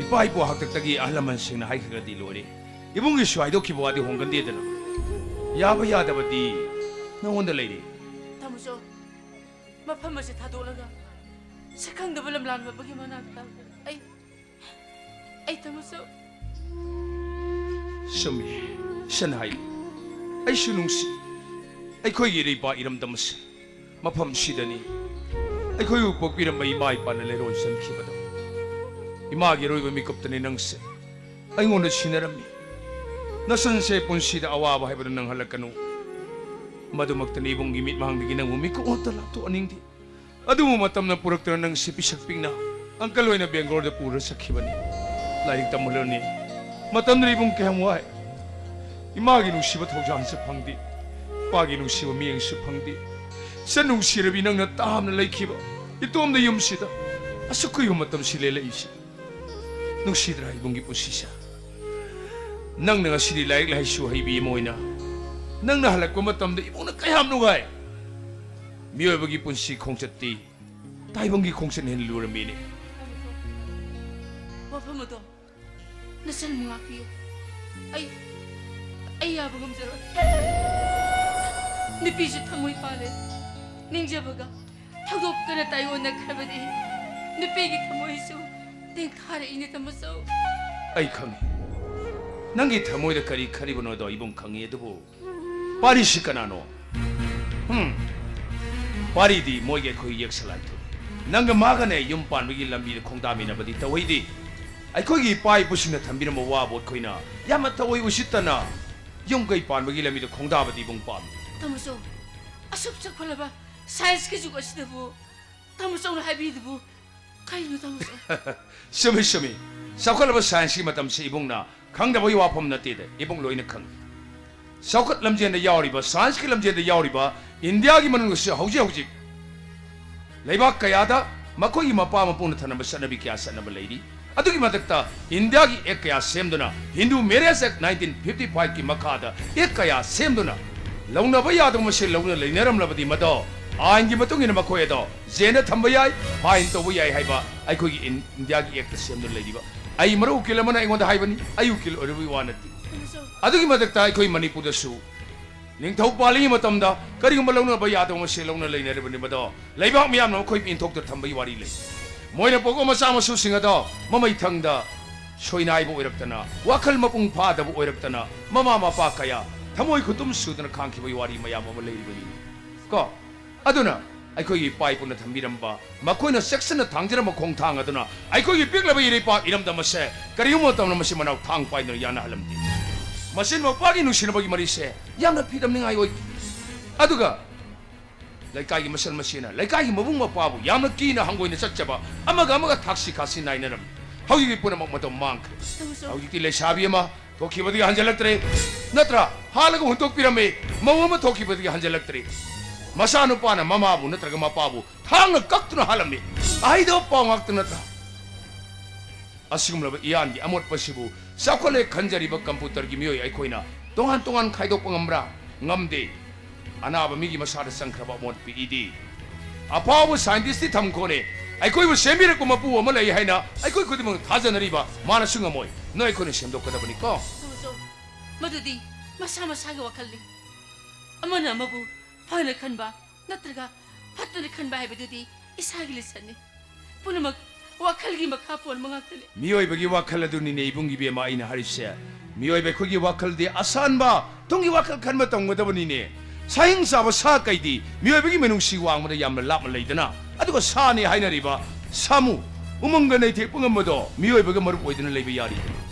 ꯏꯄꯥ ꯏꯄꯨ ꯍꯥꯛꯇꯛꯇꯒꯤ ꯑꯍꯜ ꯂꯃꯟꯁꯤꯡꯅ ꯍꯥꯏꯈ꯭ꯔꯒꯗꯤ ꯂꯣꯏꯔꯦ꯫ ꯏꯕꯨꯡꯒꯤꯁꯨ ꯍꯥꯏꯗꯣꯛꯈꯤꯕ ꯋꯥꯗꯤ ꯍꯣꯡꯒꯟꯗꯦꯗꯅ꯫ ꯌꯥꯕ ꯌꯥꯗꯕꯗꯤ ꯅꯉꯣꯟꯗ ꯂꯩꯔꯦ꯫ ꯇꯥꯃꯣꯆꯧ, ꯃꯐꯝ ꯑꯁꯤ ꯊꯥꯗꯣꯛꯂꯒ ꯁꯛꯈꯪꯗꯕ ꯂꯝꯂꯥꯟꯕꯒꯤ ꯃꯅꯥꯛꯇ ꯑꯩ, ꯑꯩ ꯇꯥꯃꯣꯆꯧ꯫ ꯆꯨꯝꯃꯤ, ꯏꯆꯟ ꯍꯥꯏ꯫ ꯑꯩꯁꯨ ꯅꯨꯡꯁꯤ꯫ ꯑꯩꯈꯣꯏꯒꯤ ꯏꯔꯩꯄꯥꯛ ꯏꯔꯝꯗꯝ ꯑꯁꯤ ꯃꯐꯝꯁꯤꯗꯅꯤ ꯑꯩꯈꯣꯏꯕꯨ ꯄꯣꯛꯄꯤꯔꯝꯕ ꯏꯃꯥ ꯏꯄꯥꯅ ꯂꯩꯔꯣꯟ ꯆꯟꯈꯤꯕꯗꯣ꯫ ꯏꯃꯥꯒꯤ ꯑꯔꯣꯏꯕ ꯃꯤꯀꯨꯞꯇꯅꯤ ꯅꯪꯁꯦ ꯑꯩꯉꯣꯟꯗ ꯁꯤꯟꯅꯔꯝꯃꯤ꯫ ꯅꯁꯟꯁꯦ ꯄꯨꯟꯁꯤꯗ ꯑꯋꯥꯕ ꯍꯥꯏꯕꯗꯨ ꯅꯪꯍꯜꯂꯛꯀꯅꯨ꯫ ꯃꯗꯨꯃꯛꯇꯅꯤ ꯏꯕꯨꯡꯒꯤ ꯃꯤꯠꯃꯥꯡꯗꯒꯤ ꯅꯪꯕꯨ ꯃꯤꯀꯨꯞ ꯑꯃꯠꯇ ꯂꯥꯞꯊꯣꯛꯍꯟꯅꯤꯡꯗꯦ꯫ ꯑꯗꯨꯕꯨ ꯃꯇꯝꯅ ꯄꯨꯔꯛꯇꯨꯅ ꯅꯪꯁꯤ ꯄꯤꯁꯛ ꯄꯤꯛꯅ ꯑꯪꯀꯜ ꯍꯣꯏꯅ ꯕꯦꯡꯒ꯭ꯂꯣꯔꯗ ꯄꯨꯔ ꯆꯠꯈꯤꯕꯅꯤ꯫ ꯂꯥꯏꯔꯤꯛ ꯇꯝꯍꯜꯂꯅꯤ꯫ ꯃꯇꯝꯗꯨꯗ ꯏꯕꯨꯡ ꯀꯌꯥꯝ ꯋꯥꯏ꯫ ꯏꯃꯥꯒꯤ ꯅꯨꯡꯁꯤꯕ ꯊꯧꯖꯥꯜꯁꯨ ꯐꯪꯗꯦ꯫ ꯏꯄꯥꯒꯤ ꯅꯨꯡꯁꯤꯕ ꯃꯤꯠꯌꯦꯡꯁꯨ ꯐꯪꯗꯦ꯫ ꯏꯆꯟ ꯅꯨꯡꯁꯤꯔꯕꯤ ꯅꯪꯅ ꯇꯥꯝꯅ ꯂꯩꯈꯤꯕ ꯏꯇꯣꯝꯗ ꯌꯨꯝꯁꯤꯗ ꯑꯁꯨꯛ ꯀꯨꯏꯕ ꯃꯇꯝꯁꯤ ꯂꯦꯜꯂꯛꯏꯁꯤ꯫ ꯅꯨꯡꯁꯤꯗ꯭ꯔꯥ ꯏꯕꯨꯡꯒꯤ ꯄꯨꯟꯁꯤꯁꯦ? ꯅꯪꯅ ꯉꯁꯤꯗꯤ ꯂꯥꯏꯔꯤꯛ ꯂꯥꯏꯁꯨ ꯍꯩꯕꯤ ꯑꯃ ꯑꯣꯏꯅ ꯅꯪꯅ ꯍꯜꯂꯛꯄ ꯃꯇꯝꯗ ꯏꯕꯨꯡꯅ ꯀꯌꯥꯝ ꯅꯨꯡꯉꯥꯏ꯫ ꯃꯤꯑꯣꯏꯕꯒꯤ ꯄꯨꯟꯁꯤ ꯈꯣꯡꯆꯠꯇꯤ ꯇꯥꯏꯕꯪꯒꯤ ꯈꯣꯡꯆꯠꯅ ꯍꯦꯟꯅ ꯂꯨꯔꯝꯃꯤꯅꯦ꯫ ꯋꯥꯐꯝ ꯑꯗꯣ ꯅꯆꯟꯕꯨ ꯉꯥꯛꯄꯤꯌꯨ꯫ ꯑꯩ, ꯑꯩ ꯌꯥꯕ ꯉꯝꯖꯔꯣꯏ꯫ ꯅꯨꯄꯤꯁꯨ ꯊꯃꯣꯏ ꯄꯥꯜꯂꯦ꯫ ꯅꯤꯡꯖꯕꯒ ꯊꯧꯗꯣꯛꯀꯅ ꯇꯥꯏꯑꯣꯟꯅꯈ꯭ꯔꯕꯗꯤ ꯅꯨꯄꯤꯒꯤ ꯊꯃꯣꯏꯁꯨ ꯇꯦꯡꯊꯥꯔꯛꯏꯅꯦ ꯇꯥꯃꯣꯆꯧ꯫ ꯑꯩ ꯈꯪꯉꯤ꯫ ꯅꯪꯒꯤ ꯊꯃꯣꯏꯗ ꯀꯔꯤ ꯈꯜꯂꯤꯕꯅꯣꯗꯣ ꯏꯕꯨꯡ ꯈꯪꯉꯤ꯫ ꯑꯗꯨꯕꯨ ꯄꯥꯔꯤꯁꯤ ꯀꯅꯥꯅꯣ? ꯍꯨꯝ꯫ ꯄꯥꯔꯤꯗꯤ ꯃꯣꯏꯒꯤ ꯑꯩꯈꯣꯏ ꯌꯦꯛꯁꯂꯥꯏꯗꯨ꯫ ꯅꯪꯒ ꯃꯥꯒꯅꯦ ꯌꯨꯝ ꯄꯥꯟꯕꯒꯤ ꯂꯝꯕꯤꯗ ꯈꯣꯡꯗꯥꯃꯤꯟꯅꯕꯗꯤ ꯇꯧꯍꯩꯗꯦ꯫ ꯑꯩꯈꯣꯏꯒꯤ ꯏꯄꯥ ꯏꯄꯨꯁꯤꯡꯅ ꯊꯝꯕꯤꯔꯝꯕ ꯋꯥꯕꯨ ꯑꯩꯈꯣꯏꯅ ꯌꯥꯝꯅ ꯊꯑꯣꯏ ꯎꯁꯤꯠꯇꯅ ꯌꯨꯝ ꯀꯩ ꯄꯥꯟꯕꯒꯤ ꯂꯝꯕꯤꯗ ꯈꯣꯡꯗꯥꯕꯗꯤ ꯏꯕꯨꯡ ꯄꯥꯝꯃꯤ꯫ ꯇꯥꯃꯣꯆꯧ, ꯑꯁꯨꯛ ꯆꯥꯎꯈꯠꯂꯕ ꯁꯥꯏꯟꯁꯀꯤ ꯖꯨꯒ ꯑꯁꯤꯗꯕꯨ ꯇꯥꯃꯣꯆꯧꯅ ꯍꯥꯏꯕꯤꯗꯨꯕꯨ ꯀꯩꯅꯣ ꯇꯥꯃꯣꯆꯧ? ꯆꯨꯝꯃꯤ, ꯆꯨꯝꯃꯤ꯫ ꯆꯥꯎꯈꯠꯂꯕ ꯁꯥꯏꯟꯁꯀꯤ ꯃꯇꯝꯁꯤ ꯏꯕꯨꯡꯅ ꯈꯪꯗꯕꯒꯤ ꯋꯥꯐꯝ ꯅꯠꯇꯦꯗ, ꯏꯕꯨꯡ ꯂꯣꯏꯅ ꯈꯪꯏ꯫ ꯆꯥꯎꯈꯠ ꯂꯝꯖꯦꯟꯗ ꯌꯥꯎꯔꯤꯕ, ꯁꯥꯏꯟꯁꯀꯤ ꯂꯝꯖꯦꯟꯗ ꯌꯥꯎꯔꯤꯕ ꯏꯟꯗꯤꯌꯥꯒꯤ ꯃꯅꯨꯡꯗꯁꯨ ꯍꯧꯖꯤꯛ ꯍꯧꯖꯤꯛ ꯂꯩꯕꯥꯛ ꯀꯌꯥꯗ ꯃꯈꯣꯏꯒꯤ ꯃꯄꯥ ꯃꯄꯨꯅ ꯊꯅꯝꯕ ꯆꯠꯅꯕꯤ ꯀꯌꯥ ꯆꯠꯅꯕ ꯂꯩꯔꯤ꯫ ꯑꯗꯨꯒꯤ ꯃꯊꯛꯇ ꯏꯟꯗꯤꯌꯥꯒꯤ ꯑꯦꯛ ꯀꯌꯥ ꯁꯦꯝꯗꯨꯅ, ꯍꯤꯟꯗꯨ ꯃꯦꯔꯦꯖ ꯑꯦꯛ ꯅꯥꯏꯟꯇꯤꯟ ꯐꯤꯐꯇꯤ ꯐꯥꯏꯚꯀꯤ ꯃꯈꯥꯗ ꯑꯦꯛ ꯀꯌꯥ ꯁꯦꯝꯗꯨꯅ, ꯂꯧꯅꯕ ꯌꯥꯗꯕ ꯃꯁꯦꯜ ꯂꯧꯅ ꯂꯩꯅꯔꯝꯂꯕꯗꯤ ꯃꯗꯣ ꯑꯥꯏꯟꯒꯤ ꯃꯇꯨꯡ ꯏꯟꯅ ꯃꯈꯣꯏ ꯑꯗꯣ ꯖꯦꯜꯗ ꯊꯝꯕ ꯌꯥꯏ, ꯐꯥꯏꯟ ꯇꯧꯕ ꯌꯥꯏ ꯍꯥꯏꯕ ꯑꯩꯈꯣꯏꯒꯤ ꯏꯟ-, ꯏꯟꯗꯤꯌꯥꯒꯤ ꯑꯦꯛꯇ ꯁꯦꯝꯗꯨꯅ ꯂꯩꯔꯤꯕ꯫ ꯑꯩ ꯃꯔꯨꯞ ꯎꯀꯤꯜ ꯑꯃꯅ ꯑꯩꯉꯣꯟꯗ ꯍꯥꯏꯕꯅꯤ, ꯑꯩ ꯎꯀꯤꯜ ꯑꯣꯏꯔꯨꯕꯒꯤ ꯋꯥ ꯅꯠꯇꯦ꯫ ꯑꯗꯨꯒꯤ ꯃꯊꯛꯇ ꯑꯩꯈꯣꯏ ꯃꯅꯤꯄꯨꯔꯗꯁꯨ ꯅꯤꯡꯊꯧ ꯄꯥꯜꯂꯤꯉꯩ ꯃꯇꯝꯗ ꯀꯔꯤꯒꯨꯝꯕ ꯂꯧꯅꯕ ꯌꯥꯗꯕ ꯃꯁꯦꯜ ꯂꯧꯅ ꯂꯩꯅꯔꯤꯕꯅꯤ, ꯃꯗꯣ ꯂꯩꯕꯥꯛ ꯃꯤꯌꯥꯝꯅ ꯃꯈꯣꯏ ꯏꯟꯊꯣꯛꯇ ꯊꯝꯕꯒꯤ ꯋꯥꯔꯤ ꯂꯩ꯫ ꯃꯣꯏꯅ ꯄꯣꯛꯄ ꯃꯆꯥ ꯃꯁꯨꯁꯤꯡ ꯑꯗꯣ ꯃꯃꯩꯊꯪꯗ ꯁꯣꯏꯅꯥꯏꯕ ꯑꯣꯏꯔꯛꯇꯅ, ꯋꯥꯈꯜ ꯃꯄꯨꯡ ꯐꯥꯗꯕ ꯑꯣꯏꯔꯛꯇꯅ, ꯃꯃꯥ ꯃꯄꯥ ꯀꯌꯥ ꯊꯃꯣꯏ ꯈꯨꯇꯨꯝ ꯁꯨꯗꯅ ꯈꯥꯡꯈꯤꯕꯒꯤ ꯋꯥꯔꯤ ꯃꯌꯥꯝ ꯑꯃ ꯂꯩꯔꯤꯕꯅꯤ ꯀꯣ꯫ ꯑꯗꯨꯅ ꯑꯩꯈꯣꯏꯒꯤ ꯏꯄꯥ ꯏꯄꯨꯅ ꯊꯝꯕꯤꯔꯝꯕ, ꯃꯈꯣꯏꯅ ꯆꯦꯛꯁꯤꯟꯅ ꯊꯥꯡꯖꯔꯝꯕ ꯈꯣꯡꯊꯥꯡ ꯑꯗꯨꯅ ꯑꯩꯈꯣꯏꯒꯤ ꯄꯤꯛꯂꯕ ꯏꯔꯩꯄꯥꯛ ꯏꯔꯝꯗꯝ ꯑꯁꯦ ꯀꯔꯤꯒꯨꯝꯕ ꯃꯇꯝꯗ ꯃꯁꯤ ꯃꯅꯥꯎ ꯊꯥꯡ ꯄꯥꯏꯗꯨꯅ ꯌꯥꯅꯍꯜꯂꯝꯗꯦ꯫ ꯃꯆꯤꯟ ꯃꯧꯄ꯭ꯋꯥꯒꯤ ꯅꯨꯡꯁꯤꯅꯕꯒꯤ ꯃꯔꯤꯁꯦ ꯌꯥꯝꯅ ꯐꯤꯗꯝꯅꯤꯡꯉꯥꯏ ꯑꯣꯏꯈꯤ꯫ ꯑꯗꯨꯒ ꯂꯩꯀꯥꯏꯒꯤ ꯃꯆꯜ ꯃꯆꯦꯅ ꯂꯩꯀꯥꯏꯒꯤ ꯃꯕꯨꯡ ꯃꯧꯄ꯭ꯋꯥꯕꯨ ꯌꯥꯝꯅ ꯀꯤꯅ ꯍꯪꯒꯣꯏꯅ ꯆꯠꯆꯕ, ꯑꯃꯒ ꯑꯃꯒ ꯊꯥꯛꯁꯤ ꯈꯥꯁꯤ ꯅꯥꯏꯅꯔꯝꯃꯤ꯫ ꯍꯧꯖꯤꯛꯇꯤ ꯄꯨꯝꯅꯃꯛ ꯃꯇꯝ ꯃꯥꯡꯈ꯭ꯔꯦ꯫ ꯇꯧꯖꯧ꯫ ꯍꯧꯖꯤꯛꯇꯤ ꯂꯩꯁꯥꯕꯤ ꯑꯃ ꯊꯣꯛꯈꯤꯕꯗꯒꯤ ꯍꯟꯖꯤꯜꯂꯛꯇ꯭ꯔꯦ, ꯅꯠꯇ꯭ꯔꯥ? ꯍꯥꯠꯂꯒ ꯍꯨꯟꯗꯣꯛꯄꯤꯔꯝꯃꯤ꯫ ꯃꯧ ꯑꯃ ꯊꯣꯛꯈꯤꯕꯗꯒꯤ ꯍꯟꯖꯤꯜꯂꯛꯇ꯭ꯔꯦ꯫ ꯃꯆꯥꯅꯨꯄꯥꯅ ꯃꯃꯥꯕꯨ ꯅꯠꯇ꯭ꯔꯒ ꯃꯄꯥꯕꯨ ꯊꯥꯡꯅ ꯀꯛꯇꯨꯅ ꯍꯥꯠꯂꯝꯃꯤ꯫ ꯑꯍꯩꯗꯕ ꯄꯥꯎ ꯉꯥꯛꯇ ꯅꯠꯇ꯭ꯔꯥ? ꯑꯁꯤꯒꯨꯝꯂꯕ ꯏꯌꯥꯟꯒꯤ ꯑꯃꯣꯠꯄꯁꯤꯕꯨ ꯆꯥꯎꯈꯠꯂꯦ ꯈꯟꯖꯔꯤꯕ ꯀꯝꯄ꯭ꯌꯨꯇꯔꯒꯤ ꯃꯤꯑꯣꯏ ꯑꯩꯈꯣꯏꯅ ꯇꯣꯉꯥꯟ ꯇꯣꯉꯥꯟ ꯈꯥꯏꯗꯣꯛꯄ ꯉꯝꯕ꯭ꯔꯥ? ꯉꯝꯗꯦ꯫ ꯑꯅꯥꯕ ꯃꯤꯒꯤ ꯃꯁꯥꯗ ꯆꯪꯈ꯭ꯔꯕ ꯑꯃꯣꯠꯄ ꯏꯗꯤ꯫ ꯑꯐꯥꯎꯕ ꯁꯥꯏꯟꯇꯤꯁꯇꯤ ꯊꯝꯈꯣꯅꯦ, ꯑꯩꯈꯣꯏꯕꯨ ꯁꯦꯝꯕꯤꯔꯛꯄ ꯃꯄꯨ ꯑꯃ ꯂꯩ ꯍꯥꯏꯅ ꯑꯩꯈꯣꯏ ꯈꯨꯗꯤꯡꯃꯛ ꯊꯥꯖꯅꯔꯤꯕ ꯃꯥꯅꯁꯨ ꯉꯝꯃꯣꯏ꯫ ꯅꯣꯏ ꯑꯩꯈꯣꯏꯅ ꯁꯦꯝꯗꯣꯛꯀꯗꯕꯅꯤꯀꯣ꯫ ꯇꯧꯖꯧ꯫ ꯃꯗꯨꯗꯤ ꯃꯁꯥ ꯃꯁꯥꯒꯤ ꯋꯥꯈꯜꯅꯤ꯫ ꯑꯃꯅ ꯑꯃꯕꯨ ꯐꯅ ꯈꯟꯕ ꯅꯠꯇ꯭ꯔꯒ ꯐꯠꯇꯅ ꯈꯟꯕ ꯍꯥꯏꯕꯗꯨꯗꯤ ꯏꯁꯥꯒꯤ ꯂꯤꯆꯠꯅꯤ꯫ ꯄꯨꯝꯅꯃꯛ ꯋꯥꯈꯜꯒꯤ ꯃꯈꯥ ꯄꯣꯟꯕ ꯉꯥꯛꯇꯅꯤ꯫ ꯃꯤꯑꯣꯏꯕꯒꯤ ꯋꯥꯈꯜ ꯑꯗꯨꯅꯤꯅꯦ ꯏꯕꯨꯡ ꯏꯕꯦꯝꯃ ꯑꯩꯅ ꯍꯥꯏꯔꯤꯁꯦ꯫ ꯃꯤꯑꯣꯏꯕ ꯑꯩꯈꯣꯏꯒꯤ ꯋꯥꯈꯜꯗꯤ ꯑꯁꯥꯟꯕ ꯇꯨꯡꯒꯤ ꯋꯥꯈꯜ ꯈꯟꯕ ꯇꯝꯒꯗꯕꯅꯤꯅꯦ꯫ ꯁꯥꯍꯤꯡ ꯆꯥꯕ ꯁꯥ ꯀꯩꯗꯤ ꯃꯤꯑꯣꯏꯕꯒꯤ ꯃꯤꯅꯨꯡꯁꯤ ꯋꯥꯡꯃꯗ ꯌꯥꯝꯅ ꯂꯥꯞꯅ ꯂꯩꯗꯅ, ꯑꯗꯨꯒ ꯁꯥꯅꯤ ꯍꯥꯏꯅꯔꯤꯕ ꯁꯥꯃꯨ, ꯎꯃꯪꯒ ꯅꯩꯊꯦꯛꯄ ꯉꯝꯕꯗꯣ ꯃꯤꯑꯣꯏꯕꯒ ꯃꯔꯨꯞ ꯑꯣꯏꯗꯨꯅ ꯂꯩꯕ ꯌꯥꯔꯤꯕꯅꯤ꯫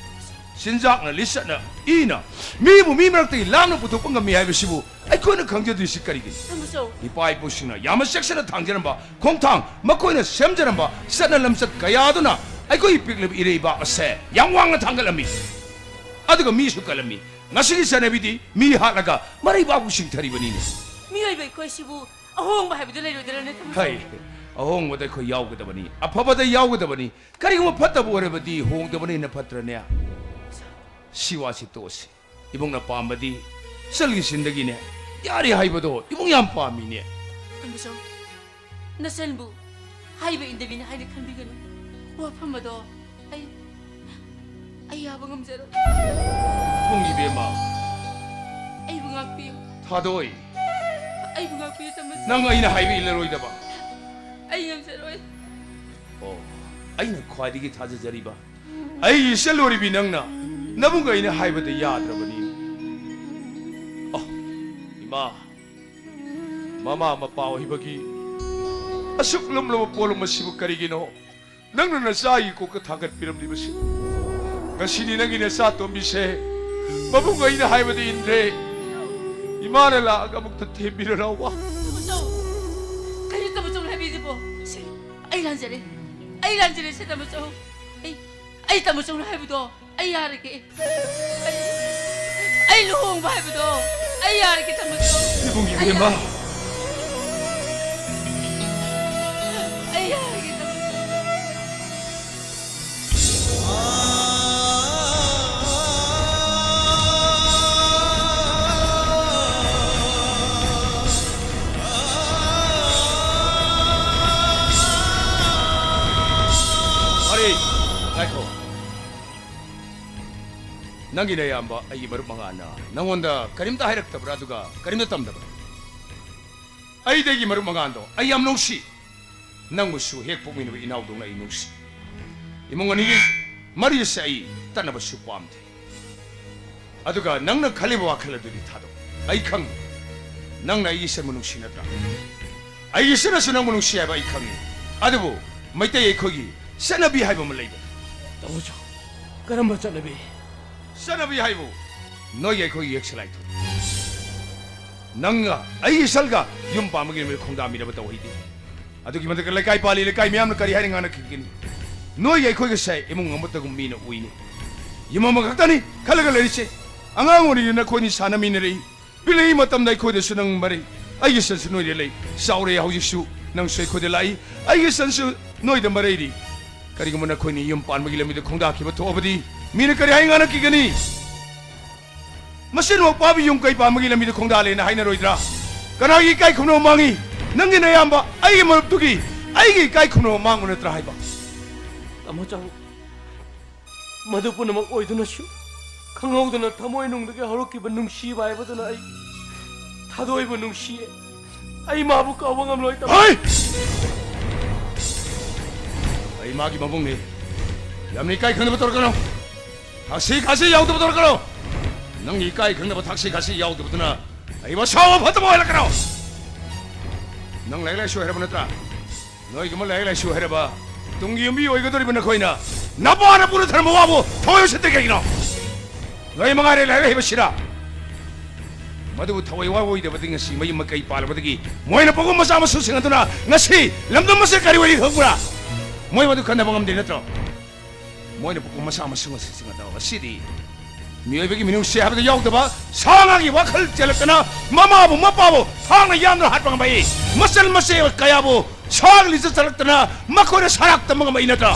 ꯆꯤꯟꯖꯥꯛꯅ, ꯂꯤꯆꯠꯅ, ꯏꯅ ꯃꯤꯕꯨ ꯃꯤ ꯃꯔꯛꯇꯒꯤ ꯂꯥꯞꯅ ꯄꯨꯊꯣꯛꯄ ꯉꯝꯃꯤ ꯍꯥꯏꯕꯁꯤꯕꯨ ꯑꯩꯈꯣꯏꯅ ꯈꯪꯖꯗ꯭ꯔꯤꯁꯤ ꯀꯔꯤꯒꯤꯅꯣ? ꯊꯝꯃꯨꯆꯧ꯫ ꯏꯄꯥ ꯏꯄꯨꯁꯤꯡꯅ ꯌꯥꯝꯅ ꯆꯦꯛꯁꯤꯟꯅ ꯊꯥꯡꯖꯔꯝꯕ ꯈꯣꯡꯊꯥꯡ, ꯃꯈꯣꯏꯅ ꯁꯦꯝꯖꯔꯝꯕ ꯆꯠꯅ ꯂꯝꯆꯠ ꯀꯌꯥ ꯑꯗꯨꯅ ꯑꯩꯈꯣꯏꯒꯤ ꯄꯤꯛꯂꯤꯕ ꯏꯔꯩꯕꯥꯛ ꯑꯁꯦ ꯌꯥꯝ ꯋꯥꯡꯅ ꯊꯥꯡꯒꯠꯂꯝꯃꯤ, ꯑꯗꯨꯒ ꯃꯤꯁꯨ ꯀꯜꯂꯝꯃꯤ꯫ ꯉꯁꯤꯒꯤ ꯆꯠꯅꯕꯤꯗꯤ ꯃꯤ ꯍꯥꯠꯂꯒ ꯃꯔꯩꯕꯥꯛꯄꯨ ꯁꯤꯡꯊꯔꯤꯕꯅꯤꯅꯦ꯫ ꯃꯤꯑꯣꯏꯕ ꯑꯩꯈꯣꯏꯁꯤꯕꯨ ꯑꯍꯣꯡꯕ ꯍꯥꯏꯕꯗꯨ ꯂꯩꯔꯣꯏꯗ꯭ꯔꯅꯦ, ꯊꯝꯃꯨꯆꯧ? ꯍꯩ, ꯑꯍꯣꯡꯕꯗ ꯑꯩꯈꯣꯏ ꯌꯥꯎꯒꯗꯕꯅꯤ, ꯑꯐꯕꯗ ꯌꯥꯎꯒꯗꯕꯅꯤ꯫ ꯀꯔꯤꯒꯨꯝꯕ ꯐꯠꯇꯕ ꯑꯣꯏꯔꯕꯗꯤ ꯍꯣꯡꯗꯕꯅ ꯍꯦꯟꯅ ꯐꯠꯇ꯭ꯔꯅꯦ? ꯁꯤ ꯋꯥꯁꯤ ꯇꯣꯛꯑꯁꯤ꯫ ꯏꯕꯨꯡꯅ ꯄꯥꯝꯕꯗꯤ ꯏꯆꯜꯒꯤ ꯁꯤꯟꯗꯒꯤꯅꯦ꯫ ꯌꯥꯔꯦ ꯍꯥꯏꯕꯗꯣ ꯏꯕꯨꯡ ꯌꯥꯝ ꯄꯥꯝꯃꯤꯅꯦ꯫ ꯇꯥꯃꯣꯆꯧ, ꯅꯆꯟꯕꯨ ꯍꯥꯏꯕ ꯏꯟꯗꯕꯤꯅꯤ ꯍꯥꯏꯅ ꯈꯟꯕꯤꯒꯅꯨ꯫ ꯋꯥꯐꯝ ꯑꯗꯣ ꯑꯩ, ꯑꯩ ꯌꯥꯕ ꯉꯝꯖꯔꯣꯏ꯫ ꯏꯕꯨꯡ ꯏꯕꯦꯝꯃ꯫ ꯑꯩꯕꯨ ꯉꯥꯛꯄꯤꯌꯨ꯫ ꯊꯥꯗꯣꯏ꯫ ꯑꯩꯕꯨ ꯉꯥꯛꯄꯤꯌꯨ, ꯇꯥꯃꯣꯆꯧ꯫ ꯅꯪ ꯑꯩꯅ ꯍꯥꯏꯕ ꯏꯜꯂꯔꯣꯏꯗꯕ? ꯑꯩ ꯉꯝꯖꯔꯣꯏ꯫ ꯑꯣ, ꯑꯩꯅ ꯈ꯭ꯋꯥꯏꯗꯒꯤ ꯊꯥꯖꯖꯔꯤꯕ ꯑꯩꯒꯤ ꯏꯆꯜ ꯑꯣꯏꯔꯤꯕꯤ ꯅꯪꯅ ꯅꯕꯨꯡ ꯑꯩꯅ ꯍꯥꯏꯕꯗ ꯌꯥꯗ꯭ꯔꯕꯅꯤ꯫ ꯑꯣ, ꯏꯃꯥ, ꯃꯃꯥ ꯃꯄꯥ ꯑꯣꯏꯕꯒꯤ ꯑꯁꯨꯛ ꯂꯨꯝꯂꯕ ꯄꯣꯠꯂꯨꯝ ꯑꯁꯤꯕꯨ ꯀꯔꯤꯒꯤꯅꯣ ꯅꯪꯅ ꯅꯆꯥꯒꯤ ꯀꯣꯛꯇ ꯊꯥꯡꯒꯠꯄꯤꯔꯝꯂꯤꯕꯁꯤ? ꯉꯁꯤꯗꯤ ꯅꯪꯒꯤ ꯅꯆꯥ ꯇꯣꯝꯕꯤꯁꯦ ꯃꯕꯨꯡ ꯑꯩꯅ ꯍꯥꯏꯕꯗ ꯏꯟꯗ꯭ꯔꯦ꯫ ꯏꯃꯥꯅ ꯂꯥꯛꯑꯒ ꯑꯃꯨꯛꯇ ꯊꯦꯝꯕꯤꯔꯣ ꯂꯥꯎꯕ꯫ ꯇꯥꯃꯣꯆꯧ, ꯀꯔꯤ ꯇꯥꯃꯣꯆꯧꯅ ꯍꯥꯏꯕꯤꯔꯤꯕꯣ? ꯁꯦ, ꯑꯩ ꯂꯥꯟꯖꯔꯦ, ꯑꯩ ꯂꯥꯟꯖꯔꯦ, ꯁꯦ ꯇꯥꯃꯣꯆꯧ꯫ ꯑꯩ, ꯑꯩ ꯇꯥꯃꯣꯆꯧꯅ ꯍꯥꯏꯕꯗꯣ ꯑꯩ ꯌꯥꯔꯒꯦ꯫ ꯑꯩ, ꯑꯩ ꯂꯨꯍꯣꯡꯕ ꯍꯥꯏꯕꯗꯣ ꯑꯩ ꯌꯥꯔꯒꯦ, ꯇꯥꯃꯣꯆꯧ꯫ ꯏꯕꯨꯡ ꯑꯩ ꯏꯕꯦꯝꯃ꯫ ꯌꯥꯔꯒꯦ꯫ ꯑꯩ ꯌꯥꯔꯒꯦ, ꯇꯥꯃꯣꯆꯧ꯫ ꯃꯥꯔꯤ, ꯉꯥꯏꯈꯣ꯫ ꯅꯪꯒꯤ ꯅꯌꯥꯝꯕ ꯑꯩꯒꯤ ꯃꯔꯨꯞ ꯃꯉꯥꯅ ꯅꯪꯉꯣꯟꯗ ꯀꯔꯤꯝꯇ ꯍꯥꯏꯔꯛꯇꯕ꯭ꯔꯥ, ꯑꯗꯨꯒ ꯀꯔꯤꯝꯇ ꯇꯝꯗꯕ꯭ꯔꯥ? ꯑꯩꯗꯤ ꯑꯩꯒꯤ ꯃꯔꯨꯞ ꯃꯉꯥꯗꯣ ꯑꯩ ꯌꯥꯝ ꯅꯨꯡꯁꯤ꯫ ꯅꯪꯕꯨꯁꯨ ꯍꯦꯛ ꯄꯣꯛꯃꯤꯟꯅꯕ ꯏꯅꯥꯎꯗꯧꯅ ꯑꯩ ꯅꯨꯡꯁꯤ꯫ ꯏꯃꯨꯡ ꯑꯅꯤꯒꯤ ꯃꯔꯤ ꯑꯁꯦ ꯑꯩ ꯇꯠꯅꯕꯁꯨ ꯄꯥꯝꯗꯦ꯫ ꯑꯗꯨꯒ ꯅꯪꯅ ꯈꯜꯂꯤꯕ ꯋꯥꯈꯜ ꯑꯗꯨꯗꯤ ꯊꯥꯗꯣꯛ꯫ ꯑꯩ ꯈꯪꯉꯤ, ꯅꯪꯅ ꯑꯩꯒꯤ ꯏꯆꯟꯕꯨ ꯅꯨꯡꯁꯤ ꯅꯠꯇ꯭ꯔꯥ? ꯑꯩꯒꯤ ꯏꯆꯟꯅꯁꯨ ꯅꯪꯕꯨ ꯅꯨꯡꯁꯤ ꯍꯥꯏꯕ ꯑꯩ ꯈꯪꯉꯤ꯫ ꯑꯗꯨꯕꯨ ꯃꯩꯇꯩ ꯑꯩꯈꯣꯏꯒꯤ ꯆꯠꯅꯕꯤ ꯍꯥꯏꯕ ꯑꯃ ꯂꯩꯕꯅꯤ꯫ ꯇꯥꯃꯣꯆꯧ, ꯀꯔꯝꯕ ꯆꯠꯅꯕꯤ? ꯆꯠꯅꯕꯤ ꯍꯥꯏꯕꯨ ꯅꯣꯏꯒꯤ ꯑꯩꯈꯣꯏꯒꯤ ꯌꯦꯛꯁꯂꯥꯏ ꯊꯣꯛꯏ꯫ ꯅꯪꯒ ꯑꯩꯒꯤ ꯏꯆꯜꯒ ꯌꯨꯝ ꯄꯥꯟꯕꯒꯤ ꯅꯨꯃꯤꯠ ꯈꯣꯡꯗꯥꯃꯤꯟꯅꯕ ꯇꯧꯍꯩꯗꯦ꯫ ꯑꯗꯨꯒꯤ ꯃꯊꯛꯇ ꯂꯩꯀꯥꯏ ꯄꯥꯜꯂꯤ, ꯂꯩꯀꯥꯏ ꯃꯤꯌꯥꯝꯅ ꯀꯔꯤ ꯍꯥꯏꯅ ꯉꯥꯡꯅꯈꯤꯒꯅꯤ? ꯅꯣꯏꯒ ꯑꯩꯈꯣꯏꯒꯁꯦ ꯏꯃꯨꯡ ꯑꯃꯠꯇꯒꯨꯝ ꯃꯤꯅ ꯎꯏꯅꯤ꯫ ꯌꯨꯝ ꯑꯃꯈꯛꯇꯅꯤ ꯈꯜꯂꯒ ꯂꯩꯔꯤꯁꯦ꯫ ꯑꯉꯥꯡ ꯑꯣꯏꯔꯤꯉꯩꯗ ꯅꯈꯣꯏꯅꯤ ꯁꯥꯟꯅꯃꯤꯟꯅꯔꯛꯏ, ꯄꯤꯛꯂꯤꯉꯩ ꯃꯇꯝꯗ ꯑꯩꯈꯣꯏꯗꯁꯨ ꯅꯪ ꯃꯔꯩ, ꯑꯩꯒꯤ ꯏꯆꯜꯁꯨ ꯅꯣꯏꯗ ꯂꯩ꯫ ꯆꯥꯎꯔꯦ ꯍꯧꯖꯤꯛꯁꯨ, ꯅꯪꯁꯨ ꯑꯩꯈꯣꯏꯗ ꯂꯥꯛꯏ, ꯑꯩꯒꯤ ꯁꯟꯁꯨ ꯅꯣꯏꯗ ꯃꯔꯩꯔꯤ꯫ ꯀꯔꯤꯒꯨꯝꯕ ꯅꯈꯣꯏꯅ ꯌꯨꯝ ꯄꯥꯟꯕꯒꯤ ꯂꯝꯕꯤꯗ ꯈꯣꯡꯗꯥꯈꯤꯕ ꯊꯣꯛꯑꯕꯗꯤ ꯃꯤꯅ ꯀꯔꯤ ꯍꯥꯏ ꯉꯥꯡꯅꯈꯤꯒꯅꯤ? ꯃꯁꯦꯟꯃꯛ ꯄꯥꯕ ꯌꯨꯝ ꯀꯩ ꯄꯥꯟꯕꯒꯤ ꯂꯝꯕꯤꯗ ꯈꯣꯡꯗꯥꯂꯦꯅ ꯍꯥꯏꯅꯔꯣꯏꯗ꯭ꯔꯥ? ꯀꯅꯥꯒꯤ ꯏꯀꯥꯏ ꯈꯨꯝꯅꯕ ꯃꯥꯡꯉꯤ? ꯅꯪꯒꯤ ꯅꯌꯥꯝꯕ ꯑꯩꯒꯤ ꯃꯔꯨꯞꯇꯨꯒꯤ ꯑꯩꯒꯤ ꯏꯀꯥꯏ ꯈꯨꯝꯅꯕ ꯃꯥꯡꯕ ꯅꯠꯇ꯭ꯔꯥ ꯍꯥꯏꯕ? ꯇꯥꯃꯣ ꯆꯥꯎ, ꯃꯗꯨ ꯄꯨꯝꯅꯃꯛ ꯑꯣꯏꯗꯨꯅꯁꯨ ꯈꯪꯍꯧꯗꯅ ꯊꯃꯣꯏꯅꯨꯡꯗꯒꯤ ꯍꯧꯔꯛꯈꯤꯕ ꯅꯨꯡꯁꯤꯕ ꯍꯥꯏꯕꯗꯨꯅ ꯑꯩ ꯊꯥꯗꯣꯏꯕꯨ ꯅꯨꯡꯁꯤꯌꯦ꯫ ꯑꯩ ꯃꯥꯕꯨ ꯀꯥꯎꯕ ꯉꯝꯂꯣꯏ, ꯇꯥꯃꯣ꯫ ꯍꯩ! ꯑꯩ ꯃꯥꯒꯤ ꯃꯕꯨꯡꯅꯤ꯫ ꯌꯥꯝꯅ ꯏꯀꯥꯏ ꯈꯪꯗꯕ ꯇꯧꯔꯛꯀꯅꯨ꯫ ꯊꯛꯁꯤ ꯈꯥꯁꯤ ꯌꯥꯎꯗꯕ ꯇꯧꯔꯛꯀꯅꯨ꯫ ꯅꯪꯒꯤ ꯏꯀꯥꯏ ꯈꯪꯗꯕ ꯊꯛꯁꯤ ꯈꯥꯁꯤ ꯌꯥꯎꯗꯕꯗꯨꯅ ꯑꯩꯕꯨ ꯑꯁꯥꯎꯕ ꯐꯠꯇꯕ ꯑꯣꯏꯍꯜꯂꯛꯀꯅꯨ꯫ ꯅꯪ ꯂꯥꯏꯔꯤꯛ ꯂꯥꯏꯁꯨ ꯍꯩꯔꯕ ꯅꯠꯇ꯭ꯔꯥ? ꯅꯣꯏꯒꯨꯝꯕ ꯂꯥꯏꯔꯤꯛ ꯂꯥꯏꯁꯨ ꯍꯩꯔꯕ, ꯇꯨꯡꯒꯤ ꯌꯨꯝꯕꯤ ꯑꯣꯏꯒꯗꯧꯔꯤꯕ ꯅꯈꯣꯏꯅ ꯅꯄꯥ ꯅꯄꯨꯅ ꯊꯔꯝꯕ ꯋꯥꯕꯨ ꯊꯑꯣꯏ ꯎꯁꯤꯠꯇꯦ ꯀꯩꯒꯤꯅꯣ? ꯅꯣꯏ ꯃꯉꯥꯏꯔꯦ ꯂꯥꯏꯔꯤꯛ ꯍꯩꯕ ꯁꯤꯔꯥ꯫ ꯃꯗꯨꯕꯨ ꯊꯋꯥꯏ ꯋꯥꯕ ꯑꯣꯏꯗꯕꯗꯒꯤ ꯉꯁꯤ ꯃꯌꯨꯝ ꯃꯀꯩ ꯄꯥꯜꯂꯕꯗꯒꯤ ꯃꯣꯏꯅ ꯄꯣꯛꯄ ꯃꯆꯥ ꯃꯁꯨꯁꯤꯡ ꯑꯗꯨꯅ ꯉꯁꯤ ꯂꯝꯗꯝ ꯑꯁꯤ ꯀꯔꯤ ꯑꯣꯏꯔꯤ ꯈꯪꯕ꯭ꯔꯥ? ꯃꯣꯏ ꯃꯗꯨ ꯈꯟꯅꯕ ꯉꯝꯗꯦ ꯅꯠꯇ꯭ꯔꯣ? ꯃꯣꯏꯅ ꯄꯣꯛꯄ ꯃꯆꯥ ꯃꯁꯨ ꯉꯁꯤꯁꯤꯡ ꯑꯗꯣ ꯉꯁꯤꯗꯤ ꯃꯤꯑꯣꯏꯕꯒꯤ ꯃꯤꯅꯨꯡꯁꯤ ꯍꯥꯏꯕꯗꯨ ꯌꯥꯎꯗꯕ, ꯁꯥ ꯉꯥꯒꯤ ꯋꯥꯈꯜ ꯆꯦꯜꯂꯛꯇꯅ ꯃꯃꯥꯕꯨ ꯃꯄꯥꯕꯨ ꯊꯥꯡꯅ ꯌꯥꯟꯗꯨꯅ ꯍꯥꯠꯄ ꯉꯝꯃꯛꯏ꯫ ꯃꯆꯜ ꯃꯆꯦ ꯀꯌꯥꯕꯨ ꯁꯥꯒꯤ ꯂꯤꯆꯠ ꯆꯠꯂꯛꯇꯅ ꯃꯈꯣꯏꯅ ꯁꯔꯥꯛ ꯇꯝꯕ ꯉꯝꯃꯛꯏ ꯅꯠꯇ꯭ꯔꯣ?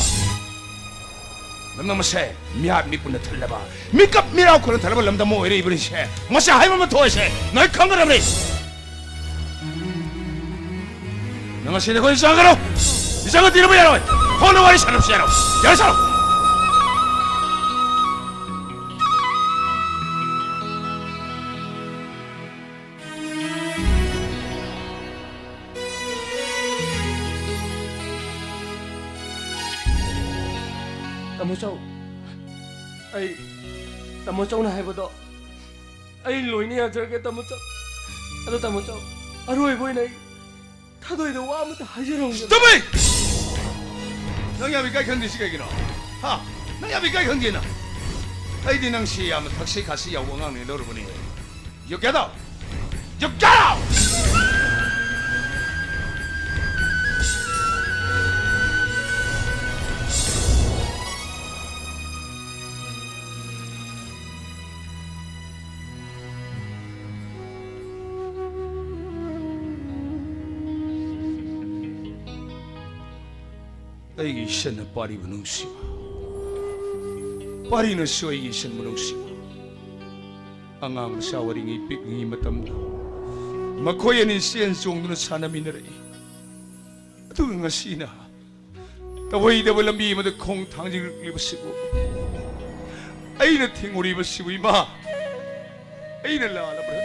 ꯂꯝꯗꯝ ꯑꯁꯦ ꯃꯤꯍꯥꯠ ꯃꯤꯄꯨꯟꯅ ꯊꯜꯂꯕ, ꯃꯤꯀꯞ ꯃꯤꯔꯥꯎꯈꯣꯜꯅ ꯊꯜꯂꯕ ꯂꯝꯗꯝ ꯑꯃ ꯑꯣꯏꯔꯛꯏꯕꯅꯤꯁꯦ꯫ ꯃꯁꯤ ꯍꯥꯏꯕ ꯑꯃ ꯊꯣꯛꯑꯁꯦ, ꯅꯣꯏ ꯈꯪꯒꯗꯕꯅꯤ꯫ ꯅꯪ ꯉꯁꯤꯗꯤ ꯑꯩꯈꯣꯏ ꯆꯪꯒꯅꯨ꯫ ꯆꯪꯉ ꯊꯤꯔꯕ ꯌꯥꯔꯣꯏ꯫ ꯐꯣꯟꯗ ꯋꯥꯔꯤ ꯁꯥꯟꯅꯕꯁꯨ ꯌꯥꯔꯣꯏ꯫ ꯌꯥꯔꯦ, ꯁꯥꯔꯣ꯫ ꯇꯥꯃꯣ ꯆꯧ, ꯑꯩ, ꯇꯥꯃꯣ ꯆꯧꯅ ꯍꯥꯏꯕꯗꯣ ꯑꯩ ꯂꯣꯏꯅ ꯌꯥꯖꯔꯒꯦ, ꯇꯥꯃꯣ ꯆꯧ꯫ ꯑꯗꯣ ꯇꯥꯃꯣ ꯆꯧ, ꯑꯔꯣꯏꯕ ꯑꯣꯏꯅ ꯑꯩ ꯊꯥꯗꯣꯏꯗ ꯋꯥ ꯑꯃꯇ ꯍꯥꯏꯖꯔꯝꯒꯦ꯫ Stop it! ꯅꯪ ꯌꯥꯝ ꯏꯀꯥꯏ ꯈꯪꯗ꯭ꯔꯤꯁꯤ ꯀꯩꯒꯤꯅꯣ? ꯍꯥ? ꯅꯪ ꯌꯥꯝ ꯏꯀꯥꯏ ꯈꯪꯗꯦꯅ? ꯑꯩꯗꯤ ꯅꯪꯁꯤ ꯌꯥꯝꯅ ꯊꯛꯁꯤ ꯈꯥꯁꯤ ꯌꯥꯎꯕ ꯑꯉꯥꯡꯅꯦ ꯂꯧꯔꯨꯕꯅꯤ꯫ You get out! You get out! ꯑꯩꯒꯤ ꯏꯆꯟꯅ ꯄꯥꯔꯤꯕ ꯅꯨꯡꯁꯤꯕ, ꯄꯥꯔꯤꯅꯁꯨ ꯑꯩꯒꯤ ꯏꯆꯟꯕꯨ ꯅꯨꯡꯁꯤꯕ꯫ ꯑꯉꯥꯡ ꯃꯆꯥ ꯑꯣꯏꯔꯤꯉꯩ ꯄꯤꯛꯂꯤꯉꯩ ꯃꯇꯝꯗ ꯃꯈꯣꯏ ꯑꯅꯤ ꯆꯦꯟ ꯆꯣꯡꯗꯨꯅ ꯁꯥꯟꯅꯃꯤꯟꯅꯔꯛꯏ꯫ ꯑꯗꯨꯒ ꯉꯁꯤꯅ ꯇꯧꯍꯩꯗꯕ ꯂꯝꯕꯤ ꯑꯃꯗ ꯈꯣꯡ ꯊꯥꯡꯖꯤꯜꯂꯛꯂꯤꯕꯁꯤꯕꯨ ꯑꯩꯅ ꯊꯤꯡꯉꯨꯔꯤꯕꯁꯤꯕꯨ, ꯏꯃꯥ, ꯑꯩꯅ ꯂꯥꯜꯂꯕ꯭ꯔꯥ?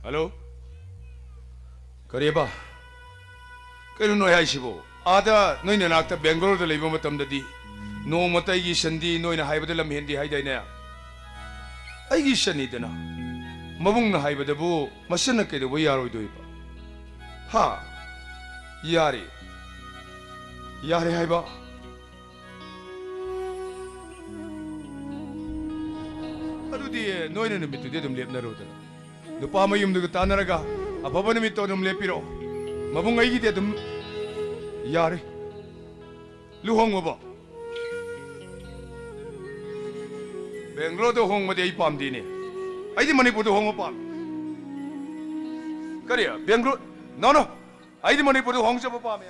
ꯍꯜꯂꯣ? ꯀꯔꯤꯕ? ꯀꯩꯅꯣ ꯅꯣꯏ ꯍꯥꯏꯁꯤꯕꯣ? ꯑꯥꯗ ꯅꯣꯏ ꯅꯅꯥꯛꯇ ꯕꯦꯡꯒꯂꯣꯔꯗ ꯂꯩꯕ ꯃꯇꯝꯗꯗꯤ ꯅꯣꯡꯃꯇ ꯑꯩꯒꯤ ꯏꯆꯟꯗꯤ ꯅꯣꯏꯅ ꯍꯥꯏꯕꯗ ꯂꯝ ꯍꯦꯟꯗꯦ ꯍꯥꯏꯗꯥꯏꯅꯦ? ꯑꯩꯒꯤ ꯏꯆꯟꯅꯤꯗꯅ꯫ ꯃꯕꯨꯡꯅ ꯍꯥꯏꯕꯗꯕꯨ ꯃꯆꯟꯅ ꯀꯩꯗꯧꯕ ꯌꯥꯔꯣꯏꯗꯣꯏꯕ? ꯍꯥ? ꯌꯥꯔꯦ꯫ ꯌꯥꯔꯦ ꯍꯥꯏꯕ? ꯑꯗꯨꯗꯤ ꯅꯣꯏꯅ ꯅꯨꯃꯤꯠꯇꯨꯗꯤ ꯑꯗꯨꯝ ꯂꯦꯞꯅꯔꯣꯗꯅ꯫ ꯅꯨꯄꯥ ꯃꯌꯨꯝꯗꯨꯒ ꯇꯥꯟꯅꯔꯒ ꯑꯐꯕ ꯅꯨꯃꯤꯠꯇꯣ ꯑꯗꯨꯝ ꯂꯦꯞꯄꯤꯔꯣ꯫ ꯃꯕꯨꯡ ꯑꯩꯒꯤꯗꯤ ꯑꯗꯨꯝ ꯌꯥꯔꯦ꯫ ꯂꯨꯍꯣꯡꯉꯕꯣ? ꯕꯦꯡꯒ꯭ꯂꯣꯔꯗ ꯍꯣꯡꯕꯗꯤ ꯑꯩ ꯄꯥꯝꯗꯦꯅꯦ꯫ ꯑꯩꯗꯤ ꯃꯅꯤꯄꯨꯔꯗ ꯍꯣꯡꯕ ꯄꯥꯝꯃꯤ꯫ ꯀꯔꯤ? ꯕꯦꯡꯒ꯭ꯂꯣꯔ? No, no. ꯑꯩꯗꯤ ꯃꯅꯤꯄꯨꯔꯗ ꯍꯣꯡꯖꯕ ꯄꯥꯝꯃꯦ꯫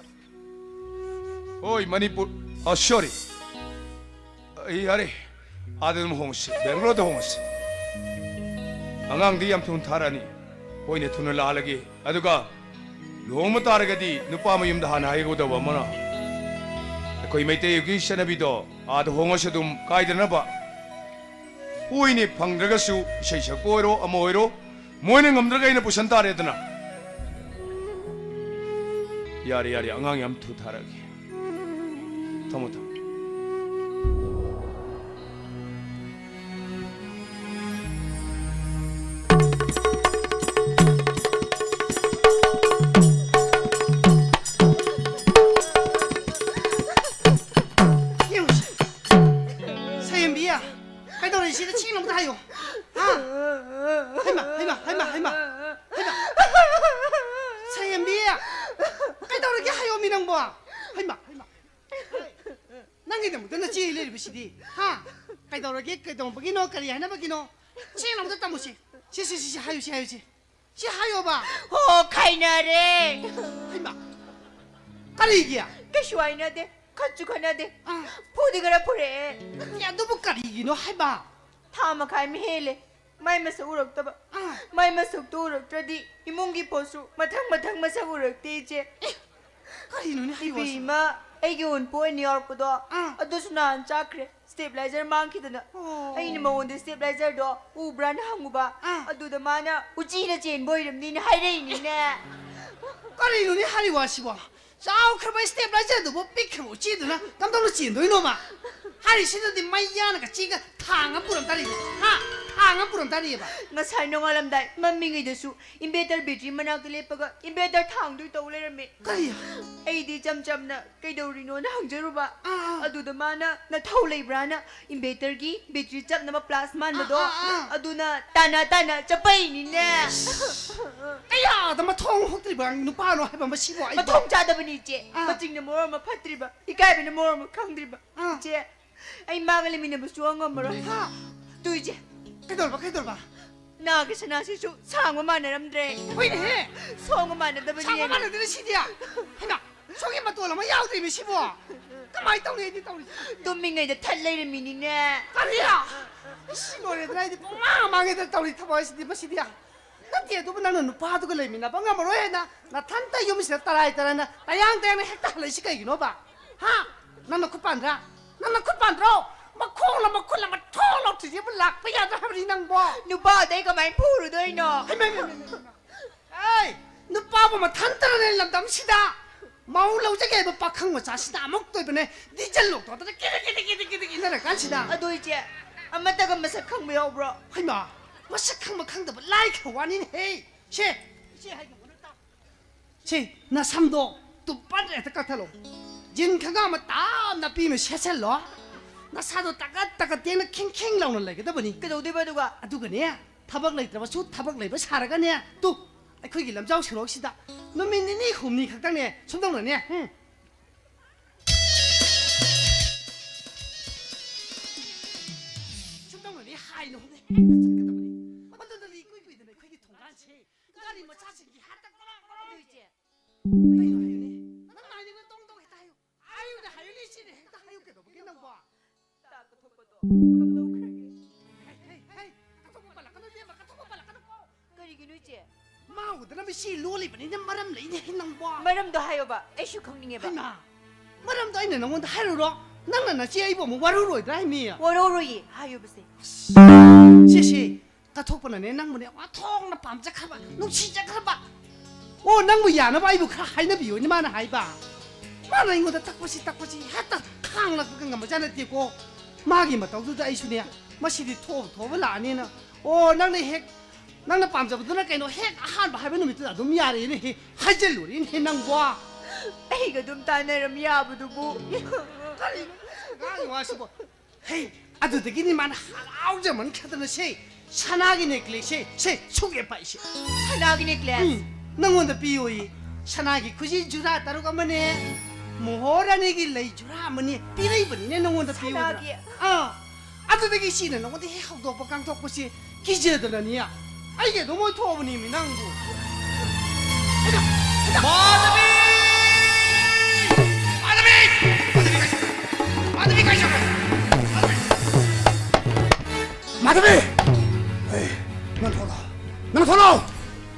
ꯍꯣꯏ, ꯃꯅꯤꯄꯨꯔ꯫ ꯑ, sorry꯫ ꯑꯩ ꯌꯥꯔꯦ꯫ ꯑꯥꯗ ꯑꯗꯨꯝ ꯍꯣꯡꯉꯁꯤ꯫ ꯕꯦꯡꯒ꯭ꯂꯣꯔꯗ ꯍꯣꯡꯉꯁꯤ꯫ ꯑꯉꯥꯡꯗꯤ ꯌꯥꯝ ꯊꯨꯅ ꯊꯥꯔꯛꯑꯅꯤ꯫ ꯍꯣꯏꯅꯦ, ꯊꯨꯅ ꯂꯥꯛꯍꯜꯂꯒꯦ꯫ ꯑꯗꯨꯒ ꯂꯨꯍꯣꯡꯕ ꯇꯥꯔꯒꯗꯤ ꯅꯨꯄꯥ ꯃꯌꯨꯝꯗ ꯍꯥꯟꯅ ꯍꯥꯏꯒꯗꯧꯕ ꯑꯃꯅ, ꯑꯩꯈꯣꯏ ꯃꯩꯇꯩꯒꯤ ꯆꯠꯅꯕꯤꯗꯣ ꯑꯥꯗ ꯍꯣꯡꯉꯁꯨ ꯑꯗꯨꯝ ꯀꯥꯏꯗꯅꯕ꯫ ꯍꯣꯏꯅꯦ, ꯐꯪꯗ꯭ꯔꯒꯁꯨ ꯏꯁꯩ ꯁꯛꯄ ꯑꯣꯏꯔꯣ, ꯑꯃ ꯑꯣꯏꯔꯣ, ꯃꯣꯏꯅ ꯉꯝꯗ꯭ꯔꯒ ꯑꯩꯅ ꯄꯨꯁꯟ ꯇꯥꯔꯦꯗꯅ꯫ ꯌꯥꯔꯦ, ꯌꯥꯔꯦ, ꯑꯉꯥꯡ ꯌꯥꯝ ꯊꯨ ꯊꯥꯔꯛꯑꯒꯦ꯫ ꯊꯝꯃꯣ, ꯊꯝꯃꯣ꯫ ꯌꯦꯡꯉꯨꯁꯦ꯫ ꯁꯌꯦꯝꯕꯤ, ꯀꯩꯗꯧꯔꯦ ꯁꯤꯗ? ꯁꯦꯡꯅ ꯑꯝꯇ ꯍꯥꯏꯌꯣ꯫ ꯍꯥ? ꯍꯩꯃꯥ, ꯍꯩꯃꯥ, ꯍꯩꯃꯥ, ꯍꯩꯃꯥ, ꯍꯩꯃꯥ꯫ ꯁꯌꯦꯝꯕꯤ, ꯀꯩꯗꯧꯔꯒꯦ ꯍꯥꯏꯌꯣꯃꯤ ꯅꯪꯕꯣ? ꯍꯩꯃꯥ, ꯍꯩꯃꯥ꯫ ꯅꯪꯒꯤꯗꯃꯛꯇ ꯅꯆꯦ ꯂꯩꯔꯤꯕꯁꯤꯗꯤ, ꯍꯥ? ꯀꯩꯗꯧꯔꯒꯦ? ꯀꯩꯗꯧꯕꯒꯤꯅꯣ? ꯀꯔꯤ ꯍꯥꯏꯅꯕꯒꯤꯅꯣ? ꯁꯦꯡꯅ ꯑꯝꯇ ꯇꯝꯃꯨꯁꯤ꯫ ꯁꯤ, ꯁꯤ, ꯁꯤ, ꯁꯤ, ꯍꯥꯏꯌꯨ, ꯁꯤ ꯍꯥꯏꯌꯨ, ꯁꯤ꯫ ꯁꯤ ꯍꯥꯏꯌꯣꯕ꯫ ꯍꯣ, ꯈꯥꯏꯅꯔꯦ꯫ ꯍꯩꯃꯥ! ꯀꯔꯤꯒꯤ? ꯀꯩꯁꯨ ꯍꯥꯏꯅꯗꯦ, ꯈꯠꯁꯨ ꯈꯠꯅꯗꯦ꯫ ꯑꯥ꯫ ꯐꯨꯗꯤ ꯈꯔ ꯐꯨꯔꯛꯑꯦ꯫ ꯅꯠꯇꯦ, ꯑꯗꯨꯕꯨ ꯀꯔꯤꯒꯤꯅꯣ ꯍꯥꯏꯕ? ꯊꯥ ꯃꯈꯥꯏ ꯑꯃ ꯍꯦꯜꯂꯦ꯫ ꯃꯥꯏ ꯃꯁꯛ ꯎꯔꯛꯇꯕ꯫ ꯑꯥ꯫ ꯃꯥꯏ ꯃꯁꯛꯇꯨ ꯎꯔꯛꯇ꯭ꯔꯗꯤ ꯏꯃꯨꯡꯒꯤ ꯄꯣꯠꯁꯨ ꯃꯊꯪ ꯃꯊꯪ ꯃꯁꯛ ꯎꯔꯛꯇꯦ, ꯏꯆꯦ꯫ ꯑꯦ, ꯀꯔꯤꯅꯣꯅꯦ ꯍꯥꯏꯔꯤꯕ ꯑꯁꯤꯕꯣ? ꯏꯕꯦꯝꯃ, ꯑꯩꯒꯤ ꯑꯣꯟꯄꯣ ꯑꯣꯏꯅ ꯌꯥꯎꯔꯛꯄꯗꯣ, ꯑꯥ꯫ ꯑꯗꯨꯁꯨ ꯅꯍꯥꯟ ꯆꯥꯛꯈ꯭ꯔꯦ꯫ Stabilizer ꯃꯥꯡꯈꯤꯗꯅ꯫ ꯑꯣ꯫ ꯑꯩꯅ ꯃꯉꯣꯟꯗ stabilizerꯗꯣ ꯎꯕ꯭ꯔꯥꯅ ꯍꯪꯉꯨꯕ꯫ ꯑꯥ꯫ ꯑꯗꯨꯗ ꯃꯥꯅ ꯎꯆꯤꯅ ꯆꯦꯟꯕ ꯑꯣꯏꯔꯝꯅꯤꯅ ꯍꯥꯏꯔꯛꯏꯅꯤꯅꯦ꯫ ꯀꯔꯤꯅꯣꯅꯦ ꯍꯥꯏꯔꯤꯕ ꯑꯁꯤꯕꯣ? ꯆꯥꯎꯈ꯭ꯔꯕ stabilizerꯗꯨꯕꯨ ꯄꯤꯛꯈ꯭ꯔꯕ ꯎꯆꯤꯗꯨꯅ ꯀꯝꯗꯧꯅ ꯆꯦꯟꯗꯣꯏꯅꯣꯕ? ꯍꯥꯏꯔꯤꯁꯤꯗꯗꯤ ꯃꯩ ꯌꯥꯅꯒ ꯆꯦꯒ ꯊꯥꯡ ꯑꯃ ꯄꯨꯔꯝ ꯇꯥꯔꯤꯅꯦ꯫ ꯍꯥ? ꯊꯥꯡ ꯑꯃ ꯄꯨꯔꯝ ꯇꯥꯔꯤꯑꯕ꯫ ꯉꯁꯥꯏ ꯅꯣꯡꯉꯥꯜꯂꯝꯗꯥꯏ ꯃꯝꯃꯤꯉꯩꯗꯁꯨ inverter battery ꯃꯅꯥꯛꯇ ꯂꯦꯞꯄꯒ inverter ꯊꯥꯡꯗꯣꯏ ꯇꯧ ꯂꯩꯔꯝꯃꯦ꯫ ꯀꯔꯤ? ꯑꯩꯗꯤ ꯏꯆꯝ ꯆꯝꯅ ꯀꯩꯗꯧꯔꯤꯅꯣꯅ ꯍꯪꯖꯔꯨꯕ꯫ ꯑꯥ, ꯑꯥ꯫ ꯑꯗꯨꯗ ꯃꯥꯅ ꯅꯊꯧ ꯂꯩꯕ꯭ꯔꯥꯅ inverterꯒꯤ battery ꯆꯞꯅꯕ plus ꯃꯥꯟꯕꯗꯣ, ꯑꯥ, ꯑꯥ, ꯑꯥ꯫ ꯑꯗꯨꯅ ꯇꯥꯅ ꯇꯥꯅ ꯆꯞꯄꯛꯏꯅꯤꯅꯦ꯫ ꯀꯌꯥꯗ ꯃꯊꯣꯡ ꯍꯨꯛꯇ꯭ꯔꯤꯕ ꯅꯨꯄꯥꯅꯣ ꯍꯥꯏꯕ ꯃꯁꯤꯕꯨ ꯑꯩꯕꯨ? ꯃꯊꯣꯡ ꯆꯥꯗꯕꯅꯤ, ꯏꯆꯦ꯫ ꯑꯥ꯫ ꯃꯆꯤꯡꯅ ꯃꯔꯣꯟ ꯑꯃ ꯐꯠꯇ꯭ꯔꯤꯕ, ꯏꯀꯥꯏꯕꯅ ꯃꯔꯣꯟ ꯑꯃ ꯈꯪꯗ꯭ꯔꯤꯕ꯫ ꯑꯥ꯫ ꯏꯆꯦ, ꯑꯩ ꯃꯥꯒ ꯂꯩꯃꯤꯟꯅꯕꯁꯨ ꯉꯝꯃꯔꯣꯏ꯫ ꯍꯥ? ꯇꯨ ꯏꯆꯦ꯫ ꯀꯩꯗꯧꯔꯕ, ꯀꯩꯗꯧꯔꯕ? ꯅꯥꯒꯤ ꯁꯅꯥꯁꯤꯁꯨ ꯁꯥꯡꯕ ꯃꯥꯟꯅꯔꯝꯗ꯭ꯔꯦ꯫ ꯍꯣꯏꯅꯦꯍꯦ꯫ ꯁꯣꯡꯕ ꯃꯥꯟꯅꯗꯕꯅꯤ ꯁꯥꯡꯕ ꯍꯥꯏꯕ꯫ ꯃꯥꯟꯅꯗ꯭ꯔꯦ ꯁꯤꯗꯤ꯫ ꯍꯩꯃꯥ, ꯁꯣꯝꯒꯤ ꯃꯇꯣꯜ ꯑꯃ ꯌꯥꯎꯗ꯭ꯔꯤꯃꯤ ꯁꯤꯕꯣ꯫ ꯀꯃꯥꯏꯅ ꯇꯧꯅꯤ ꯑꯩꯗꯤ ꯇꯧꯔꯤꯁꯦ? ꯇꯨꯝꯃꯤꯉꯩꯗ ꯊꯠ ꯂꯩꯔꯝꯃꯤꯅꯤꯅꯦ꯫ ꯀꯔꯤ? ꯁꯤ ꯂꯣꯏꯔꯦꯗꯅ ꯑꯩꯗꯤ ꯄꯨꯡꯃꯥꯡ ꯃꯥꯡꯉꯦꯗꯅ ꯇꯧꯔꯤ ꯊꯕꯛ ꯑꯁꯤꯗꯤ ꯃꯁꯤꯗꯤ꯫ ꯅꯠꯇꯦ, ꯑꯗꯨꯕꯨ ꯅꯪꯅ ꯅꯨꯄꯥꯗꯨꯒ ꯂꯩꯃꯤꯟꯅꯕ ꯉꯝꯃꯔꯣꯏ ꯍꯥꯏꯅ ꯅꯊꯟꯇ ꯌꯨꯝꯁꯤꯗ ꯇꯔꯥꯏ ꯇꯔꯥꯏꯅ ꯇꯌꯥꯡ ꯇꯌꯥꯡꯅ ꯍꯦꯛꯇ ꯍꯜꯂꯛꯏꯁꯤ ꯀꯩꯒꯤꯅꯣꯕ? ꯍꯥ? ꯅꯪ ꯅꯈꯨꯠ ꯄꯥꯟꯗ꯭ꯔꯥ? ꯅꯪ ꯅꯈꯨꯠ ꯄꯥꯟꯗ꯭ꯔꯣ? ꯃꯈꯣꯡꯂ ꯃꯈꯨꯠꯂ ꯃꯊꯣꯡ ꯂꯧꯊ꯭ꯔꯤꯁꯤꯕꯨ ꯂꯥꯛꯄ ꯌꯥꯗ꯭ꯔꯥ ꯍꯥꯏꯕꯅꯤ ꯅꯪꯕꯣ? ꯅꯨꯄꯥꯗꯩ ꯀꯃꯥꯏꯅ ꯐꯨꯔꯨꯗꯣꯏꯅꯣ? ꯍꯩꯃꯥ, ꯍꯩꯃꯥ, ꯍꯩꯃꯥ, ꯍꯩꯃꯥ꯫ ꯑꯩ ꯅꯨꯄꯥꯕꯨ ꯃꯊꯟꯇꯅꯅꯦ ꯂꯝꯗꯝꯁꯤꯗ ꯃꯧ ꯂꯧꯖꯒꯦ ꯍꯥꯏꯕ ꯄꯥꯈꯪ ꯃꯆꯥꯁꯤꯗ ꯑꯃꯨꯛꯇ ꯑꯣꯏꯕꯅꯦ ꯗꯤꯖꯜ ꯂꯣꯛꯇꯣꯛꯇꯅ ꯀꯤꯗꯤ ꯀꯤꯗꯤ ꯀꯤꯗꯤ ꯀꯤꯗꯤ ꯏꯟꯅꯔ ꯀꯥꯟꯁꯤꯗ꯫ ꯑꯗꯣ ꯏꯆꯦ, ꯑꯃꯠꯇꯒ ꯃꯁꯛ ꯈꯪꯕ ꯌꯥꯎꯕ꯭ꯔꯣ? ꯍꯩꯃꯥ, ꯃꯁꯛ ꯈꯪꯕ ꯈꯪꯗꯕ ꯂꯥꯏꯈ꯭ꯔ ꯋꯥꯅꯤꯅꯦꯍꯦ꯫ ꯁꯦ, ꯏꯆꯦ ꯍꯥꯏꯒꯦ ꯃꯨꯟꯅ ꯇꯥꯎ꯫ ꯁꯦ, ꯅꯁꯝꯗꯣ ꯇꯨꯝꯄꯥꯟ ꯍꯦꯛꯇ ꯀꯛꯊꯠꯂꯣ꯫ ꯖꯤꯟ ꯈꯪꯒꯥ ꯑꯃ ꯇꯥꯞ ꯅꯞꯄꯤ ꯑꯃ ꯁꯦꯠꯆꯜꯂꯣ꯫ ꯅꯁꯥꯗꯣ ꯇꯥꯒꯠ ꯇꯥꯒꯠ ꯇꯦꯡꯅ ꯈꯤꯡ ꯈꯤꯡ ꯂꯥꯎꯅ ꯂꯩꯒꯗꯕꯅꯤ꯫ ꯀꯩꯗꯧꯗꯣꯏꯕ ꯑꯗꯨꯒ? ꯑꯗꯨꯒꯅꯦ, ꯊꯕꯛ ꯂꯩꯇ꯭ꯔꯕꯁꯨ ꯊꯕꯛ ꯂꯩꯕ ꯁꯥꯔꯒꯅꯦ, ꯇꯨ, ꯑꯩꯈꯣꯏꯒꯤ ꯂꯝꯖꯥꯎ ꯁꯣꯔꯣꯛꯁꯤꯗ ꯅꯨꯃꯤꯠ ꯅꯤꯅꯤ ꯍꯨꯝꯅꯤ ꯈꯛꯇꯪꯅꯦ, ꯁꯨꯝꯗꯧꯅꯅꯦ, ꯎꯝ꯫ ꯍꯥꯏꯅꯣ ꯍꯣꯠꯅꯩ꯫ ꯍꯦꯛꯇ ꯆꯠꯀꯗꯕꯅꯤ꯫ ꯃꯗꯨꯗ ꯂꯤ ꯀꯨꯏ ꯀꯨꯏꯗꯅ ꯑꯩꯈꯣꯏꯒꯤ ꯊꯣꯡꯒꯥꯟꯁꯦ ꯒꯥꯔꯤ ꯃꯆꯥꯁꯤꯡꯒꯤ ꯍꯦꯛꯇ ꯀꯣꯔꯣ ꯀꯣꯔꯣ꯫ ꯑꯗꯨ ꯏꯆꯦ꯫ ꯀꯩꯅꯣ ꯍꯥꯏꯌꯨꯅꯦ? ꯅꯪ ꯍꯥꯏꯅꯤꯡꯕ ꯇꯣꯡ ꯇꯣꯡ ꯍꯦꯛꯇ ꯍꯥꯏꯌꯨ꯫ ꯍꯥꯏꯌꯨꯅꯦ, ꯍꯥꯏꯌꯨꯅꯦ, ꯏꯆꯦꯅꯦ, ꯍꯦꯛꯇ ꯍꯥꯏꯌꯨ꯫ ꯀꯩꯗꯧꯕꯒꯤ ꯅꯪꯕꯣ? ꯇꯥ ꯀꯊꯣꯛꯄꯗꯣ ꯀꯝꯗꯧꯈ꯭ꯔꯒꯦ? ꯍꯩ, ꯍꯩ, ꯍꯩ, ꯀꯊꯣꯛꯄ ꯄꯜꯂꯛꯀꯅꯨ, ꯏꯕꯦꯝꯃ, ꯀꯊꯣꯛꯄ ꯄꯜꯂꯛꯀꯅꯨꯀꯣ꯫ ꯀꯔꯤꯒꯤꯅꯣ ꯏꯆꯦ? ꯃꯥ ꯎꯗꯅꯕ ꯏꯆꯦ ꯂꯣꯜꯂꯤꯕꯅꯤꯅ ꯃꯔꯝ ꯂꯩꯅꯦ ꯅꯪꯕꯣ꯫ ꯃꯔꯝꯗꯣ ꯍꯥꯏꯌꯣꯕ, ꯑꯩꯁꯨ ꯈꯪꯅꯤꯡꯉꯦꯕ꯫ ꯍꯩꯃꯥ, ꯃꯔꯝꯗꯣ ꯑꯩꯅ ꯅꯪꯉꯣꯟꯗ ꯍꯥꯏꯔꯨꯔꯣ? ꯅꯪꯅ ꯅꯆꯦ ꯑꯩꯕꯨ ꯑꯃꯨꯛ ꯋꯥꯔꯧꯔꯣꯏꯗ꯭ꯔꯥ ꯍꯥꯏꯃꯤ? ꯋꯥꯔꯧꯔꯣꯏꯌꯦ, ꯍꯥꯏꯌꯣꯕꯁꯦ꯫ ꯁꯦ, ꯁꯦ, ꯀꯠꯊꯣꯛꯄꯅꯅꯦ ꯅꯪꯕꯨꯅꯦ ꯋꯥꯊꯣꯛꯅ ꯄꯥꯝꯖꯈ꯭ꯔꯕ, ꯅꯨꯡꯁꯤꯖꯈ꯭ꯔꯕ꯫ ꯑꯣ, ꯅꯪꯕꯨ ꯌꯥꯅꯕ ꯑꯩꯕꯨ ꯈꯔ ꯍꯥꯏꯅꯕꯤꯌꯨꯅꯦ ꯃꯥꯅ ꯍꯥꯏꯕ꯫ ꯃꯥꯅ ꯑꯩꯉꯣꯟꯗ ꯇꯛꯄꯁꯤ, ꯇꯛꯄꯁꯤ ꯍꯦꯛꯇ ꯈꯥꯡꯂꯛꯄꯒ ꯉꯝꯕꯖꯥꯠ ꯅꯠꯇꯦꯀꯣ꯫ ꯃꯥꯒꯤ ꯃꯇꯧꯗꯨꯗ ꯑꯩꯁꯨꯅꯦ, ꯃꯁꯤꯗꯤ ꯊꯣꯛꯑꯕ ꯊꯣꯛꯑꯕ ꯂꯥꯛꯑꯅꯤꯅ꯫ ꯑꯣ, ꯅꯪꯅ ꯍꯦꯛ, ꯅꯪꯅ ꯄꯥꯝꯖꯕꯗꯨꯅ ꯀꯩꯅꯣ, ꯍꯦꯛ ꯑꯍꯥꯟꯕ ꯍꯥꯏꯕ ꯅꯨꯃꯤꯠꯇꯨꯗ ꯑꯗꯨꯝ ꯌꯥꯔꯦꯅꯦ ꯍꯦ, ꯍꯥꯏꯖꯜꯂꯨꯔꯦꯅꯦ ꯍꯦ ꯅꯪꯕꯣ꯫ ꯑꯩꯒ ꯑꯗꯨꯝ ꯇꯥꯟꯅꯔꯝ ꯌꯥꯕꯗꯨꯕꯨ꯫ ꯀꯔꯤꯅꯣ ꯉꯥꯡꯉꯤ ꯋꯥꯁꯤꯕꯣ? ꯍꯦ, ꯑꯗꯨꯗꯒꯤꯅꯤ ꯃꯥꯅ ꯍꯔꯥꯎꯖꯃꯟꯈꯤꯗꯅ ꯁꯦ, ꯁꯅꯥꯒꯤ ꯅꯦꯀ꯭ꯂꯦꯁꯁꯦ, ꯁꯦ, ꯁꯨꯛ ꯌꯦꯞꯄ ꯑꯩꯁꯦ꯫ ꯁꯅꯥꯒꯤ ꯅꯦꯀ꯭ꯂꯦꯁ? ꯎꯝ, ꯅꯪꯉꯣꯟꯗ ꯄꯤꯌꯣꯌꯦ꯫ ꯁꯅꯥꯒꯤ ꯈꯨꯖꯤ ꯖꯨꯔꯥ ꯇꯔꯨꯛ ꯑꯃꯅꯦ, ꯃꯣꯍꯣꯔꯥꯅꯤꯒꯤ ꯂꯩ ꯖꯨꯔꯥ ꯑꯃꯅꯦ, ꯄꯤꯔꯛꯏꯕꯅꯤꯅꯦ ꯅꯪꯉꯣꯟꯗ ꯄꯤꯌꯣꯗꯅ꯫ ꯁꯅꯥꯒꯤ? ꯑꯥ, ꯑꯗꯨꯗꯒꯤ ꯏꯆꯦꯅ ꯅꯪꯉꯣꯟꯗ ꯍꯦꯛ ꯍꯧꯗꯣꯛꯄ ꯀꯥꯡꯊꯣꯛꯄꯁꯦ ꯀꯤꯖꯗꯅꯅꯦ, ꯑꯩꯒꯤ ꯑꯗꯨꯝ ꯑꯣꯏꯊꯣꯛꯑꯕꯅꯦꯃꯤ ꯅꯪꯕꯨ꯫ ꯃꯥꯙꯕꯤ! ꯃꯥꯙꯕꯤ! ꯃꯥꯙꯕꯤ ꯀꯥꯏ ꯆꯠꯈ꯭ꯔꯦ? ꯃꯥꯙꯕꯤ ꯀꯥꯏ ꯆꯠꯈ꯭ꯔꯦ? ꯃꯥꯙꯕꯤ! ꯃꯥꯙꯕꯤ! ꯑꯦ, ꯅꯪ ꯊꯣꯛꯂꯛꯑꯣ꯫ ꯅꯪ ꯊꯣꯛꯂꯛꯑꯣ!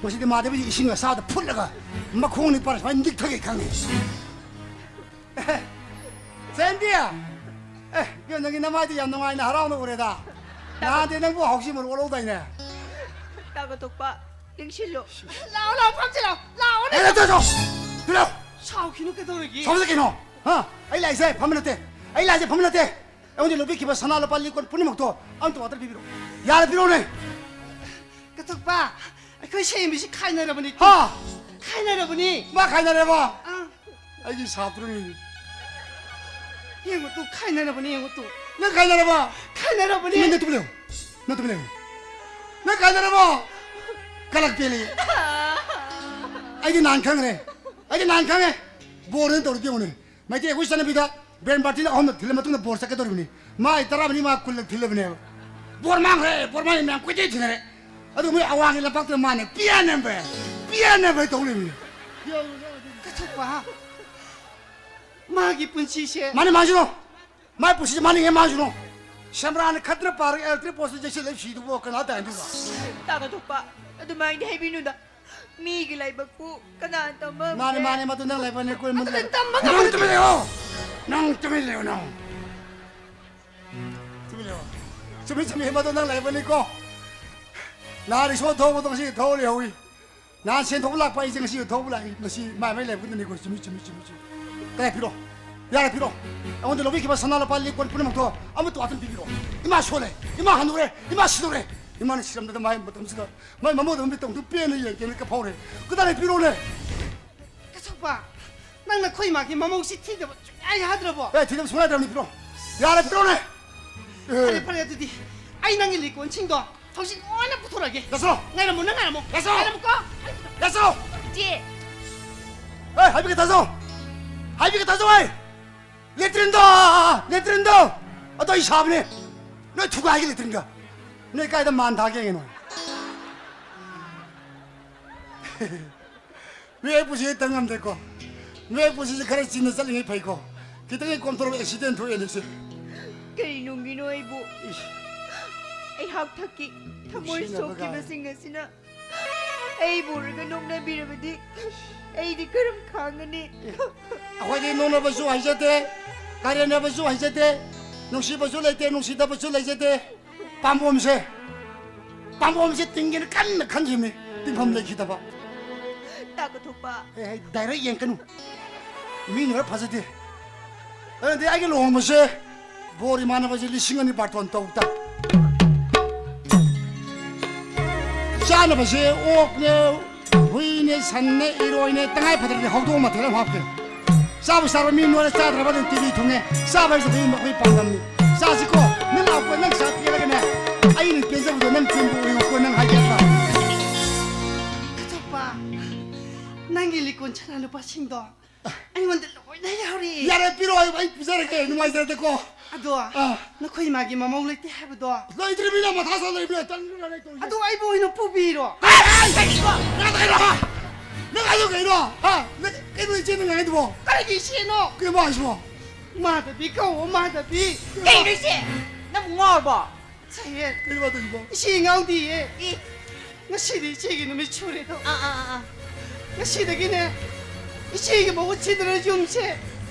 ꯉꯁꯤꯗꯤ ꯃꯥꯙꯕꯤꯁꯤ ꯏꯁꯤꯡ ꯑꯁꯥꯕꯗ ꯐꯨꯠꯂꯒ ꯃꯈꯣꯡ ꯅꯤꯄꯥꯟ ꯁꯨꯃꯥꯏꯅ ꯅꯤꯛꯊꯒꯦ ꯈꯪꯉꯦ꯫ ꯖꯌꯟꯇꯤ! ꯑꯦ, ꯏꯕꯦꯝ, ꯅꯪꯒꯤ ꯅꯃꯥꯏꯗꯤ ꯌꯥꯝ ꯅꯨꯡꯉꯥꯏꯅ ꯍꯔꯥꯎꯅ ꯎꯔꯦꯗ꯫ ꯅꯍꯥꯟꯗꯤ ꯅꯪꯕꯨ ꯍꯥꯎꯁꯤ ꯃꯔꯨ ꯑꯣꯜꯍꯧꯗꯥꯏꯅꯦ? ꯇꯥ ꯀꯊꯣꯛꯄ, ꯂꯦꯡꯁꯤꯜꯂꯨ꯫ ꯂꯥꯛꯑꯣ, ꯂꯥꯛꯑꯣ, ꯐꯝꯁꯤ ꯂꯥꯛꯑꯣ, ꯂꯥꯛꯑꯣꯅꯦ꯫ ꯑꯦ, ꯅꯠꯇꯦ, ꯅꯠꯇꯦ, ꯅꯠꯇꯦ꯫ ꯁꯥꯎꯈꯤꯅꯨ, ꯀꯩꯗꯧꯔꯒꯦ? ꯁꯥꯎꯕꯗ ꯀꯩꯅꯣ? ꯍꯥ? ꯑꯩ ꯂꯥꯛꯏꯁꯦ ꯐꯝꯕ ꯅꯠꯇꯦ꯫ ꯑꯩ ꯂꯥꯛꯏꯁꯦ ꯐꯝꯕ ꯅꯠꯇꯦ꯫ ꯑꯩꯉꯣꯟꯗ ꯂꯨꯞꯄꯤꯈꯤꯕ ꯁꯅꯥ ꯂꯨꯄꯥ ꯂꯤꯛ ꯀꯣꯟ ꯄꯨꯝꯅꯃꯛꯇꯣ ꯑꯝꯇ ꯃꯥꯇꯔ ꯄꯤꯕꯤꯔꯛꯑꯣ꯫ ꯌꯥꯔꯦ, ꯄꯤꯔꯛꯑꯣꯅꯦ꯫ ꯀꯊꯣꯛꯄ, ꯑꯩꯈꯣꯏ ꯁꯦꯝꯕꯤꯁꯤ ꯈꯥꯏꯅꯔꯕꯅꯤ꯫ ꯍꯥ? ꯈꯥꯏꯅꯔꯕꯅꯤ꯫ ꯃꯥ ꯈꯥꯏꯅꯔꯦꯕ? ꯑꯥ꯫ ꯑꯩꯒꯤ ꯁꯥꯇ꯭ꯔꯅꯤ꯫ ꯌꯦꯡꯉꯨ ꯇꯨ, ꯈꯥꯏꯅꯔꯕꯅꯤ, ꯌꯦꯡꯉꯨ ꯇꯨ꯫ ꯅꯪ ꯈꯥꯏꯅꯔꯕ? ꯈꯥꯏꯅꯔꯕꯅꯤ꯫ ꯅꯪ ꯇꯨꯃꯤꯟ ꯂꯩꯌꯨ꯫ ꯅꯪ ꯇꯨꯃꯤꯟ ꯂꯩꯌꯨ꯫ ꯅꯪ ꯈꯥꯏꯅꯔꯕꯣ? ꯀꯂꯛ ꯄꯦꯜꯂꯤ꯫ ꯑꯩꯗꯤ ꯅꯍꯥꯟ ꯈꯪꯈ꯭ꯔꯦ꯫ ꯑꯩꯗꯤ ꯅꯍꯥꯟ ꯈꯪꯉꯦ꯫ ꯕꯣꯔ ꯑꯣꯏꯅ ꯇꯧꯔꯗꯤ ꯌꯦꯡꯉꯨꯅꯦ꯫ ꯃꯩꯇꯩ ꯑꯩꯈꯣꯏ ꯆꯠꯅꯕꯤꯗ ꯕꯦꯟ ꯕꯥꯔꯇꯤꯟ ꯑꯍꯨꯝꯂꯛ ꯊꯤꯜꯂ ꯃꯇꯨꯡꯗ ꯕꯣꯔ ꯆꯠꯀꯗꯧꯔꯤꯕꯅꯤ꯫ ꯃꯥ ꯑꯩ ꯇꯔꯥꯃꯔꯤ ꯃꯥ ꯀꯨꯟꯂꯛ ꯊꯤꯜꯂꯕꯅꯦꯕ꯫ ꯕꯣꯔ ꯃꯥꯡꯈ꯭ꯔꯦ, ꯕꯣꯔ ꯃꯥꯡꯈ꯭ꯔꯦ, ꯃꯌꯥꯝ ꯀꯣꯏꯊꯤ ꯊꯤꯅꯔꯦ꯫ ꯑꯗꯨ ꯃꯣꯏ ꯑꯋꯥꯡꯒꯤ ꯂꯝꯄꯥꯛꯇ ꯃꯥꯅ ꯄꯤꯌꯥꯅꯦꯝꯕ, ꯄꯤꯌꯥꯅꯦꯝꯕ ꯇꯧ ꯂꯩꯕꯅꯤ꯫ ꯀꯠꯊꯣꯛꯄ, ꯃꯥꯒꯤ ꯄꯨꯟꯁꯤꯁꯦ꯫ ꯃꯥꯅꯤ, ꯃꯥꯡꯁꯤꯅꯣ꯫ ꯃꯥꯏ ꯄꯨꯟꯁꯤꯁꯦ ꯃꯥꯅꯤꯡꯉꯦ ꯃꯥꯡꯁꯤꯅꯣ꯫ ꯁꯦꯝꯕ꯭ꯔꯥꯅ ꯈꯠꯇꯅ ꯄꯥꯔꯒ electric post ꯌꯩꯁꯤꯜꯂꯒ ꯁꯤꯗꯨꯕꯨ ꯀꯅꯥ ꯇꯥꯏꯅꯗꯣꯏꯕ? ꯇꯥ ꯀꯠꯊꯣꯛꯄ, ꯑꯗꯨꯃꯥꯏꯅꯗꯤ ꯍꯥꯏꯕꯤꯅꯨꯗ꯫ ꯃꯤꯒꯤ ꯂꯥꯏꯕꯛꯄꯨ ꯀꯅꯥ ꯇꯝꯕ ꯃꯥꯅꯦ, ꯉꯝꯒꯦ? ꯃꯥꯅꯦ, ꯃꯗꯨ ꯅꯪ ꯂꯥꯏꯕꯛꯅꯦ, ꯀꯣꯏ ꯃꯗꯨ ꯃꯗꯨ ꯂꯥꯏꯕꯛ꯫ ꯇꯝꯕ ꯅꯪ ꯉꯝꯕ ꯇꯨꯃꯤꯟ ꯂꯩꯌꯣ꯫ ꯅꯪ ꯇꯨꯃꯤꯟ ꯂꯩꯌꯣ, ꯅꯪ꯫ ꯇꯨꯃꯤꯟ ꯂꯩꯌꯣ꯫ ꯆꯨꯝꯃꯤ, ꯆꯨꯝꯃꯤ, ꯃꯗꯨ ꯅꯪ ꯂꯥꯏꯕꯛꯅꯤꯀꯣ꯫ ꯅꯍꯥꯟ ꯔꯤꯛꯁꯣ ꯊꯧꯕꯗꯣ ꯉꯁꯤ ꯊꯧ ꯂꯩꯍꯧꯏ꯫ ꯅꯍꯥꯟ ꯁꯦꯟ ꯊꯧꯕ ꯂꯥꯛꯄ ꯑꯩꯁꯦ ꯉꯁꯤ ꯊꯧꯕ ꯂꯥꯛꯏ꯫ ꯃꯁꯤ ꯃꯥꯏ ꯃꯥꯏ ꯂꯥꯏꯕꯛꯇꯅꯤꯀꯣ꯫ ꯆꯨꯝꯃꯤ, ꯆꯨꯝꯃꯤ, ꯆꯨꯝꯃꯤ, ꯆꯨꯝꯃꯤ꯫ ꯀꯗꯥꯏ ꯄꯤꯔꯣ? ꯌꯥꯔꯦ, ꯄꯤꯔꯣ꯫ ꯑꯩꯉꯣꯟꯗ ꯂꯧꯕꯤꯈꯤꯕ ꯁꯅꯥ ꯂꯨꯄꯥ ꯂꯤꯛ ꯀꯣꯟ ꯄꯨꯝꯅꯃꯛꯇꯣ ꯑꯃꯠꯇ ꯑꯗꯨꯝ ꯄꯤꯕꯤꯔꯣ꯫ ꯏꯃꯥ ꯁꯣꯜꯂꯦ, ꯏꯃꯥ ꯍꯟꯅꯨꯔꯦ, ꯏꯃꯥ ꯁꯤꯗꯧꯔꯦ꯫ ꯏꯃꯥꯅ ꯁꯤꯔꯝꯗꯗ ꯃꯥꯏ ꯃꯇꯝꯁꯤꯗ ꯃꯥꯏ ꯃꯃꯧꯗ ꯃꯤꯠꯇꯣꯡꯗꯨ ꯄꯦꯟꯅ ꯌꯦꯡꯒꯦꯅ ꯀꯞꯐꯧꯔꯦ꯫ ꯀꯗꯥꯏꯗ ꯄꯤꯔꯣꯅꯦ? ꯀꯆꯧꯕ, ꯅꯪꯅ ꯑꯩꯈꯣꯏ ꯏꯃꯥꯒꯤ ꯃꯃꯧꯁꯤ ꯊꯤꯗꯕ ꯁꯨꯡꯌꯥ ꯌꯥꯗ꯭ꯔꯕꯣ? ꯑꯦ, ꯊꯤꯗꯕ ꯁꯨꯡꯌꯥ ꯌꯥꯗ꯭ꯔꯕꯅꯤ, ꯄꯤꯔꯣ꯫ ꯌꯥꯔꯦ, ꯄꯤꯔꯣꯅꯦ꯫ ꯑꯦ꯫ ꯐꯔꯦ, ꯐꯔꯦ, ꯑꯗꯨꯗꯤ ꯑꯩ ꯅꯪꯒꯤ ꯂꯤꯛꯀꯣꯟꯁꯤꯡꯗꯣ ꯍꯧꯖꯤꯛ ꯂꯣꯏꯅ ꯄꯨꯊꯣꯔꯛꯑꯒꯦ꯫ ꯂꯥꯛꯁꯣ꯫ ꯉꯥꯏꯔꯝꯃꯣ, ꯅꯪ ꯉꯥꯏꯔꯝꯃꯣ꯫ ꯂꯥꯛꯁꯣ꯫ ꯉꯥꯏꯔꯝꯃꯨꯀꯣ꯫ ꯂꯥꯛꯁꯣ꯫ ꯏꯆꯦ꯫ ꯑꯦ, ꯍꯥꯏꯕꯤꯒꯦ ꯇꯥꯖꯧ꯫ ꯍꯥꯏꯕꯤꯒꯦ ꯇꯥꯖꯧ ꯑꯩ꯫ ꯂꯦꯇ꯭ꯔꯤꯟꯗꯣ! ꯂꯦꯇ꯭ꯔꯤꯟꯗꯣ! ꯑꯗꯣ ꯑꯩ ꯁꯥꯕꯅꯦ꯫ ꯅꯣꯏ ꯊꯨꯒꯥꯏꯒꯦ ꯂꯦꯇ꯭ꯔꯤꯟꯒ꯫ ꯅꯣꯏ ꯀꯥꯏꯗ ꯃꯥꯟ ꯊꯥꯒꯦ ꯌꯦꯡꯉꯦ ꯅꯣꯏ꯫ ꯃꯤ ꯑꯩ ꯄꯨꯟꯁꯤ ꯇꯝ ꯉꯝꯗꯦꯀꯣ꯫ ꯃꯤ ꯑꯩ ꯄꯨꯟꯁꯤꯁꯦ ꯈꯔ ꯆꯤꯟꯅ ꯆꯠꯂꯤꯉꯩ ꯐꯩꯀꯣ꯫ ꯈꯤꯇꯪ ꯍꯦꯛ ꯀꯣꯝꯊꯣꯔꯛꯄ accident ꯊꯣꯛꯑꯦꯅꯦ ꯁꯦ꯫ ꯀꯔꯤ ꯅꯨꯡꯒꯤꯅꯣ ꯑꯩꯕꯨ? ꯏꯁ꯫ ꯑꯩꯍꯥꯛ ꯊꯛꯀꯤ ꯊꯃꯣꯏ ꯅꯨꯡꯁꯤꯅꯕ ꯁꯣꯛꯈꯤꯕꯁꯤꯡ ꯑꯁꯤꯅ ꯑꯩꯕꯨ ꯎꯔꯒ ꯅꯣꯛꯅꯕꯤꯔꯕꯗꯤ ꯑꯩꯗꯤ ꯀꯔꯝ ꯈꯥꯡꯒꯅꯤ? ꯑꯩꯈꯣꯏꯗꯤ ꯅꯣꯛꯅꯕꯁꯨ ꯍꯩꯖꯗꯦ, ꯀꯔꯦꯝꯅꯕꯁꯨ ꯍꯩꯖꯗꯦ, ꯅꯨꯡꯁꯤꯕꯁꯨ ꯂꯩꯇꯦ, ꯅꯨꯡꯁꯤꯗꯕꯁꯨ ꯂꯩꯖꯗꯦ꯫ ꯄꯥꯝꯕꯣꯝꯁꯦ, ꯄꯥꯝꯕꯣꯝꯁꯦ ꯇꯤꯡꯒꯦꯅ ꯀꯟꯅ ꯈꯟꯈꯤꯕꯅꯤ, ꯇꯤꯡꯐꯝ ꯂꯩꯈꯤꯗꯕ꯫ ꯇꯥ ꯀꯠꯊꯣꯛꯄ꯫ ꯑꯦ, ꯑꯩ direct ꯌꯦꯡꯀꯅꯨ꯫ ꯃꯤꯅ ꯈꯔ ꯐꯖꯗꯦ꯫ ꯑꯗꯨꯗꯤ ꯑꯩꯒꯤ ꯂꯨꯍꯣꯡꯕꯁꯦ ꯕꯣꯔ ꯏꯃꯥꯟꯅꯕꯁꯦ ꯂꯤꯁꯤꯡ ꯑꯅꯤ ꯕꯥꯔꯇꯣꯟ ꯇꯧ ꯇꯥ꯫ ꯆꯥꯅꯕꯁꯦ ꯑꯣꯛꯅꯦ, ꯍꯨꯏꯅꯦ, ꯁꯟꯅꯦ, ꯏꯔꯣꯏꯅꯦ, ꯇꯉꯥꯏ ꯐꯗ꯭ꯔꯗꯤ ꯍꯧꯗꯣꯡ ꯃꯊꯦꯜ ꯑꯃ ꯍꯥꯞꯀꯦ꯫ ꯆꯥꯕ ꯆꯥꯕ ꯃꯤ ꯅꯣꯏꯔꯦ, ꯆꯥꯗ꯭ꯔꯕ ꯑꯗꯨꯝ ꯇꯤꯚꯤ ꯊꯨꯡꯉꯦ꯫ ꯆꯥꯕ ꯍꯥꯏꯁꯦ ꯑꯩꯈꯣꯏ, ꯑꯩꯈꯣꯏ ꯄꯥꯡꯒꯜꯅꯤ꯫ ꯆꯥꯁꯤꯀꯣ, ꯅꯪ ꯂꯥꯛꯄ ꯅꯪ ꯆꯥ ꯄꯤꯔꯒꯅꯦ, ꯑꯩꯅ ꯄꯦꯟꯖꯕꯗꯣ ꯅꯪ ꯄꯦꯟꯕ ꯑꯣꯏꯌꯨꯀꯣ, ꯅꯪ ꯍꯥꯏꯒꯦ ꯍꯥꯏꯕ꯫ ꯀꯆꯧꯕ, ꯅꯪꯒꯤ ꯂꯤꯛꯀꯣꯟ ꯁꯅꯥ ꯂꯨꯄꯥꯁꯤꯡꯗꯣ ꯑꯩꯉꯣꯟꯗ ꯂꯣꯏꯅ ꯌꯥꯎꯔꯤ꯫ ꯌꯥꯔꯦ, ꯄꯤꯔꯛꯑꯣ, ꯑꯩ, ꯑꯩ ꯄꯨꯖꯔꯒꯦ, ꯅꯨꯡꯉꯥꯏꯖꯔꯦꯀꯣ꯫ ꯑꯗꯣ, ꯑꯥ꯫ ꯅꯈꯣꯏ ꯏꯃꯥꯒꯤ ꯃꯃꯧ ꯂꯩꯇꯦ ꯍꯥꯏꯕꯗꯣ? ꯂꯩꯇ꯭ꯔꯤꯕꯅꯤꯅ ꯃꯊꯥ ꯁꯥ ꯂꯩꯕꯅꯦ, ꯇꯟꯗꯅ ꯂꯩ ꯇꯧꯔꯤꯁꯦ꯫ ꯑꯗꯨ ꯑꯩꯕꯨ ꯑꯣꯏꯅ ꯄꯨꯕꯤꯔꯣ꯫ ꯀꯩ ꯍꯥꯏ? ꯀꯩꯅꯣ? ꯅꯪ ꯀꯩꯅꯣ? ꯅꯪ ꯑꯗꯨ ꯀꯩꯅꯣ? ꯍꯥ? ꯅꯪ ꯀꯩꯅꯣ ꯏꯆꯦꯅ ꯉꯥꯡꯉꯤꯗꯨꯕꯣ? ꯀꯔꯤꯒꯤ ꯏꯆꯦꯅꯣ? ꯀꯩꯅꯣ ꯍꯥꯏꯁꯤꯕꯣ? ꯃꯥꯙꯕꯤ ꯀꯧ, ꯃꯥꯙꯕꯤ꯫ ꯀꯩꯅꯣ ꯏꯆꯦ? ꯅꯪ ꯉꯥꯎꯔꯕꯣ? ꯁꯍꯦꯠ꯫ ꯀꯩꯅꯣ ꯃꯥ ꯇꯧꯔꯤꯁꯤꯕꯣ? ꯏꯆꯦ ꯉꯥꯎꯗꯤꯌꯦ꯫ ꯏ꯫ ꯉꯁꯤꯗꯤ ꯏꯆꯦꯒꯤ ꯅꯨꯃꯤꯠ ꯁꯨꯔꯦꯗꯣ꯫ ꯑꯥ, ꯑꯥ, ꯑꯥ, ꯑꯥ꯫ ꯉꯁꯤꯗꯒꯤꯅꯦ, ꯏꯆꯦꯒꯤ ꯃꯍꯨꯠ ꯁꯤꯗꯅ ꯌꯨꯝꯁꯦ,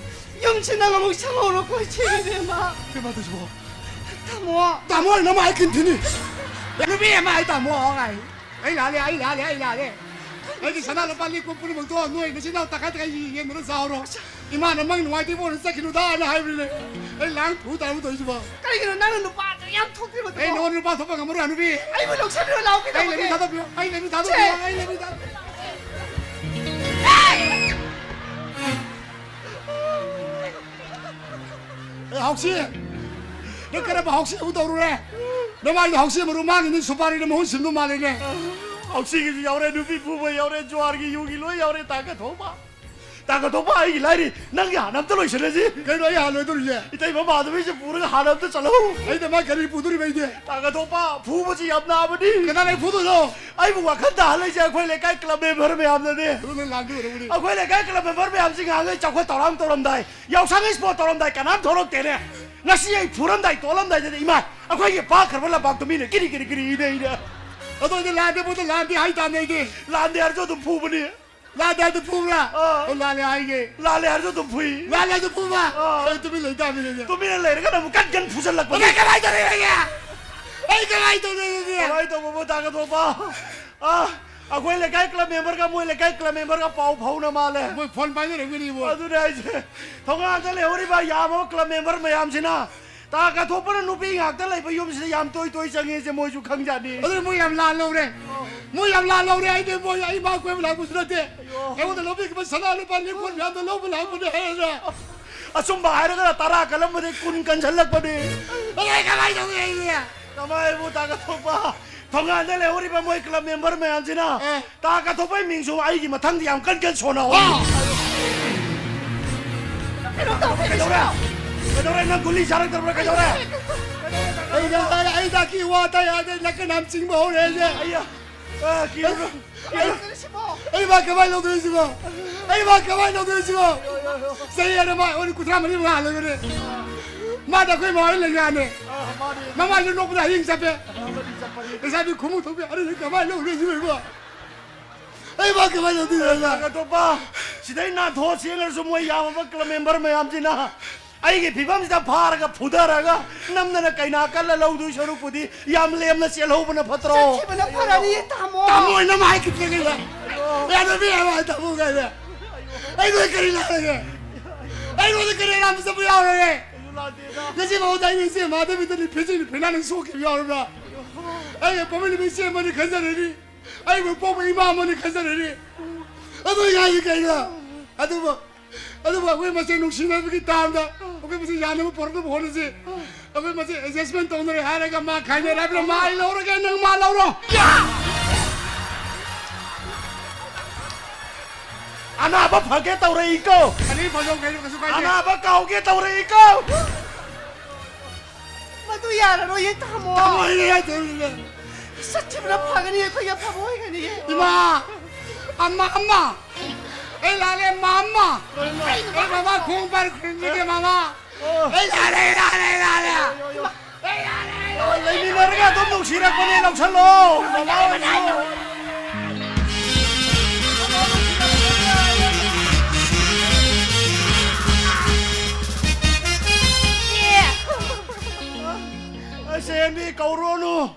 ꯌꯨꯝꯁꯦ ꯅꯪ ꯑꯃꯨꯛ ꯁꯪꯍꯧꯔꯣꯀꯣ, ꯏꯆꯦꯒꯤ ꯏꯕꯦꯝꯃ꯫ ꯀꯩꯅꯣ ꯃꯥ ꯇꯧꯔꯤꯁꯤꯕꯣ? ꯇꯥꯃꯣ꯫ ꯇꯥꯃꯣ ꯍꯥꯏꯅ ꯃꯥ ꯑꯩ ꯀꯤꯟꯊꯤꯅꯤ꯫ ꯅꯨꯄꯤ ꯑꯃ ꯑꯩ ꯇꯥꯃꯣ ꯍꯥꯏ꯫ ꯑꯩ ꯂꯥꯜꯂꯦ, ꯑꯩ ꯂꯥꯜꯂꯦ, ꯑꯩ ꯂꯥꯜꯂꯦ꯫ ꯑꯩꯒꯤ ꯁꯅꯥ ꯂꯨꯄꯥ ꯂꯤꯛ ꯀꯣꯟ ꯄꯨꯝꯅꯃꯛꯇꯣ ꯅꯣꯏ ꯅꯆꯤꯟ ꯅꯅꯥꯎ ꯇꯪꯈꯥꯏ ꯇꯪꯈꯥꯏ ꯌꯦꯟꯗꯅ ꯆꯥꯍꯧꯔꯣ꯫ ꯏꯃꯥꯅ ꯃꯪ ꯅꯨꯡꯉꯥꯏꯇꯦ ꯏꯕꯣꯛꯅ ꯆꯠꯈꯤꯅꯨꯗ ꯍꯥꯏꯅ ꯍꯥꯏꯕꯅꯤꯅꯦ꯫ ꯑꯩ ꯂꯥꯡ ꯊꯨ ꯇꯥꯔꯕ ꯇꯧꯔꯤꯁꯤꯕꯣ꯫ ꯀꯔꯤꯒꯤꯅꯣ ꯅꯪꯅ ꯅꯨꯄꯥꯗꯣ ꯌꯥꯝ ꯊꯣꯛꯇ꯭ꯔꯤꯕꯗꯨꯕꯣ? ꯑꯩ ꯅꯉꯣꯟꯗ ꯅꯨꯄꯥ ꯊꯣꯛꯄ ꯉꯝꯃꯔꯣꯏ ꯍꯅꯨꯕꯤ꯫ ꯑꯩꯕꯨ ꯂꯧꯁꯤꯟꯕꯤꯌꯨ ꯂꯥꯎ ꯑꯩ ꯀꯩꯗꯧꯔꯒꯦ? ꯂꯩꯃꯤ ꯊꯥꯗꯣꯛꯄꯤꯌꯨ, ꯑꯩ ꯂꯩꯃꯤ ꯊꯥꯗꯣꯛꯄꯤꯌꯨ, ꯁꯦ꯫ ꯑꯩ ꯂꯩꯃꯤ ꯊꯥꯗꯣꯛꯄꯤꯌꯨ꯫ ꯑꯦ, ꯍꯥꯎꯁꯤ! ꯅꯪ ꯀꯔꯝꯕ ꯍꯥꯎꯁꯤ ꯑꯃꯨꯛ ꯇꯧꯔꯨꯔꯦ? ꯅꯃꯥꯏꯗ ꯍꯥꯎꯁꯤ ꯃꯔꯨ ꯃꯥꯡꯉꯤꯅꯤ, ꯁꯨꯄꯥꯔꯤꯅ ꯃꯍꯨꯠ ꯁꯤꯟꯕ ꯃꯥꯜꯂꯦꯅꯦ꯫ ꯍꯥꯎꯁꯤꯒꯤꯁꯨ ꯌꯥꯎꯔꯦ, ꯅꯨꯄꯤ ꯐꯨꯕ ꯌꯥꯎꯔꯦ, ꯖꯨꯋꯥꯔꯒꯤ ꯌꯨꯒꯤ ꯂꯣꯏ ꯌꯥꯎꯔꯦ, ꯇꯥ ꯀꯊꯣꯛꯄ꯫ ꯇꯥ ꯀꯊꯣꯛꯄ, ꯑꯩꯒꯤ ꯂꯥꯏꯔꯤ, ꯅꯪꯒꯤ ꯍꯥꯟꯅ ꯑꯝꯇ ꯂꯣꯏꯁꯤꯜꯂꯁꯤ꯫ ꯀꯩꯅꯣ ꯑꯩ ꯍꯥꯟꯅ ꯂꯣꯏꯗꯧꯔꯤꯁꯦ? ꯏꯇꯩꯃ ꯃꯥꯙꯕꯤꯁꯦ ꯄꯨꯔꯒ ꯍꯥꯟꯅ ꯑꯝꯇ ꯆꯠꯂꯧ꯫ ꯑꯩꯅ ꯃꯥ ꯒꯥꯔꯤ ꯄꯨꯗꯣꯔꯤꯕ ꯑꯩꯗꯤ꯫ ꯇꯥ ꯀꯊꯣꯛꯄ, ꯐꯨꯕꯁꯤ ꯌꯥꯝ ꯅꯥꯕꯅꯤ꯫ ꯀꯅꯥꯅ ꯑꯩ ꯐꯨꯗꯣꯏꯅꯣ? ꯑꯩꯕꯨ ꯋꯥꯈꯜ ꯇꯥꯍꯜꯂꯤꯁꯦ ꯑꯩꯈꯣꯏ ꯂꯩꯀꯥꯏ ꯀ꯭ꯂꯕ ꯃꯦꯝꯕꯔ ꯃꯌꯥꯝꯅꯅꯦ꯫ ꯑꯗꯨ ꯅꯪ ꯂꯥꯟꯕ ꯑꯣꯏꯔꯝꯒꯅꯤ꯫ ꯑꯩꯈꯣꯏ ꯂꯩꯀꯥꯏ ꯀ꯭ꯂꯕ ꯃꯦꯝꯕꯔ ꯃꯌꯥꯝꯁꯤ ꯉꯍꯥꯟꯈꯩ ꯆꯥꯎꯈꯠ ꯊꯧꯔꯥꯡ ꯇꯧꯔꯝꯗꯥꯏ, ꯌꯥꯎꯁꯪ ꯏꯁꯄꯣꯔꯠ ꯇꯧꯔꯝꯗꯥꯏ ꯀꯅꯥꯝ ꯊꯣꯛꯂꯛꯇꯦꯅꯦ꯫ ꯉꯁꯤ ꯑꯩ ꯐꯨꯔꯝꯗꯥꯏ ꯇꯣꯛꯂꯝꯗꯥꯏꯗꯗꯤ, ꯏꯃꯥ, ꯑꯩꯈꯣꯏꯒꯤ ꯄꯥꯛꯈ꯭ꯔꯕ ꯂꯝꯄꯥꯛꯇꯣ ꯃꯤꯅ ꯀꯤꯔꯤ ꯀꯤꯔꯤ ꯀꯤꯔꯤ ꯏꯅꯩꯅꯦ꯫ ꯑꯗꯣ ꯑꯩꯗꯤ ꯂꯥꯟꯗꯦ, ꯃꯣꯏꯗ ꯂꯥꯟꯗꯦ ꯍꯥꯏꯇꯥꯅꯦ ꯑꯩꯗꯤ꯫ ꯂꯥꯟꯗꯦ ꯍꯥꯏꯔꯁꯨ ꯑꯗꯨꯝ ꯐꯨꯕꯅꯤ꯫ ꯂꯥꯟꯗꯦ ꯍꯥꯏꯗꯤ ꯐꯨꯕ꯭ꯔꯥ? ꯑꯥ꯫ ꯑꯣ, ꯂꯥꯜꯂꯦ ꯍꯥꯏꯒꯦ꯫ ꯂꯥꯜꯂꯦ ꯍꯥꯏꯔꯁꯨ ꯑꯗꯨꯝ ꯐꯨꯏ꯫ ꯂꯥꯜꯂꯦ ꯍꯥꯏꯁꯨ ꯐꯨꯕ? ꯑꯥ꯫ ꯑꯩ ꯇꯨꯃꯤꯟ ꯂꯩ ꯇꯥꯕꯅꯤꯅꯦ꯫ ꯇꯨꯃꯤꯟꯅ ꯂꯩꯔꯒꯅ ꯑꯃꯨꯛ ꯀꯟ ꯀꯟ ꯐꯨꯖꯜꯂꯛꯄꯅꯤ꯫ ꯑꯗꯩ ꯀꯃꯥꯏꯅ ꯇꯧꯔꯤꯅꯣ ꯑꯩꯗꯤ? ꯑꯩ ꯀꯃꯥꯏꯅ ꯇꯧꯗꯣꯏꯅꯣ ꯑꯗꯨꯗꯤ? ꯀꯃꯥꯏꯅ ꯇꯧꯕꯕꯨ ꯇꯥꯒꯗꯧꯕ? ꯑꯥ, ꯑꯩꯈꯣꯏ ꯂꯩꯀꯥꯏ ꯀ꯭ꯂꯕ ꯃꯦꯝꯕꯔꯒ ꯃꯣꯏ ꯂꯩꯀꯥꯏ ꯀ꯭ꯂꯕ ꯃꯦꯝꯕꯔꯒ ꯄꯥꯎ ꯐꯥꯎꯅ ꯃꯥꯜꯂꯦ꯫ ꯃꯣꯏ ꯐꯣꯟ ꯄꯥꯏꯅꯔꯝꯒꯅꯤꯕꯣ꯫ ꯑꯗꯨꯅꯦ ꯍꯥꯏꯁꯦ꯫ ꯊꯣꯡꯒꯥꯟꯗ ꯂꯩꯍꯧꯔꯤꯕ ꯌꯥꯝꯃꯕ ꯀ꯭ꯂꯕ ꯃꯦꯝꯕꯔ ꯃꯌꯥꯝꯁꯤꯅ ꯇꯥ ꯀꯥꯊꯣꯛꯄꯅ ꯅꯨꯄꯤ ꯉꯥꯛꯇ ꯂꯩꯕ ꯌꯨꯝꯁꯤꯗ ꯌꯥꯝ ꯇꯣꯏ ꯇꯣꯏ ꯆꯪꯉꯦꯁꯦ ꯃꯣꯏꯁꯨ ꯈꯪꯖꯥꯠꯅꯤ꯫ ꯑꯗꯨꯅ ꯃꯣꯏ ꯌꯥꯝ ꯂꯥꯜ ꯂꯧꯔꯦ꯫ ꯃꯣꯏ ꯌꯥꯝ ꯂꯥꯜ ꯂꯧꯔꯦ꯫ ꯑꯩꯗꯤ ꯃꯣꯏ ꯑꯩ ꯃꯥ ꯀꯣꯏꯕ ꯂꯥꯛꯄꯁꯨ ꯅꯠꯇꯦ꯫ ꯑꯌꯣ꯫ ꯑꯩꯉꯣꯟꯗ ꯂꯧꯕꯤꯈꯤꯕ ꯁꯅꯥ ꯂꯨꯄꯥ ꯂꯤꯛ ꯀꯣꯟ ꯃꯌꯥꯝꯗꯣ ꯂꯧꯕ ꯂꯥꯛꯄꯅꯦ ꯍꯥꯏꯔꯒ꯫ ꯑꯆꯨꯝꯕ ꯍꯥꯏꯔꯒꯅ ꯇꯔꯥ ꯀꯜꯂꯝꯕꯗꯒꯤ ꯀꯨꯟ ꯀꯟꯁꯤꯜꯂꯛꯄꯅꯤ꯫ ꯑꯗꯨ ꯑꯩ ꯀꯃꯥꯏꯅ ꯇꯧꯅꯤ ꯑꯩꯗꯤ? ꯀꯃꯥꯏꯕꯨ ꯇꯥ ꯀꯥꯊꯣꯛꯄ? ꯊꯣꯡꯒꯥꯟꯗ ꯂꯩꯍꯧꯔꯤꯕ ꯃꯣꯏ ꯀ꯭ꯂꯕ ꯃꯦꯝꯕꯔ ꯃꯌꯥꯝꯁꯤꯅ ꯑꯦ꯫ ꯇꯥ ꯀꯥꯊꯣꯛꯄꯒꯤ ꯃꯤꯡꯁꯨ ꯑꯩꯒꯤ ꯃꯊꯪꯗ ꯌꯥꯝ ꯀꯟ ꯀꯟ ꯁꯣꯟꯅꯍꯧ꯫ ꯑꯥ꯫ ꯀꯩꯅꯣ ꯇꯧꯕ ꯀꯩꯗꯧꯔꯦ? ꯀꯩꯗꯧꯔꯦ? ꯅꯪ ꯒꯨꯂꯤ ꯆꯥꯔꯛꯇꯕ꯭ꯔꯥ? ꯀꯩꯗꯧꯔꯦ? ꯑꯩ ꯗꯥꯛ-, ꯑꯩ ꯗꯥꯛꯀꯤ ꯋꯥ ꯇꯥꯏ ꯌꯥꯗꯦ, ꯅꯥꯀꯟ ꯌꯥꯝ ꯆꯤꯡꯕ ꯍꯧꯔꯦ ꯑꯩꯁꯦ꯫ ꯑꯩꯌꯥ, ꯑ, ꯀꯤꯔꯨꯅꯨ꯫ ꯑꯩ, ꯑꯩ ꯃꯥ ꯀꯃꯥꯏꯅ ꯂꯧꯗꯣꯏꯅꯣ ꯁꯤꯕꯣ? ꯑꯩ ꯃꯥ ꯀꯃꯥꯏꯅ ꯂꯧꯗꯣꯏꯅꯣ ꯁꯤꯕꯣ? ꯆꯍꯤ ꯑꯅꯤ ꯃꯥ ꯑꯩꯉꯣꯟꯗ ꯀꯨꯟꯊ꯭ꯔꯥ ꯃꯔꯤ ꯃꯉꯥ ꯍꯜꯂꯒꯅꯦ꯫ ꯃꯥꯗ ꯑꯩꯈꯣꯏ ꯃꯥ ꯍꯣꯏ ꯂꯩꯉꯥꯅꯦ꯫ ꯑ, ꯃꯥꯅꯦ꯫ ꯃꯃꯥꯁꯨ ꯅꯣꯛꯄꯗ ꯍꯌꯦꯡ ꯆꯠꯄꯦ꯫ ꯑ, ꯃꯥꯅꯦ, ꯆꯠꯄꯅꯤ꯫ ꯂꯩꯁꯥꯕꯤ ꯈꯣꯡꯎꯞ ꯊꯣꯛꯄꯤ ꯑꯅꯤꯗꯨ ꯀꯃꯥꯏꯅ ꯂꯧꯗꯣꯏꯅꯣ ꯁꯤꯕꯣ? ꯑꯩ ꯃꯥ ꯀꯃꯥꯏꯅ ꯂꯧꯗꯣꯏꯅꯣ ꯁꯤꯕꯣ? ꯀꯥꯀꯥ ꯇꯣꯝꯕ, ꯁꯤꯗꯩ ꯅꯥꯟꯊꯣꯛꯑ ꯆꯦꯟꯈ꯭ꯔꯁꯨ ꯃꯣꯏ ꯌꯥꯝꯃꯕ club member ꯃꯌꯥꯝꯁꯤꯅ ꯑꯩꯒꯤ ꯐꯤꯕꯝꯁꯤꯗ ꯐꯥꯔꯒ ꯐꯨꯊꯔꯒ ꯅꯝꯗꯅ ꯀꯩꯅꯥ ꯀꯜꯂ ꯂꯧꯗꯣꯏ ꯁꯔꯨꯛꯄꯨꯗꯤ ꯌꯥꯝ ꯂꯦꯝꯅ ꯆꯦꯜꯍꯧꯕꯅ ꯐꯠꯇ꯭ꯔꯣ? ꯆꯠꯈꯤꯕꯅ ꯐꯔꯅꯤ, ꯇꯥꯃꯣ꯫ ꯇꯥꯃꯣ ꯍꯣꯏꯅ ꯃꯥꯏ ꯈꯤꯇꯪ ꯀꯩꯗ꯫ ꯌꯥꯗꯕꯤ ꯌꯥꯕ ꯇꯥꯃꯣ ꯀꯥꯏꯗ꯫ ꯑꯩꯉꯣꯟꯗ ꯀꯔꯤ ꯂꯥꯛꯑꯒꯦ? ꯑꯩꯉꯣꯟꯗ ꯀꯔꯤ ꯑꯔꯥꯟꯕ ꯆꯠꯄ ꯌꯥꯎꯔꯒꯦ? ꯉꯁꯤ ꯐꯥꯎꯗ ꯑꯩꯅ ꯏꯆꯦ ꯃꯥꯙꯕꯤꯗꯅꯤ ꯐꯤꯖꯤꯅꯤ ꯐꯤꯅꯥꯅ ꯁꯣꯛꯈꯤꯕ ꯌꯥꯎꯔꯕ꯭ꯔꯥ? ꯑꯩꯒ ꯄꯣꯛꯃꯤꯟꯅꯕ ꯏꯆꯦ ꯑꯃꯅꯤ ꯈꯟꯖꯔꯅꯤ꯫ ꯑꯩꯕꯨ ꯄꯣꯛꯄ ꯏꯃꯥ ꯑꯃꯅꯤ ꯈꯟꯖꯔꯅꯤ꯫ ꯑꯗꯨ ꯑꯩ ꯍꯥꯏꯁꯤ ꯀꯩꯅꯣ? ꯑꯗꯨꯕꯨ, ꯑꯗꯨꯕꯨ ꯑꯩꯈꯣꯏ ꯃꯁꯦꯟ ꯅꯨꯡꯁꯤꯅꯕꯒꯤ ꯇꯥꯝꯗ ꯑꯩꯈꯣꯏ ꯃꯁꯦꯟ ꯌꯥꯅꯕ ꯄꯨꯔꯛꯅꯕ ꯍꯣꯠꯅꯁꯤ꯫ ꯑꯩꯈꯣꯏ ꯃꯁꯦꯟ adjustment ꯇꯧꯅꯔꯦ ꯍꯥꯏꯔꯒ ꯃꯥ ꯈꯥꯏꯅꯔꯦ ꯍꯥꯏꯕꯗ ꯃꯥ ꯑꯩ ꯂꯧꯔꯒꯦ, ꯅꯪ ꯃꯥ ꯂꯧꯔꯣ꯫ ꯑꯅꯥꯕ ꯐꯒꯦ ꯇꯧꯔꯛꯏꯀꯣ꯫ ꯑꯅꯤ ꯐꯖꯧ ꯀꯩꯅꯣ, ꯀꯩꯁꯨ ꯀꯥꯏꯗꯦ꯫ ꯑꯅꯥꯕ ꯀꯥꯎꯒꯦ ꯇꯧꯔꯛꯏꯀꯣ꯫ ꯃꯗꯨ ꯌꯥꯔꯔꯣꯏꯌꯦ, ꯇꯥꯃꯣ꯫ ꯇꯥꯃꯣ, ꯑꯩꯅ ꯌꯥꯗꯕꯅꯤꯅ꯫ ꯆꯠꯈꯤꯕꯅ ꯐꯒꯅꯤ, ꯑꯩꯈꯣꯏꯒꯤ ꯑꯐꯕ ꯑꯣꯏꯒꯅꯤꯌꯦ꯫ ꯏꯃꯥ! ꯑꯝꯃ, ꯑꯝꯃ! ꯑꯩ ꯂꯥꯜꯂꯦ, ꯃꯥ, ꯑꯝꯃ! ꯑꯩ ꯃꯃꯥ ꯈꯣꯡ ꯄꯥꯏꯔ ꯈꯨꯔꯨꯝꯖꯒꯦ, ꯃꯃꯥ! ꯑꯩ ꯂꯥꯜꯂꯦ, ꯑꯩ ꯂꯥꯜꯂꯦ, ꯑꯩ ꯂꯥꯜꯂꯦ! ꯂꯩꯃꯤꯟꯅꯔꯒ ꯑꯗꯨꯝ ꯅꯨꯡꯁꯤꯔꯛꯄꯅꯦ, ꯂꯧꯁꯜꯂꯣ! ꯃꯃꯥ ꯑꯣꯏꯔꯁꯨ꯫ ꯑꯁ, ꯍꯦꯟꯕꯤ, ꯀꯧꯔꯨꯔꯅꯨ꯫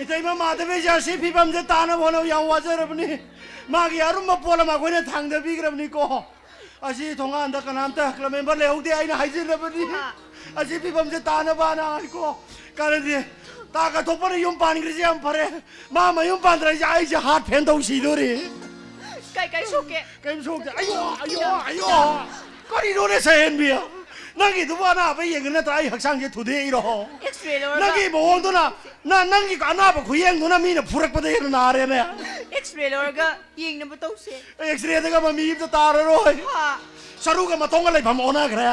ꯏꯇꯩꯃ ꯃꯥꯙꯕꯤꯁꯦ ꯑꯁꯤ ꯐꯤꯕꯝꯁꯦ ꯇꯥꯅꯕ ꯍꯣꯠꯅꯕ ꯌꯥꯝ ꯋꯥꯖꯔꯕꯅꯤ꯫ ꯃꯥꯒꯤ ꯑꯔꯨꯝꯕ ꯄꯣꯠ ꯑꯃ ꯑꯩꯈꯣꯏꯅ ꯊꯥꯡꯗꯕꯤꯈ꯭ꯔꯕꯅꯤꯀꯣ꯫ ꯑꯁꯤ ꯊꯣꯡꯒꯥꯟꯗ ꯀꯅꯥꯝꯇ club member ꯂꯩꯍꯧꯗꯦ, ꯑꯩꯅ ꯍꯥꯏꯖꯤꯜꯂꯕꯅꯤ꯫ ꯑꯥ꯫ ꯑꯁꯤ ꯐꯤꯕꯝꯁꯦ ꯇꯥꯅꯕꯅ ꯍꯥꯏꯀꯣ꯫ ꯀꯥꯟꯅꯗꯦ꯫ ꯇꯥ ꯀꯠꯊꯣꯛꯄꯅ ꯌꯨꯝ ꯄꯥꯟꯈ꯭ꯔꯤꯁꯦ ꯌꯥꯝ ꯐꯔꯦ꯫ ꯃꯥ ꯃꯌꯨꯝ ꯄꯥꯟꯗ꯭ꯔꯤꯁꯦ ꯑꯩꯁꯦ heart fail ꯇꯧ ꯁꯤꯗꯣꯔꯤ꯫ ꯀꯩ, ꯀꯩ ꯁꯣꯛꯀꯦ? ꯀꯩꯝ ꯁꯣꯛꯇꯦ꯫ ꯑꯌꯣ, ꯑꯌꯣ, ꯑꯌꯣ꯫ ꯀꯔꯤꯅꯣꯅꯦ ꯁꯍꯦꯟꯕꯤ? ꯅꯪꯒꯤꯗꯨꯕꯨ ꯑꯅꯥꯕ ꯌꯦꯡꯉ ꯅꯠꯇ꯭ꯔꯥ ꯑꯩ ꯍꯛꯆꯥꯡꯁꯦ ꯊꯨꯗꯦꯛꯏꯔꯣ? X-ray ꯂꯧꯔꯒ꯫ ꯅꯪꯒꯤ ꯃꯑꯣꯡꯗꯨꯅ, ꯅ-, ꯅꯪꯒꯤ ꯑꯅꯥꯕ ꯈꯨꯌꯦꯡꯗꯨꯅ ꯃꯤꯅ ꯐꯨꯔꯛꯄꯗ ꯍꯦꯟꯅ ꯅꯥꯔꯦꯅꯦ꯫ X-ray ꯂꯧꯔꯒ ꯌꯦꯡꯅꯕ ꯇꯧꯁꯦ꯫ X-rayꯗꯒ ꯃꯃꯤ ꯑꯝꯇ ꯇꯥꯔꯔꯣꯏ꯫ ꯍꯥ? ꯆꯔꯨꯒ ꯃꯇꯣꯡꯒ ꯂꯩꯐꯝ ꯑꯣꯟꯅꯈ꯭ꯔꯦ꯫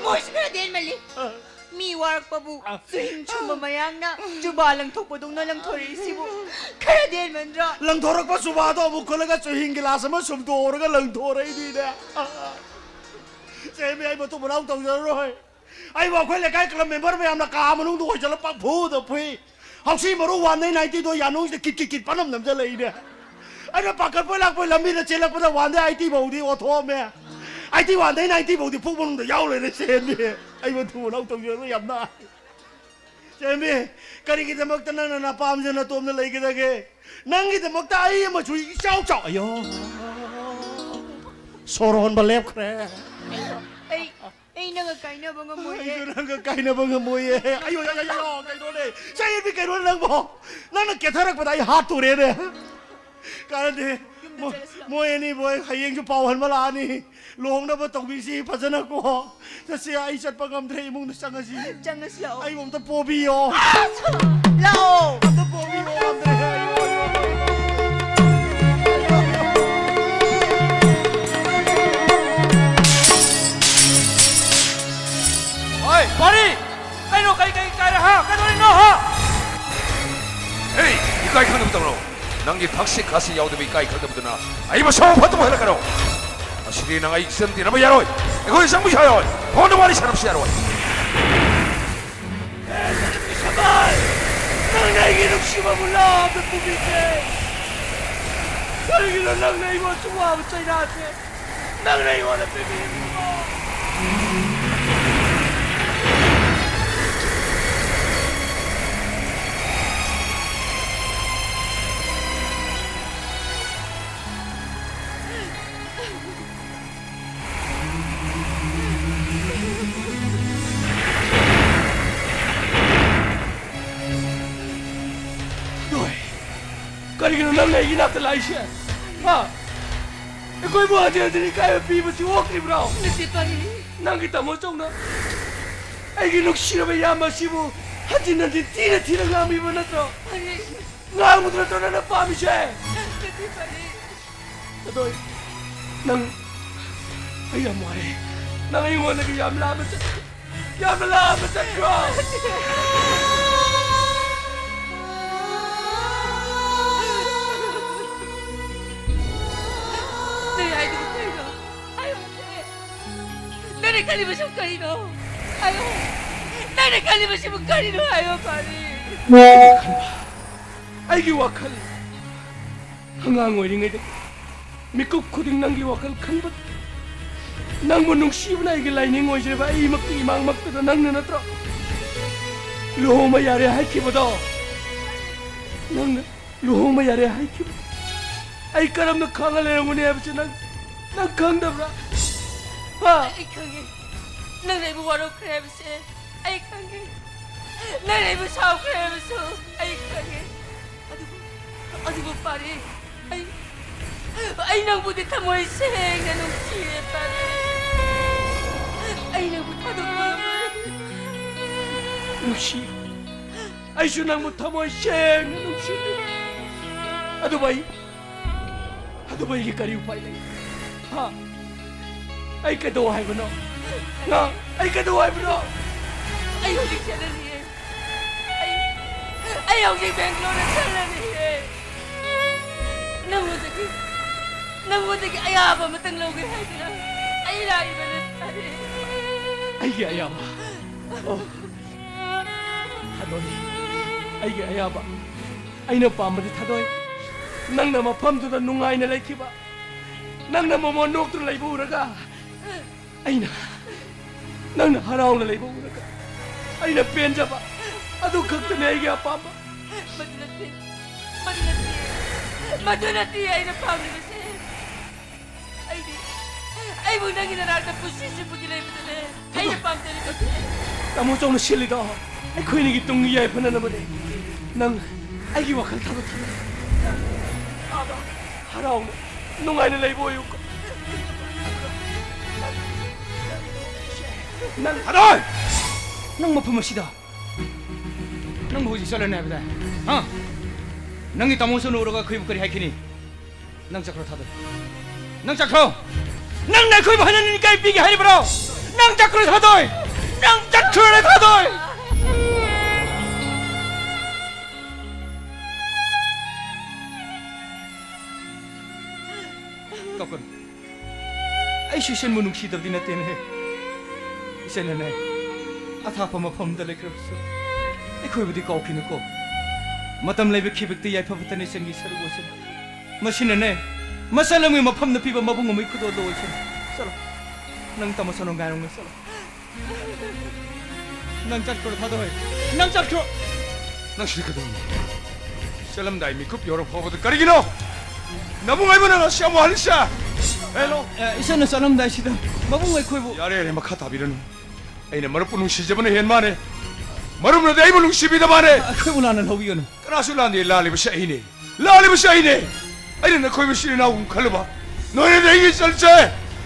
ꯃꯣꯏꯁꯨ ꯈꯔ ꯇꯦꯟꯃꯜꯂꯤ꯫ ꯃꯤ ꯋꯥꯔꯛꯄꯕꯨ ꯆꯨꯍꯤꯡ ꯁꯨꯝꯕ ꯃꯌꯥꯝꯅ ꯖꯨꯕꯥ ꯂꯪꯊꯣꯛꯄꯗꯧꯅ ꯂꯪꯊꯣꯔꯛꯏꯁꯤꯕꯨ ꯈꯔ ꯇꯦꯟꯃꯟꯗ꯭ꯔꯣ? ꯂꯪꯊꯣꯔꯛꯄ ꯖꯨꯕꯥꯗꯣ ꯑꯃꯨꯛ ꯈꯨꯜꯂꯒ ꯆꯨꯍꯤꯡ ꯒꯤꯂꯥꯁ ꯑꯃ ꯁꯨꯝꯗꯣꯛꯑꯒ ꯂꯪꯊꯣꯔꯛꯏꯅꯤꯅꯦ꯫ ꯆꯦꯃꯤ, ꯑꯩ ꯃꯇꯨꯡ ꯃꯅꯥꯎ ꯇꯧꯖꯔꯔꯣꯏ꯫ ꯑꯩꯕꯨ ꯑꯩꯈꯣꯏ ꯂꯩꯀꯥꯏ ꯀ꯭ꯂꯕ ꯃꯦꯝꯕꯔ ꯃꯌꯥꯝꯅ ꯀꯥ ꯃꯅꯨꯡꯗ ꯍꯣꯏꯆꯠꯂ ꯄꯪꯐꯨꯗ ꯐꯨꯏ꯫ ꯍꯥꯎꯁꯤ ꯃꯔꯨ ꯋꯥꯟꯗꯩ ꯅꯥꯏꯟꯇꯤꯗꯣ ꯌꯥꯅꯨꯡꯁꯤꯗ ꯀꯤꯠ ꯀꯤꯠ ꯀꯤꯠ ꯄꯅꯝ ꯅꯝꯖꯜꯂꯛꯏꯅꯦ꯫ ꯑꯩꯅ ꯄꯥꯈꯠꯄꯣꯏ ꯂꯥꯛꯄꯣꯏ ꯂꯝꯕꯤꯗ ꯆꯦꯜꯂꯛꯄꯗ ꯋꯥꯟꯗꯩ ꯑꯥꯏꯇꯤ ꯐꯥꯎꯗꯤ ꯑꯣꯊꯣꯛꯑꯝꯃꯦ꯫ ꯑꯥꯏꯇꯤ ꯋꯥꯟꯗꯩ ꯅꯥꯏꯟꯇꯤ ꯐꯥꯎꯗꯤ ꯄꯨꯛ ꯃꯅꯨꯡꯗ ꯌꯥꯎ ꯂꯩꯔꯦ ꯆꯦꯟꯕꯤ꯫ ꯑꯩꯕꯨ ꯊꯨꯕ ꯂꯧ ꯇꯧꯖꯔꯣꯏ ꯌꯥꯝꯅ꯫ ꯆꯦꯟꯕꯤ, ꯀꯔꯤꯒꯤꯗꯃꯛꯇ ꯅꯪꯅ ꯅꯄꯥꯝꯁꯦ ꯅꯇꯣꯝꯗ ꯂꯩꯒꯗꯒꯦ? ꯅꯪꯒꯤꯗꯃꯛꯇ ꯑꯩ ꯑꯃꯁꯨ ꯏꯆꯥꯎ ꯆꯥꯎ-, ꯑꯌꯣ꯫ ꯁꯣꯔ ꯍꯣꯟꯕ ꯂꯦꯞꯈ꯭ꯔꯦ꯫ ꯑꯩ ꯑꯩ ꯅꯪꯒ ꯀꯥꯏꯅꯕ ꯉꯝꯃꯣꯏꯌꯦ꯫ ꯑꯩꯁꯨ ꯅꯪꯒ ꯀꯥꯏꯅꯕ ꯉꯝꯃꯣꯏꯌꯦ꯫ ꯑꯌꯣ, ꯑꯌꯣ, ꯑꯌꯣ, ꯑꯌꯣ, ꯀꯩꯅꯣꯅꯦ? ꯆꯌꯦꯠꯄꯤ ꯀꯩꯅꯣꯅꯦ ꯅꯪꯕꯣ? ꯅꯪꯅ ꯀꯦꯊꯔꯛꯄꯗ ꯑꯩ ꯍꯥꯠꯇꯣꯔꯦꯅꯦ꯫ ꯀꯥꯟꯅꯗꯦ꯫ ꯌꯨꯝꯗ ꯃꯣ-, ꯆꯠꯂꯁꯤ ꯂꯥꯛꯑꯣ꯫ ꯃꯣꯏ ꯑꯅꯤꯕꯨ ꯑꯩ ꯍꯌꯦꯡꯁꯨ ꯄꯥꯎ ꯍꯟꯕ ꯂꯥꯛꯑꯅꯤ꯫ ꯂꯨꯍꯣꯡꯅꯕ ꯇꯧꯕꯤꯁꯤ ꯐꯖꯅꯀꯣ꯫ ꯆꯠꯁꯤ, ꯑꯩ ꯆꯠꯄ ꯉꯝꯗ꯭ꯔꯦ, ꯏꯃꯨꯡꯗ ꯆꯪꯉꯁꯤ꯫ ꯆꯪꯉꯁꯤ ꯂꯥꯛꯑꯣ꯫ ꯑꯩꯕꯨ ꯑꯝꯇ ꯄꯣꯕꯤꯌꯣ꯫ ꯂꯥꯛꯑꯣ꯫ ꯑꯝꯇ ꯄꯣꯕꯤꯌꯣ, ꯉꯝꯗ꯭ꯔꯦ꯫ ꯑꯌꯣ, ꯑꯌꯣ, ꯑꯌꯣ꯫ ꯍꯣꯏ, ꯄꯥꯔꯤ! ꯀꯩꯅꯣ, ꯀꯩ, ꯀꯩ ꯀꯥꯏꯔꯦ, ꯍꯥ? ꯀꯩꯗꯧꯔꯤꯅꯣ, ꯍꯥ? ꯍꯦ, ꯏꯀꯥꯏ ꯈꯪꯗꯕ ꯇꯧꯔꯣ꯫ ꯅꯪꯒꯤ ꯊꯛꯁꯤ ꯈꯥꯁꯤ ꯌꯥꯎꯗꯕ ꯏꯀꯥꯏ ꯈꯪꯗꯕꯗꯨꯅ ꯑꯩꯕꯨ ꯁꯥꯎ ꯐꯠꯇꯕ ꯍꯜꯂꯛꯀꯅꯣ꯫ ꯉꯁꯤꯗꯤ ꯅꯪ ꯑꯩ ꯏꯆꯟ ꯇꯤꯟꯅꯕ ꯌꯥꯔꯣꯏ꯫ ꯑꯩꯈꯣꯏ ꯆꯪꯕꯁꯨ ꯌꯥꯔꯣꯏ꯫ ꯐꯣꯟꯗ ꯋꯥꯔꯤ ꯁꯥꯟꯅꯕꯁꯨ ꯌꯥꯔꯣꯏ꯫ ꯅꯪꯅ ꯑꯩꯒꯤ ꯅꯨꯡꯁꯤꯕꯕꯨ ꯂꯥꯞꯅ ꯄꯨꯕꯤꯈ꯭ꯔꯦ꯫ ꯀꯔꯤꯒꯤꯅꯣ ꯅꯪꯅ ꯑꯩꯉꯣꯟꯗ ꯁꯨꯛ ꯋꯥꯕ ꯆꯩꯔꯥꯁꯦ? ꯅꯪꯅ ꯑꯩꯉꯣꯟꯗ ꯄꯤꯕꯤꯔꯤꯕ ꯅꯣꯏ, ꯀꯔꯤꯒꯤꯅꯣ ꯅꯪꯅ ꯑꯩꯒꯤ ꯅꯥꯛꯇ ꯂꯥꯛꯏꯁꯦ? ꯍꯥ? ꯑꯩꯈꯣꯏꯕꯨ ꯍꯟꯖꯤꯟ ꯍꯟꯖꯤꯟ ꯏꯀꯥꯏꯕ ꯄꯤꯕꯁꯤ ꯑꯣꯛꯇ꯭ꯔꯤꯕ꯭ꯔꯣ? ꯅꯠꯇꯦ, ꯄꯥꯔꯤ꯫ ꯅꯪꯒꯤ ꯇꯥꯃꯣ ꯆꯧꯅ ꯑꯩꯒꯤ ꯅꯨꯡꯁꯤꯔꯕ ꯏꯌꯥꯝꯕ ꯑꯁꯤꯕꯨ ꯍꯟꯖꯤꯟ ꯍꯟꯖꯤꯟ ꯊꯤꯅ ꯊꯤꯅ ꯉꯥꯡꯕꯤꯕ ꯅꯠꯇ꯭ꯔꯣ? ꯄꯥꯔꯤ꯫ ꯉꯥꯡꯕꯗꯨ ꯅꯠꯇ꯭ꯔꯣ ꯅꯪꯅ ꯄꯥꯝꯃꯤꯁꯦ? ꯅꯠꯇꯦ, ꯄꯥꯔꯤ꯫ ꯑꯗꯣ ꯅꯪ, ꯑꯩ ꯌꯥꯝ ꯋꯥꯔꯦ꯫ ꯅꯪ ꯑꯩꯉꯣꯟꯗꯒꯤ ꯌꯥꯝ ꯂꯥꯞꯅ ꯆꯠꯈ꯭ꯔꯦ꯫ ꯌꯥꯝꯅ ꯂꯥꯞꯅ ꯆꯠꯈ꯭ꯔꯣ꯫ ꯅꯪ ꯍꯥꯏꯗꯨꯕꯨ ꯀꯩꯅꯣ? ꯍꯥꯏꯌꯨꯁꯦ꯫ ꯅꯪꯅ ꯈꯜꯂꯤꯕꯁꯤꯕꯨ ꯀꯔꯤꯅꯣ? ꯍꯥꯏꯌꯣ꯫ ꯅꯪꯅ ꯈꯜꯂꯤꯕꯁꯤꯕꯨ ꯀꯔꯤꯅꯣ? ꯍꯥꯏꯌꯣ, ꯄꯥꯔꯤ꯫ ꯑꯩꯒꯤ ꯋꯥꯈꯜ ꯑꯉꯥꯡ ꯑꯣꯏꯔꯤꯉꯩꯗ ꯃꯤꯀꯨꯞ ꯈꯨꯗꯤꯡ ꯅꯪꯒꯤ ꯋꯥꯈꯜ ꯈꯟꯕ꯫ ꯅꯪꯕꯨ ꯅꯨꯡꯁꯤꯕꯅ ꯑꯩꯒꯤ ꯂꯥꯏꯅꯤꯡ ꯑꯣꯏꯖꯔꯤꯕ ꯑꯩꯃꯛꯀꯤ ꯏꯃꯥꯡꯃꯛꯇꯗ ꯅꯪꯅ ꯅꯠꯇ꯭ꯔꯣ ꯂꯨꯍꯣꯡꯕ ꯌꯥꯔꯦ ꯍꯥꯏꯈꯤꯕꯗꯣ? ꯅꯪꯅ ꯂꯨꯍꯣꯡꯕ ꯌꯥꯔꯦ ꯍꯥꯏꯈꯤꯕ꯫ ꯑꯩ ꯀꯔꯝꯅ ꯈꯥꯡꯉ ꯂꯩꯔꯝꯒꯅꯤ ꯍꯥꯏꯕꯁꯤ ꯅꯪ, ꯅꯪ ꯈꯪꯗꯕ꯭ꯔꯥ? ꯍꯥ? ꯑꯩ ꯈꯪꯉꯤ꯫ ꯅꯪꯅ ꯑꯩꯕꯨ ꯋꯥꯔꯧꯈ꯭ꯔꯦ ꯍꯥꯏꯕꯁꯦ ꯑꯩ ꯈꯪꯉꯤ꯫ ꯅꯪꯅ ꯑꯩꯕꯨ ꯁꯥꯎꯈ꯭ꯔꯦ ꯍꯥꯏꯕꯁꯨ ꯑꯩ ꯈꯪꯉꯤ꯫ ꯑꯗꯨꯕꯨ, ꯑꯗꯨꯕꯨ ꯄꯥꯔꯤ, ꯑꯩ, ꯑꯩ ꯅꯪꯕꯨꯗꯤ ꯊꯃꯣꯏ ꯁꯦꯡꯅ ꯅꯨꯡꯁꯤꯔꯦ, ꯄꯥꯔꯤ꯫ ꯑꯩ ꯅꯪꯕꯨ ꯊꯥꯗꯣꯛꯄ ꯉꯝꯂꯣꯏ꯫ ꯅꯨꯡꯁꯤ꯫ ꯑꯩꯁꯨ ꯅꯪꯕꯨ ꯊꯃꯣꯏ ꯁꯦꯡꯅ ꯅꯨꯡꯁꯤꯔꯤ꯫ ꯑꯗꯨꯕꯨ ꯑꯩ, ꯑꯗꯨꯕꯨ ꯑꯩꯒꯤ ꯀꯔꯤ ꯎꯄꯥꯏ ꯂꯩ? ꯍꯥ? ꯑꯩ ꯀꯩꯗꯧ ꯍꯥꯏꯕꯅꯣ? ꯅꯪ, ꯑꯩ ꯀꯩꯗꯧ ꯍꯥꯏꯕꯅꯣ? ꯑꯩ ꯍꯧꯖꯤꯛ ꯆꯠꯂꯅꯤꯌꯦ꯫ ꯑꯩ, ꯑꯩ ꯍꯧꯖꯤꯛ ꯕꯦꯡꯒ꯭ꯂꯣꯔꯗ ꯆꯠꯂꯅꯤꯌꯦ꯫ ꯅꯪꯉꯣꯟꯗꯒꯤ, ꯅꯪꯉꯣꯟꯗꯒꯤ ꯑꯌꯥꯕ ꯑꯃꯇꯪ ꯂꯧꯒꯦ ꯍꯥꯏꯗꯨꯅ ꯑꯩ ꯂꯥꯛꯏꯕꯅꯤ꯫ ꯑꯩꯒꯤ ꯑꯌꯥꯕ? ꯑꯣ꯫ ꯊꯥꯗꯣꯏ, ꯑꯩꯒꯤ ꯑꯌꯥꯕ, ꯑꯩꯅ ꯄꯥꯝꯕꯗꯤ ꯊꯥꯗꯣꯏ, ꯅꯪꯅ ꯃꯐꯝꯗꯨꯗ ꯅꯨꯡꯉꯥꯏꯅ ꯂꯩꯈꯤꯕ, ꯅꯪꯅ ꯃꯃꯣꯟ ꯅꯣꯛꯇꯨꯅ ꯂꯩꯕ ꯎꯔꯒ, ꯑꯩꯅ ꯅꯪꯅ ꯍꯔꯥꯎꯅ ꯂꯩꯕ ꯎꯔꯒ ꯑꯩꯅ ꯄꯦꯟꯖꯕ, ꯑꯗꯨ ꯈꯛꯇꯅꯤ ꯑꯩꯒꯤ ꯑꯄꯥꯝꯕ꯫ ꯃꯗꯨ ꯅꯠꯇꯦ, ꯃꯗꯨ ꯅꯠꯇꯦ, ꯃꯗꯨ ꯅꯠꯇꯦ ꯑꯩꯅ ꯄꯥꯝꯂꯤꯕꯁꯦ꯫ ꯑꯩꯗꯤ, ꯑꯩꯕꯨ ꯅꯪꯒꯤ ꯅꯅꯥꯛꯇ ꯄꯨꯟꯁꯤ ꯆꯨꯞꯄꯒꯤ ꯂꯩꯕꯗꯨꯅꯦ ꯑꯩꯅ ꯄꯥꯝꯖꯔꯤꯕꯁꯦ꯫ ꯇꯥꯃꯣ ꯆꯥꯎꯅ ꯁꯤꯜꯂꯤꯗꯣ ꯑꯩꯈꯣꯏꯅꯤꯒꯤ ꯇꯨꯡꯒꯤ ꯌꯥꯏꯐꯅꯅꯕꯅꯦ꯫ ꯅꯪ ꯑꯩꯒꯤ ꯋꯥꯈꯜ ꯊꯥꯗꯣꯛ ꯊꯝꯃꯦ꯫ ꯍꯔꯥꯎꯅ ꯅꯨꯡꯉꯥꯏꯅ ꯂꯩꯕ ꯑꯣꯏꯌꯨꯀꯣ꯫ ꯅꯪ ꯊꯥꯗꯣꯏ! ꯅꯪ ꯃꯐꯝ ꯑꯁꯤꯗ ꯅꯪꯕꯨ ꯍꯧꯖꯤꯛ ꯆꯠꯂꯅꯤ ꯍꯥꯏꯕꯗꯥꯏ? ꯍꯥ? ꯅꯪꯒꯤ ꯇꯥꯃꯣꯁꯨ ꯎꯔꯒ ꯑꯩꯈꯣꯏꯕꯨ ꯀꯔꯤ ꯍꯥꯏꯈꯤꯅꯤ? ꯅꯪ ꯆꯠꯈ꯭ꯔꯣ, ꯊꯥꯗꯣꯏ꯫ ꯅꯪ ꯆꯠꯈ꯭ꯔꯣ! ꯅꯪꯅ ꯑꯩꯈꯣꯏꯕꯨ ꯍꯟꯅ ꯏꯀꯥꯏ ꯄꯤꯒꯦ ꯍꯥꯏꯔꯤꯕ꯭ꯔꯣ? ꯅꯪ ꯆꯠꯈ꯭ꯔꯣ ꯊꯥꯗꯣꯏ! ꯅꯪ ꯆꯠꯈ꯭ꯔꯣ ꯊꯥꯗꯣꯏ! ꯀꯞꯀꯅꯨ꯫ ꯑꯩꯁꯨ ꯏꯆꯟꯕꯨ ꯅꯨꯡꯁꯤꯗꯕꯗꯤ ꯅꯠꯇꯦꯅꯦ꯫ ꯏꯆꯟꯅꯅꯦ, ꯑꯊꯥꯞꯄ ꯃꯐꯝꯗ ꯂꯩꯈ꯭ꯔꯕꯁꯨ ꯑꯩꯈꯣꯏꯕꯨꯗꯤ ꯀꯥꯎꯈꯤꯅꯨꯀꯣ꯫ ꯃꯇꯝ ꯂꯩꯕ ꯈꯤꯕꯤꯛꯇ ꯌꯥꯏꯐꯕꯇꯅ ꯏꯆꯟꯒꯤ ꯁꯔꯨꯛ ꯑꯣꯏꯁꯅꯨ꯫ ꯃꯁꯤꯅꯅꯦ, ꯃꯆꯜ ꯑꯃꯒꯤ ꯃꯐꯝꯗ ꯄꯤꯕ ꯃꯕꯨꯡ ꯑꯃꯒꯤ ꯈꯨꯗꯣꯜꯗ ꯑꯣꯏꯁꯅꯨ꯫ ꯆꯠꯂꯣ꯫ ꯅꯪ ꯇꯝꯃꯁꯅꯨ, ꯉꯥꯏꯔꯝꯒꯦ, ꯆꯠꯂꯣ꯫ ꯅꯪ ꯆꯠꯈ꯭ꯔꯣ, ꯊꯥꯗꯣꯏ꯫ ꯅꯪ ꯆꯠꯈ꯭ꯔꯣ꯫ ꯅꯪ ꯁꯤꯗꯤ ꯀꯩꯗꯧꯔꯤꯅꯣ? ꯆꯠꯂꯝꯗꯥꯏ ꯃꯤꯀꯨꯞ ꯌꯧꯔ ꯐꯥꯎꯕꯗ ꯀꯔꯤꯒꯤꯅꯣ? ꯅꯕꯨꯡ ꯑꯩꯕꯨ ꯅꯪ ꯑꯁꯤ ꯌꯥꯝ ꯋꯥꯍꯜꯂꯤꯁꯦ? ꯍꯦꯂꯣ꯫ ꯑꯦ, ꯏꯆꯟꯅ ꯆꯠꯂꯝꯗꯥꯏꯁꯤꯗ ꯃꯕꯨꯡ ꯑꯩꯈꯣꯏꯕꯨ ꯌꯥꯔꯦ, ꯌꯥꯔꯦ, ꯃꯈꯥ ꯇꯥꯕꯤꯔꯅꯨ꯫ ꯑꯩꯅ ꯃꯔꯨꯞꯄꯨ ꯅꯨꯡꯁꯤꯖꯕꯅ ꯍꯦꯟ ꯃꯥꯅꯦ꯫ ꯃꯔꯨꯞꯅꯗꯤ ꯑꯩꯕꯨ ꯅꯨꯡꯁꯤꯕꯤꯗ ꯃꯥꯅꯦ꯫ ꯑꯩꯈꯣꯏꯕꯨ ꯂꯥꯟꯅ ꯂꯧꯕꯤꯒꯅꯨ꯫ ꯀꯅꯥꯁꯨ ꯂꯥꯟꯗꯦ, ꯂꯥꯜꯂꯤꯕꯁꯤ ꯑꯩꯅꯦ꯫ ꯂꯥꯜꯂꯤꯕꯁꯤ ꯑꯩꯅꯦ꯫ ꯑꯩꯅ ꯅꯈꯣꯏ ꯃꯁꯤꯅ ꯏꯅꯥꯎꯒꯨꯝ ꯈꯜꯂꯨꯕ꯫ ꯅꯣꯏꯅꯗꯤ ꯑꯩꯒꯤ ꯏꯆꯜꯁꯦ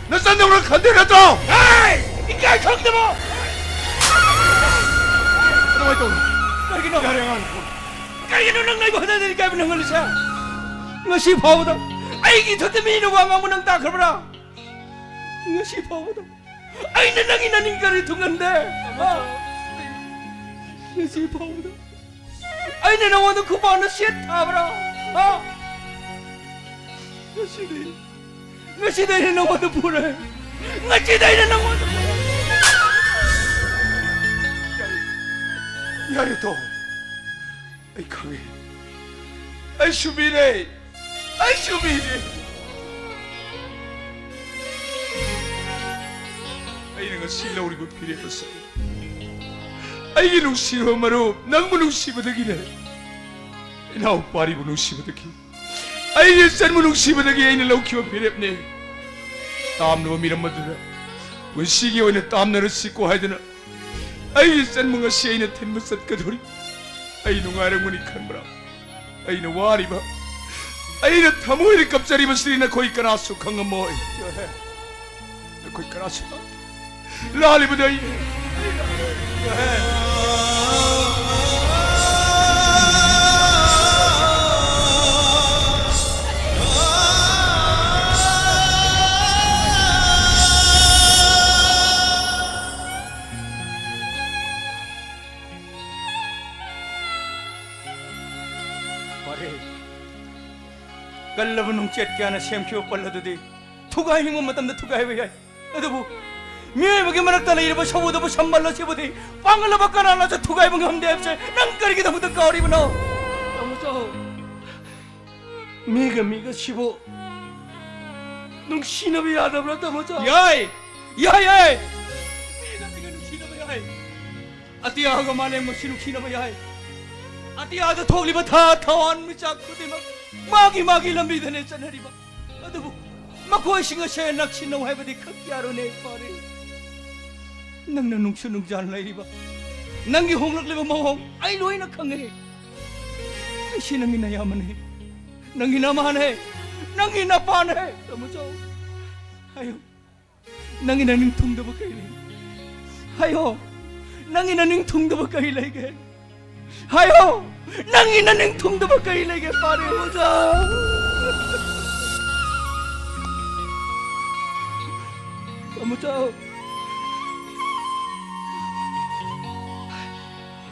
ꯅꯆꯟꯗꯧꯅ ꯈꯟꯗꯦ ꯅꯠꯇ꯭ꯔꯣ? ꯍꯦ! ꯏꯀꯥꯏ ꯈꯪꯗꯕ! ꯑꯗꯨꯃꯥꯏꯅ ꯇꯧꯅꯨ꯫ ꯀꯔꯤꯒꯤꯅꯣ? ꯌꯥꯔꯦ, ꯑꯉꯥꯡ ꯐꯨ꯫ ꯀꯔꯤꯒꯤꯅꯣ ꯅꯪ ꯑꯩꯕꯨ ꯍꯟꯖꯟ ꯍꯟꯖꯟ ꯏꯀꯥꯏꯕ ꯅꯪꯍꯜꯂꯤꯁꯦ? ꯉꯁꯤ ꯐꯥꯎꯕꯗ ꯑꯩꯒꯤ ꯏꯊꯛꯇ ꯃꯤꯅ ꯋꯥ ꯉꯥꯡꯕ ꯅꯪ ꯇꯥꯈ꯭ꯔꯕ꯭ꯔꯥ? ꯉꯁꯤ ꯐꯥꯎꯕꯗ ꯑꯩꯅ ꯅꯪꯒꯤ ꯅꯅꯤꯡ ꯀꯔꯤ ꯊꯨꯡꯍꯟꯗꯦ? ꯍꯥ? ꯉꯁꯤ ꯐꯥꯎꯕꯗ ꯑꯩꯅ ꯅꯉꯣꯟꯗ ꯈꯨꯄꯥꯛꯅ ꯁꯦꯠ ꯊꯥꯕ꯭ꯔꯥ? ꯍꯥ? ꯉꯁꯤꯗꯤ, ꯉꯁꯤꯗꯤ ꯑꯩꯅ ꯅꯉꯣꯟꯗ ꯐꯨꯔꯦ꯫ ꯉꯁꯤꯗꯤ ꯑꯩꯅ ꯅꯉꯣꯟꯗ ꯐꯨꯔꯦ꯫ ꯌꯥꯔꯦ, ꯌꯥꯔꯦ, ꯇꯣꯛꯑꯣ꯫ ꯑꯩ ꯈꯪꯉꯦ꯫ ꯑꯩꯁꯨ ꯃꯤꯅꯦ꯫ ꯑꯩꯁꯨ ꯃꯤꯅꯦ꯫ ꯑꯩꯅ ꯉꯁꯤ ꯂꯧꯔꯤꯕ ꯐꯤꯔꯦꯞ ꯑꯁꯤ ꯑꯩꯒꯤ ꯅꯨꯡꯁꯤꯔꯕ ꯃꯔꯨꯞ, ꯅꯪꯕꯨ ꯅꯨꯡꯁꯤꯕꯗꯒꯤꯅꯦ꯫ ꯏꯅꯥꯎꯄꯥꯔꯤꯕꯨ ꯅꯨꯡꯁꯤꯕꯗꯒꯤ, ꯑꯩꯒꯤ ꯏꯆꯟꯕꯨ ꯅꯨꯡꯁꯤꯕꯗꯒꯤ ꯑꯩꯅ ꯂꯧꯈꯤꯕ ꯐꯤꯔꯦꯞꯅꯦ꯫ ꯇꯥꯝꯅꯕ ꯃꯤꯔꯝ ꯑꯗꯨꯗ ꯄꯨꯟꯁꯤꯒꯤ ꯑꯣꯏꯅ ꯇꯥꯝꯅꯔꯁꯤꯀꯣ ꯍꯥꯏꯗꯨꯅ ꯑꯩꯒꯤ ꯏꯆꯟꯕꯨ ꯉꯁꯤ ꯑꯩꯅ ꯊꯤꯟꯕ ꯆꯠꯀꯗꯧꯔꯤ꯫ ꯑꯩ ꯅꯨꯡꯉꯥꯏꯔꯝꯒꯅꯤ ꯈꯟꯕ꯭ꯔꯥ? ꯑꯩꯅ ꯋꯥꯔꯤꯕ, ꯑꯩꯅ ꯊꯃꯣꯏꯗ ꯀꯞꯆꯔꯤꯕꯁꯤꯗꯤ ꯅꯈꯣꯏ ꯀꯅꯥꯁꯨ ꯈꯪꯉꯝꯃꯣꯏ꯫ ꯅꯈꯣꯏ ꯀꯅꯥꯁꯨ ꯂꯥꯜꯂꯤꯕꯗꯤ ꯑꯩ꯫ ꯀꯜꯂꯕ ꯅꯨꯡꯆꯦꯠ ꯀꯌꯥꯅ ꯁꯦꯝꯈꯤꯕ ꯄꯜ ꯑꯗꯨꯗꯤ ꯊꯨꯒꯥꯏꯅꯤꯡꯕ ꯃꯇꯝꯗ ꯊꯨꯒꯥꯏꯕ ꯌꯥꯏ꯫ ꯑꯗꯨꯕꯨ ꯃꯤꯑꯣꯏꯕꯒꯤ ꯃꯔꯛꯇ ꯂꯩꯔꯤꯕ ꯁꯃꯨꯗ꯭ꯔꯕꯨ ꯁꯝꯕꯜ ꯑꯁꯤꯕꯨꯗꯤ ꯄꯥꯡꯒꯜ ꯑꯃ ꯀꯅꯥꯅꯁꯨ ꯊꯨꯒꯥꯏꯕ ꯉꯝꯗꯦ ꯍꯥꯏꯕꯁꯦ ꯅꯪ ꯀꯔꯤꯒꯤꯗꯃꯛꯇ ꯀꯥꯎꯔꯤꯕꯅꯣ? ꯇꯥꯃꯣ ꯆꯥꯎ, ꯃꯤꯒ ꯃꯤꯒ ꯁꯤꯕꯨ ꯅꯨꯡꯁꯤꯅꯕ ꯌꯥꯗꯕ꯭ꯔꯥ, ꯇꯥꯃꯣ ꯆꯥꯎ? ꯌꯥꯏ! ꯌꯥꯏ, ꯌꯥꯏ! ꯃꯤꯒ ꯃꯤꯒ ꯅꯨꯡꯁꯤꯅꯕ ꯌꯥꯏ꯫ ꯑꯇꯤꯌꯥꯒ ꯃꯥꯂꯦꯝꯒꯁꯨ ꯅꯨꯡꯁꯤꯅꯕ ꯌꯥꯏ꯫ ꯑꯇꯤꯌꯥꯗ ꯊꯣꯛꯂꯤꯕ ꯊꯥ, ꯊꯋꯥꯟ ꯃꯤꯆꯥꯛ ꯈꯨꯗꯤꯡꯃꯛ ꯃꯥꯒꯤ ꯃꯥꯒꯤ ꯂꯝꯕꯤꯗꯅꯦ ꯆꯠꯅꯔꯤꯕ꯫ ꯑꯗꯨꯕꯨ ꯃꯈꯣꯏꯁꯤꯡ ꯑꯁꯦ ꯅꯛꯁꯤꯟꯅꯧ ꯍꯥꯏꯕꯗꯤ ꯈꯛ ꯌꯥꯔꯣꯏꯅꯦ, ꯄꯥꯔꯤ꯫ ꯅꯪꯅ ꯅꯨꯡꯁꯨ ꯅꯨꯡꯖꯥꯟ ꯂꯩꯔꯤꯕ, ꯅꯪꯒꯤ ꯍꯣꯡꯂꯛꯂꯤꯕ ꯃꯑꯣꯡ ꯑꯩ ꯂꯣꯏꯅ ꯈꯪꯉꯦ꯫ ꯑꯩꯁꯤ ꯅꯪꯒꯤ ꯅꯌꯥꯝꯕꯅꯦ, ꯅꯪꯒꯤ ꯅꯃꯥꯅꯦ, ꯅꯪꯒꯤ ꯅꯄꯥꯅꯦ꯫ ꯇꯥꯃꯣ ꯆꯥꯎ, ꯍꯥꯏꯌꯨ, ꯅꯪꯒꯤ ꯅꯅꯤꯡ ꯊꯨꯡꯗꯕ ꯀꯔꯤ ꯂꯩ? ꯍꯥꯏꯌꯣ, ꯅꯪꯒꯤ ꯅꯅꯤꯡ ꯊꯨꯡꯗꯕ ꯀꯔꯤ ꯂꯩꯒꯦ? ꯍꯥꯏꯌꯣ, ꯅꯪꯒꯤ ꯅꯅꯤꯡ ꯊꯨꯡꯗꯕ ꯀꯔꯤ ꯂꯩꯒꯦ, ꯄꯥꯔꯤ? ꯇꯥꯃꯣ ꯆꯥꯎ! ꯇꯥꯃꯣ ꯆꯥꯎ!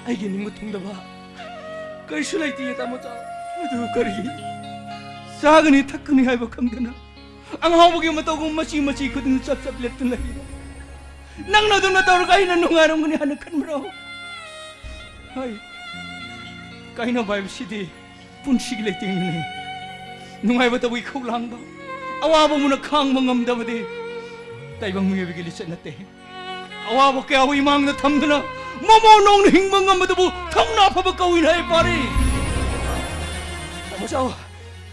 ꯑꯩꯒꯤ ꯅꯤꯡꯕ ꯊꯨꯡꯗꯕ ꯀꯔꯤꯁꯨ ꯂꯩꯇꯦ, ꯇꯥꯃꯣ ꯆꯥꯎ꯫ ꯑꯗꯨ ꯀꯔꯤ? ꯆꯥꯒꯅꯤ ꯊꯛꯀꯅꯤ ꯍꯥꯏꯕ ꯈꯪꯗꯅ ꯑꯉꯥꯎꯕꯒꯤ ꯃꯇꯧꯒꯨꯝ ꯃꯆꯤ ꯃꯆꯤ ꯈꯨꯗꯤꯡ ꯆꯞ ꯆꯞ ꯂꯦꯞꯇꯨꯅ ꯂꯩꯔꯤꯕ ꯅꯪꯅ ꯑꯗꯨꯝꯅ ꯇꯧꯔꯒ ꯑꯩꯅ ꯅꯨꯡꯉꯥꯏꯔꯝꯒꯅꯤ ꯍꯥꯏꯅ ꯈꯟꯕ꯭ꯔꯣ? ꯍꯥꯏ, ꯀꯥꯏꯅꯕ ꯍꯥꯏꯕꯁꯤꯗꯤ ꯄꯨꯟꯁꯤꯒꯤ ꯂꯩꯇꯦꯡꯅꯤ꯫ ꯅꯨꯡꯉꯥꯏꯕ ꯇꯧꯕꯒꯤ ꯈꯧꯂꯥꯡꯕ, ꯑꯋꯥꯕ ꯃꯨꯟꯅ ꯈꯥꯡꯕ ꯉꯝꯗꯕꯗꯤ ꯇꯥꯏꯕꯪ ꯃꯤꯑꯣꯏꯕꯒꯤ ꯂꯤꯆꯠ ꯅꯠꯇꯦ꯫ ꯑꯋꯥꯕ ꯀꯌꯥꯕꯨ ꯏꯃꯥꯡꯗ ꯊꯝꯗꯨꯅ ꯃꯃꯧ ꯅꯧꯅ ꯍꯤꯡꯕ ꯉꯝꯕꯗꯨꯕꯨ ꯊꯧꯅꯥ ꯐꯕ ꯀꯧꯏꯅ ꯍꯥꯏ, ꯄꯥꯔꯤ꯫ ꯇꯥꯃꯣ ꯆꯥꯎ,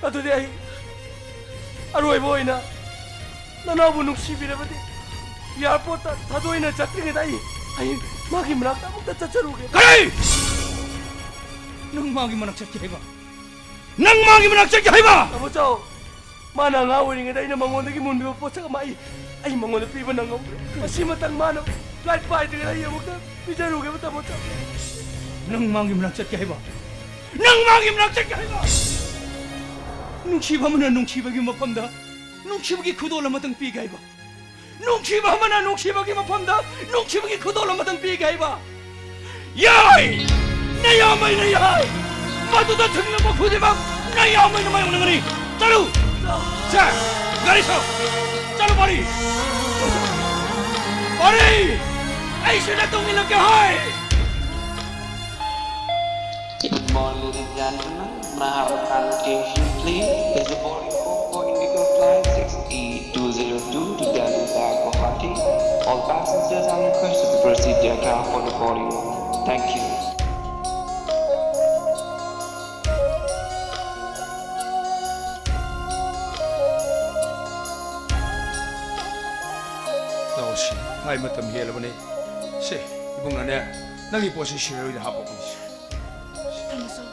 ꯑꯗꯨꯗꯤ ꯑꯩ ꯑꯔꯣꯏꯕ ꯑꯣꯏꯅ ꯅꯅꯥꯎꯕꯨ ꯅꯨꯡꯁꯤꯕꯤꯔꯕꯗꯤ ꯑꯦꯌꯥꯔꯄꯣꯔꯠꯇ ꯊꯥꯗꯣꯛꯏꯅ ꯆꯠꯇ꯭ꯔꯤꯉꯩꯗ ꯑꯩ, ꯑꯩ ꯃꯥꯒꯤ ꯃꯅꯥꯛꯇ ꯑꯃꯨꯛꯇ ꯆꯠꯆꯔꯨꯒꯦ꯫ ꯀꯔꯤ? ꯅꯪ ꯃꯥꯒꯤ ꯃꯅꯥꯛ ꯆꯠꯀꯦ ꯍꯥꯏꯕ? ꯅꯪ ꯃꯥꯒꯤ ꯃꯅꯥꯛ ꯆꯠꯀꯦ ꯍꯥꯏꯕ? ꯇꯥꯃꯣ ꯆꯥꯎ, ꯃꯥꯅ ꯑꯉꯥꯡ ꯑꯣꯏꯔꯤꯉꯩꯗ ꯑꯩꯅ ꯃꯉꯣꯟꯗꯒꯤ ꯃꯨꯟꯈꯤꯕ ꯄꯣꯠꯁꯛ ꯑꯃ ꯑꯩ, ꯑꯩ ꯃꯉꯣꯟꯗ ꯄꯤꯕ ꯅꯪꯍꯧꯗ꯭ꯔꯦ꯫ ꯃꯁꯤꯃꯇꯪ ꯃꯥꯅ ꯐ꯭ꯂꯥꯏꯠ ꯄꯥꯏꯗ꯭ꯔꯤꯉꯩꯗ ꯑꯩ ꯑꯃꯨꯛꯇ ꯄꯤꯖꯔꯨꯒꯦꯕ, ꯇꯥꯃꯣ ꯆꯥꯎ꯫ ꯅꯪ ꯃꯥꯒꯤ ꯃꯅꯥꯛ ꯆꯠꯀꯦ ꯍꯥꯏꯕ? ꯅꯪ ꯃꯥꯒꯤ ꯃꯅꯥꯛ ꯆꯠꯀꯦ ꯍꯥꯏꯕ? ꯅꯨꯡꯁꯤꯕ ꯑꯃꯅ ꯅꯨꯡꯁꯤꯕꯒꯤ ꯃꯐꯝꯗ ꯅꯨꯡꯁꯤꯕꯒꯤ ꯈꯨꯗꯣꯜ ꯑꯃꯇꯪ ꯄꯤꯒꯦ ꯍꯥꯏꯕ? ꯅꯨꯡꯁꯤꯕ ꯑꯃꯅ ꯅꯨꯡꯁꯤꯕꯒꯤ ꯃꯐꯝꯗ ꯅꯨꯡꯁꯤꯕꯒꯤ ꯈꯨꯗꯣꯜ ꯑꯃꯇꯪ ꯄꯤꯒꯦ ꯍꯥꯏꯕ? ꯌꯥꯏ! ꯅꯌꯥꯝꯕꯅ ꯌꯥꯏ! ꯃꯗꯨꯗ ꯊꯦꯡꯅꯕ ꯈꯨꯗꯤꯡꯃꯛ ꯅꯌꯥꯝꯕꯅ ꯃꯥꯌꯣꯛꯅꯒꯅꯤ꯫ ꯆꯠꯂꯨ! ꯁꯦ! ꯒꯥꯔꯤ ꯊꯧ! ꯆꯠꯂꯨ, ꯄꯥꯔꯤ! ꯄꯥꯔꯤ! ꯑꯩꯁꯨ ꯅꯇꯨꯡ ꯏꯜꯂꯛꯀꯦ ꯍꯥꯏ! Good morning, ladies and gentlemen. May I have a kind attention, please? Is the boarding for Indigo Flight six E two zero two to Delhi via Guwahati. All passengers are requested to proceed their car for the boarding. Thank you. ꯂꯥꯛꯑꯣꯁꯤ, flight ꯃꯇꯝ ꯍꯦꯜꯂꯕꯅꯤ꯫ ꯁꯦ, ꯏꯕꯨꯡꯅꯅꯦ, ꯅꯪꯒꯤ ꯄꯣꯠꯁꯤ ꯁꯤꯔꯣꯏꯗ ꯍꯥꯞꯄꯛꯄꯅꯤ꯫ ꯇꯥꯃꯣꯆꯧ,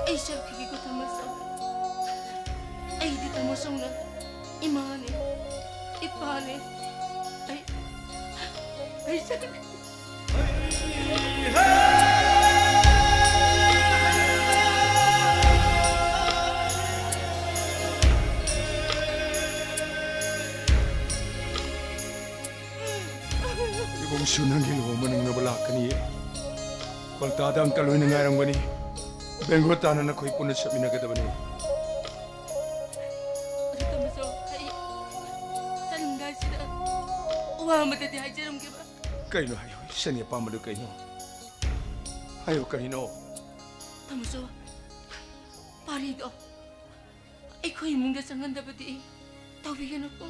ꯑꯩ ꯆꯠꯈꯤꯒꯦꯀꯣ, ꯇꯥꯃꯣꯆꯧ꯫ ꯑꯩꯗꯤ ꯇꯥꯃꯣꯆꯧꯅ ꯏꯃꯥꯅꯦ, ꯏꯄꯥꯅꯦ꯫ ꯑꯩ, ꯑꯩ ꯆꯠꯈꯤꯒꯦ꯫ ꯏꯕꯨꯡꯁꯨ ꯅꯪꯒꯤ ꯂꯨꯍꯣꯡꯕ ꯅꯪꯅꯕ ꯂꯥꯛꯀꯅꯤꯌꯦ꯫ ꯀꯣꯜꯀꯇꯥꯗ ꯑꯪꯀꯜ ꯍꯣꯏꯅ ꯉꯥꯏꯔꯝꯒꯅꯤ꯫ ꯕꯦꯡꯒ꯭ꯂꯣꯔ ꯇꯥꯟꯅ ꯅꯈꯣꯏ ꯄꯨꯟꯅ ꯆꯠꯃꯤꯟꯅꯒꯗꯕꯅꯤ꯫ ꯑꯗꯨ ꯇꯥꯃꯣꯆꯧ, ꯑꯩ ꯆꯠꯂꯝꯗꯥꯏꯁꯤꯗ ꯋꯥ ꯑꯃꯇꯗꯤ ꯍꯥꯏꯖꯔꯝꯒꯦꯕ꯫ ꯀꯩꯅꯣ ꯍꯥꯏꯌꯣ, ꯏꯆꯟꯒꯤ ꯑꯄꯥꯝꯕꯗꯨ ꯀꯩꯅꯣ? ꯍꯥꯏꯌꯣ, ꯀꯔꯤꯅꯣ? ꯇꯥꯃꯣꯆꯧ, ꯄꯥꯔꯤꯗꯣ ꯑꯩꯈꯣꯏ ꯏꯃꯨꯡꯗ ꯆꯪꯍꯟꯗꯕꯗꯤ ꯇꯧꯕꯤꯒꯅꯨꯀꯣ꯫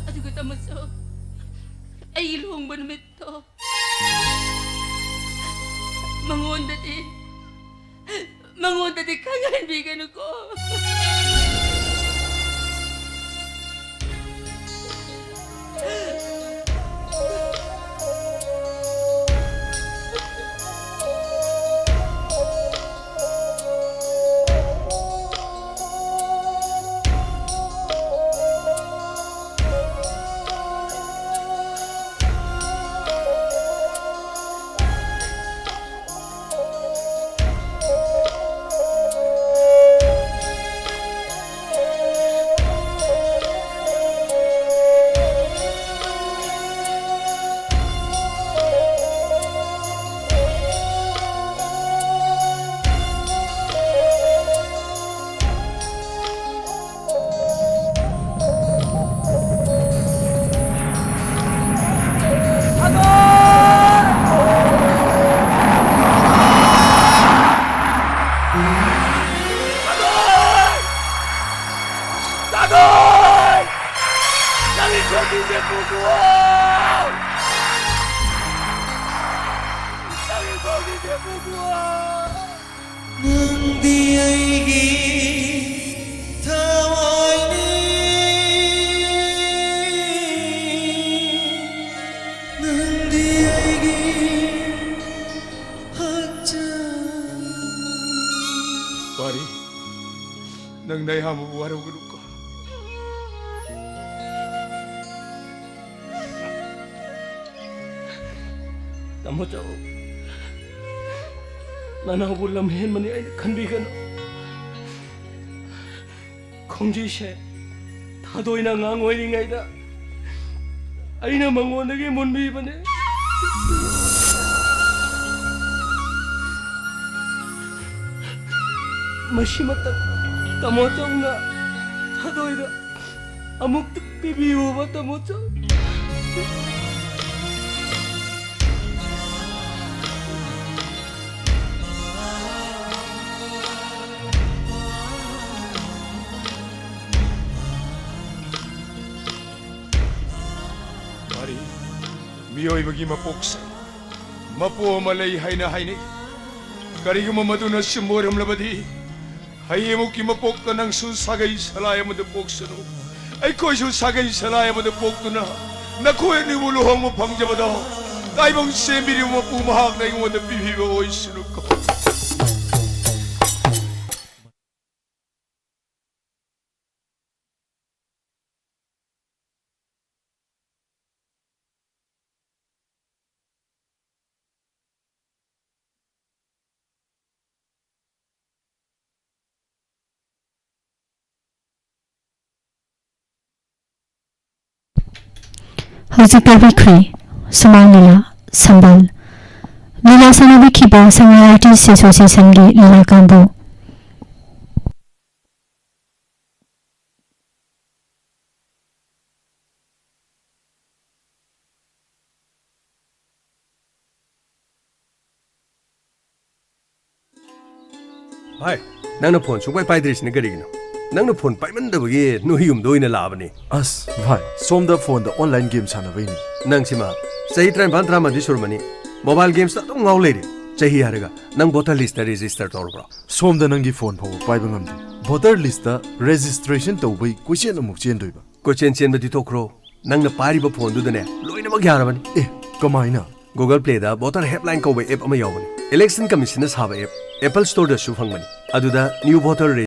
ꯑꯗꯨꯒ ꯇꯥꯃꯣꯆꯧ, ꯑꯩꯒꯤ ꯂꯨꯍꯣꯡꯕ ꯅꯨꯃꯤꯠꯇꯣ ꯃꯉꯣꯟꯗꯗꯤ, ꯃꯉꯣꯟꯗꯗꯤ ꯈꯪꯍꯟꯕꯤꯒꯅꯨꯀꯣ꯫ ꯅꯪꯗꯤ ꯑꯩꯒꯤ ꯊꯋꯥꯏꯅꯤ, ꯅꯪꯗꯤ ꯑꯩꯒꯤ ꯍꯛꯆꯥꯡ꯫ ꯄꯥꯔꯤ, ꯅꯪ ꯅꯌꯥꯝꯕꯕꯨ ꯋꯥꯔꯧꯒꯅꯨꯀꯣ꯫ ꯇꯥꯃꯣ ꯆꯥꯎ, ꯅꯅꯥꯎꯕꯨ ꯂꯝ ꯍꯦꯟꯕꯅꯤ ꯑꯩꯅ ꯈꯟꯕꯤꯒꯅꯨ꯫ ꯈꯣꯡꯖꯤꯁꯦ ꯊꯥꯗꯣꯏꯅ ꯑꯉꯥꯡ ꯑꯣꯏꯔꯤꯉꯩꯗ ꯑꯩꯅ ꯃꯉꯣꯟꯗꯒꯤ ꯃꯨꯟꯕꯤꯕꯅꯦ꯫ ꯃꯁꯤꯃꯇꯪ ꯇꯥꯃꯣ ꯆꯧꯅ ꯊꯥꯗꯣꯏꯗ ꯑꯃꯨꯛꯇ ꯄꯤꯕꯤꯌꯨꯕ, ꯇꯥꯃꯣ ꯆꯧ꯫ ꯃꯔꯤ, ꯃꯤꯑꯣꯏꯕꯒꯤ ꯃꯄꯣꯛꯁꯦ ꯃꯄꯣ ꯑꯃ ꯂꯩ ꯍꯥꯏꯅ ꯍꯥꯏꯅꯩ꯫ ꯀꯔꯤꯒꯨꯝꯕ ꯃꯗꯨꯅ ꯆꯨꯝꯕ ꯑꯣꯏꯔꯝꯂꯕꯗꯤ, ꯍꯌꯦꯡꯃꯨꯛꯀꯤ ꯃꯄꯣꯛꯇ ꯅꯪꯁꯨ ꯁꯥꯒꯩ ꯁꯂꯥꯏ ꯑꯃꯗ ꯄꯣꯛꯁꯅꯨ, ꯑꯩꯈꯣꯏꯁꯨ ꯁꯥꯒꯩ ꯁꯂꯥꯏ ꯑꯃꯗ ꯄꯣꯛꯇꯨꯅ ꯅꯈꯣꯏ ꯑꯅꯤꯕꯨ ꯂꯨꯍꯣꯡꯕ ꯐꯪꯖꯕꯗ ꯇꯥꯏꯕꯪ ꯁꯦꯝꯕꯤꯔꯤꯕ ꯃꯄꯨ ꯃꯍꯥꯛꯅ ꯑꯩꯉꯣꯟꯗ ꯄꯤꯕꯤꯕ ꯑꯣꯏꯁꯅꯨꯀꯣ꯫ ꯍꯧꯖꯤꯛ ꯇꯥꯕꯤꯈ꯭ꯔꯦ ꯁꯨꯃꯥꯡ ꯂꯤꯂꯥ ꯁꯝꯕꯜ꯫ ꯂꯤꯂꯥ ꯁꯥꯟꯅꯕꯤꯈꯤꯕ ꯁꯉꯥꯏ ꯑꯥꯔꯇꯤꯁ ꯑꯦꯁꯣꯁꯤꯌꯦꯁꯟꯒꯤ ꯂꯤꯂꯥ ꯀꯥꯡꯕꯨ꯫ ꯚꯥꯏ, ꯅꯪꯅ ꯐꯣꯟ ꯁꯨꯡꯄꯥꯏ ꯄꯥꯏꯗ꯭ꯔꯤꯁꯤꯅ ꯀꯔꯤꯒꯤꯅꯣ? ꯅꯪꯅ ꯐꯣꯟ ꯄꯥꯏꯃꯟꯗꯕꯒꯤ ꯅꯣꯏ ꯌꯨꯝꯗ ꯑꯣꯏꯅ ꯂꯥꯛꯑꯕꯅꯤ꯫ ꯑꯁ ꯚꯥꯏ, ꯁꯣꯝꯗ ꯐꯣꯟꯗ online game ꯁꯥꯟꯅꯕꯩꯅꯤ꯫ ꯅꯪꯁꯤꯃ ꯆꯍꯤ ꯇꯔꯥꯅꯤꯄꯥꯟ ꯇꯔꯥꯃꯥꯊꯣꯏ ꯁꯨꯔꯝꯃꯅꯤ, mobile gamesꯇ ꯑꯗꯨꯝ ꯉꯥꯎ ꯂꯩꯔꯦ꯫ ꯆꯍꯤ ꯍꯥꯏꯔꯒ ꯅꯪ voter listꯇ register ꯇꯧꯔꯕ꯭ꯔꯣ? ꯁꯣꯝꯗ ꯅꯪꯒꯤ ꯐꯣꯟ ꯐꯥꯎꯕ ꯄꯥꯏꯕ ꯉꯝꯗꯦ꯫ Voter listꯇ registration ꯇꯧꯕꯩ ꯀꯣꯏꯆꯦꯟ ꯑꯃꯨꯛ ꯆꯦꯟꯗꯣꯏꯕ꯫ ꯀꯣꯏꯆꯦꯟ ꯆꯦꯟꯕꯗꯤ ꯇꯣꯛꯈ꯭ꯔꯣ, ꯅꯪꯅ ꯄꯥꯏꯔꯤꯕ ꯐꯣꯟꯗꯨꯗꯅꯦ ꯂꯣꯏꯅꯃꯛ ꯌꯥꯔꯕꯅꯤ꯫ ꯑꯦ, ꯀꯃꯥꯏꯅ? Google Playꯗ Voter Helpline ꯀꯧꯕ app ꯑꯃ ꯌꯥꯎꯕꯅꯤ, Election Commissionꯅ ꯁꯥꯕ app, Apple Storeꯗꯁꯨ ꯐꯪꯕꯅꯤ꯫ ꯑꯗꯨꯗ new voter